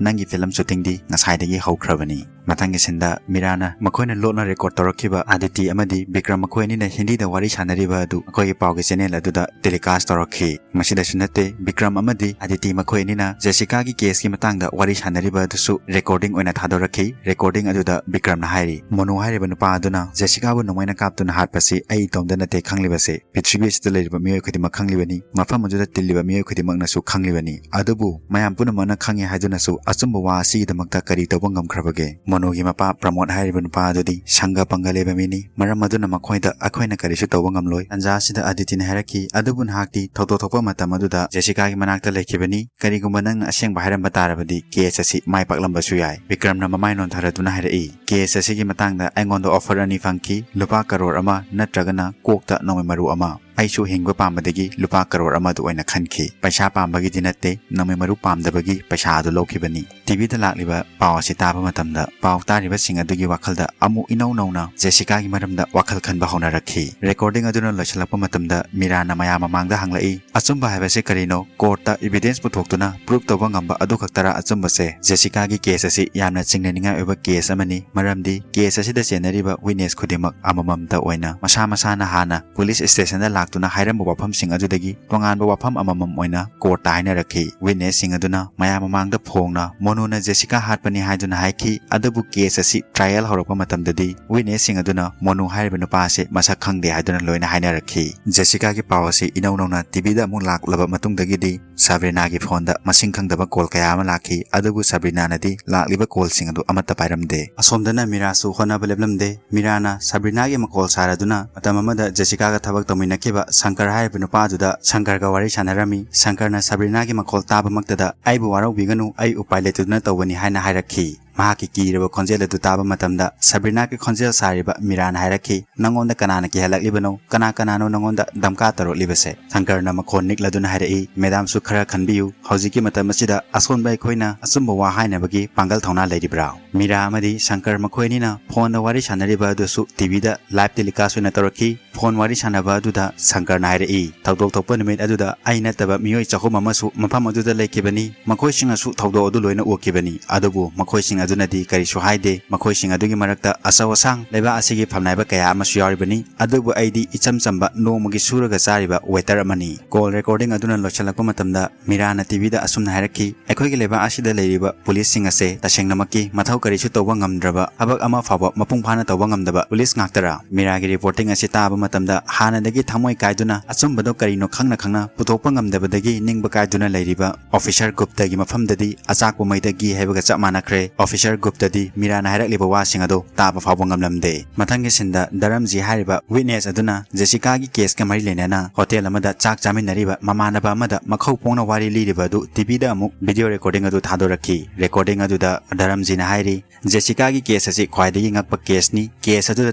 "ꯅꯪꯒꯤ ꯐꯤꯂꯝ ꯁꯨꯇꯤꯡꯗꯤ ꯉꯁꯥꯏꯗꯒꯤ ꯍꯧꯈ꯭ꯔꯕꯅꯤ꯫" ꯃꯊꯪꯒꯤ ꯁꯤꯟꯗ ꯃꯤꯔꯥꯅ ꯃꯈꯣꯏꯅ ꯂꯣꯠꯅ ꯔꯦꯀꯣꯔꯗ ꯇꯧꯔꯛꯈꯤꯕ ꯑꯥꯗꯤꯇꯤ ꯑꯃꯗꯤ ꯕꯤꯀ꯭ꯔꯝ ꯃꯈꯣꯏ ꯑꯅꯤꯅ ꯍꯤꯟꯗꯤꯗ ꯋꯥꯔꯤ ꯁꯥꯟꯅꯔꯤꯕ ꯑꯗꯨ ꯑꯩꯈꯣꯏꯒꯤ ꯄꯥꯎꯒꯤ ꯆꯦꯅꯦꯜ ꯑꯗꯨꯗ ꯇꯦꯂꯤꯀꯥꯁ ꯇꯧꯔꯛꯈꯤ꯫ ꯃꯁꯤꯗꯁꯨ ꯅꯠꯇꯦ, ꯕꯤꯀ꯭ꯔꯝ ꯑꯃꯗꯤ ꯑꯥꯗꯤꯇꯤ ꯃꯈꯣꯏ ꯑꯅꯤꯅ ꯖꯦꯁꯤꯀꯥꯒꯤ ꯀꯦꯁꯀꯤ ꯃꯇꯥꯡꯗ ꯋꯥꯔꯤ ꯁꯥꯟꯅꯔꯤꯕ ꯑꯗꯨꯁꯨ ꯔꯦꯀꯣꯔꯗꯤꯡ ꯑꯣꯏꯅ ꯊꯥꯗꯣꯔꯛꯈꯤ꯫ ꯍꯥꯏꯔꯛꯈꯤ꯫ ꯔꯦꯀꯣꯔꯗꯤꯡ ꯑꯗꯨꯗ ꯕꯤꯀ꯭ꯔꯝꯅ ꯍꯥꯏꯔꯤ, ꯃꯣꯅꯨ ꯍꯥꯏꯔꯤꯕ ꯅꯨꯄꯥ ꯑꯗꯨꯅ ꯖꯦꯁꯤꯀꯥꯕꯨ ꯅꯣꯡꯃꯩꯅ ꯀꯥꯞꯇꯨꯅ ꯍꯥꯠꯄꯁꯤ ꯑꯩ ꯏꯇꯣꯝꯇ ꯅꯠꯇꯦ ꯈꯪꯂꯤꯕꯁꯦ, ꯄ꯭ꯔꯤꯊꯤꯕꯤ ꯑꯁꯤꯗ ꯂꯩꯔꯤꯕ ꯃꯤꯑꯣꯏ ꯈꯨꯗꯤꯡꯃꯛ ꯈꯪꯂꯤꯕꯅꯤ, ꯃꯐꯝ ꯑꯗꯨꯗ ꯇꯤꯜꯂꯤꯕ ꯃꯤꯑꯣꯏ ꯈꯨꯗꯤꯡꯃꯛꯅꯁꯨ ꯈꯪꯂꯤꯕꯅꯤ꯫ ꯑꯗꯨꯕꯨ ꯃꯌꯥꯝ ꯄꯨꯝꯅꯃꯛꯅ ꯈꯪꯉꯤ ꯍꯥꯏꯗꯨꯅꯁꯨ ꯑꯆꯨꯝꯕ ꯋꯥ ꯑꯁꯤꯒꯤꯗꯃꯛꯇ ꯀꯔꯤ ꯇꯧꯕ ꯉꯝꯈ꯭ꯔꯕꯒꯦ? ꯃꯣꯅꯨꯒꯤ ꯃꯄꯥ ꯄ꯭ꯔꯃꯣꯗ ꯍꯥꯏꯔꯤꯕ ꯅꯨꯄꯥ ꯑꯗꯨꯗꯤ ꯁꯪꯒ ꯄꯪꯒ ꯂꯩꯕ ꯃꯤꯅꯤ, ꯃꯔꯝ ꯑꯗꯨꯅ ꯃꯈꯣꯏꯗ ꯑꯩꯈꯣꯏꯅ ꯀꯔꯤꯁꯨ ꯇꯧꯕ ꯉꯝꯂꯣꯏ꯫ ꯇꯟꯖꯥ ꯑꯁꯤꯗ ꯑꯗꯤꯇꯤꯅ ꯍꯥꯏꯔꯛꯈꯤ, ꯑꯗꯨꯕꯨ ꯅꯍꯥꯛꯇꯤ ꯊꯧꯗꯣꯛ ꯊꯣꯛꯄ ꯃꯇꯝ ꯑꯗꯨꯗ ꯖꯦꯁꯤꯀꯥꯒꯤ ꯃꯅꯥꯛꯇ ꯂꯩꯈꯤꯕꯅꯤ, ꯀꯔꯤꯒꯨꯝꯕ ꯅꯪꯅ ꯑꯁꯦꯡꯕ ꯍꯥꯏꯔꯝꯕ ꯇꯥꯔꯕꯗꯤ ꯀꯦꯁ ꯑꯁꯤ ꯃꯥꯏ ꯄꯥꯛꯂꯝꯕꯁꯨ ꯌꯥꯏ꯫ ꯕꯤꯀ꯭ꯔꯝꯅ ꯃꯃꯥꯏ ꯅꯣꯟꯊꯔꯗꯨꯅ ꯍꯥꯏꯔꯛꯏ, ꯀꯦꯁ ꯑꯁꯤꯒꯤ ꯃꯇꯥꯡꯗ ꯑꯩꯉꯣꯟꯗ ꯑꯣꯐꯔ ꯑꯅꯤ ꯐꯪꯈꯤ, ꯂꯨꯄꯥ ꯀꯔꯣꯔ ꯑꯃ ꯅꯠꯇ꯭ꯔꯒꯅ ꯀꯣꯛꯇ ꯅꯣꯡꯃꯩ ꯃꯔꯨ ꯑꯃ꯫ ꯑꯩꯁꯨ ꯍꯤꯡꯕ ꯄꯥꯝꯕꯗꯒꯤ ꯂꯨꯄꯥ ꯀꯔꯣꯔ ꯑꯃꯗꯨ ꯑꯣꯏꯅ ꯈꯟꯈꯤ꯫ ꯄꯩꯁꯥ ꯄꯥꯝꯕꯒꯤꯗꯤ ꯅꯠꯇꯦ, ꯅꯣꯡꯃꯩ ꯃꯔꯨ ꯄꯥꯝꯗꯕꯒꯤ ꯄꯩꯁꯥ ꯑꯗꯨ ꯂꯧꯈꯤꯕꯅꯤ꯫ ꯇꯤꯚꯤꯗ ꯂꯥꯛꯂꯤꯕ ꯄꯥꯎ ꯑꯁꯤ ꯇꯥꯕ ꯃꯇꯝꯗ ꯄꯥꯎ ꯇꯥꯔꯤꯕꯁꯤꯡ ꯑꯗꯨꯒꯤ ꯋꯥꯈꯜꯗ ꯑꯃꯨꯛ ꯏꯅꯧ ꯅꯧꯅ ꯖꯦꯁꯤꯀꯥꯒꯤ ꯃꯔꯝꯗ ꯋꯥꯈꯜ ꯈꯟꯕ ꯍꯧꯅꯔꯛꯈꯤ꯫ ꯔꯦꯀꯣꯔꯗꯤꯡ ꯑꯗꯨꯅ ꯂꯣꯏꯁꯤꯜꯂꯛꯄ ꯃꯇꯝꯗ ꯃꯤꯔꯥꯅ ꯃꯌꯥꯝ ꯃꯃꯥꯡꯗ ꯍꯪꯂꯛꯏ, ꯑꯆꯨꯝꯕ ꯍꯥꯏꯕꯁꯤ ꯀꯔꯤꯅꯣ? ꯀꯣꯔꯠꯇ ꯏꯚꯤꯗꯦꯟꯁ ꯄꯨꯊꯣꯛꯇꯨꯅ ꯄ꯭ꯔꯨꯐ ꯇꯧꯕ ꯉꯝꯕ ꯑꯗꯨ ꯈꯛꯇꯔ ꯑꯆꯨꯝꯕꯁꯦ? ꯖꯦꯁꯤꯀꯥꯒꯤ ꯀꯦꯁ ꯑꯁꯤ ꯌꯥꯝꯅ ꯆꯤꯡꯅꯅꯤꯡꯉꯥꯏ ꯑꯣꯏꯕ ꯀꯦꯁ ꯑꯃꯅꯤ, ꯃꯔꯝꯗꯤ ꯀꯦꯁ ꯑꯁꯤꯗ ꯆꯦꯟꯅꯔꯤꯕ ꯋꯤꯠꯅꯦꯁ ꯈꯨꯗꯤꯡꯃꯛ ꯑꯃꯃꯝꯇ ꯑꯣꯏꯅ ꯃꯁꯥ ꯃꯁꯥꯅ ꯍꯥꯟꯅ ꯄꯨꯂꯤꯁ ꯁ꯭ꯇꯦꯁꯟꯗ ꯂꯥꯛꯇꯨꯅ ꯍꯥꯏꯔꯝꯕ ꯋꯥꯐꯝꯁꯤꯡ ꯑꯗꯨꯗꯒꯤ ꯇꯣꯉꯥꯟꯕ ꯋꯥꯐꯝ ꯑꯃꯃꯝ ꯑꯣꯏꯅ ꯀꯣꯔꯠꯇ ꯍꯥꯏꯅꯔꯛꯈꯤ꯫ ꯋꯤꯠꯅꯦꯁꯁꯤꯡ ꯑꯗꯨꯅ ꯃꯌꯥꯝ ꯃꯃꯥꯡꯗ ꯐꯣꯡꯅ ꯃꯣꯅꯨꯅ ꯖꯦꯁꯤꯀꯥ ꯍꯥꯠꯄꯅꯤ ꯍꯥꯏꯗꯨꯅ ꯍꯥꯏꯈꯤ, ꯑꯗꯨꯕꯨ ꯀꯦꯁ ꯑꯁꯤ ꯇ꯭ꯔꯥꯏꯌꯦꯜ ꯍꯧꯔꯛꯄ ꯃꯇꯝꯗꯗꯤ ꯋꯤꯠꯅꯦꯁꯁꯤꯡ ꯑꯗꯨꯅ ꯃꯣꯅꯨ ꯍꯥꯏꯔꯤꯕ ꯅꯨꯄꯥ ꯑꯁꯤ ꯃꯁꯛ ꯈꯪꯗꯦ ꯍꯥꯏꯗꯨꯅ ꯂꯣꯏꯅ ꯍꯥꯏꯅꯔꯛꯈꯤ꯫ ꯖꯦꯁꯤꯀꯥꯒꯤ ꯄꯥꯎ ꯑꯁꯤ ꯏꯅꯧ ꯅꯧꯅ ꯇꯤꯚꯤꯗ ꯑꯃꯨꯛ ꯂꯥꯛꯂꯕ ꯃꯇꯨꯡꯗꯒꯤꯗꯤ ꯁꯥꯕ꯭ꯔꯤꯅꯥꯒꯤ ꯐꯣꯟꯗ ꯃꯁꯤꯡ ꯈꯪꯗꯕ ꯀꯣꯜ ꯀꯌꯥ ꯑꯃ ꯂꯥꯛꯈꯤ, ꯑꯗꯨꯕꯨ ꯁꯥꯕ꯭ꯔꯤꯅꯥꯅꯗꯤ ꯂꯥꯛꯂꯤꯕ ꯀꯣꯜꯁꯤꯡ ꯑꯗꯨ ꯑꯃꯠꯇ ꯄꯥꯏꯔꯝꯗꯦ꯫ ꯑꯁꯣꯝꯗꯅ ꯃꯤꯔꯥꯁꯨ ꯍꯣꯠꯅꯕ ꯂꯦꯞꯂꯝꯗꯦ꯫ ꯃꯤꯔꯥꯅ ꯁꯥꯕ꯭ꯔꯤꯅꯥꯒꯤ ꯃꯀꯣꯜ ꯁꯥꯔꯗꯨꯅ ꯃꯇꯝ ꯑꯃꯗ ꯖꯦꯁꯤꯀꯥꯒ ꯊꯕꯛ ꯇꯧꯃꯤꯟꯅꯈꯤꯕ ꯁꯪꯀꯔ ꯍꯥꯏꯔꯤꯕ ꯅꯨꯄꯥ ꯑꯗꯨꯗ ꯁꯪꯀꯔꯒ ꯋꯥꯔꯤ ꯁꯥꯟꯅꯔꯝꯃꯤ꯫ ꯁꯪꯀꯔꯅ ꯁꯥꯕ꯭ꯔꯤꯅꯥꯒꯤ ꯃꯀꯣꯜ ꯇꯥꯕꯃꯛꯇꯗ, "ꯑꯩꯕꯨ ꯋꯥꯔꯧꯕꯤꯒꯅꯨ, ꯑꯩ ꯎꯄꯥꯏ ꯂꯩꯇꯗꯨꯅ ꯇꯧꯕꯅꯤ" ꯍꯥꯏꯅ ꯍꯥꯏꯔꯛꯈꯤ꯫ ꯃꯍꯥꯛꯀꯤ ꯀꯤꯔꯕ ꯈꯣꯟꯖꯦꯜ ꯑꯗꯨ ꯇꯥꯕ ꯃꯇꯝꯗ ꯁꯥꯕ꯭ꯔꯤꯅꯥꯒꯤ ꯈꯣꯟꯖꯦꯜ ꯁꯥꯔꯤꯕ ꯃꯤꯔꯥꯅ ꯍꯥꯏꯔꯛꯈꯤ, "ꯅꯪꯉꯣꯟꯗ ꯀꯅꯥꯅ ꯀꯤꯍꯜꯂꯛꯂꯤꯕꯅꯣ? ꯀꯅꯥ ꯀꯅꯥꯅꯣ ꯅꯪꯉꯣꯟꯗ ꯙꯝꯀꯥ ꯇꯧꯔꯛꯂꯤꯕꯁꯦ?" ꯁꯪꯀꯔꯅ ꯃꯈꯣꯟ ꯅꯤꯛꯂꯗꯨꯅ ꯍꯥꯏꯔꯛꯏ, "ꯃꯦꯗꯥꯝꯁꯨ ꯈꯔ ꯈꯟꯕꯤꯌꯨ, ꯍꯧꯖꯤꯛꯀꯤ ꯃꯇꯝ ꯑꯁꯤꯗ ꯑꯁꯣꯟꯕ ꯑꯩꯈꯣꯏꯅ ꯑꯆꯨꯝꯕ ꯋꯥ ꯍꯥꯏꯅꯕꯒꯤ ꯄꯥꯡꯒꯜ ꯊꯧꯅꯥ ꯂꯩꯔꯤꯕ꯭ꯔꯥ?" ꯃꯤꯔꯥ ꯑꯃꯗꯤ ꯁꯪꯀꯔ ꯃꯈꯣꯏ ꯑꯅꯤꯅ ꯐꯣꯟꯗ ꯋꯥꯔꯤ ꯁꯥꯟꯅꯔꯤꯕ ꯑꯗꯨꯁꯨ ꯇꯤꯚꯤꯗ ꯂꯥꯏꯚ ꯇꯦꯂꯤꯀꯥꯁ ꯑꯣꯏꯅ ꯇꯧꯔꯛꯈꯤ꯫ ꯐꯣꯟ ꯋꯥꯔꯤ ꯁꯥꯟꯅꯕ ꯑꯗꯨꯗ ꯁꯪꯀꯔꯅ ꯍꯥꯏꯔꯛꯏ, "ꯊꯧꯗꯣꯛ ꯊꯣꯛꯄ ꯅꯨꯃꯤꯠ ꯑꯗꯨꯗ ꯑꯩ ꯅꯠꯇꯕ ꯃꯤꯑꯣꯏ ꯆꯍꯨꯝ ꯑꯃꯁꯨ ꯃꯐꯝ ꯑꯗꯨꯗ ꯂꯩꯈꯤꯕꯅꯤ꯫ ꯃꯈꯣꯏꯁꯤꯡꯅꯁꯨ ꯊꯧꯗꯣꯛ ꯑꯗꯨ ꯂꯣꯏꯅ ꯎꯈꯤꯕꯅꯤ꯫ ꯑꯗꯨꯕꯨ ꯃꯈꯣꯏꯁꯤꯡ ꯑꯗꯨꯅꯗꯤ ꯀꯔꯤꯁꯨ ꯍꯥꯏꯗꯦ꯫ ꯃꯈꯣꯏꯁꯤꯡ ꯑꯗꯨꯒꯤ ꯃꯔꯛꯇ ꯑꯆꯧ ꯑꯁꯥꯡ ꯂꯩꯕꯥꯛ ꯑꯁꯤꯒꯤ ꯐꯝꯅꯥꯏꯕ ꯀꯌꯥ ꯑꯃꯁꯨ ꯌꯥꯎꯔꯤꯕꯅꯤ꯫ ꯑꯗꯨꯕꯨ ꯑꯩꯗꯤ ꯏꯆꯝ ꯆꯝꯕ ꯅꯣꯡꯃꯒꯤ ꯁꯨꯔꯒ ꯆꯥꯔꯤꯕ waiter ꯑꯃꯅꯤ꯫ Call recording ꯑꯗꯨꯅ ꯂꯣꯏꯁꯤꯜꯂꯛꯄ ꯃꯇꯝꯗ ꯃꯤꯔꯥꯅ ꯇꯤꯚꯤꯗ ꯑꯁꯨꯝꯅ ꯍꯥꯏꯔꯛꯈꯤ, "ꯑꯩꯈꯣꯏꯒꯤ ꯂꯩꯕꯥꯛ ꯑꯁꯤꯗ ꯂꯩꯔꯤꯕ ꯄꯨꯂꯤꯁꯁꯤꯡ ꯑꯁꯦ ꯇꯁꯦꯡꯅꯃꯛꯀꯤ ꯃꯊꯧ ꯀꯔꯤꯁꯨ ꯇꯧꯕ ꯉꯝꯗ꯭ꯔꯕ, ꯊꯕꯛ ꯑꯃ ꯐꯥꯎꯕ ꯃꯄꯨꯡ ꯐꯥꯅ ꯇꯧꯕ ꯉꯝꯗꯕ ꯄꯨꯂꯤꯁ ꯉꯥꯛꯇꯔꯥ?" ꯃꯤꯔꯥꯒꯤ reporting ꯑꯁꯤ ꯇꯥꯕ ꯃꯇꯝꯗ ꯍꯥꯟꯅꯗꯒꯤ ꯊꯃꯣꯏ ꯀꯥꯏꯗꯨꯅ ꯑꯆꯨꯝꯕꯗꯣ ꯀꯔꯤꯅꯣ ꯈꯪꯅ ꯈꯪꯅ ꯄꯨꯊꯣꯛꯄ ꯉꯝꯗꯕꯗꯒꯤ ꯅꯤꯡꯕ ꯀꯥꯏꯗꯨꯅ ꯂꯩꯔꯤꯕ officer ꯒꯨꯞꯇꯒꯤ ꯃꯐꯝꯗꯗꯤ ꯑꯆꯥꯛꯄ ꯃꯩꯗ ꯘꯤ ꯍꯩꯕꯒ ꯆꯞ ꯃꯥꯟꯅꯈ꯭ꯔꯦ꯫ Officer ꯒꯨꯞꯇꯗꯤ ꯃꯤꯔꯥꯅ ꯍꯥꯏꯔꯛꯂꯤꯕ ꯋꯥꯁꯤꯡ ꯑꯗꯨ ꯇꯥꯕ ꯐꯥꯎꯕ ꯉꯝꯂꯝꯗꯦ꯫ ꯃꯊꯪꯒꯤ ꯁꯤꯟꯗ ꯙꯔꯝꯖꯤ ꯍꯥꯏꯔꯤꯕ witness ꯑꯗꯨꯅ ꯖꯦꯁꯤꯀꯥꯒꯤ case ꯀ ꯃꯔꯤ ꯂꯩꯅꯅ hotel ꯑꯃꯗ ꯆꯥꯛ ꯆꯥꯃꯤꯟꯅꯔꯤꯕ ꯃꯃꯥꯟꯅꯕ ꯑꯃꯗ ꯃꯈꯧ ꯄꯣꯡꯅ ꯋꯥꯔꯤ ꯂꯤꯔꯤꯕ ꯑꯗꯨ ꯇꯤꯚꯤꯗ ꯑꯃꯨꯛ video recording ꯑꯗꯨ ꯊꯥꯗꯣꯔꯛꯈꯤ꯫ Recording ꯑꯗꯨꯗ ꯙꯔꯝꯖꯤꯅ ꯍꯥꯏꯔꯤ, "ꯖꯦꯁꯤꯀꯥꯒꯤ case ꯑꯁꯤ ꯈ꯭ꯋꯥꯏꯗꯒꯤ ꯉꯛꯄ case ꯅꯤ꯫ Case ꯑꯗꯨꯗ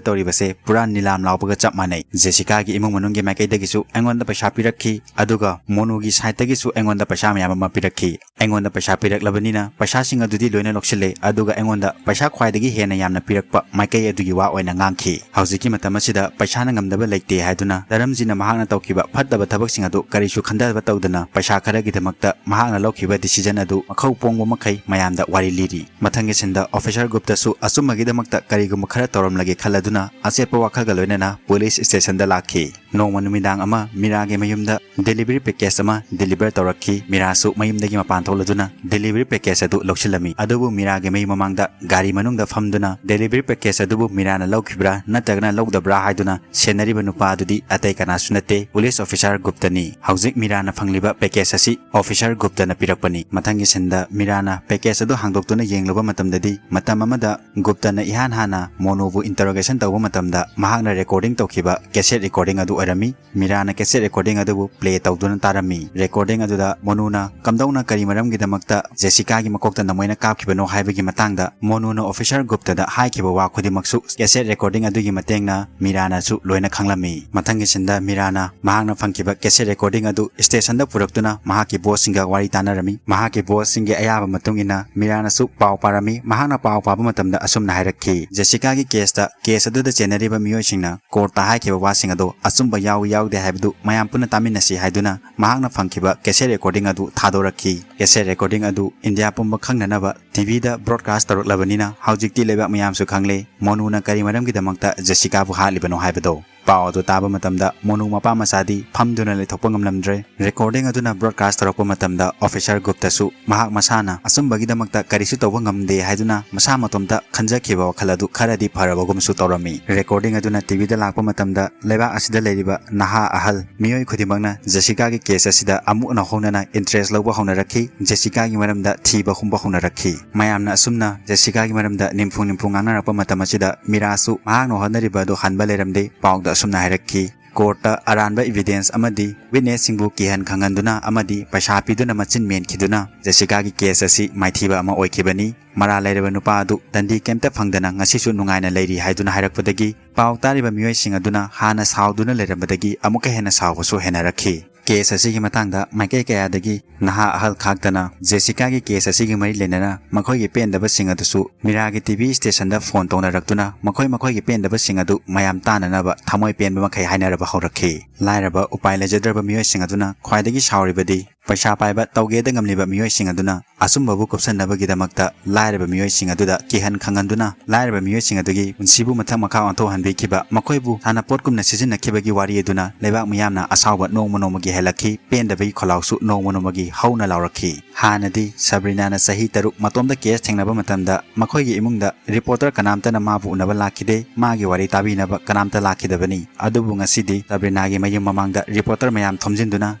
ꯇꯧꯔꯤꯕꯁꯦ ꯄꯨꯔꯥ ꯅꯤꯂꯥꯝ ꯂꯥꯎꯕꯒ ꯆꯞ ꯃꯥꯟꯅꯩ꯫ ꯖꯦꯁꯤꯀꯥꯒꯤ ꯏꯃꯨꯡ ꯃꯅꯨꯡꯒꯤ ꯃꯥꯏꯀꯩꯗꯒꯤꯁꯨ ꯑꯩꯉꯣꯟꯗ ꯄꯩꯁꯥ ꯄꯤꯔꯛꯈꯤ, ꯑꯗꯨꯒ ꯃꯣꯅꯨꯒꯤ side ꯇꯒꯤꯁꯨ ꯑꯩꯉꯣꯟꯗ ꯄꯩꯁꯥ ꯃꯌꯥꯝ ꯑꯃ ꯄꯤꯔꯛꯈꯤ꯫ ꯑꯩꯉꯣꯟꯗ ꯄꯩꯁꯥ ꯄꯤꯔꯛꯂꯕꯅꯤꯅ ꯄꯩꯁꯥꯁꯤꯡ ꯑꯗꯨꯗꯤ ꯂꯣꯏꯅ ꯂꯧꯁꯤꯜꯂꯦ, ꯑꯗꯨꯒ ꯑꯩꯉꯣꯟꯗ ꯄꯩꯁꯥ ꯈ꯭ꯋꯥꯏꯗꯒꯤ ꯍꯦꯟꯅ ꯌꯥꯝꯅ ꯄꯤꯔꯛꯄ ꯃꯥꯏꯀꯩ ꯑꯗꯨꯒꯤ ꯋꯥ ꯑꯣꯏꯅ ꯉꯥꯡꯈꯤ꯫ ꯍꯧꯖꯤꯛꯀꯤ ꯃꯇꯝ ꯑꯁꯤꯗ ꯄꯩꯁꯥꯅ ꯉꯝꯗꯕ ꯂꯩꯇꯦ" ꯍꯥꯏꯗꯨꯅ ꯙꯔꯝꯖꯤꯅ ꯃꯍꯥꯛꯅ ꯇꯧꯈꯤꯕ ꯐꯠꯇꯕ ꯊꯕꯛꯁꯤꯡ ꯑꯗꯨ ꯀꯔꯤꯁꯨ ꯈꯟꯊꯕ ꯇꯧꯗꯅ ꯄꯩꯁꯥ ꯈꯔꯒꯤꯗꯃꯛꯇ ꯃꯍꯥꯛꯅ ꯂꯧꯈꯤꯕ decision ꯑꯗꯨ ꯃꯈꯧ ꯄꯣꯡꯕ ꯃꯈꯩ ꯃꯌꯥꯝꯗ ꯋꯥꯔꯤ ꯂꯤꯔꯤ꯫ ꯃꯊꯪꯒꯤ ꯁꯤꯟꯗ officer ꯒꯨꯞꯇꯁꯨ ꯑꯆꯨꯝꯕꯒꯤꯗꯃꯛꯇ ꯀꯔꯤꯒꯨꯝꯕ ꯈꯔ ꯇꯧꯔꯝꯂꯒꯦ ꯈꯜꯂꯗꯨꯅ ꯑꯆꯦꯠꯄ ꯋꯥꯈꯜꯒ ꯂꯣꯏꯅꯅ police station ꯗ ꯂꯥꯛꯈꯤ꯫ ꯅꯣꯡꯃ ꯅꯨꯃꯤꯗꯥꯡ ꯑꯃ ꯃꯤꯔꯥꯒꯤ ꯃꯌꯨꯝꯗ delivery package ꯑꯃ deliver ꯇꯧꯔꯛꯈꯤ꯫ ꯃꯤꯔꯥꯁꯨ ꯃꯌꯨꯝꯗꯒꯤ ꯃꯄꯥꯟ ꯊꯣꯛꯂꯗꯨꯅ delivery package ꯑꯗꯨ ꯂꯧꯁꯤꯜꯂꯝꯃꯤ꯫ ꯑꯗꯨꯕꯨ ꯃꯤꯔꯥꯒꯤ ꯃꯌꯨꯝ ꯃꯃꯥꯡꯗ ꯒꯥꯔꯤ ꯃꯅꯨꯡꯗ ꯐꯝꯗꯨꯅ delivery package ꯑꯗꯨꯕꯨ ꯃꯤꯔꯥꯅ ꯂꯧꯈꯤꯕ꯭ꯔꯥ ꯅꯠꯇ꯭ꯔꯒꯅ ꯂꯧꯗꯕ꯭ꯔꯥ ꯍꯥꯏꯗꯨꯅ ꯁꯦꯟꯅꯔꯤꯕ ꯅꯨꯄꯥ ꯑꯗꯨꯗꯤ ꯑꯇꯩ ꯀꯅꯥꯁꯨ ꯅꯠꯇꯦ, police officer ꯒꯨꯞꯇꯅꯤ꯫ ꯍꯧꯖꯤꯛ ꯃꯤꯔꯥꯅ ꯐꯪꯂꯤꯕ package ꯑꯁꯤ officer ꯒꯨꯞꯇꯅ ꯄꯤꯔꯛꯄꯅꯤ꯫ ꯃꯊꯪꯒꯤ ꯁꯤꯟꯗ ꯃꯤꯔꯥꯅ package ꯑꯗꯨ ꯍꯥꯡꯗꯣꯛꯇꯨꯅ ꯌꯦꯡꯂꯨꯕ ꯃꯇꯝꯗꯗꯤ, ꯃꯇꯝ ꯑꯃꯗ ꯒꯨꯞꯇꯅ ꯏꯍꯥꯟ ꯍꯥꯟꯅ ꯃꯣꯅꯨꯕꯨ interrogation ꯇꯧꯕ ꯃꯇꯝꯗ ꯃꯍꯥꯛꯅ recording ꯇꯧꯈꯤꯕ cassette recording ꯑꯗꯨ ꯑꯣꯏꯔꯝꯃꯤ꯫ ꯃꯤꯔꯥꯅ cassette recording ꯑꯗꯨꯕꯨ play ꯇꯧꯗꯨꯅ ꯇꯥꯔꯝꯃꯤ꯫ Recording ꯑꯗꯨꯗ ꯃꯣꯅꯨꯅ ꯀꯝꯗꯧꯅ ꯀꯔꯤ ꯃꯔꯝꯒꯤꯗꯃꯛꯇ ꯖꯦꯁꯤꯀꯥꯒꯤ ꯃꯀꯣꯛꯇ ꯅꯃꯣꯏꯅ ꯀꯥꯞꯈꯤꯕꯅꯣ ꯍꯥꯏꯕꯒꯤ ꯃꯇꯥꯡꯗ ꯃꯣꯅꯨꯅ officer ꯒꯨꯞꯇꯗ ꯍꯥꯏꯈꯤꯕ ꯋꯥ ꯈꯨꯗꯤꯡꯃꯛꯁꯨ cassette recording ꯑꯗꯨꯒꯤ ꯃꯇꯦꯡꯅ ꯃꯤꯔꯥꯅꯁꯨ ꯂꯣꯏꯅ ꯈꯪꯂꯝꯃꯤ꯫ ꯃꯊꯪꯒꯤ ꯁꯤꯟꯗ ꯃꯤꯔꯥꯅ ꯃꯍꯥꯛꯅ ꯐꯪꯈꯤꯕ cassette recording ꯑꯗꯨ station ꯗ ꯄꯨꯔꯛꯇꯨꯅ ꯃꯍꯥꯛꯀꯤ boss ꯁꯤꯡꯒ ꯋꯥꯔꯤ ꯇꯥꯅꯔꯝꯃꯤ꯫ ꯃꯍꯥꯛꯀꯤ boss ꯁꯤꯡꯒꯤ ꯑꯌꯥꯕ ꯃꯇꯨꯡ ꯏꯟꯅ ꯃꯤꯔꯥꯅꯁꯨ ꯄꯥꯎ ꯄꯥꯔꯝꯃꯤ꯫ ꯃꯍꯥꯛꯅ ꯄꯥꯎ ꯄꯥꯕ ꯃꯇꯝꯗ ꯑꯁꯨꯝꯅ ꯍꯥꯏꯔꯛꯈꯤ, "ꯖꯦꯁꯤꯀꯥꯒꯤ case ꯇ case ꯑꯗꯨꯗ ꯆꯦꯟꯅꯔꯤꯕ ꯃꯤꯑꯣꯏꯁꯤꯡꯅ court ꯇ ꯍꯥꯏꯈꯤꯕ ꯋꯥꯁꯤꯡ ꯑꯗꯨ ꯑꯆꯨꯝꯕ ꯌꯥꯎꯏ ꯌꯥꯎꯗꯦ ꯍꯥꯏꯕꯗꯨ ꯃꯌꯥꯝ ꯄꯨꯟꯅ ꯇꯥꯃꯤꯟꯅꯁꯤ" ꯍꯥꯏꯗꯨꯅ ꯃꯍꯥꯛꯅ ꯐꯪꯈꯤꯕ cassette recording ꯑꯗꯨ ꯊꯥꯗꯣꯔꯛꯈꯤ꯫ Cassette recording ꯑꯗꯨ ꯏꯟꯗꯤꯌꯥ ꯄꯨꯝꯕ ꯈꯪꯅꯅꯕ ꯇꯤꯚꯤꯗ ꯕ꯭ꯔꯣꯗꯀꯥꯁ ꯇꯧꯔꯛꯂꯕꯅꯤꯅ ꯍꯧꯖꯤꯛꯇꯤ ꯂꯩꯕꯥꯛ ꯃꯤꯌꯥꯝꯁꯨ ꯈꯪꯂꯦ ꯃꯣꯅꯨꯅ ꯀꯔꯤ ꯃꯔꯝꯒꯤꯗꯃꯛꯇ ꯖꯦꯁꯤꯀꯥꯕꯨ ꯍꯥꯠꯂꯤꯕꯅꯣ ꯍꯥꯏꯕꯗꯣ꯫ ꯄꯥꯎ ꯑꯗꯨ ꯇꯥꯕ ꯃꯇꯝꯗ ꯃꯣꯅꯨ ꯃꯄꯥ ꯃꯆꯥꯗꯤ ꯐꯝꯗꯨꯅ ꯂꯩꯊꯣꯛꯄ ꯉꯝꯂꯝꯗ꯭ꯔꯦ꯫ ꯔꯦꯀꯣꯔꯗꯤꯡ ꯑꯗꯨꯅ ꯕ꯭ꯔꯣꯗꯀꯥꯁ ꯇꯧꯔꯛꯄ ꯃꯇꯝꯗ ꯑꯣꯐꯤꯁꯥꯔ ꯒꯨꯞꯇꯁꯨ ꯃꯍꯥꯛ ꯃꯁꯥꯅ ꯑꯆꯨꯝꯕꯒꯤꯗꯃꯛꯇ ꯀꯔꯤꯁꯨ ꯇꯧꯕ ꯉꯝꯗꯦ ꯍꯥꯏꯗꯨꯅ ꯃꯁꯥ ꯃꯇꯣꯝꯇ ꯈꯟꯖꯈꯤꯕ ꯋꯥꯈꯜ ꯑꯗꯨ ꯈꯔꯗꯤ ꯐꯔꯕꯒꯨꯝꯁꯨ ꯇꯧꯔꯝꯃꯤ꯫ ꯔꯦꯀꯣꯔꯗꯤꯡ ꯑꯗꯨꯅ ꯇꯤꯚꯤꯗ ꯂꯥꯛꯄ ꯃꯇꯝꯗ ꯂꯩꯕꯥꯛ ꯑꯁꯤꯗ ꯂꯩꯔꯤꯕ ꯅꯍꯥ ꯑꯍꯜ ꯃꯤꯑꯣꯏ ꯈꯨꯗꯤꯡꯃꯛꯅ ꯖꯦꯁꯤꯀꯥꯒꯤ ꯀꯦꯁ ꯑꯁꯤꯗ ꯑꯃꯨꯛ ꯍꯟꯅ ꯍꯧꯅꯅ ꯏꯟꯇꯔꯦꯁ ꯂꯧꯕ ꯍꯧꯅꯔꯛꯈꯤ꯫ ꯖꯦꯁꯤꯀꯥꯒꯤ ꯃꯔꯝꯗ ꯊꯤꯕ ꯍꯨꯝꯕ ꯍꯧꯅꯔꯛꯈꯤ꯫ ꯃꯌꯥꯝꯅ ꯑꯁꯨꯝꯅ ꯖꯦꯁꯤꯀꯥꯒꯤ ꯃꯔꯝꯗ ꯅꯤꯝꯐꯨ ꯅꯤꯝꯐꯨ ꯉꯥꯡꯅꯔꯛꯄ ꯃꯇꯝ ꯑꯁꯤꯗ ꯃꯤꯔꯥꯁꯨ ꯃꯍꯥꯛꯅ ꯍꯣꯠꯅꯔꯤꯕ ꯑꯗꯨ ꯍꯟꯕ ꯂꯩꯔꯝꯗꯦ꯫ ꯄꯥꯎꯗ ꯑꯁꯨꯝꯅ ꯍꯥꯏꯔꯛꯈꯤ, ꯀꯣꯔꯠꯇ ꯑꯔꯥꯟꯕ ꯏꯚꯤꯗꯦꯟꯁ ꯑꯃꯗꯤ ꯋꯤꯠꯅꯦꯁꯁꯤꯡꯕꯨ ꯀꯤꯍꯟ ꯈꯪꯍꯟꯗꯨꯅ ꯑꯃꯗꯤ ꯄꯩꯁꯥ ꯄꯤꯗꯨꯅ ꯃꯆꯤꯟ ꯃꯦꯟꯈꯤꯗꯨꯅ ꯖꯦꯁꯤꯀꯥꯒꯤ ꯀꯦꯁ ꯑꯁꯤ ꯃꯥꯏꯊꯤꯕ ꯑꯃ ꯑꯣꯏꯈꯤꯕꯅꯤ꯫ ꯃꯔꯥꯜ ꯂꯩꯔꯕ ꯅꯨꯄꯥ ꯑꯗꯨ ꯗꯟꯗꯤ ꯀꯩꯝꯇ ꯐꯪꯗꯅ ꯉꯁꯤꯁꯨ ꯅꯨꯡꯉꯥꯏꯅ ꯂꯩꯔꯤ ꯍꯥꯏꯗꯨꯅ ꯍꯥꯏꯔꯛꯄꯗꯒꯤ ꯄꯥꯎ ꯇꯥꯔꯤꯕ ꯃꯤꯑꯣꯏꯁꯤꯡ ꯑꯗꯨꯅ ꯍꯥꯟꯅ ꯁꯥꯎꯗꯨꯅ ꯂꯩꯔꯝꯕꯗꯒꯤ ꯑꯃꯨꯛꯀ ꯍꯦꯟꯅ ꯁꯥꯎꯕꯁꯨ ꯍꯦꯟꯅꯔꯛꯈꯤ꯫ ꯀꯦꯁ ꯑꯁꯤꯒꯤ ꯃꯇꯥꯡꯗ ꯃꯥꯏꯀꯩ ꯀꯌꯥꯗꯒꯤ ꯅꯍꯥ ꯑꯍꯜ ꯈꯥꯛꯇꯅ ꯖꯦꯁꯤꯀꯥꯒꯤ ꯀꯦꯁ ꯑꯁꯤꯒꯤ ꯃꯔꯤ ꯂꯩꯅꯅ ꯃꯈꯣꯏꯒꯤ ꯄꯦꯟꯗꯕꯁꯤꯡ ꯑꯗꯨꯁꯨ ꯃꯤꯔꯥꯒꯤ ꯇꯤꯚꯤ ꯁ꯭ꯇꯦꯁꯟꯗ ꯐꯣꯟ ꯇꯧꯅꯔꯛꯇꯨꯅ ꯃꯈꯣꯏ ꯃꯈꯣꯏꯒꯤ ꯄꯦꯟꯗꯕꯁꯤꯡ ꯑꯗꯨ ꯃꯌꯥꯝ ꯇꯥꯅꯅꯕ ꯊꯃꯣꯏ ꯄꯦꯟꯕ ꯃꯈꯩ ꯍꯥꯏꯅꯔꯕ ꯍꯧꯔꯛꯈꯤ꯫ ꯂꯥꯏꯔꯕ ꯎꯄꯥꯏ ꯂꯩꯖꯗ꯭ꯔꯕ ꯃꯤꯑꯣꯏꯁꯤꯡ ꯑꯗꯨꯅ ꯈ꯭ꯋꯥꯏꯗꯒꯤ ꯁꯥꯎꯔꯤꯕꯗꯤ ꯄꯩꯁꯥ ꯄꯥꯏꯕ ꯇꯧꯒꯦꯗ ꯉꯝꯂꯤꯕ ꯃꯤꯑꯣꯏꯁꯤꯡ ꯑꯗꯨꯅ ꯑꯆꯨꯝꯕꯕꯨ ꯀꯨꯞꯁꯟꯅꯕꯒꯤꯗꯃꯛꯇ ꯂꯥꯏꯔꯕ ꯃꯤꯑꯣꯏꯁꯤꯡ ꯑꯗꯨꯗ ꯀꯤꯍꯟ ꯈꯪꯍꯟꯗꯨꯅ ꯂꯥꯏꯔꯕ ꯃꯤꯑꯣꯏꯁꯤꯡ ꯑꯗꯨꯒꯤ ꯄꯨꯟꯁꯤꯕꯨ ꯃꯊꯛ ꯃꯈꯥ ꯑꯣꯟꯊꯣꯛꯍꯟꯕꯤꯈꯤꯕ, ꯃꯈꯣꯏꯕꯨ ꯁꯥꯟꯅꯄꯣꯠꯀꯨꯝꯅ ꯁꯤꯖꯤꯟꯅꯈꯤꯕꯒꯤ ꯋꯥꯔꯤ ꯑꯗꯨꯅ ꯂꯩꯕꯥꯛ ꯃꯤꯌꯥꯝꯅ ꯑꯁꯥꯎꯕ ꯅꯣꯡꯃ ꯅꯣꯡꯃꯒꯤ ꯍꯦꯜꯂꯛꯈꯤ꯫ ꯄꯦꯟꯗꯕꯒꯤ ꯈꯣꯜꯂꯥꯎꯁꯨ ꯅꯣꯡꯃ ꯅꯣꯡꯃꯒꯤ ꯍꯧꯅ ꯂꯥꯎꯔꯛꯈꯤ꯫ ꯍꯥꯟꯅꯗꯤ ꯁꯕ꯭ꯔꯤꯅꯥꯅ ꯆꯍꯤ ꯇꯔꯨꯛ ꯃꯇꯣꯝꯇ ꯀꯦꯁ ꯊꯦꯡꯅꯕ ꯃꯇꯝꯗ ꯃꯈꯣꯏꯒꯤ ꯏꯃꯨꯡꯗ ꯔꯤꯄꯣꯔꯇꯔ ꯀꯅꯥꯝꯇꯅ ꯃꯥꯕꯨ ꯎꯅꯕ ꯂꯥꯛꯈꯤꯗꯦ, ꯃꯥꯒꯤ ꯋꯥꯔꯤ ꯇꯥꯕꯤꯅꯕ ꯀꯅꯥꯝꯇ ꯂꯥꯛꯈꯤꯗꯕꯅꯤ꯫ ꯑꯗꯨꯕꯨ ꯉꯁꯤꯗꯤ ꯁꯕ꯭ꯔꯤꯅꯥꯒꯤ ꯃꯌꯨꯝ ꯃꯃꯥꯡꯗ ꯔꯤꯄꯣꯔꯇꯔ ꯃꯌꯥꯝ ꯊꯣꯝꯖꯤꯟꯗꯨꯅ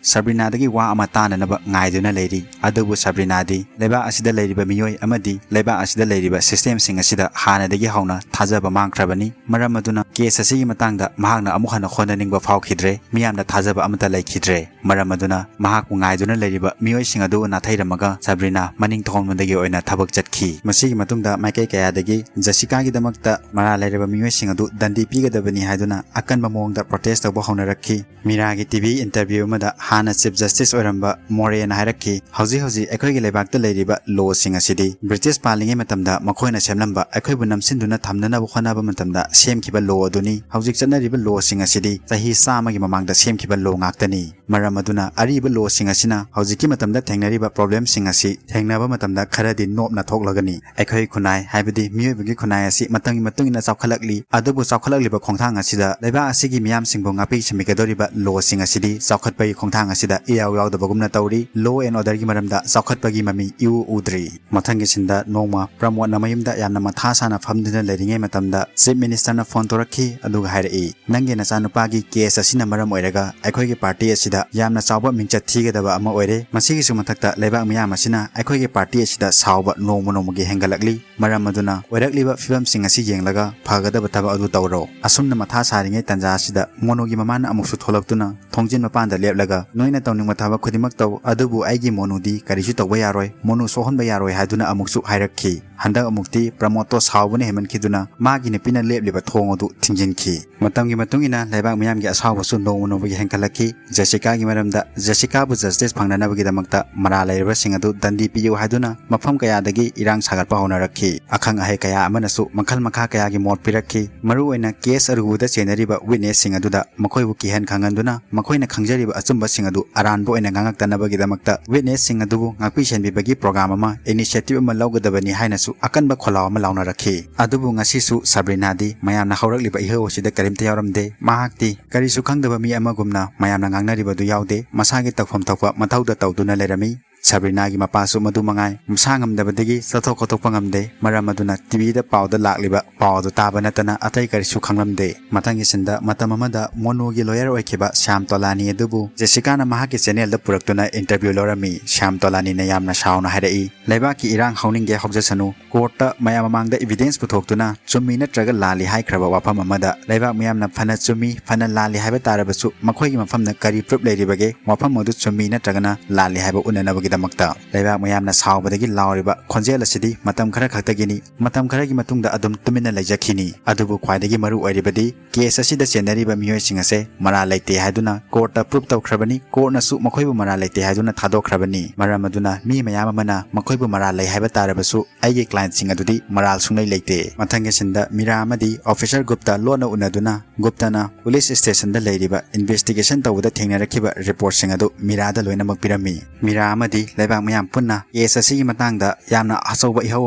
ꯁꯕ꯭ꯔꯤꯅꯥꯗꯒꯤ ꯋꯥ ꯑꯃ ꯇꯥꯅꯅꯕ ꯉꯥꯏꯗꯨꯅ ꯂꯩꯔꯤ꯫ ꯑꯗꯨꯕꯨ ꯁꯕ꯭ꯔꯤꯅꯥꯗꯤ ꯂꯩꯕꯥꯛ ꯑꯁꯤꯗ ꯂꯩꯔꯤꯕ ꯃꯤꯑꯣꯏ ꯑꯃꯗꯤ ꯂꯩꯕꯥꯛ ꯑꯁꯤꯗ ꯂꯩꯔꯤꯕ ꯁꯤꯁꯇꯦꯝꯁꯤꯡ ꯑꯁꯤꯗ ꯍꯥꯟꯅꯗꯒꯤ ꯍꯧꯅ ꯊꯥꯖꯕ ꯃꯥꯡꯈ꯭ꯔꯕꯅꯤ꯫ ꯃꯔꯝ ꯑꯗꯨꯅ ꯀꯦꯁ ꯑꯁꯤꯒꯤ ꯃꯇꯥꯡꯗ ꯃꯍꯥꯛꯅ ꯑꯃꯨꯛ ꯍꯟꯅ ꯍꯣꯠꯅꯅꯤꯡꯕ ꯐꯥꯎꯈꯤꯗ꯭ꯔꯦ꯫ ꯃꯤꯌꯥꯝꯅ ꯊꯥꯖꯕ ꯑꯃꯠꯇ ꯂꯩꯈꯤꯗ꯭ꯔꯦ꯫ ꯃꯔꯝ ꯑꯗꯨꯅ ꯃꯍꯥꯛꯄꯨ ꯉꯥꯏꯗꯨꯅ ꯂꯩꯔꯤꯕ ꯃꯤꯑꯣꯏꯁꯤꯡ ꯑꯗꯨ ꯅꯥꯊꯩꯔꯝꯃꯒ ꯁꯕ꯭ꯔꯤꯅꯥ ꯃꯅꯤꯡ ꯊꯣꯡꯂꯣꯝꯗꯒꯤ ꯑꯣꯏꯅ ꯊꯕꯛ ꯆꯠꯈꯤ꯫ ꯃꯁꯤꯒꯤ ꯃꯇꯨꯡꯗ ꯃꯥꯏꯀꯩ ꯀꯌꯥꯗꯒꯤ ꯖꯦꯁꯤꯀꯥꯒꯤꯗꯃꯛꯇ ꯃꯔꯥꯜ ꯂꯩꯔꯕ ꯃꯤꯑꯣꯏꯁꯤꯡ ꯑꯗꯨ ꯗꯟꯗꯤ ꯄꯤꯒꯗꯕꯅꯤ ꯍꯥꯏꯗꯨꯅ ꯑꯀꯟꯕ ꯃꯑꯣꯡꯗ ꯄ꯭ꯔꯣꯇꯦꯁ ꯇꯧꯕ ꯍꯧꯅꯔꯛꯈꯤ꯫ ꯃꯤꯔꯥꯒꯤ ꯇꯤꯚꯤ ꯏꯟꯇꯔꯚ꯭ꯌꯨ ꯑꯃꯗ ꯍꯥꯟꯅ ꯆꯤꯐ ꯖꯁꯇꯤꯁ ꯑꯣꯏꯔꯝꯕ ꯃꯣꯔꯦꯅ ꯍꯥꯏꯔꯛꯈꯤ, "ꯍꯧꯖꯤꯛ ꯍꯧꯖꯤꯛ ꯑꯩꯈꯣꯏꯒꯤ ꯂꯩꯕꯥꯛꯇ ꯂꯩꯔꯤꯕ ꯂꯣꯁꯤꯡ ꯑꯁꯤꯗꯤ ꯕ꯭ꯔꯤꯇꯤꯁ ꯄꯥꯜꯂꯤꯉꯩ ꯃꯇꯝꯗ ꯃꯈꯣꯏꯅ ꯁꯦꯝꯂꯝꯕ ꯑꯩꯈꯣꯏꯕꯨ ꯅꯝꯁꯤꯟꯗꯨꯅ ꯊꯝꯅꯅꯕ ꯍꯣꯠꯅꯕ ꯃꯇꯝꯗ ꯁꯦꯝꯈꯤꯕ ꯂꯣ ꯑꯗꯨꯅꯤ꯫ ꯍꯧꯖꯤꯛ ꯆꯠꯅꯔꯤꯕ ꯂꯣꯁꯤꯡ ꯑꯁꯤꯗꯤ ꯆꯍꯤ ꯆꯥꯝꯃꯒꯤ ꯃꯃꯥꯡꯗ ꯁꯦꯝꯈꯤꯕ ꯂꯣ ꯉꯥꯛꯇꯅꯤ"꯫ ꯃꯔꯝ ꯑꯗꯨꯅ ꯑꯔꯤꯕ ꯂꯣꯁꯤꯡ ꯑꯁꯤꯅ ꯍꯧꯖꯤꯛꯀꯤ ꯃꯇꯝꯗ ꯊꯦꯡꯅꯔꯤꯕ ꯄ꯭ꯔꯣꯕ꯭ꯂꯦꯝꯁꯤꯡ ꯑꯁꯤ ꯊꯦꯡꯅꯕ ꯃꯇꯝꯗ ꯈꯔꯗꯤ ꯅꯣꯞꯅ ꯊꯣꯛꯂꯒꯅꯤ꯫ ꯑꯩꯈꯣꯏ ꯈꯨꯟꯅꯥꯏ, ꯍꯥꯏꯕꯗꯤ ꯃꯤꯑꯣꯏꯕꯒꯤ ꯈꯨꯟꯅꯥꯏ ꯑꯁꯤ ꯃꯇꯝꯒꯤ ꯃꯇꯨꯡ ꯏꯟꯅ ꯆꯥꯎꯈꯠꯂꯛꯂꯤ꯫ ꯑꯗꯨꯕꯨ ꯆꯥꯎꯈꯠꯂꯛꯂꯤꯕ ꯈꯣꯡꯊꯥꯡ ꯑꯁꯤꯗ ꯂꯩꯕꯥꯛ ꯑꯁꯤꯒꯤ ꯃꯤꯌꯥꯝꯁꯤꯡꯕꯨ ꯉꯥꯛꯄꯤ ꯁꯦꯟꯕꯤꯒꯗꯧꯔꯤꯕ ꯂꯣꯁꯤꯡ ꯑꯁꯤꯗꯤ ꯆꯥꯎꯈꯠꯄꯒꯤ ꯈꯣꯡꯊꯥꯡ ꯑꯁꯤꯗ ꯏꯌꯥꯎ ꯌꯥꯎꯗꯕꯒꯨꯝꯅ ꯇꯧꯔꯤ꯫ Law and orderꯒꯤ ꯃꯔꯝꯗ ꯆꯥꯎꯈꯠꯄꯒꯤ ꯃꯃꯤ ꯏꯎ ꯎꯗ꯭ꯔꯤ꯫ ꯃꯊꯪꯒꯤ ꯁꯤꯟꯗ ꯅꯣꯡꯃ ꯄ꯭ꯔꯃꯣꯗꯅ ꯃꯌꯨꯝꯗ ꯌꯥꯝꯅ ꯃꯊꯥ ꯁꯥꯅ ꯐꯝꯗꯨꯅ ꯂꯩꯔꯤꯉꯩ ꯃꯇꯝꯗ ꯆꯤꯐ ꯃꯤꯅꯤꯁꯇꯔꯅ ꯐꯣꯟ ꯇꯧꯔꯛꯈꯤ, ꯑꯗꯨꯒ ꯍꯥꯏꯔꯛꯏ, "ꯅꯪꯒꯤ ꯅꯆꯥꯅꯨꯄꯥꯒꯤ ꯀꯦꯁ ꯑꯁꯤꯅ ꯃꯔꯝ ꯑꯣꯏꯔꯒ ꯑꯩꯈꯣꯏꯒꯤ ꯄꯥꯔꯇꯤ ꯑꯁꯤꯗ ꯌꯥꯝꯅ ꯆꯥꯎꯕ ꯃꯤꯡꯆꯠ ꯊꯤꯒꯗꯕ ꯑꯃ ꯑꯣꯏꯔꯦ꯫ ꯃꯁꯤꯒꯤꯁꯨ ꯃꯊꯛꯇ ꯂꯩꯕꯥꯛ ꯃꯤꯌꯥꯝ ꯑꯁꯤꯅ ꯑꯩꯈꯣꯏꯒꯤ ꯄꯥꯔꯇꯤ ꯑꯁꯤꯗ ꯁꯥꯎꯕ ꯅꯣꯡꯃ ꯅꯣꯡꯃꯒꯤ ꯍꯦꯟꯒꯠꯂꯛꯂꯤ꯫ ꯃꯔꯝ ꯑꯗꯨꯅ ꯑꯣꯏꯔꯛꯂꯤꯕ ꯐꯤꯕꯝꯁꯤꯡ ꯑꯁꯤ ꯌꯦꯡꯂꯒ ꯐꯒꯗꯕ ꯊꯕꯛ ꯑꯗꯨ ꯇꯧꯔꯣ꯫" ꯑꯁꯨꯝꯅ ꯃꯊꯥ ꯁꯥꯔꯤꯉꯩ ꯇꯥꯟꯖꯥ ꯑꯁꯤꯗ ꯃꯣꯅꯨꯒꯤ ꯃꯃꯥꯅ ꯑꯃꯨꯛꯁꯨ ꯊꯣꯛꯂꯛꯇꯨꯅ ꯊꯣꯡꯖꯤꯟ ꯃꯄꯥꯟꯗ ꯂꯦꯞꯂꯒ, "ꯅꯣꯏꯅ ꯇꯧꯅꯤꯡꯕ ꯊꯕꯛ ꯈꯨꯗꯤꯡꯃꯛ ꯇꯧ, ꯑꯗꯨꯕꯨ ꯑꯩꯒꯤ ꯃꯣꯅꯨꯗꯤ ꯀꯔꯤꯁꯨ ꯇꯧꯕ ꯌꯥꯔꯣꯏ, ꯃꯣꯅꯨ ꯁꯣꯛꯍꯟꯕ ꯌꯥꯔꯣꯏ" ꯍꯥꯏꯗꯨꯅ ꯑꯃꯨꯛꯁꯨ ꯍꯥꯏꯔꯛꯈꯤ꯫ ꯍꯟꯗꯛ ꯑꯃꯨꯛꯇꯤ ꯄ꯭ꯔꯃꯣꯗꯇꯣ ꯁꯥꯎꯕꯅ ꯍꯦꯟꯃꯟꯈꯤꯗꯨꯅ ꯃꯥꯒꯤ ꯅꯨꯄꯤꯅ ꯂꯦꯞꯂꯤꯕ ꯊꯣꯡ ꯑꯗꯨ ꯊꯤꯡꯖꯤꯟꯈꯤ꯫ ꯃꯇꯝꯒꯤ ꯃꯇꯨꯡ ꯏꯟꯅ ꯂꯩꯕꯥꯛ ꯃꯤꯌꯥꯝꯒꯤ ꯑꯁꯥꯎꯕꯁꯨ ꯅꯣꯡꯃ ꯅꯣꯡꯃꯒꯤ ꯍꯦꯟꯒꯠꯂꯛꯈꯤ꯫ ꯖꯦꯁꯤꯀꯥꯒꯤ ꯃꯔꯝꯗ, ꯖꯦꯁꯤꯀꯥꯕꯨ ꯖꯁꯇꯤꯁ ꯐꯪꯅꯅꯕꯒꯤꯗꯃꯛꯇ ꯃꯔꯥꯜ ꯂꯩꯔꯕꯁꯤꯡ ꯑꯗꯨ ꯗꯟꯗꯤ ꯄꯤꯌꯨ ꯍꯥꯏꯗꯨꯅ ꯃꯐꯝ ꯀꯌꯥꯗꯒꯤ ꯏꯔꯥꯡ ꯁꯥꯒꯠꯄ ꯍꯧꯅꯔꯛꯈꯤ꯫ ꯑꯈꯪ ꯑꯍꯩ ꯀꯌꯥ ꯑꯃꯅꯁꯨ ꯃꯈꯜ ꯃꯈꯥ ꯀꯌꯥꯒꯤ ꯃꯣꯠ ꯄꯤꯔꯛꯈꯤ꯫ ꯃꯔꯨꯑꯣꯏꯅ ꯀꯦꯁ ꯑꯔꯨꯕꯗ ꯆꯦꯟꯅꯔꯤꯕ ꯋꯤꯠꯅꯦꯁꯁꯤꯡ ꯑꯗꯨꯗ ꯃꯈꯣꯏꯕꯨ ꯀꯤꯍꯟ ꯈꯪꯍꯟꯗꯨꯅ ꯃꯈꯣꯏꯅ ꯈꯪꯖꯔꯤꯕ ꯑꯆꯨꯝꯕꯁꯤꯡ ꯑꯗꯨ ꯑꯔꯥꯟꯕ ꯑꯣꯏꯅ ꯉꯥꯡꯉꯛꯇꯅꯕꯒꯤꯗꯃꯛꯇ ꯋꯤꯠꯅꯦꯁꯁꯤꯡ ꯑꯗꯨꯕꯨ ꯉꯥꯛꯄꯤ ꯁꯦꯟꯕꯤꯕꯒꯤ ꯄ꯭ꯔꯣꯒ꯭ꯔꯥꯝ ꯑꯃ ꯏꯅꯤꯁꯤꯌꯦꯇꯤꯚ ꯑꯃ ꯂꯧꯒꯗꯕꯅꯤ ꯍꯥꯏꯅꯁꯨ ꯑꯀꯟꯕ ꯈꯣꯜꯂꯥꯎ ꯑꯃ ꯂꯥꯎꯅꯔꯛꯈꯤ꯫ ꯑꯗꯨꯕꯨ ꯉꯁꯤꯁꯨ ꯁꯕ꯭ꯔꯤꯅꯥꯗꯤ ꯃꯌꯥꯝꯅ ꯍꯧꯔꯛꯂꯤꯕ ꯏꯍꯧ ꯑꯁꯤꯗ ꯀꯔꯤꯝꯇ ꯌꯥꯎꯔꯝꯗꯦ꯫ ꯃꯍꯥꯛꯇꯤ ꯀꯔꯤꯁꯨ ꯈꯪꯗꯕ ꯃꯤ ꯑꯃꯒꯨꯝꯅ ꯃꯌꯥꯝꯅ ꯉꯥꯡꯅꯔꯤꯕꯗꯨ ꯌꯥꯎꯗꯦ꯫ ꯃꯁꯥꯒꯤ ꯇꯧꯐꯝ ꯊꯣꯛꯄ ꯃꯊꯧꯗ ꯇꯧꯗꯨꯅ ꯂꯩꯔꯝꯃꯤ꯫ ꯁꯕ꯭ꯔꯤꯅꯥꯒꯤ ꯃꯄꯥꯁꯨ ꯃꯗꯨ ꯃꯉꯥꯏ, ꯃꯁꯥ ꯉꯝꯗꯕꯗꯒꯤ ꯆꯠꯊꯣꯛ ꯈꯣꯠꯇꯣꯛꯄ ꯉꯝꯗꯦ꯫ ꯃꯔꯝ ꯑꯗꯨꯅ ꯇꯤꯚꯤꯗ ꯄꯥꯎꯗ ꯂꯥꯛꯂꯤꯕ ꯄꯥꯎ ꯑꯗꯨ ꯇꯥꯕ ꯅꯠꯇꯅ ꯑꯇꯩ ꯀꯔꯤꯁꯨ ꯈꯪꯂꯝꯗꯦ꯫ ꯃꯊꯪꯒꯤ ꯁꯤꯟꯗ ꯃꯇꯝ ꯑꯃꯗ ꯃꯣꯅꯨꯒꯤ ꯂꯣꯌꯔ ꯑꯣꯏꯈꯤꯕ ꯁ꯭ꯌꯥꯝ ꯇꯣꯂꯥꯅꯤ ꯑꯗꯨꯕꯨ ꯖꯦꯁꯤꯀꯥꯅ ꯃꯍꯥꯛꯀꯤ ꯆꯦꯅꯦꯜꯗ ꯄꯨꯔꯛꯇꯨꯅ ꯏꯟꯇꯔꯚ꯭ꯌꯨ ꯂꯧꯔꯝꯃꯤ꯫ ꯁ꯭ꯌꯥꯝ ꯇꯣꯂꯥꯅꯤꯅ ꯌꯥꯝꯅ ꯁꯥꯎꯅ ꯍꯥꯏꯔꯛꯏ, "ꯂꯩꯕꯥꯛꯀꯤ ꯏꯔꯥꯡ ꯍꯧꯅꯤꯡꯒꯦ ꯍꯧꯖꯁꯅꯨ, ꯀꯣꯔꯠꯇ ꯃꯌꯥꯝ ꯃꯃꯥꯡꯗ ꯏꯚꯤꯗꯦꯟꯁ ꯄꯨꯊꯣꯛꯇꯨꯅ ꯆꯨꯝꯃꯤ ꯅꯠꯇ꯭ꯔꯒ ꯂꯥꯜꯂꯤ ꯍꯥꯏꯈ꯭ꯔꯕ ꯋꯥꯐꯝ ꯑꯃꯗ ꯂꯩꯕꯥꯛ ꯃꯤꯌꯥꯝꯅ ꯐꯅ ꯆꯨꯝꯃꯤ, ꯐꯅ ꯂꯥꯜꯂꯤ ꯍꯥꯏꯕ ꯇꯥꯔꯕꯁꯨ ꯃꯈꯣꯏꯒꯤ ꯃꯐꯝꯗ ꯀꯔꯤ ꯄ꯭ꯔꯨꯐ ꯂꯩꯔꯤꯕꯒꯦ ꯋꯥꯐꯝ ꯑꯗꯨ ꯆꯨꯝꯃꯤ ꯅꯠꯇ꯭ꯔꯒꯅ ꯂꯥꯜꯂꯤ ꯍꯥꯏꯕ ꯎꯠꯅꯅꯕꯒꯤꯗꯃꯛ?" ꯗꯃꯛꯇ꯫ ꯂꯩꯕꯥꯛ ꯃꯌꯥꯝꯅ ꯁꯥꯎꯕꯗꯒꯤ ꯂꯥꯎꯔꯤꯕ ꯈꯣꯟꯖꯦꯜ ꯑꯁꯤꯗꯤ ꯃꯇꯝ ꯈꯔ ꯈꯛꯇꯒꯤꯅꯤ꯫ ꯃꯇꯝ ꯈꯔꯒꯤ ꯃꯇꯨꯡꯗ ꯑꯗꯨꯝ ꯇꯨꯃꯤꯟꯅ ꯂꯩꯖꯈꯤꯅꯤ꯫ ꯑꯗꯨꯕꯨ ꯈ꯭ꯋꯥꯏꯗꯒꯤ ꯃꯔꯨ ꯑꯣꯏꯔꯤꯕꯗꯤ case ꯑꯁꯤꯗ ꯆꯦꯟꯅꯔꯤꯕ ꯃꯤꯑꯣꯏꯁꯤꯡ ꯑꯁꯦ ꯃꯔꯥꯜ ꯂꯩꯇꯦ ꯍꯥꯏꯗꯨꯅ courtꯇ prove ꯇꯧꯈ꯭ꯔꯕꯅꯤ꯫ Courtꯅꯁꯨ ꯃꯈꯣꯏꯕꯨ ꯃꯔꯥꯜ ꯂꯩꯇꯦ ꯍꯥꯏꯗꯨꯅ ꯊꯥꯗꯣꯛꯈ꯭ꯔꯕꯅꯤ꯫ ꯃꯔꯝ ꯑꯗꯨꯅ ꯃꯤ ꯃꯌꯥꯝ ꯑꯃꯅ ꯃꯈꯣꯏꯕꯨ ꯃꯔꯥꯜ ꯂꯩ ꯍꯥꯏꯕ ꯇꯥꯔꯕꯁꯨ ꯑꯩꯒꯤ clientꯁꯤꯡ ꯑꯗꯨꯗꯤ ꯃꯔꯥꯜ ꯁꯨꯡꯂꯩ ꯂꯩꯇꯦ꯫ ꯃꯊꯪꯒꯤ sceneꯗ ꯃꯤꯔꯥ ꯑꯃꯗꯤ officer ꯒꯨꯞꯇ ꯂꯣꯟꯅ ꯎꯅꯗꯨꯅ ꯒꯨꯞꯇꯅ police stationꯗ ꯂꯩꯔꯤꯕ investigation ꯇꯧꯕꯗ ꯊꯦꯡꯅꯔꯛꯈꯤꯕ reportꯁꯤꯡ ꯑꯗꯨ ꯃꯤꯔꯥꯗ ꯂꯣꯏꯅꯃꯛ ꯄꯤꯔꯝꯃꯤ꯫ ꯃꯤꯔꯥ ꯑꯃꯗꯤ ꯂꯩꯕꯥꯛ ꯃꯤꯌꯥꯝ ꯄꯨꯟꯅ case ꯑꯁꯤꯒꯤ ꯃꯇꯥꯡꯗ ꯌꯥꯝꯅ ꯑꯆꯧꯕ ꯏꯍꯧ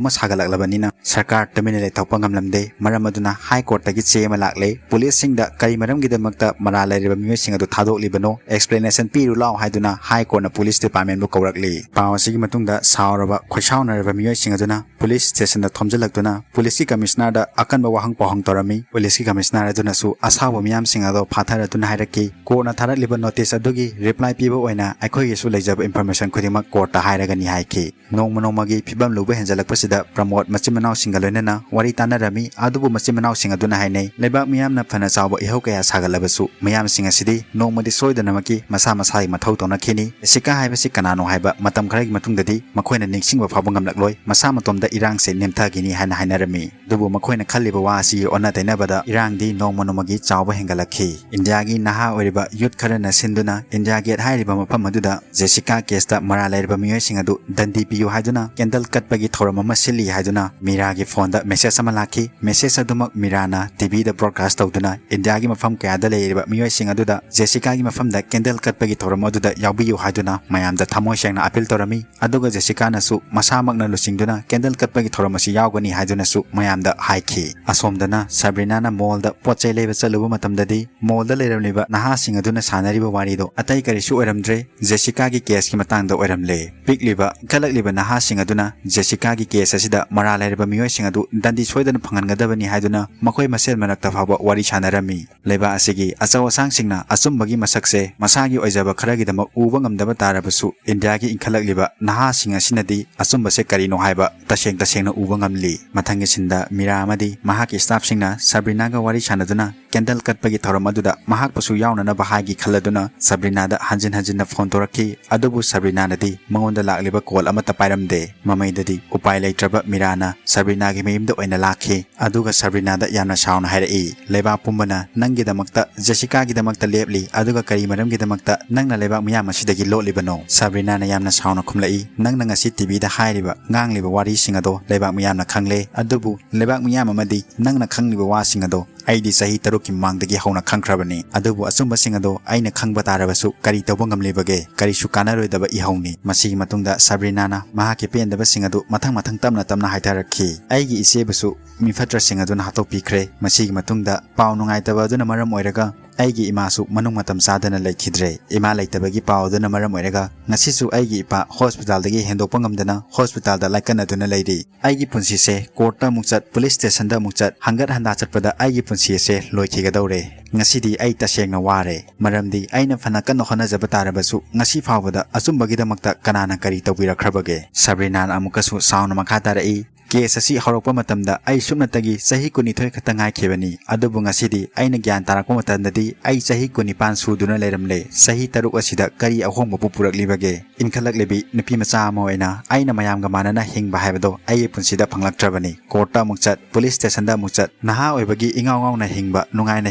ꯑꯃ ꯁꯥꯒꯠꯂꯛꯂꯕꯅꯤꯅ ꯁꯔꯀꯥꯔ ꯇꯨꯃꯤꯟꯅ ꯂꯩꯊꯣꯛꯄ ꯉꯝꯂꯝꯗꯦ꯫ ꯃꯔꯝ ꯑꯗꯨꯅ High Courtꯇꯒꯤ ꯆꯦ ꯑꯃ ꯂꯥꯛꯂꯦ꯫ Policeꯁꯤꯡꯗ ꯀꯔꯤ ꯃꯔꯝꯒꯤꯗꯃꯛꯇ ꯃꯔꯥꯜ ꯂꯩꯔꯤꯕ ꯃꯤꯑꯣꯏꯁꯤꯡ ꯑꯗꯨ ꯊꯥꯗꯣꯛꯂꯤꯕꯅꯣ, explanation ꯄꯤꯔꯨ ꯂꯥꯎ ꯍꯥꯏꯗꯨꯅ High Courtꯅ police departmentꯕꯨ ꯀꯧꯔꯛꯂꯤ꯫ ꯄꯥꯎ ꯑꯁꯤꯒꯤ ꯃꯇꯨꯡꯗ ꯁꯥꯎꯔꯕ ꯈꯣꯏꯁꯥꯎꯅꯔꯕ ꯃꯤꯑꯣꯏꯁꯤꯡ ꯑꯗꯨꯅ police stationꯗ ꯊꯣꯝꯖꯤꯜꯂꯛꯇꯨꯅ policeꯀꯤ commissionerꯗ ꯑꯀꯟꯕ ꯋꯥꯍꯪ ꯄꯥꯎꯍꯪ ꯇꯧꯔꯝꯃꯤ꯫ Policeꯀꯤ commissioner ꯑꯗꯨꯅꯁꯨ ꯑꯁꯥꯎꯕ ꯃꯤꯌꯥꯝꯁꯤꯡ ꯑꯗꯣ ꯐꯥꯊꯔꯗꯨꯅ ꯍꯥꯏꯔꯛꯈꯤ, courtꯅ ꯊꯥꯔꯛꯂꯤꯕ notice ꯑꯗꯨꯒꯤ reply ꯄꯤꯕ ꯑꯣꯏꯅ ꯑꯩꯈꯣꯏꯒꯤꯁꯨ ꯂꯩꯖꯕ information ꯈꯨꯗꯤꯡꯃꯛ courtꯇ ꯍꯥꯏꯔꯒꯅꯤ ꯍꯥꯏꯈꯤ꯫ ꯅꯣꯡꯃ ꯅꯣꯡꯃꯒꯤ ꯐꯤꯕꯝ ꯂꯨꯕ ꯍꯦꯟꯖꯜꯂꯛꯄꯁꯤꯗ ꯄ꯭ꯔꯃꯣꯗ ꯃꯆꯤꯟ ꯃꯅꯥꯎꯁꯤꯡꯒ ꯂꯣꯏꯅꯅ ꯋꯥꯔꯤ ꯇꯥꯟꯅꯔꯝꯃꯤ꯫ ꯑꯗꯨꯕꯨ ꯃꯆꯤꯟ ꯃꯅꯥꯎꯁꯤꯡ ꯑꯗꯨꯅ ꯍꯥꯏꯅꯩ, ꯂꯩꯕꯥꯛ ꯃꯤꯌꯥꯝꯅ ꯐꯅ ꯆꯥꯎꯕ ꯏꯍꯧ ꯀꯌꯥ ꯁꯥꯒꯠꯂꯕꯁꯨ ꯃꯤꯌꯥꯝꯁꯤꯡ ꯑꯁꯤꯗꯤ ꯅꯣꯡꯃꯗꯤ ꯁꯣꯏꯗꯅꯃꯛꯀꯤ ꯃꯁꯥ ꯃꯁꯥꯒꯤ ꯃꯊꯧ ꯇꯧꯅꯈꯤꯅꯤ꯫ ꯖꯦꯁꯤꯀꯥ ꯍꯥꯏꯕꯁꯤ ꯀꯅꯥꯅꯣ ꯍꯥꯏꯕ ꯃꯇꯝ ꯈꯔꯒꯤ ꯃꯇꯨꯡꯗꯗꯤ ꯃꯈꯣꯏꯅ ꯅꯤꯡꯁꯤꯡꯕ ꯐꯥꯎꯕ ꯉꯝꯂꯛꯂꯣꯏ꯫ ꯃꯁꯥ ꯃꯇꯣꯝꯗ ꯏꯔꯥꯡꯁꯦ ꯅꯦꯝꯊꯒꯤꯅꯤ ꯍꯥꯏꯅ ꯍꯥꯏꯅꯔꯝꯃꯤ꯫ ꯑꯗꯨꯕꯨ ꯃꯈꯣꯏꯅ ꯈꯜꯂꯤꯕ ꯋꯥ ꯑꯁꯤꯒꯤ ꯑꯣꯟꯅ ꯇꯩꯅꯕꯗ ꯏꯔꯥꯡꯗꯤ ꯅꯣꯡꯃ ꯅꯣꯡꯃꯒꯤ ꯆꯥꯎꯕ ꯍꯦꯟꯒꯠꯂꯛꯈꯤ꯫ ꯏꯟꯗꯤꯌꯥꯒꯤ ꯅꯍꯥ ꯑꯣꯏꯔꯤꯕ youth ꯈꯔꯅ ꯁꯤꯟꯗꯨꯅ ꯏꯟꯗꯤꯌꯥ ꯒꯦꯠ ꯍꯥꯏꯔꯤꯕ ꯃꯐꯝ ꯑꯗꯨꯗ ꯖꯦꯁꯤꯀꯥ caseꯇ ꯃꯔꯥꯜ ꯂꯩꯔꯕ ꯃꯤꯑꯣꯏꯁꯤꯡ ꯑꯗꯨ ꯗꯟꯗꯤ ꯄꯤꯌꯨ ꯍꯥꯏꯗꯨꯅ candle ꯀꯠꯄꯒꯤ ꯊꯧꯔꯝ ꯑꯃ ꯁꯤꯜꯂꯤ ꯍꯥꯏꯗꯨꯅ ꯃꯤꯔꯥꯒꯤ phoneꯗ message ꯑꯃ ꯂꯥꯛꯈꯤ꯫ Message ꯑꯗꯨꯃꯛ ꯃꯤꯔꯥꯅ TVꯗ broadcast ꯇꯧꯗꯨꯅ ꯏꯟꯗꯤꯌꯥꯒꯤ ꯃꯐꯝ ꯀꯌꯥꯗ ꯂꯩꯔꯤꯕ ꯃꯤꯑꯣꯏꯁꯤꯡ ꯑꯗꯨꯗ ꯖꯦꯁꯤꯀꯥꯒꯤ ꯃꯐꯝꯗ candle ꯀꯠꯄꯒꯤ ꯊꯧꯔꯝ ꯑꯗꯨꯗ ꯌꯥꯎꯕꯤꯌꯨ ꯍꯥꯏꯗꯨꯅ ꯃꯌꯥꯝꯗ ꯊꯃꯣꯏ ꯁꯦꯡꯅ appeal ꯇꯧꯔꯝꯃꯤ꯫ ꯑꯗꯨꯒ ꯖꯦꯁꯤꯀꯥꯅꯁꯨ ꯃꯁꯥꯃꯛꯅ ꯂꯨꯆꯤꯡꯗꯨꯅ candle ꯀꯠꯄꯒꯤ ꯊꯧꯔꯝ ꯑꯁꯤ ꯌꯥꯎꯒꯅꯤ ꯍꯥꯏꯗꯨꯅꯁꯨ ꯃꯌꯥꯝꯗ ꯍꯥꯏꯈꯤ꯫ ꯑꯁꯣꯝꯗꯅ ꯁꯕ꯭ꯔꯤꯅꯥꯅ mallꯗ ꯄꯣꯠ ꯆꯩ ꯂꯩꯕ ꯆꯠꯂꯨꯕ ꯃꯇꯝꯗꯗꯤ mallꯗ ꯂꯩꯔꯝꯂꯤꯕ ꯅꯍꯥꯁꯤꯡ ꯑꯗꯨꯅ ꯁꯥꯟꯅꯔꯤꯕ ꯋꯥꯔꯤꯗꯣ ꯑꯇꯩ ꯀꯔꯤꯁꯨ ꯑꯣꯏꯔꯝꯗ꯭ꯔꯦ, ꯖꯦꯁꯤꯀꯥꯒꯤ caseꯀꯤ ꯃꯇꯥꯡꯗ ꯑꯣꯏꯔꯝꯂꯦ꯫ ꯄꯤꯛꯂꯤꯕ, ꯏꯟꯈꯠꯂꯛꯂꯤꯕ ꯅꯍꯥꯁꯤꯡ ꯑꯗꯨꯅ ꯖꯦꯁꯤꯀꯥꯒꯤ case ꯑꯁꯤꯗ ꯃꯔꯥꯜ ꯂꯩꯔꯕ ꯃꯤꯑꯣꯏꯁꯤꯡ ꯑꯗꯨ ꯗꯟꯗꯤ ꯁꯣꯏꯗꯅ ꯐꯪꯍꯟꯒꯗꯕꯅꯤ ꯍꯥꯏꯗꯨꯅ ꯃꯈꯣꯏ ꯃꯁꯦꯜ ꯃꯔꯛꯇ ꯐꯥꯎꯕ ꯋꯥꯔꯤ ꯁꯥꯟꯅꯔꯝꯃꯤ꯫ ꯂꯩꯕꯥꯛ ꯑꯁꯤꯒꯤ ꯑꯆꯧ ꯑꯁꯥꯡꯁꯤꯡꯅ ꯑꯆꯨꯝꯕꯒꯤ ꯃꯁꯛꯁꯦ ꯃꯁꯥꯒꯤ ꯑꯣꯏꯖꯕ ꯈꯔꯒꯤꯗꯃꯛ ꯎꯕ ꯉꯝꯗꯕ ꯇꯥꯔꯕꯁꯨ ꯏꯟꯗꯤꯌꯥꯒꯤ ꯏꯟꯈꯠꯂꯛꯂꯤꯕ ꯅꯍꯥꯁꯤꯡ ꯑꯁꯤꯅꯗꯤ ꯑꯆꯨꯝꯕꯁꯦ ꯀꯔꯤꯅꯣ ꯍꯥꯏꯕ ꯇꯁꯦꯡ ꯇꯁꯦꯡꯅ ꯎꯕ ꯉꯝꯂꯤ꯫ ꯃꯊꯪꯒꯤ sceneꯗ ꯃꯤꯔꯥ ꯑꯃꯗꯤ ꯃꯍꯥꯛꯀꯤ staffꯁꯤꯡꯅ ꯁꯕ꯭ꯔꯤꯅꯥꯒ ꯋꯥꯔꯤ ꯁꯥꯟꯅꯗꯨꯅ candle ꯀꯠꯄꯒꯤ ꯊꯧꯔꯝ ꯑꯗꯨꯗ ꯃꯍꯥꯛꯄꯨꯁꯨ ꯌꯥꯎꯅꯅꯕ ꯍꯥꯏꯒꯤ ꯈꯜꯂꯗꯨꯅ ꯁꯕ꯭ꯔꯤꯅꯥꯗ ꯍꯟꯖꯤꯟ ꯍꯟꯖꯤꯟꯅ phone ꯇꯧꯔꯛꯈꯤ꯫ ꯑꯗꯨꯕꯨ ꯁꯕ꯭ꯔꯤꯅꯥꯅꯗꯤ ꯃꯉꯣꯟꯗ ꯂꯥꯛꯂꯤꯕ ꯀꯣꯜ ꯑꯃꯠꯇ ꯄꯥꯏꯔꯝꯗꯦ꯫ ꯃꯃꯩꯗꯗꯤ ꯎꯄꯥꯏ ꯂꯩꯇ꯭ꯔꯕ ꯃꯤꯔꯥꯅ ꯁꯕ꯭ꯔꯤꯅꯥꯒꯤ ꯃꯌꯨꯝꯗ ꯑꯣꯏꯅ ꯂꯥꯛꯈꯤ꯫ ꯑꯗꯨꯒ ꯁꯕ꯭ꯔꯤꯅꯥꯗ ꯌꯥꯝꯅ ꯁꯥꯎꯅ ꯍꯥꯏꯔꯛꯏ, "ꯂꯩꯕꯥꯛ ꯄꯨꯝꯕꯅ ꯅꯪꯒꯤꯗꯃꯛꯇ, ꯖꯦꯁꯤꯀꯥꯒꯤꯗꯃꯛꯇ ꯂꯦꯞꯂꯤ, ꯑꯗꯨꯒ ꯀꯔꯤ ꯃꯔꯝꯒꯤꯗꯃꯛꯇ ꯅꯪꯅ ꯂꯩꯕꯥꯛ ꯃꯤꯌꯥꯝ ꯑꯁꯤꯗꯒꯤ ꯂꯣꯠꯂꯤꯕꯅꯣ?" ꯁꯕ꯭ꯔꯤꯅꯥꯅ ꯌꯥꯝꯅ ꯁꯥꯎꯅ ꯈꯨꯝꯂꯛꯏ, "ꯅꯪꯅ ꯉꯁꯤ ꯇꯤꯚꯤꯗ ꯍꯥꯏꯔꯤꯕ, ꯉꯥꯡꯂꯤꯕ ꯋꯥꯔꯤꯁꯤꯡ ꯑꯗꯣ ꯂꯩꯕꯥꯛ ꯃꯤꯌꯥꯝꯅ ꯈꯪꯂꯦ, ꯑꯗꯨꯕꯨ ꯂꯩꯕꯥꯛ ꯃꯤꯌꯥꯝ ꯑꯃꯗꯤ ꯅꯪꯅ ꯈꯪꯂꯤꯕ ꯋꯥꯁꯤꯡ ꯑꯗꯣ ꯑꯩꯗꯤ ꯆꯍꯤ ꯇꯔꯨꯛꯀꯤ ꯃꯃꯥꯡꯗꯒꯤ ꯍꯧꯅ ꯈꯪꯈ꯭ꯔꯕꯅꯤ꯫ ꯑꯗꯨꯕꯨ ꯑꯆꯨꯝꯕꯁꯤꯡ ꯑꯗꯣ ꯑꯩꯅ ꯈꯪꯕ ꯇꯥꯔꯕꯁꯨ ꯀꯔꯤ ꯇꯧꯕ ꯉꯝꯂꯤꯕꯒꯦ? ꯀꯔꯤꯁꯨ ꯀꯥꯟꯅꯔꯣꯏꯗꯕ ꯏꯍꯧꯅꯤ꯫" ꯃꯁꯤꯒꯤ ꯃꯇꯨꯡꯗ ꯁꯕ꯭ꯔꯤꯅꯥꯅ ꯃꯍꯥꯛꯀꯤ ꯄꯦꯟꯗꯕꯁꯤꯡ ꯑꯗꯨ ꯃꯊꯪ ꯃꯊꯪ ꯇꯞꯅ ꯇꯞꯅ ꯍꯥꯏꯊꯔꯛꯈꯤ꯫ "ꯑꯩꯒꯤ ꯏꯆꯦꯕꯨꯁꯨ ꯃꯤꯐꯠꯇ꯭ꯔꯁꯤꯡ ꯑꯗꯨꯅ ꯍꯥꯠꯇꯣꯛꯄꯤꯈ꯭ꯔꯦ꯫ ꯃꯁꯤꯒꯤ ꯃꯇꯨꯡꯗ ꯄꯥꯎ ꯅꯨꯡꯉꯥꯏꯇꯕ ꯑꯗꯨꯅ ꯃꯔꯝ ꯑꯣꯏꯔꯒ ꯑꯩꯒꯤ ꯏꯃꯥꯁꯨ ꯃꯅꯨꯡ ꯃꯇꯝ ꯆꯥꯗꯅ ꯂꯩꯈꯤꯗ꯭ꯔꯦ꯫ ꯏꯃꯥ ꯂꯩꯇꯕꯒꯤ ꯄꯥꯎ ꯑꯗꯨꯅ ꯃꯔꯝ ꯑꯣꯏꯔꯒ ꯉꯁꯤꯁꯨ ꯑꯩꯒꯤ ꯏꯄꯥ ꯍꯣꯁꯄꯤꯇꯥꯜꯗꯒꯤ ꯍꯦꯟꯗꯣꯛꯄ ꯉꯝꯗꯅ ꯍꯣꯁꯄꯤꯇꯥꯜꯗ ꯂꯥꯏꯀꯠꯅꯗꯨꯅ ꯂꯩꯔꯤ꯫ ꯑꯩꯒꯤ ꯄꯨꯟꯁꯤꯁꯦ ꯀꯣꯔꯠꯇ ꯑꯃꯨꯛ ꯆꯠ, ꯄꯨꯂꯤꯁ ꯁ꯭ꯇꯦꯁꯟꯗ ꯑꯃꯨꯛ ꯆꯠ, ꯍꯪꯒꯠ ꯍꯟꯗꯥ ꯆꯠꯄꯗ ꯑꯩꯒꯤ ꯄꯨꯟꯁꯤ ꯑꯁꯦ ꯂꯣꯏꯈꯤꯒꯗꯧꯔꯦ꯫ ꯉꯁꯤꯗꯤ ꯑꯩ ꯇꯁꯦꯡꯅ ꯋꯥꯔꯦ, ꯃꯔꯝꯗꯤ ꯑꯩꯅ ꯐꯅ ꯀꯟꯅ ꯍꯣꯠꯅꯖꯕ ꯇꯥꯔꯕꯁꯨ ꯉꯁꯤ ꯐꯥꯎꯕꯗ ꯑꯆꯨꯝꯕꯒꯤꯗꯃꯛꯇ ꯀꯅꯥꯅ ꯀꯔꯤ ꯇꯧꯕꯤꯔꯛꯈ꯭ꯔꯕꯒꯦ?" ꯁꯕ꯭ꯔꯤꯅꯥꯅ ꯑꯃꯨꯛꯀꯁꯨ ꯁꯥꯎꯅ ꯃꯈꯥ ꯇꯥꯔꯛꯏ, "ꯀꯦꯁ ꯑꯁꯤ ꯍꯧꯔꯛꯄ ꯃꯇꯝꯗ ꯑꯩ ꯁꯨꯞꯅꯇꯒꯤ ꯆꯍꯤ ꯀꯨꯟꯅꯤꯊꯣꯏ ꯈꯛꯇ ꯉꯥꯏꯈꯤꯕꯅꯤ, ꯑꯗꯨꯕꯨ ꯉꯁꯤꯗꯤ ꯑꯩꯅ ꯒ꯭ꯌꯥꯟ ꯇꯥꯔꯛꯄ ꯃꯇꯝꯗꯗꯤ ꯑꯩ ꯆꯍꯤ ꯀꯨꯟꯅꯤꯄꯥꯟ ꯁꯨꯗꯨꯅ ꯂꯩꯔꯝꯂꯦ꯫ ꯆꯍꯤ ꯇꯔꯨꯛ ꯑꯁꯤꯗ ꯀꯔꯤ ꯑꯍꯣꯡꯕꯕꯨ ꯄꯨꯔꯛꯂꯤꯕꯒꯦ? ꯏꯟꯈꯠꯂꯛꯂꯤꯕꯤ ꯅꯨꯄꯤ ꯃꯆꯥ ꯑꯃ ꯑꯣꯏꯅ ꯑꯩꯅ ꯃꯌꯥꯝꯒ ꯃꯥꯟꯅꯅ ꯍꯤꯡꯕ ꯍꯥꯏꯕꯗꯣ ꯑꯩꯒꯤ ꯄꯨꯟꯁꯤꯗ ꯐꯪꯂꯛꯇ꯭ꯔꯕꯅꯤ꯫ ꯀꯣꯔꯠꯇ ꯑꯃꯨꯛ ꯆꯠ, ꯄꯨꯂꯤꯁ ꯁ꯭ꯇꯦꯁꯟꯗ ꯑꯃꯨꯛ ꯆꯠ, ꯅꯍꯥ ꯑꯣꯏꯕꯒꯤ ꯏꯉꯥꯎ ꯉꯥꯎꯅ ꯍꯤꯡꯕ, ꯅꯨꯡꯉꯥꯏꯅ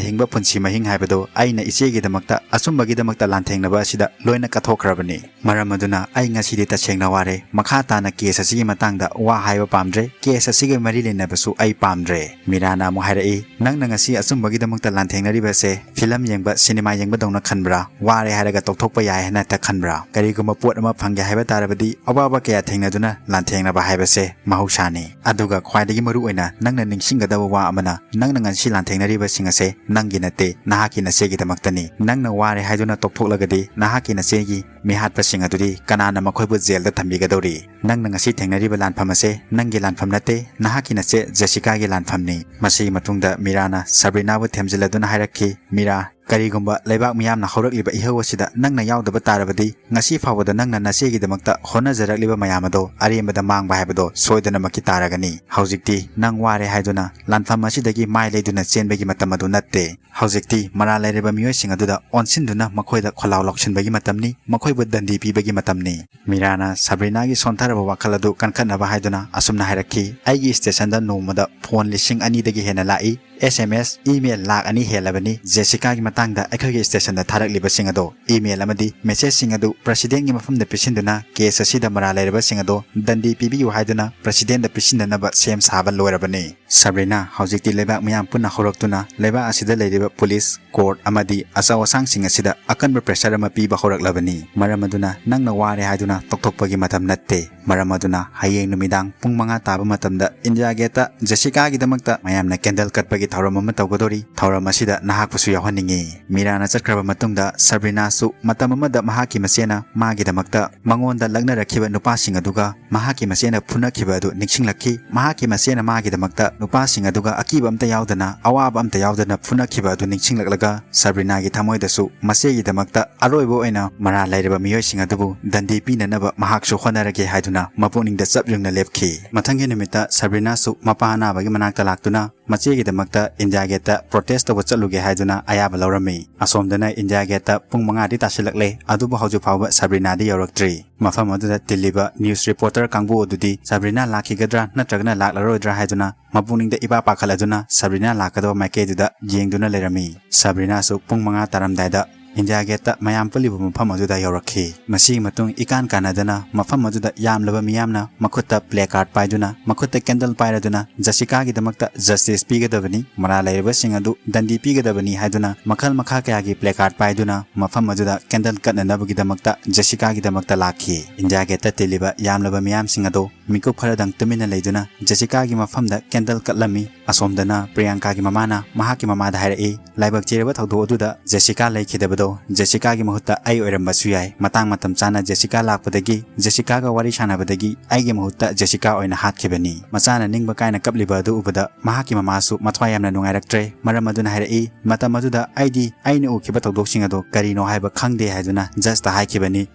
ꯍꯤꯡꯕ ꯄꯨꯟꯁꯤ ꯃꯍꯤꯡ ꯍꯥꯏꯕꯗꯣ ꯑꯩꯅ ꯏꯆꯦꯒꯤꯗꯃꯛꯇ, ꯑꯆꯨꯝꯕꯒꯤꯗꯃꯛꯇ ꯂꯥꯟꯊꯦꯡꯅꯕ ꯑꯁꯤꯗ ꯂꯣꯏꯅ ꯀꯠꯊꯣꯛꯈ꯭ꯔꯕꯅꯤ꯫ ꯃꯔꯝ ꯑꯗꯨꯅ ꯑꯩ ꯉꯁꯤꯗꯤ ꯇꯁꯦꯡꯅ ꯋꯥꯔꯦ꯫ ꯃꯈꯥ ꯇꯥꯅ ꯀꯦꯁ ꯑꯁꯤꯒꯤ ꯃꯇꯥꯡꯗ ꯋꯥ ꯍꯥꯏꯕ ꯄꯥꯝꯗ꯭ꯔꯦ꯫ ꯀꯦꯁ ꯑꯁꯤꯒ ꯃꯔꯤ ꯂꯩꯅꯕꯁꯨ ꯑꯩ ꯄꯥꯝꯗ꯭ꯔꯦ꯫" ꯃꯤꯔꯥꯅ ꯑꯃꯨꯛ ꯍꯥꯏꯔꯛꯏ, "ꯅꯪꯅ ꯉꯁꯤ ꯑꯆꯨꯝꯕꯒꯤꯗꯃꯛꯇ ꯂꯥꯟꯊꯦꯡꯅꯔꯤꯕꯁꯦ ꯐꯤꯂꯝ ꯌꯦꯡꯕ, ꯁꯤꯅꯦꯃꯥ ꯌꯦꯡꯕꯗꯧꯅ ꯈꯟꯕ꯭ꯔꯥ? ꯋꯥꯔꯦ ꯍꯥꯏꯔꯒ ꯇꯣꯛꯊꯣꯛꯄ ꯌꯥꯏ ꯍꯥꯏꯅ ꯍꯦꯛꯇ ꯈꯟꯕ꯭ꯔꯥ? ꯀꯔꯤꯒꯨꯝꯕ ꯄꯣꯠ ꯑꯃ ꯐꯪꯒꯦ ꯍꯥꯏꯕ ꯇꯥꯔꯕꯗꯤ ꯑꯋꯥꯕ ꯀꯌꯥ ꯊꯦꯡꯅꯗꯨꯅ ꯂꯥꯟꯊꯦꯡꯅꯕ ꯍꯥꯏꯕꯁꯦ ꯃꯍꯧꯁꯥꯅꯤ꯫ ꯑꯗꯨꯒ ꯈ꯭ꯋꯥꯏꯗꯒꯤ ꯃꯔꯨ ꯑꯣꯏꯅ ꯅꯪꯅ ꯅꯤꯡꯁꯤꯡꯒꯗꯕ ꯋꯥ ꯑꯃꯅ, ꯅꯪꯅ ꯉꯁꯤ ꯂꯥꯟꯊꯦꯡꯅꯔꯤꯕꯁꯤꯡ ꯑꯁꯦ ꯅꯪꯒꯤ ꯅꯠꯇꯦ, ꯅꯍꯥꯛꯀꯤ ꯅꯆꯦꯒꯤꯗꯃꯛꯇꯅꯤ꯫ ꯅꯪꯅ ꯋꯥꯔꯦ ꯍꯥꯏꯗꯨꯅ ꯇꯣꯛꯊꯣꯛꯂꯒꯗꯤ ꯅꯍꯥꯛꯀꯤ ꯅꯆꯦꯒꯤ ꯃꯤꯍꯥꯠꯄꯁꯤꯡ ꯑꯗꯨꯗꯤ ꯀꯅꯥꯅ ꯃꯈꯣꯏꯕꯨ ꯖꯦꯜꯗ ꯊꯝꯕꯤꯒꯗꯧꯔꯤ? ꯅꯪꯅ ꯉꯁꯤ ꯊꯦꯡꯅꯔꯤꯕ ꯂꯥꯟꯐꯝ ꯑꯁꯦ ꯅꯪꯒꯤ ꯂꯥꯟꯐꯝ ꯅꯠꯇꯦ, ꯅꯍꯥꯛꯀꯤ ꯅꯆꯦ ꯖꯦꯁꯤꯀꯥꯒꯤ ꯂꯥꯟꯐꯝꯅꯤ꯫" ꯃꯁꯤꯒꯤ ꯃꯇꯨꯡꯗ ꯃꯤꯔꯥꯅ ꯁꯕ꯭ꯔꯤꯅꯥꯕꯨ ꯊꯦꯝꯖꯤꯜꯂꯗꯨꯅ ꯍꯥꯏꯔꯛꯈꯤ, "ꯃꯤꯔꯥ, ꯀꯔꯤꯒꯨꯝꯕ ꯂꯩꯕꯥꯛ ꯃꯤꯌꯥꯝꯅ ꯍꯧꯔꯛꯂꯤꯕ ꯏꯍꯧ ꯑꯁꯤꯗ ꯅꯪꯅ ꯌꯥꯎꯗꯕ ꯇꯥꯔꯕꯗꯤ, ꯉꯁꯤ ꯐꯥꯎꯕꯗ ꯅꯪꯅ ꯅꯆꯦꯒꯤꯗꯃꯛꯇ ꯍꯣꯠꯅꯖꯔꯛꯂꯤꯕ ꯃꯌꯥꯝ ꯑꯗꯣ ꯑꯔꯦꯝꯕꯗ ꯃꯥꯡꯕ ꯍꯥꯏꯕꯗꯣ ꯁꯣꯏꯗꯅꯃꯛꯀꯤ ꯇꯥꯔꯒꯅꯤ꯫ ꯍꯧꯖꯤꯛꯇꯤ ꯅꯪ ꯋꯥꯔꯦ ꯍꯥꯏꯗꯨꯅ ꯂꯥꯟꯐꯝ ꯑꯁꯤꯗꯒꯤ ꯃꯥꯏ ꯂꯩꯗꯨꯅ ꯆꯦꯟꯕꯒꯤ ꯃꯇꯝ ꯑꯗꯨ ꯅꯠꯇꯦ꯫ ꯍꯧꯖꯤꯛꯇꯤ ꯃꯔꯥꯜ ꯂꯩꯔꯕ ꯃꯤꯑꯣꯏꯁꯤꯡ ꯑꯗꯨꯗ ꯑꯣꯟꯁꯤꯟꯗꯨꯅ ꯃꯈꯣꯏꯗ ꯈꯣꯜꯂꯥꯎ ꯂꯥꯎꯁꯤꯟꯕꯒꯤ ꯃꯇꯝꯅꯤ, ꯃꯈꯣꯏꯕꯨ ꯗꯟꯗꯤ ꯄꯤꯕꯒꯤ ꯃꯇꯝꯅꯤ꯫ ꯃꯤꯔꯥꯅ ꯁꯕ꯭ꯔꯤꯅꯥꯒꯤ ꯁꯣꯟꯊꯔꯕ ꯋꯥꯈꯜ ꯑꯗꯨ ꯀꯟꯈꯠꯅꯕ ꯍꯥꯏꯗꯨꯅ ꯑꯁꯨꯝꯅ ꯍꯥꯏꯔꯛꯈꯤ, "ꯑꯩꯒꯤ ꯁ꯭ꯇꯦꯁꯟꯗ ꯅꯣꯡꯃꯗ ꯐꯣꯟ ꯂꯤꯁꯤꯡ ꯑꯅꯤꯗꯒꯤ ꯍꯦꯟꯅ ꯂꯥꯛꯏ, ꯑꯦꯁ ꯑꯦꯝ ꯑꯦꯁ, ꯏꯃꯦꯜ ꯂꯥꯛ ꯑꯅꯤ ꯍꯦꯜꯂꯕꯅꯤ꯫ ꯖꯦꯁꯤꯀꯥꯒꯤ ꯃꯇꯥꯡꯗ ꯑꯩꯈꯣꯏꯒꯤ ꯁ꯭ꯇꯦꯁꯟꯗ ꯊꯥꯔꯛꯂꯤꯕꯁꯤꯡ ꯑꯗꯣ, ꯏꯃꯦꯜ ꯑꯃꯗꯤ ꯃꯦꯁꯦꯖꯁꯤꯡ ꯑꯗꯨ ꯄ꯭ꯔꯁꯤꯗꯦꯟꯒꯤ ꯃꯐꯝꯗ ꯄꯤꯁꯤꯟꯗꯨꯅ ꯀꯦꯁ ꯑꯁꯤꯗ ꯃꯔꯥꯜ ꯂꯩꯔꯕꯁꯤꯡ ꯑꯗꯣ ꯗꯟꯗꯤ ꯄꯤꯕꯤꯌꯨ ꯍꯥꯏꯗꯨꯅ ꯄ꯭ꯔꯁꯤꯗꯦꯟꯗ ꯄꯤꯁꯤꯟꯅꯅꯕ ꯁꯦꯝ ꯁꯥꯕ ꯂꯣꯏꯔꯕꯅꯤ꯫ ꯁꯕ꯭ꯔꯤꯅꯥ, ꯍꯧꯖꯤꯛꯇꯤ ꯂꯩꯕꯥꯛ ꯃꯤꯌꯥꯝ ꯄꯨꯟꯅ ꯍꯧꯔꯛꯇꯨꯅ ꯂꯩꯕꯥꯛ ꯑꯁꯤꯗ ꯂꯩꯔꯤꯕ ꯄꯨꯂꯤꯁ, ꯀꯣꯔꯠ ꯑꯃꯗꯤ ꯑꯆꯧ ꯑꯁꯥꯡꯁꯤꯡ ꯑꯁꯤꯗ ꯑꯀꯟꯕ ꯄ꯭ꯔꯦꯁꯔ ꯑꯃ ꯄꯤꯕ ꯍꯧꯔꯛꯂꯕꯅꯤ꯫ ꯃꯔꯝ ꯑꯗꯨꯅ ꯅꯪꯅ ꯋꯥꯔꯦ ꯍꯥꯏꯗꯨꯅ ꯇꯣꯛꯊꯣꯛꯄꯒꯤ ꯃꯇꯝ ꯅꯠꯇꯦ꯫ ꯃꯔꯝ ꯑꯗꯨꯅ ꯍꯌꯦꯡ ꯅꯨꯃꯤꯗꯥꯡ ꯄꯨꯡ ꯃꯉꯥ ꯇꯥꯕ ꯃꯇꯝꯗ ꯏꯟꯗꯤꯌꯥ ꯒꯦꯠꯇ ꯖꯦꯁꯤꯀꯥꯒꯤꯗꯃꯛꯇ ꯃꯌꯥꯝꯅ ꯀꯦꯟꯗꯜ ꯀꯠꯄꯒꯤ ꯊꯧꯔꯝ ꯑꯃ ꯇꯧꯒꯗꯧꯔꯤ꯫ ꯊꯧꯔꯝ ꯑꯁꯤꯗ ꯅꯍꯥꯛꯄꯨꯁꯨ ꯌꯥꯎꯍꯟꯅꯤꯡꯏ꯫" ꯃꯤꯔꯥꯅ ꯆꯠꯈ꯭ꯔꯕ ꯃꯇꯨꯡꯗ ꯁꯕ꯭ꯔꯤꯅꯥꯁꯨ ꯃꯇꯝ ꯑꯃꯗ ꯃꯍꯥꯛꯀꯤ ꯃꯆꯦꯅ ꯃꯥꯒꯤꯗꯃꯛꯇ ꯃꯉꯣꯟꯗ ꯂꯛꯅꯔꯛꯈꯤꯕ ꯅꯨꯄꯥꯁꯤꯡ ꯑꯗꯨꯒ ꯃꯍꯥꯛꯀꯤ ꯃꯆꯦꯅ ꯐꯨꯅꯈꯤꯕ ꯑꯗꯨ ꯅꯤꯡꯁꯤꯡꯂꯛꯈꯤ꯫ ꯃꯍꯥꯛꯀꯤ ꯃꯆꯦꯅ ꯃꯥꯒꯤꯗꯃꯛꯇ ꯅꯨꯄꯥꯁꯤꯡ ꯑꯗꯨꯒ ꯑꯀꯤꯕ ꯑꯝꯇ ꯌꯥꯎꯗꯅ, ꯑꯋꯥꯕ ꯑꯝꯇ ꯌꯥꯎꯗꯅ ꯐꯨꯅꯈꯤꯕ ꯑꯗꯨ ꯅꯤꯡꯁꯤꯡꯂꯛꯂꯒ ꯁꯕ꯭ꯔꯤꯅꯥꯒꯤ ꯊꯃꯣꯏꯗꯁꯨ ꯃꯆꯦꯒꯤꯗꯃꯛꯇ ꯑꯔꯣꯏꯕ ꯑꯣꯏꯅ ꯃꯔꯥꯜ ꯂꯩꯔꯕ ꯃꯤꯑꯣꯏꯁꯤꯡ ꯑꯗꯨꯕꯨ ꯗꯟꯗꯤ ꯄꯤꯅꯅꯕ ꯃꯍꯥꯛꯁꯨ ꯍꯣꯠꯅꯔꯒꯦ ꯍꯥꯏꯗꯨꯅ ꯃꯄꯨꯛꯅꯤꯡꯗ ꯆꯞ ꯌꯨꯡꯅ ꯂꯦꯞꯈꯤ꯫ ꯃꯊꯪꯒꯤ ꯅꯨꯃꯤꯠꯇ ꯁꯕ꯭ꯔꯤꯅꯥꯁꯨ ꯃꯄꯥ ꯑꯅꯥꯕꯒꯤ ꯃꯅꯥꯛꯇ ꯂꯥꯛꯇꯨꯅ ꯃꯆꯦꯒꯤꯗꯃꯛꯇ ꯏꯟꯗꯤꯌꯥ ꯒꯦꯠꯇ ꯄ꯭ꯔꯣꯇꯦꯁ ꯇꯧꯕ ꯆꯠꯂꯨꯒꯦ ꯍꯥꯏꯗꯨꯅ ꯑꯌꯥꯕ ꯂꯧꯔꯝꯃꯤ꯫ ꯑꯁꯣꯝꯗꯅ ꯏꯟꯗꯤꯌꯥ ꯒꯦꯠꯇ ꯄꯨꯡ ꯃꯉꯥꯗꯤ ꯇꯥꯁꯤꯜꯂꯛꯂꯦ, ꯑꯗꯨꯕꯨ ꯍꯧꯖꯤꯛ ꯐꯥꯎꯕ ꯁꯕ꯭ꯔꯤꯅꯥꯗꯤ ꯌꯧꯔꯛꯇ꯭ꯔꯤ꯫ ꯃꯐꯝ ꯑꯗꯨꯗ ꯇꯤꯜꯂꯤꯕ ꯅ꯭ꯌꯨꯁ ꯔꯤꯄꯣꯔꯇꯔ ꯀꯥꯡꯕꯨ ꯑꯗꯨꯗꯤ ꯁꯕ꯭ꯔꯤꯅꯥ ꯂꯥꯛꯈꯤꯒꯗ꯭ꯔꯥ ꯅꯠꯇ꯭ꯔꯒꯅ ꯂꯥꯛꯂꯔꯣꯏꯗ꯭ꯔꯥ ꯍꯥꯏꯗꯨꯅ ꯃꯄꯨꯛꯅꯤꯡꯗ ꯏꯄꯥ ꯄꯥꯈꯠꯂꯗꯨꯅ ꯁꯕ꯭ꯔꯤꯅꯥ ꯂꯥꯛꯀꯗꯕ ꯃꯥꯏꯀꯩꯗꯨꯗ ꯌꯦꯡꯗꯨꯅ ꯂꯩꯔꯝꯃꯤ꯫ ꯁꯕ꯭ꯔꯤꯅꯥꯁꯨ ꯄꯨꯡ ꯃꯉꯥ ꯇꯥꯔꯝꯗꯥꯏꯗ ꯏꯟꯗꯤꯌꯥ ꯒꯦꯠꯇ ꯃꯌꯥꯝ ꯄꯨꯜꯂꯤꯕ ꯃꯐꯝ ꯑꯗꯨꯗ ꯌꯧꯔꯛꯈꯤ꯫ ꯃꯁꯤꯒꯤ ꯃꯇꯨꯡ ꯏꯀꯥꯟ ꯀꯥꯟꯅꯗꯅ ꯃꯐꯝ ꯑꯗꯨꯗ ꯌꯥꯝꯂꯕ ꯃꯤꯌꯥꯝꯅ ꯃꯈꯨꯠꯇ ꯄ꯭ꯂꯦ ꯀꯥꯔꯗ ꯄꯥꯏꯗꯨꯅ, ꯃꯈꯨꯠꯇ ꯀꯦꯟꯗꯜ ꯄꯥꯏꯔꯗꯨꯅ ꯖꯁꯤꯀꯥꯒꯤꯗꯃꯛꯇ ꯖꯁꯇꯤꯁ ꯄꯤꯒꯗꯕꯅꯤ, ꯃꯔꯥꯜ ꯂꯩꯔꯕꯁꯤꯡ ꯑꯗꯨ ꯗꯟꯗꯤ ꯄꯤꯒꯗꯕꯅꯤ ꯍꯥꯏꯗꯨꯅ ꯃꯈꯜ ꯃꯈꯥ ꯀꯌꯥꯒꯤ ꯄ꯭ꯂꯦ ꯀꯥꯔꯗ ꯄꯥꯏꯗꯨꯅ ꯃꯐꯝ ꯑꯗꯨꯗ ꯀꯦꯟꯗꯜ ꯀꯠꯅꯅꯕꯒꯤꯗꯃꯛꯇ ꯖꯦꯁꯤꯀꯥꯒꯤꯗꯃꯛꯇ ꯂꯥꯛꯈꯤ꯫ ꯏꯟꯗꯤꯌꯥ ꯒꯦꯠꯇ ꯇꯤꯜꯂꯤꯕ ꯌꯥꯝꯂꯕ ꯃꯤꯌꯥꯝꯁꯤꯡ ꯑꯗꯨ ꯃꯤꯀꯨꯞ ꯈꯔꯗꯪ ꯇꯨꯃꯤꯟꯅ ꯂꯩꯗꯨꯅ ꯖꯦꯁꯤꯀꯥꯒꯤ ꯃꯐꯝꯗ ꯀꯦꯟꯗꯜ ꯀꯠꯂꯝꯃꯤ꯫ ꯑꯁꯣꯝꯗꯅ ꯄ꯭ꯔꯤꯌꯥꯡꯀꯥꯒꯤ ꯃꯃꯥꯅ ꯃꯍꯥꯛꯀꯤ ꯃꯃꯥꯗ ꯍꯥꯏꯔꯛꯏ, ꯂꯥꯏꯕꯛ ꯊꯤꯔꯕ ꯊꯧꯗꯣꯛ ꯑꯗꯨꯗ ꯖꯦꯁꯤꯀꯥ ꯂꯩꯈꯤꯗꯕꯗꯣ ꯖꯦꯁꯤꯀꯥꯒꯤ ꯃꯍꯨꯠꯇ ꯑꯩ ꯑꯣꯏꯔꯝꯕꯁꯨ ꯌꯥꯏ꯫ ꯃꯇꯥꯡ ꯃꯇꯝ ꯆꯥꯅ ꯖꯦꯁꯤꯀꯥ ꯂꯥꯛꯄꯗꯒꯤ, ꯖꯦꯁꯤꯀꯥꯒ ꯋꯥꯔꯤ ꯁꯥꯟꯅꯕꯗꯒꯤ ꯑꯩꯒꯤ ꯃꯍꯨꯠꯇ ꯖꯦꯁꯤꯀꯥ ꯑꯣꯏꯅ ꯍꯥꯠꯈꯤꯕꯅꯤ꯫ ꯃꯆꯥꯅ ꯅꯤꯡꯕ ꯀꯥꯏꯅ ꯀꯞꯂꯤꯕ ꯑꯗꯨ ꯎꯕꯗ ꯃꯍꯥꯛꯀꯤ ꯃꯃꯥꯁꯨ ꯃꯊ꯭ꯋꯥꯏ ꯌꯥꯝꯅ ꯅꯨꯡꯉꯥꯏꯔꯛꯇ꯭ꯔꯦ꯫ ꯃꯔꯝ ꯑꯗꯨꯅ ꯍꯥꯏꯔꯛꯏ, ꯃꯇꯝ ꯑꯗꯨꯗ ꯑꯩꯗꯤ ꯑꯩꯅ ꯎꯈꯤꯕ ꯊꯧꯗꯣꯛꯁꯤꯡ ꯑꯗꯨ ꯀꯔꯤꯅꯣ ꯍꯥꯏꯕ ꯈꯪꯗꯦ ꯍꯥꯏꯗꯨꯅ ꯖꯖꯇ ꯍꯥꯏꯈꯤꯕꯅꯤ꯫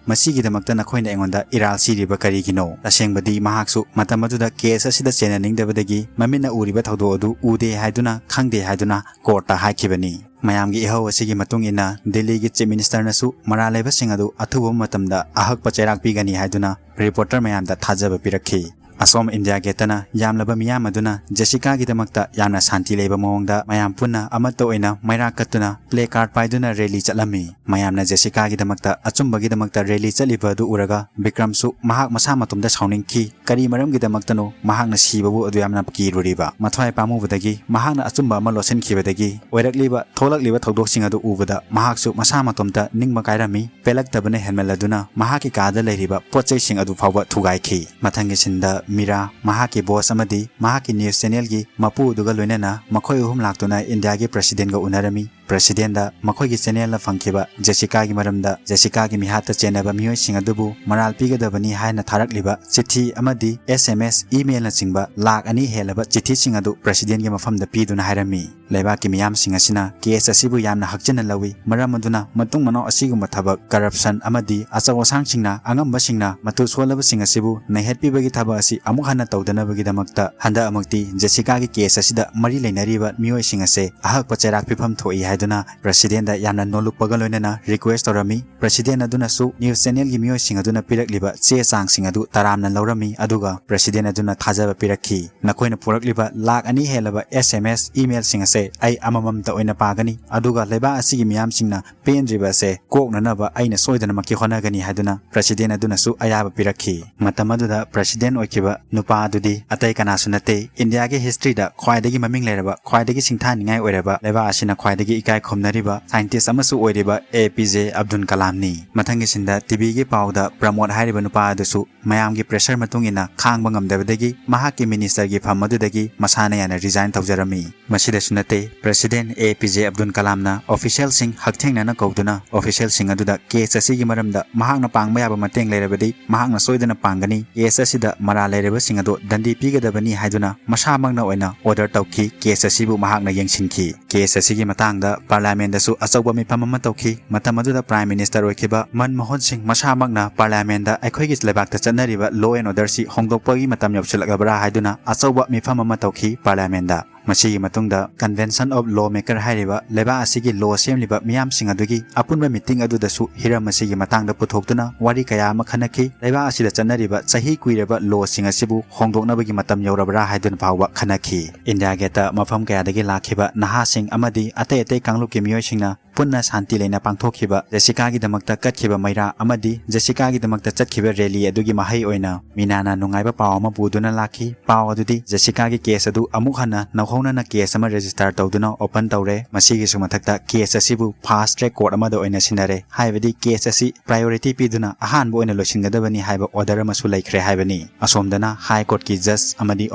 ꯃꯁꯤꯒꯤꯗꯃꯛꯇ ꯅꯈꯣꯏꯅ ꯑꯩꯉꯣꯟꯗ ꯏꯔꯥꯜ ꯁꯤꯔꯤꯕ ꯀꯔꯤꯒꯤꯅꯣ? ꯇꯁꯦꯡꯕꯗꯤ ꯃꯍꯥꯛꯁꯨ ꯃꯇꯝ ꯑꯗꯨꯗ ꯀꯦꯁ ꯑꯁꯤꯗ ꯆꯦꯟꯅꯅꯤꯡꯗꯕꯗꯒꯤ ꯃꯃꯤꯠꯅ ꯎꯔꯤꯕ ꯊꯧꯗꯣꯛ ꯑꯗꯨ ꯎꯗꯦ ꯍꯥꯏꯗꯨꯅ, ꯈꯪꯗꯦ ꯍꯥꯏꯗꯨꯅ ꯀꯣꯔꯠꯇ ꯍꯥꯏꯈꯤꯕꯅꯤ꯫ ꯃꯌꯥꯝꯒꯤ ꯏꯍꯧ ꯑꯁꯤꯒꯤ ꯃꯇꯨꯡ ꯏꯟꯅ ꯗꯤꯜꯂꯤꯒꯤ ꯆꯤꯐ ꯃꯤꯅꯤꯁꯇꯔꯅꯁꯨ ꯃꯔꯥꯜ ꯂꯩꯕꯁꯤꯡ ꯑꯗꯨ ꯑꯊꯨꯕ ꯃꯇꯝꯗ ꯑꯍꯛꯄ ꯆꯩꯔꯥꯛ ꯄꯤꯒꯅꯤ ꯍꯥꯏꯗꯨꯅ ꯔꯤꯄꯣꯔꯇꯔ ꯃꯌꯥꯝꯗ ꯊꯥꯖꯕ ꯄꯤꯔꯛꯈꯤ꯫ ꯑꯁꯣꯝ ꯏꯟꯗꯤꯌꯥ ꯒꯦꯠꯇꯅ ꯌꯥꯝꯂꯕ ꯃꯤꯌꯥꯝ ꯑꯗꯨꯅ ꯖꯦꯁꯤꯀꯥꯒꯤꯗꯃꯛꯇ ꯌꯥꯝꯅ ꯁꯥꯟꯇꯤ ꯂꯩꯕ ꯃꯑꯣꯡꯗ ꯃꯌꯥꯝ ꯄꯨꯟꯅ ꯑꯃꯠꯇ ꯑꯣꯏꯅ ꯃꯩꯔꯥ ꯀꯠꯇꯨꯅ ꯄ꯭ꯂꯦ ꯀꯥꯔꯗ ꯄꯥꯏꯗꯨꯅ ꯔꯦꯂꯤ ꯆꯠꯂꯝꯃꯤ꯫ ꯃꯌꯥꯝꯅ ꯖꯦꯁꯤꯀꯥꯒꯤꯗꯃꯛꯇ ꯑꯆꯨꯝꯕꯒꯤꯗꯃꯛꯇ ꯔꯦꯂꯤ ꯆꯠꯂꯤꯕ ꯑꯗꯨ ꯎꯔꯒ ꯕꯤꯀ꯭ꯔꯝꯁꯨ ꯃꯍꯥꯛ ꯃꯁꯥ ꯃꯇꯣꯝꯇ ꯁꯥꯎꯅꯤꯡꯈꯤ꯫ ꯀꯔꯤ ꯃꯔꯝꯒꯤꯗꯃꯛꯇꯅꯣ ꯃꯍꯥꯛꯅ ꯁꯤꯕꯕꯨ ꯑꯗꯨ ꯌꯥꯝꯅ ꯀꯤꯔꯨꯔꯤꯕ? ꯃꯊ꯭ꯋꯥꯏ ꯄꯥꯝꯃꯨꯕꯗꯒꯤ ꯃꯍꯥꯛꯅ ꯑꯆꯨꯝꯕ ꯑꯃ ꯂꯣꯠꯁꯤꯟꯈꯤꯕꯗꯒꯤ ꯑꯣꯏꯔꯛꯂꯤꯕ, ꯊꯣꯛꯂꯛꯂꯤꯕ ꯊꯧꯗꯣꯛꯁꯤꯡ ꯑꯗꯨ ꯎꯕꯗ ꯃꯍꯥꯛꯁꯨ ꯃꯁꯥ ꯃꯇꯣꯝꯇ ꯅꯤꯡꯕ ꯀꯥꯏꯔꯝꯃꯤ꯫ ꯄꯦꯜꯂꯛꯇꯕꯅ ꯍꯦꯟꯃꯜꯂꯗꯨꯅ ꯃꯍꯥꯛꯀꯤ ꯀꯥꯗ ꯂꯩꯔꯤꯕ ꯄꯣꯠ ꯆꯩꯁꯤꯡ ꯑꯗꯨ ꯐꯥꯎꯕ ꯊꯨꯒꯥꯏꯈꯤ꯫ ꯃꯊꯪꯒꯤ ꯁꯤꯟꯗ ꯃꯤꯔꯥ, ꯃꯍꯥꯛꯀꯤ ꯕꯣꯁ ꯑꯃꯗꯤ ꯃꯍꯥꯛꯀꯤ ꯅ꯭ꯌꯨꯁ ꯆꯦꯅꯦꯜꯒꯤ ꯃꯄꯨ ꯑꯗꯨꯒ ꯂꯣꯏꯅꯅ ꯃꯈꯣꯏ ꯑꯍꯨꯝ ꯂꯥꯛꯇꯨꯅ ꯏꯟꯗꯤꯌꯥꯒꯤ ꯄ꯭ꯔꯦꯁꯤꯗꯦꯟꯒ ꯎꯅꯔꯝꯃꯤ꯫ ꯄ꯭ꯔꯦꯁꯤꯗꯦꯟꯗ ꯃꯈꯣꯏꯒꯤ ꯆꯦꯅꯦꯜꯅ ꯐꯪꯈꯤꯕ ꯖꯦꯁꯤꯀꯥꯒꯤ ꯃꯔꯝꯗ ꯖꯦꯁꯤꯀꯥꯒꯤ ꯃꯤꯍꯥꯠꯇ ꯆꯦꯟꯅꯕ ꯃꯤꯑꯣꯏꯁꯤꯡ ꯑꯗꯨꯕꯨ ꯃꯔꯥꯜ ꯄꯤꯒꯗꯕꯅꯤ ꯍꯥꯏꯅ ꯊꯥꯔꯛꯂꯤꯕ ꯆꯤꯊꯤ ꯑꯃꯗꯤ ꯑꯦꯁ ꯑꯦꯝ ꯑꯦꯁ, ꯏꯃꯦꯜꯅꯆꯤꯡꯕ ꯂꯥꯛ ꯑꯅꯤ ꯍꯦꯜꯂꯕ ꯆꯤꯊꯤꯁꯤꯡ ꯑꯗꯨ ꯄ꯭ꯔꯦꯁꯤꯗꯦꯟꯒꯤ ꯃꯐꯝꯗ ꯄꯤꯗꯨꯅ ꯍꯥꯏꯔꯝꯃꯤ, ꯂꯩꯕꯥꯛꯀꯤ ꯃꯤꯌꯥꯝꯁꯤꯡ ꯑꯁꯤꯅ ꯀꯦꯁ ꯑꯁꯤꯕꯨ ꯌꯥꯝꯅ ꯍꯛꯆꯤꯟꯅ ꯂꯧꯏ, ꯃꯔꯝ ꯑꯗꯨꯅ ꯃꯇꯨꯡ ꯃꯅꯥꯎ ꯑꯁꯤꯒꯨꯝꯕ ꯊꯕꯛ, ꯀꯔꯞꯁꯟ ꯑꯃꯗꯤ ꯑꯆꯧ ꯑꯁꯥꯡꯁꯤꯡꯅ ꯑꯉꯝꯕꯁꯤꯡꯅ ꯃꯇꯨ ꯁꯣꯜꯂꯕꯁꯤꯡ ꯑꯁꯤꯕꯨ ꯅꯩꯍꯠꯄꯤꯕꯒꯤ ꯊꯕꯛ ꯑꯁꯤ ꯑꯃꯨꯛ ꯍꯟꯅ ꯇꯧꯗꯅꯕꯒꯤꯗꯃꯛꯇ ꯍꯟꯗꯛ ꯑꯃꯨꯛꯇꯤ ꯖꯦꯁꯤꯀꯥꯒꯤ ꯀꯦꯁ ꯑꯁꯤꯗ ꯃꯔꯤ ꯂꯩꯅꯔꯤꯕ ꯃꯤꯑꯣꯏꯁꯤꯡ ꯑꯁꯦ ꯑꯍꯛꯄ ꯆꯩꯔꯥꯛ ꯄꯤꯐꯝ ꯊꯣꯛꯏ ꯍꯥꯏꯗꯨꯅ ꯄ꯭ꯔꯦꯁꯤꯗꯦꯟꯗ ꯌꯥꯝꯅ ꯅꯣꯜꯂꯨꯛꯄꯒ ꯂꯣꯏꯅꯅ ꯔꯤꯀ꯭ꯋꯦꯁ ꯇꯧꯔꯝꯃꯤ꯫ ꯄ꯭ꯔꯦꯁꯤꯗꯦꯟ ꯑꯗꯨꯅꯁꯨ ꯅ꯭ꯌꯨꯁ ꯆꯦꯅꯦꯜꯒꯤ ꯃꯤꯑꯣꯏꯁꯤꯡ ꯑꯗꯨꯅ ꯄꯤꯔꯛꯂꯤꯕ ꯆꯦ ꯆꯥꯡꯁꯤꯡ ꯑꯗꯨ ꯇꯔꯥꯝꯅ ꯂꯧꯔꯝꯃꯤ, ꯑꯗꯨꯒ ꯄ꯭ꯔꯦꯁꯤꯗꯦꯟ ꯑꯗꯨꯅ ꯊꯥꯖꯕ ꯄꯤꯔꯛꯈꯤ꯫ ꯅꯈꯣꯏꯅ ꯄꯨꯔꯛꯂꯤꯕ ꯂꯥꯛ ꯑꯅꯤ ꯍꯦꯜꯂꯕ ꯑꯦꯁ ꯑꯦꯝ ꯑꯦꯁ, ꯏꯃꯦꯜꯁꯤꯡ ꯑꯁꯦ ꯑꯩ ꯑꯃꯃꯝꯇ ꯑꯣꯏꯅ ꯄꯥꯒꯅꯤ, ꯑꯗꯨꯒ ꯂꯩꯕꯥꯛ ꯑꯁꯤꯒꯤ ꯃꯤꯌꯥꯝꯁꯤꯡꯅ ꯄꯦꯟꯗ꯭ꯔꯤꯕ ꯑꯁꯦ ꯀꯣꯛꯅꯅꯕ ꯑꯩꯅ ꯁꯣꯏꯗꯅꯃꯛꯀꯤ ꯍꯣꯠꯅꯒꯅꯤ ꯍꯥꯏꯗꯨꯅ ꯄ꯭ꯔꯦꯁꯤꯗꯦꯟ ꯑꯗꯨꯅꯁꯨ ꯑꯌꯥꯕ ꯄꯤꯔꯛꯈꯤ꯫ ꯃꯇꯝ ꯑꯗꯨꯗ ꯄ꯭ꯔꯦꯁꯤꯗꯦꯟ ꯑꯣꯏꯈꯤꯕ ꯅꯨꯄꯥ ꯑꯗꯨꯗꯤ ꯑꯇꯩ ꯀꯅꯥꯁꯨ ꯅꯠꯇꯦ, ꯏꯟꯗꯤꯌꯥꯒꯤ ꯍꯤꯁꯇ꯭ꯔꯤꯗ ꯈ꯭ꯋꯥꯏꯗꯒꯤ ꯃꯃꯤꯡ ꯂꯩꯔꯕ, ꯈ꯭ꯋꯥꯏꯗꯒꯤ ꯁꯤꯡꯊꯥꯅꯤꯡꯉꯥꯏ ꯑꯣꯏꯔꯕ, ꯂꯩꯕꯥꯛ ꯑꯁꯤꯅ ꯈ꯭ꯋꯥꯏꯗꯒꯤ ꯏꯀꯥꯏ ꯈꯨꯝꯅꯔꯤꯕ scientist ꯑꯃꯁꯨ ꯑꯣꯏꯔꯤꯕ ꯑꯦ ꯄꯤ ꯖꯦ ꯑꯕꯗꯨꯜ ꯀꯂꯥꯝꯅꯤ꯫ ꯃꯊꯪꯒꯤ ꯁꯤꯟꯗ ꯇꯤ ꯚꯤꯒꯤ ꯄꯥꯎꯗ ꯄ꯭ꯔꯃꯣꯗ ꯍꯥꯏꯔꯤꯕ ꯅꯨꯄꯥ ꯑꯗꯨꯁꯨ ꯃꯌꯥꯝꯒꯤ pressure ꯃꯇꯨꯡ ꯏꯟꯅ ꯈꯥꯡꯕ ꯉꯝꯗꯕꯗꯒꯤ ꯃꯍꯥꯛꯀꯤ ministerꯒꯤ ꯐꯝ ꯑꯗꯨꯗꯒꯤ ꯃꯁꯥꯅ ꯌꯥꯅ resign ꯇꯧꯖꯔꯝꯃꯤ꯫ ꯃꯁꯤꯗꯁꯨ ꯅꯠꯇꯦ, President ꯑꯦ ꯄꯤ ꯖꯦ ꯑꯕꯗꯨꯜ ꯀꯂꯥꯝꯅ officialꯁꯤꯡ ꯍꯛꯊꯦꯡꯅꯅ ꯀꯧꯗꯨꯅ officialꯁꯤꯡ ꯑꯗꯨꯗ case ꯑꯁꯤꯒꯤ ꯃꯔꯝꯗ ꯃꯍꯥꯛꯅ ꯄꯥꯡꯕ ꯌꯥꯕ ꯃꯇꯦꯡ ꯂꯩꯔꯕꯗꯤ ꯃꯍꯥꯛꯅ ꯁꯣꯏꯗꯅ ꯄꯥꯡꯒꯅꯤ, case ꯑꯁꯤꯗ ꯃꯔꯥꯜ ꯂꯩꯔꯕꯁꯤꯡ ꯑꯗꯨ ꯗꯟꯗꯤ ꯄꯤꯒꯗꯕꯅꯤ ꯍꯥꯏꯗꯨꯅ ꯃꯁꯥꯃꯛꯅ ꯑꯣꯏꯅ order ꯇꯧꯈꯤ꯫ Case ꯑꯁꯤꯕꯨ ꯃꯍꯥꯛꯅ ꯌꯦꯡꯁꯤꯟꯈꯤ꯫ Case ꯑꯁꯤꯒꯤ ꯃꯇꯥꯡꯗ Parliamentꯗꯁꯨ ꯑꯆꯧꯕ ꯃꯤꯐꯝ ꯑꯃ ꯇꯧꯈꯤ꯫ ꯃꯇꯝ ꯑꯗꯨꯗ Prime Minister ꯑꯣꯏꯈꯤꯕ ꯃꯟꯃꯣꯍꯟ ꯁꯤꯡ ꯃꯁꯥꯃꯛꯅ Parliamentꯗ ꯑꯩꯈꯣꯏꯒꯤ ꯂꯩꯕꯥꯛꯇ ꯆꯠꯅꯔꯤꯕ law and orderꯁꯤ ꯍꯣꯡꯗꯣꯛꯄꯒꯤ ꯃꯇꯝ ꯌꯧꯁꯤꯜꯂꯛꯂꯕ꯭ꯔꯥ ꯍꯥꯏꯗꯨꯅ ꯑꯆꯧꯕ ꯃꯤꯐꯝ ꯑꯃ ꯇꯧꯈꯤ Parliamentꯗ꯫ ꯃꯁꯤꯒꯤ ꯃꯇꯨꯡꯗ Convention of Lawmaker ꯍꯥꯏꯔꯤꯕ ꯂꯩꯕꯥꯛ ꯑꯁꯤꯒꯤ law ꯁꯦꯝꯂꯤꯕ ꯃꯤꯌꯥꯝꯁꯤꯡ ꯑꯗꯨꯒꯤ ꯑꯄꯨꯟꯕ meeting ꯑꯗꯨꯗꯁꯨ ꯍꯤꯔꯝ ꯑꯁꯤꯒꯤ ꯃꯇꯥꯡꯗ ꯄꯨꯊꯣꯛꯇꯨꯅ ꯋꯥꯔꯤ ꯀꯌꯥ ꯑꯃ ꯈꯟꯅꯈꯤ꯫ ꯂꯩꯕꯥꯛ ꯑꯁꯤꯗ ꯆꯠꯅꯔꯤꯕ ꯆꯍꯤ ꯀꯨꯏꯔꯕ lawꯁꯤꯡ ꯑꯁꯤꯕꯨ ꯍꯣꯡꯗꯣꯛꯅꯕꯒꯤ ꯃꯇꯝ ꯌꯧꯔꯕ꯭ꯔꯥ ꯍꯥꯏꯗꯨꯅ ꯐꯥꯎꯕ ꯈꯟꯅꯈꯤ꯫ India Gateꯇ ꯃꯐꯝ ꯀꯌꯥꯗꯒꯤ ꯂꯥꯛꯈꯤꯕ ꯅꯍꯥꯁꯤꯡ ꯑꯃꯗꯤ ꯑꯇꯩ ꯑꯇꯩ ꯀꯥꯡꯂꯨꯞꯀꯤ ꯃꯤꯑꯣꯏꯁꯤꯡꯅ ꯄꯨꯟꯅ ꯁꯥꯟꯇꯤ ꯂꯩꯅ ꯄꯥꯡꯊꯣꯛꯈꯤꯕ ꯖꯦꯁꯤꯀꯥꯒꯤꯗꯃꯛꯇ ꯀꯠꯈꯤꯕ ꯃꯩꯔꯥ ꯑꯃꯗꯤ ꯖꯦꯁꯤꯀꯥꯒꯤꯗꯃꯛꯇ ꯆꯠꯈꯤꯕ rally ꯑꯗꯨꯒꯤ ꯃꯍꯩ ꯑꯣꯏꯅ ꯃꯤꯅꯥꯅ ꯅꯨꯡꯉꯥꯏꯕ ꯄꯥꯎ ꯑꯃ ꯄꯨꯗꯨꯅ ꯂꯥꯛꯈꯤ꯫ ꯄꯥꯎ ꯑꯗꯨꯗꯤ ꯖꯦꯁꯤꯀꯥꯒꯤ case ꯑꯗꯨ ꯑꯃꯨꯛ ꯍꯟꯅ ꯅꯧꯍꯧꯅꯅ case ꯑꯃ register ꯇꯧꯗꯨꯅ open ꯇꯧꯔꯦ꯫ ꯃꯁꯤꯒꯤꯁꯨ ꯃꯊꯛꯇ case ꯑꯁꯤꯕꯨ fast track court ꯑꯃꯗ ꯑꯣꯏꯅ ꯁꯤꯟꯅꯔꯦ꯫ ꯍꯥꯏꯕꯗꯤ case ꯑꯁꯤ priority ꯄꯤꯗꯨꯅ ꯑꯍꯥꯟꯕ ꯑꯣꯏꯅ ꯂꯣꯏꯁꯤꯟꯒꯗꯕꯅꯤ ꯍꯥꯏꯕ order ꯑꯃꯁꯨ ꯂꯩꯈ꯭ꯔꯦ ꯍꯥꯏꯕꯅꯤ꯫ ꯑꯁꯣꯝꯗꯅ High Courtꯀꯤ judge ꯑꯃꯗꯤ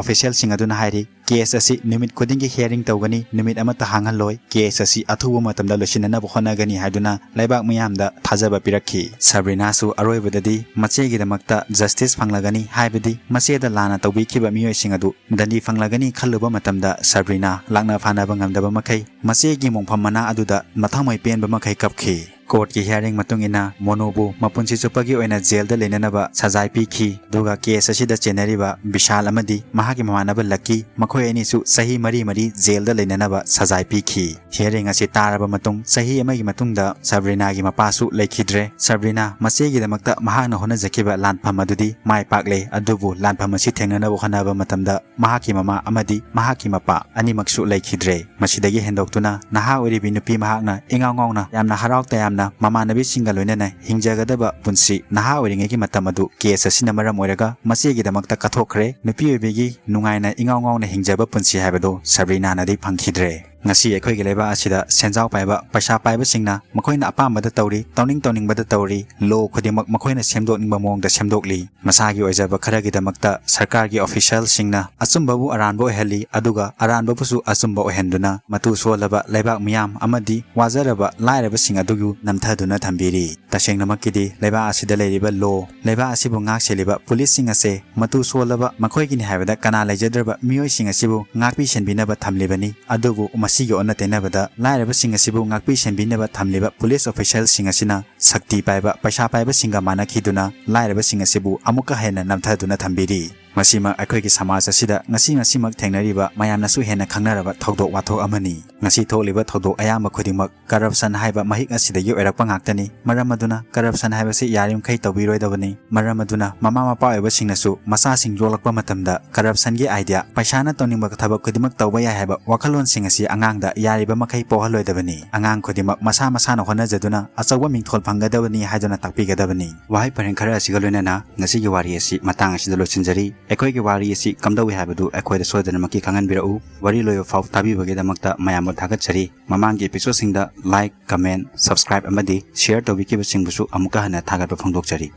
officialꯁꯤꯡ ꯑꯗꯨꯅ ꯍꯥꯏꯔꯤ, case ꯑꯁꯤ ꯅꯨꯃꯤꯠ ꯈꯨꯗꯤꯡꯒꯤ hearing ꯇꯧꯒꯅꯤ, ꯅꯨꯃꯤꯠ ꯑꯃꯠꯇ ꯍꯥꯡꯍꯜꯂꯣꯏ, case ꯑꯁꯤ ꯑꯊꯨꯕ ꯃꯇꯝꯗ ꯂꯣꯏꯁꯤꯟꯅꯅꯕ ꯍꯣꯠꯅꯒꯅꯤ ꯍꯥꯏꯗꯨꯅ ꯂꯩꯕꯥꯛ ꯃꯤꯌꯥꯝꯗ ꯊꯥꯖꯕ ꯄꯤꯔꯛꯈꯤ꯫ ꯁꯕ꯭ꯔꯤꯅꯥꯁꯨ ꯑꯔꯣꯏꯕꯗꯗꯤ ꯃꯆꯦꯒꯤꯗꯃꯛꯇ justice ꯐꯪꯂꯒꯅꯤ, ꯍꯥꯏꯕꯗꯤ ꯃꯆꯦꯗ ꯂꯥꯟꯅ ꯇꯧꯕꯤꯈꯤꯕ ꯃꯤꯑꯣꯏꯁꯤꯡ ꯑꯗꯨ ꯗꯟꯗꯤ ꯐꯪꯂꯒꯅꯤ ꯈꯜꯂꯨꯕ ꯃꯇꯝꯗ ꯁꯕ꯭ꯔꯤꯅꯥ ꯂꯥꯛꯅ ꯐꯥꯅꯕ ꯉꯝꯗꯕ ꯃꯈꯩ ꯃꯆꯦꯒꯤ ꯃꯣꯡꯐꯝ ꯃꯅꯥ ꯑꯗꯨꯗ ꯃꯊꯃꯣꯏ ꯄꯦꯟꯕ ꯃꯈꯩ ꯀꯞꯈꯤ꯫ Courtꯀꯤ hearing ꯃꯇꯨꯡ ꯏꯟꯅ ꯃꯣꯅꯨꯕꯨ ꯃꯄꯨꯟꯁꯤ ꯆꯨꯞꯄꯒꯤ ꯑꯣꯏꯅ jailꯗ ꯂꯩꯅꯅꯕ ꯁꯖꯥꯏ ꯄꯤꯈꯤ꯫ ꯑꯗꯨꯒ case ꯑꯁꯤꯗ ꯆꯦꯟꯅꯔꯤꯕ ꯕꯤꯁꯥꯜ ꯑꯃꯗꯤ ꯃꯍꯥꯛꯀꯤ ꯃꯃꯥꯟꯅꯕ ꯂꯛꯀꯤ, ꯃꯈꯣꯏ ꯑꯅꯤꯁꯨ ꯆꯍꯤ ꯃꯔꯤ ꯃꯔꯤ jailꯗ ꯂꯩꯅꯅꯕ ꯁꯖꯥꯏ ꯄꯤꯈꯤ꯫ Hearing ꯑꯁꯤ ꯇꯥꯔꯕ ꯃꯇꯨꯡ ꯆꯍꯤ ꯑꯃꯒꯤ ꯃꯇꯨꯡꯗ ꯁꯕ꯭ꯔꯤꯅꯥꯒꯤ ꯃꯄꯥꯁꯨ ꯂꯩꯈꯤꯗ꯭ꯔꯦ꯫ ꯁꯕ꯭ꯔꯤꯅꯥ ꯃꯆꯦꯒꯤꯗꯃꯛꯇ ꯃꯍꯥꯛꯅ ꯍꯣꯠꯅꯖꯈꯤꯕ ꯂꯥꯟꯐꯝ ꯑꯗꯨꯗꯤ ꯃꯥꯏ ꯄꯥꯛꯂꯦ, ꯑꯗꯨꯕꯨ ꯂꯥꯟꯐꯝ ꯑꯁꯤ ꯊꯦꯡꯅꯅꯕ ꯍꯣꯠꯅꯕ ꯃꯇꯝꯗ ꯃꯍꯥꯛꯀꯤ ꯃꯃꯥ ꯑꯃꯗꯤ ꯃꯍꯥꯛꯀꯤ ꯃꯄꯥ ꯑꯅꯤꯃꯛꯁꯨ ꯂꯩꯈꯤꯗ꯭ꯔꯦ꯫ ꯃꯁꯤꯗꯒꯤ ꯍꯦꯟꯗꯣꯛꯇꯨꯅ ꯅꯍꯥ ꯑꯣꯏꯔꯤꯕꯤ ꯅꯨꯄꯤ ꯃꯍꯥꯛꯅ ꯏꯉꯥꯎ ꯉꯥꯎꯅ ꯌꯥꯝꯅ ꯍꯔꯥꯎ ꯇꯌꯥꯝꯅ ꯃꯃꯥꯟꯅꯕꯤꯁꯤꯡꯒ ꯂꯣꯏꯅꯅ ꯍꯤꯡꯖꯒꯗꯕ ꯄꯨꯟꯁꯤ ꯅꯍꯥ ꯑꯣꯏꯔꯤꯉꯩꯒꯤ ꯃꯇꯝ ꯑꯗꯨ case ꯑꯁꯤꯅ ꯃꯔꯝ ꯑꯣꯏꯔꯒ ꯃꯆꯦꯒꯤꯗꯃꯛꯇ ꯀꯠꯊꯣꯛꯈ꯭ꯔꯦ꯫ ꯅꯨꯄꯤ ꯑꯣꯏꯕꯤꯒꯤ ꯅꯨꯡꯉꯥꯏꯅ ꯏꯉꯥꯎ ꯉꯥꯎꯅ ꯍꯤꯡꯖꯕ ꯄꯨꯟꯁꯤ ꯍꯥꯏꯕꯗꯨ ꯁꯕ꯭ꯔꯤꯅꯥꯅꯗꯤ ꯐꯪꯈꯤꯗ꯭ꯔꯦ꯫ ꯉꯁꯤ ꯑꯩꯈꯣꯏꯒꯤ ꯂꯩꯕꯥꯛ ꯑꯁꯤꯗ ꯁꯦꯟꯖꯥꯎ ꯄꯥꯏꯕ, ꯄꯩꯁꯥ ꯄꯥꯏꯕꯁꯤꯡꯅ ꯃꯈꯣꯏꯅ ꯑꯄꯥꯝꯕꯗ ꯇꯧꯔꯤ, ꯇꯧꯅꯤꯡ ꯇꯧꯅꯤꯡꯕꯗ ꯇꯧꯔꯤ, ꯂꯣ ꯈꯨꯗꯤꯡꯃꯛ ꯃꯈꯣꯏꯅ ꯁꯦꯝꯗꯣꯛꯅꯤꯡꯕ ꯃꯑꯣꯡꯗ ꯁꯦꯝꯗꯣꯛꯂꯤ꯫ ꯃꯁꯥꯒꯤ ꯑꯣꯏꯖꯕ ꯈꯔꯒꯤꯗꯃꯛꯇ ꯁꯔꯀꯥꯔꯒꯤ ꯑꯣꯐꯤꯁꯤꯌꯦꯜꯁꯤꯡꯅ ꯑꯆꯨꯝꯕꯕꯨ ꯑꯔꯥꯟꯕ ꯑꯣꯏꯍꯜꯂꯤ, ꯑꯗꯨꯒ ꯑꯔꯥꯟꯕꯕꯨꯁꯨ ꯑꯆꯨꯝꯕ ꯑꯣꯏꯍꯟꯗꯨꯅ ꯃꯇꯨ ꯁꯣꯜꯂꯕ ꯂꯩꯕꯥꯛ ꯃꯤꯌꯥꯝ ꯑꯃꯗꯤ ꯋꯥꯖꯔꯕ ꯂꯥꯏꯔꯕꯁꯤꯡ ꯑꯗꯨꯕꯨ ꯅꯝꯊꯗꯨꯅ ꯊꯝꯕꯤꯔꯤ꯫ ꯇꯁꯦꯡꯅꯃꯛꯀꯤꯗꯤ ꯂꯩꯕꯥꯛ ꯑꯁꯤꯗ ꯂꯩꯔꯤꯕ ꯂꯣ, ꯂꯩꯕꯥꯛ ꯑꯁꯤꯕꯨ ꯉꯥꯛ ꯁꯦꯜꯂꯤꯕ ꯄꯨꯂꯤꯁꯁꯤꯡ ꯑꯁꯦ ꯃꯇꯨ ꯁꯣꯜꯂꯕ, ꯃꯈꯣꯏꯒꯤꯅꯤ ꯍꯥꯏꯕꯗ ꯀꯅꯥ ꯂꯩꯖꯗ꯭ꯔꯕ ꯃꯤꯑꯣꯏꯁꯤꯡ ꯑꯁꯤꯕꯨ ꯉꯥꯛꯄꯤ ꯁꯦꯟꯕꯤꯅꯕ ꯊꯝꯂꯤꯕꯅꯤ꯫ ꯑꯗꯨꯕꯨ ꯃꯁꯤꯒꯤ ꯑꯣꯟꯅ ꯇꯩꯅꯕꯗ ꯂꯥꯏꯔꯕꯁꯤꯡ ꯑꯁꯤꯕꯨ ꯉꯥꯛꯄꯤ ꯁꯦꯟꯕꯤꯅꯕ ꯊꯝꯂꯤꯕ ꯄꯨꯂꯤꯁ ꯑꯣꯐꯤꯁꯤꯌꯦꯜꯁꯤꯡ ꯑꯁꯤꯅ ꯁꯛꯇꯤ ꯄꯥꯏꯕ, ꯄꯩꯁꯥ ꯄꯥꯏꯕꯁꯤꯡꯒ ꯃꯥꯟꯅꯈꯤꯗꯨꯅ ꯂꯥꯏꯔꯕꯁꯤꯡ ꯑꯁꯤꯕꯨ ꯑꯃꯨꯛꯀ ꯍꯦꯟꯅ ꯅꯝꯊꯗꯨꯅ ꯊꯝꯕꯤꯔꯤ꯫ ꯃꯁꯤꯃꯛ ꯑꯩꯈꯣꯏꯒꯤ ꯁꯃꯥꯖ ꯑꯁꯤꯗ ꯉꯁꯤ ꯉꯁꯤꯃꯛ ꯊꯦꯡꯅꯔꯤꯕ ꯃꯌꯥꯝꯅꯁꯨ ꯍꯦꯟꯅ ꯈꯪꯅꯔꯕ ꯊꯧꯗꯣꯛ ꯋꯥꯊꯣꯛ ꯑꯃꯅꯤ꯫ ꯉꯁꯤ ꯊꯣꯛꯂꯤꯕ ꯊꯧꯗꯣꯛ ꯑꯌꯥꯝꯕ ꯈꯨꯗꯤꯡꯃꯛ ꯀꯔꯞꯁꯟ ꯍꯥꯏꯕ ꯃꯍꯤꯛ ꯑꯁꯤꯗꯒꯤ ꯑꯣꯏꯔꯛꯄ ꯉꯥꯛꯇꯅꯤ꯫ ꯃꯔꯝ ꯑꯗꯨꯅ ꯀꯔꯞꯁꯟ ꯍꯥꯏꯕꯁꯤ ꯌꯥꯔꯤꯃꯈꯩ ꯇꯧꯕꯤꯔꯣꯏꯗꯕꯅꯤ꯫ ꯃꯔꯝ ꯑꯗꯨꯅ ꯃꯃꯥ ꯃꯄꯥ ꯑꯣꯏꯕꯁꯤꯡꯅꯁꯨ ꯃꯆꯥꯁꯤꯡ ꯌꯣꯛꯂꯛꯄ ꯃꯇꯝꯗ ꯀꯔꯞꯁꯟꯒꯤ ꯑꯥꯏꯗꯤꯌꯥ, ꯄꯩꯁꯥꯅ ꯇꯧꯅꯤꯡꯕ ꯊꯕꯛ ꯈꯨꯗꯤꯡꯃꯛ ꯇꯧꯕ ꯌꯥꯏ ꯍꯥꯏꯕ ꯋꯥꯈꯜꯂꯣꯟꯁꯤꯡ ꯑꯁꯤ ꯑꯉꯥꯡꯗ ꯌꯥꯔꯤꯕ ꯃꯈꯩ ꯄꯣꯛꯍꯜꯂꯣꯏꯗꯕꯅꯤ꯫ ꯑꯉꯥꯡ ꯈꯨꯗꯤꯡꯃꯛ ꯃꯁꯥ ꯃꯁꯥꯅ ꯍꯣꯠꯅꯖꯗꯨꯅ ꯑꯆꯧꯕ ꯃꯤꯡꯊꯣꯜ ꯐꯪꯒꯗꯕꯅꯤ ꯍꯥꯏꯗꯨꯅ ꯇꯥꯛꯄꯤꯒꯗꯕꯅꯤ꯫ ꯋꯥꯍꯩ ꯄꯔꯦꯡ ꯈꯔ ꯑꯁꯤꯒ ꯂꯣꯏꯅꯅ ꯉꯁꯤꯒꯤ ꯋꯥꯔꯤ ꯑꯁꯤ ꯃꯇꯥꯡ ꯑꯁꯤꯗ ꯂꯣꯏꯁꯤꯟꯖꯔꯤ꯫ ꯑꯩꯈꯣꯏꯒꯤ ꯋꯥꯔꯤ ꯑꯁꯤ ꯀꯝꯗꯧꯏ ꯍꯥꯏꯕꯗꯨ ꯑꯩꯈꯣꯏꯗ ꯁꯣꯏꯗꯅꯃꯛꯀꯤ ꯈꯪꯍꯟꯕꯤꯔꯛꯎ꯫ ꯋꯥꯔꯤ ꯂꯣꯏꯕ ꯐꯥꯎ ꯇꯥꯕꯤꯕꯒꯤꯗꯃꯛꯇ ꯃꯌꯥꯝꯕꯨ ꯊꯥꯒꯠꯆꯔꯤ꯫ ꯃꯃꯥꯡꯒꯤ episodeꯁꯤꯡꯗ like, comment, subscribe ꯑꯃꯗꯤ share ꯇꯧꯕꯤꯈꯤꯕꯁꯤꯡꯕꯨꯁꯨ ꯑꯃꯨꯛꯀ ꯍꯟꯅ ꯊꯥꯒꯠꯄ ꯐꯣꯡꯗꯣꯛꯆꯔꯤ꯫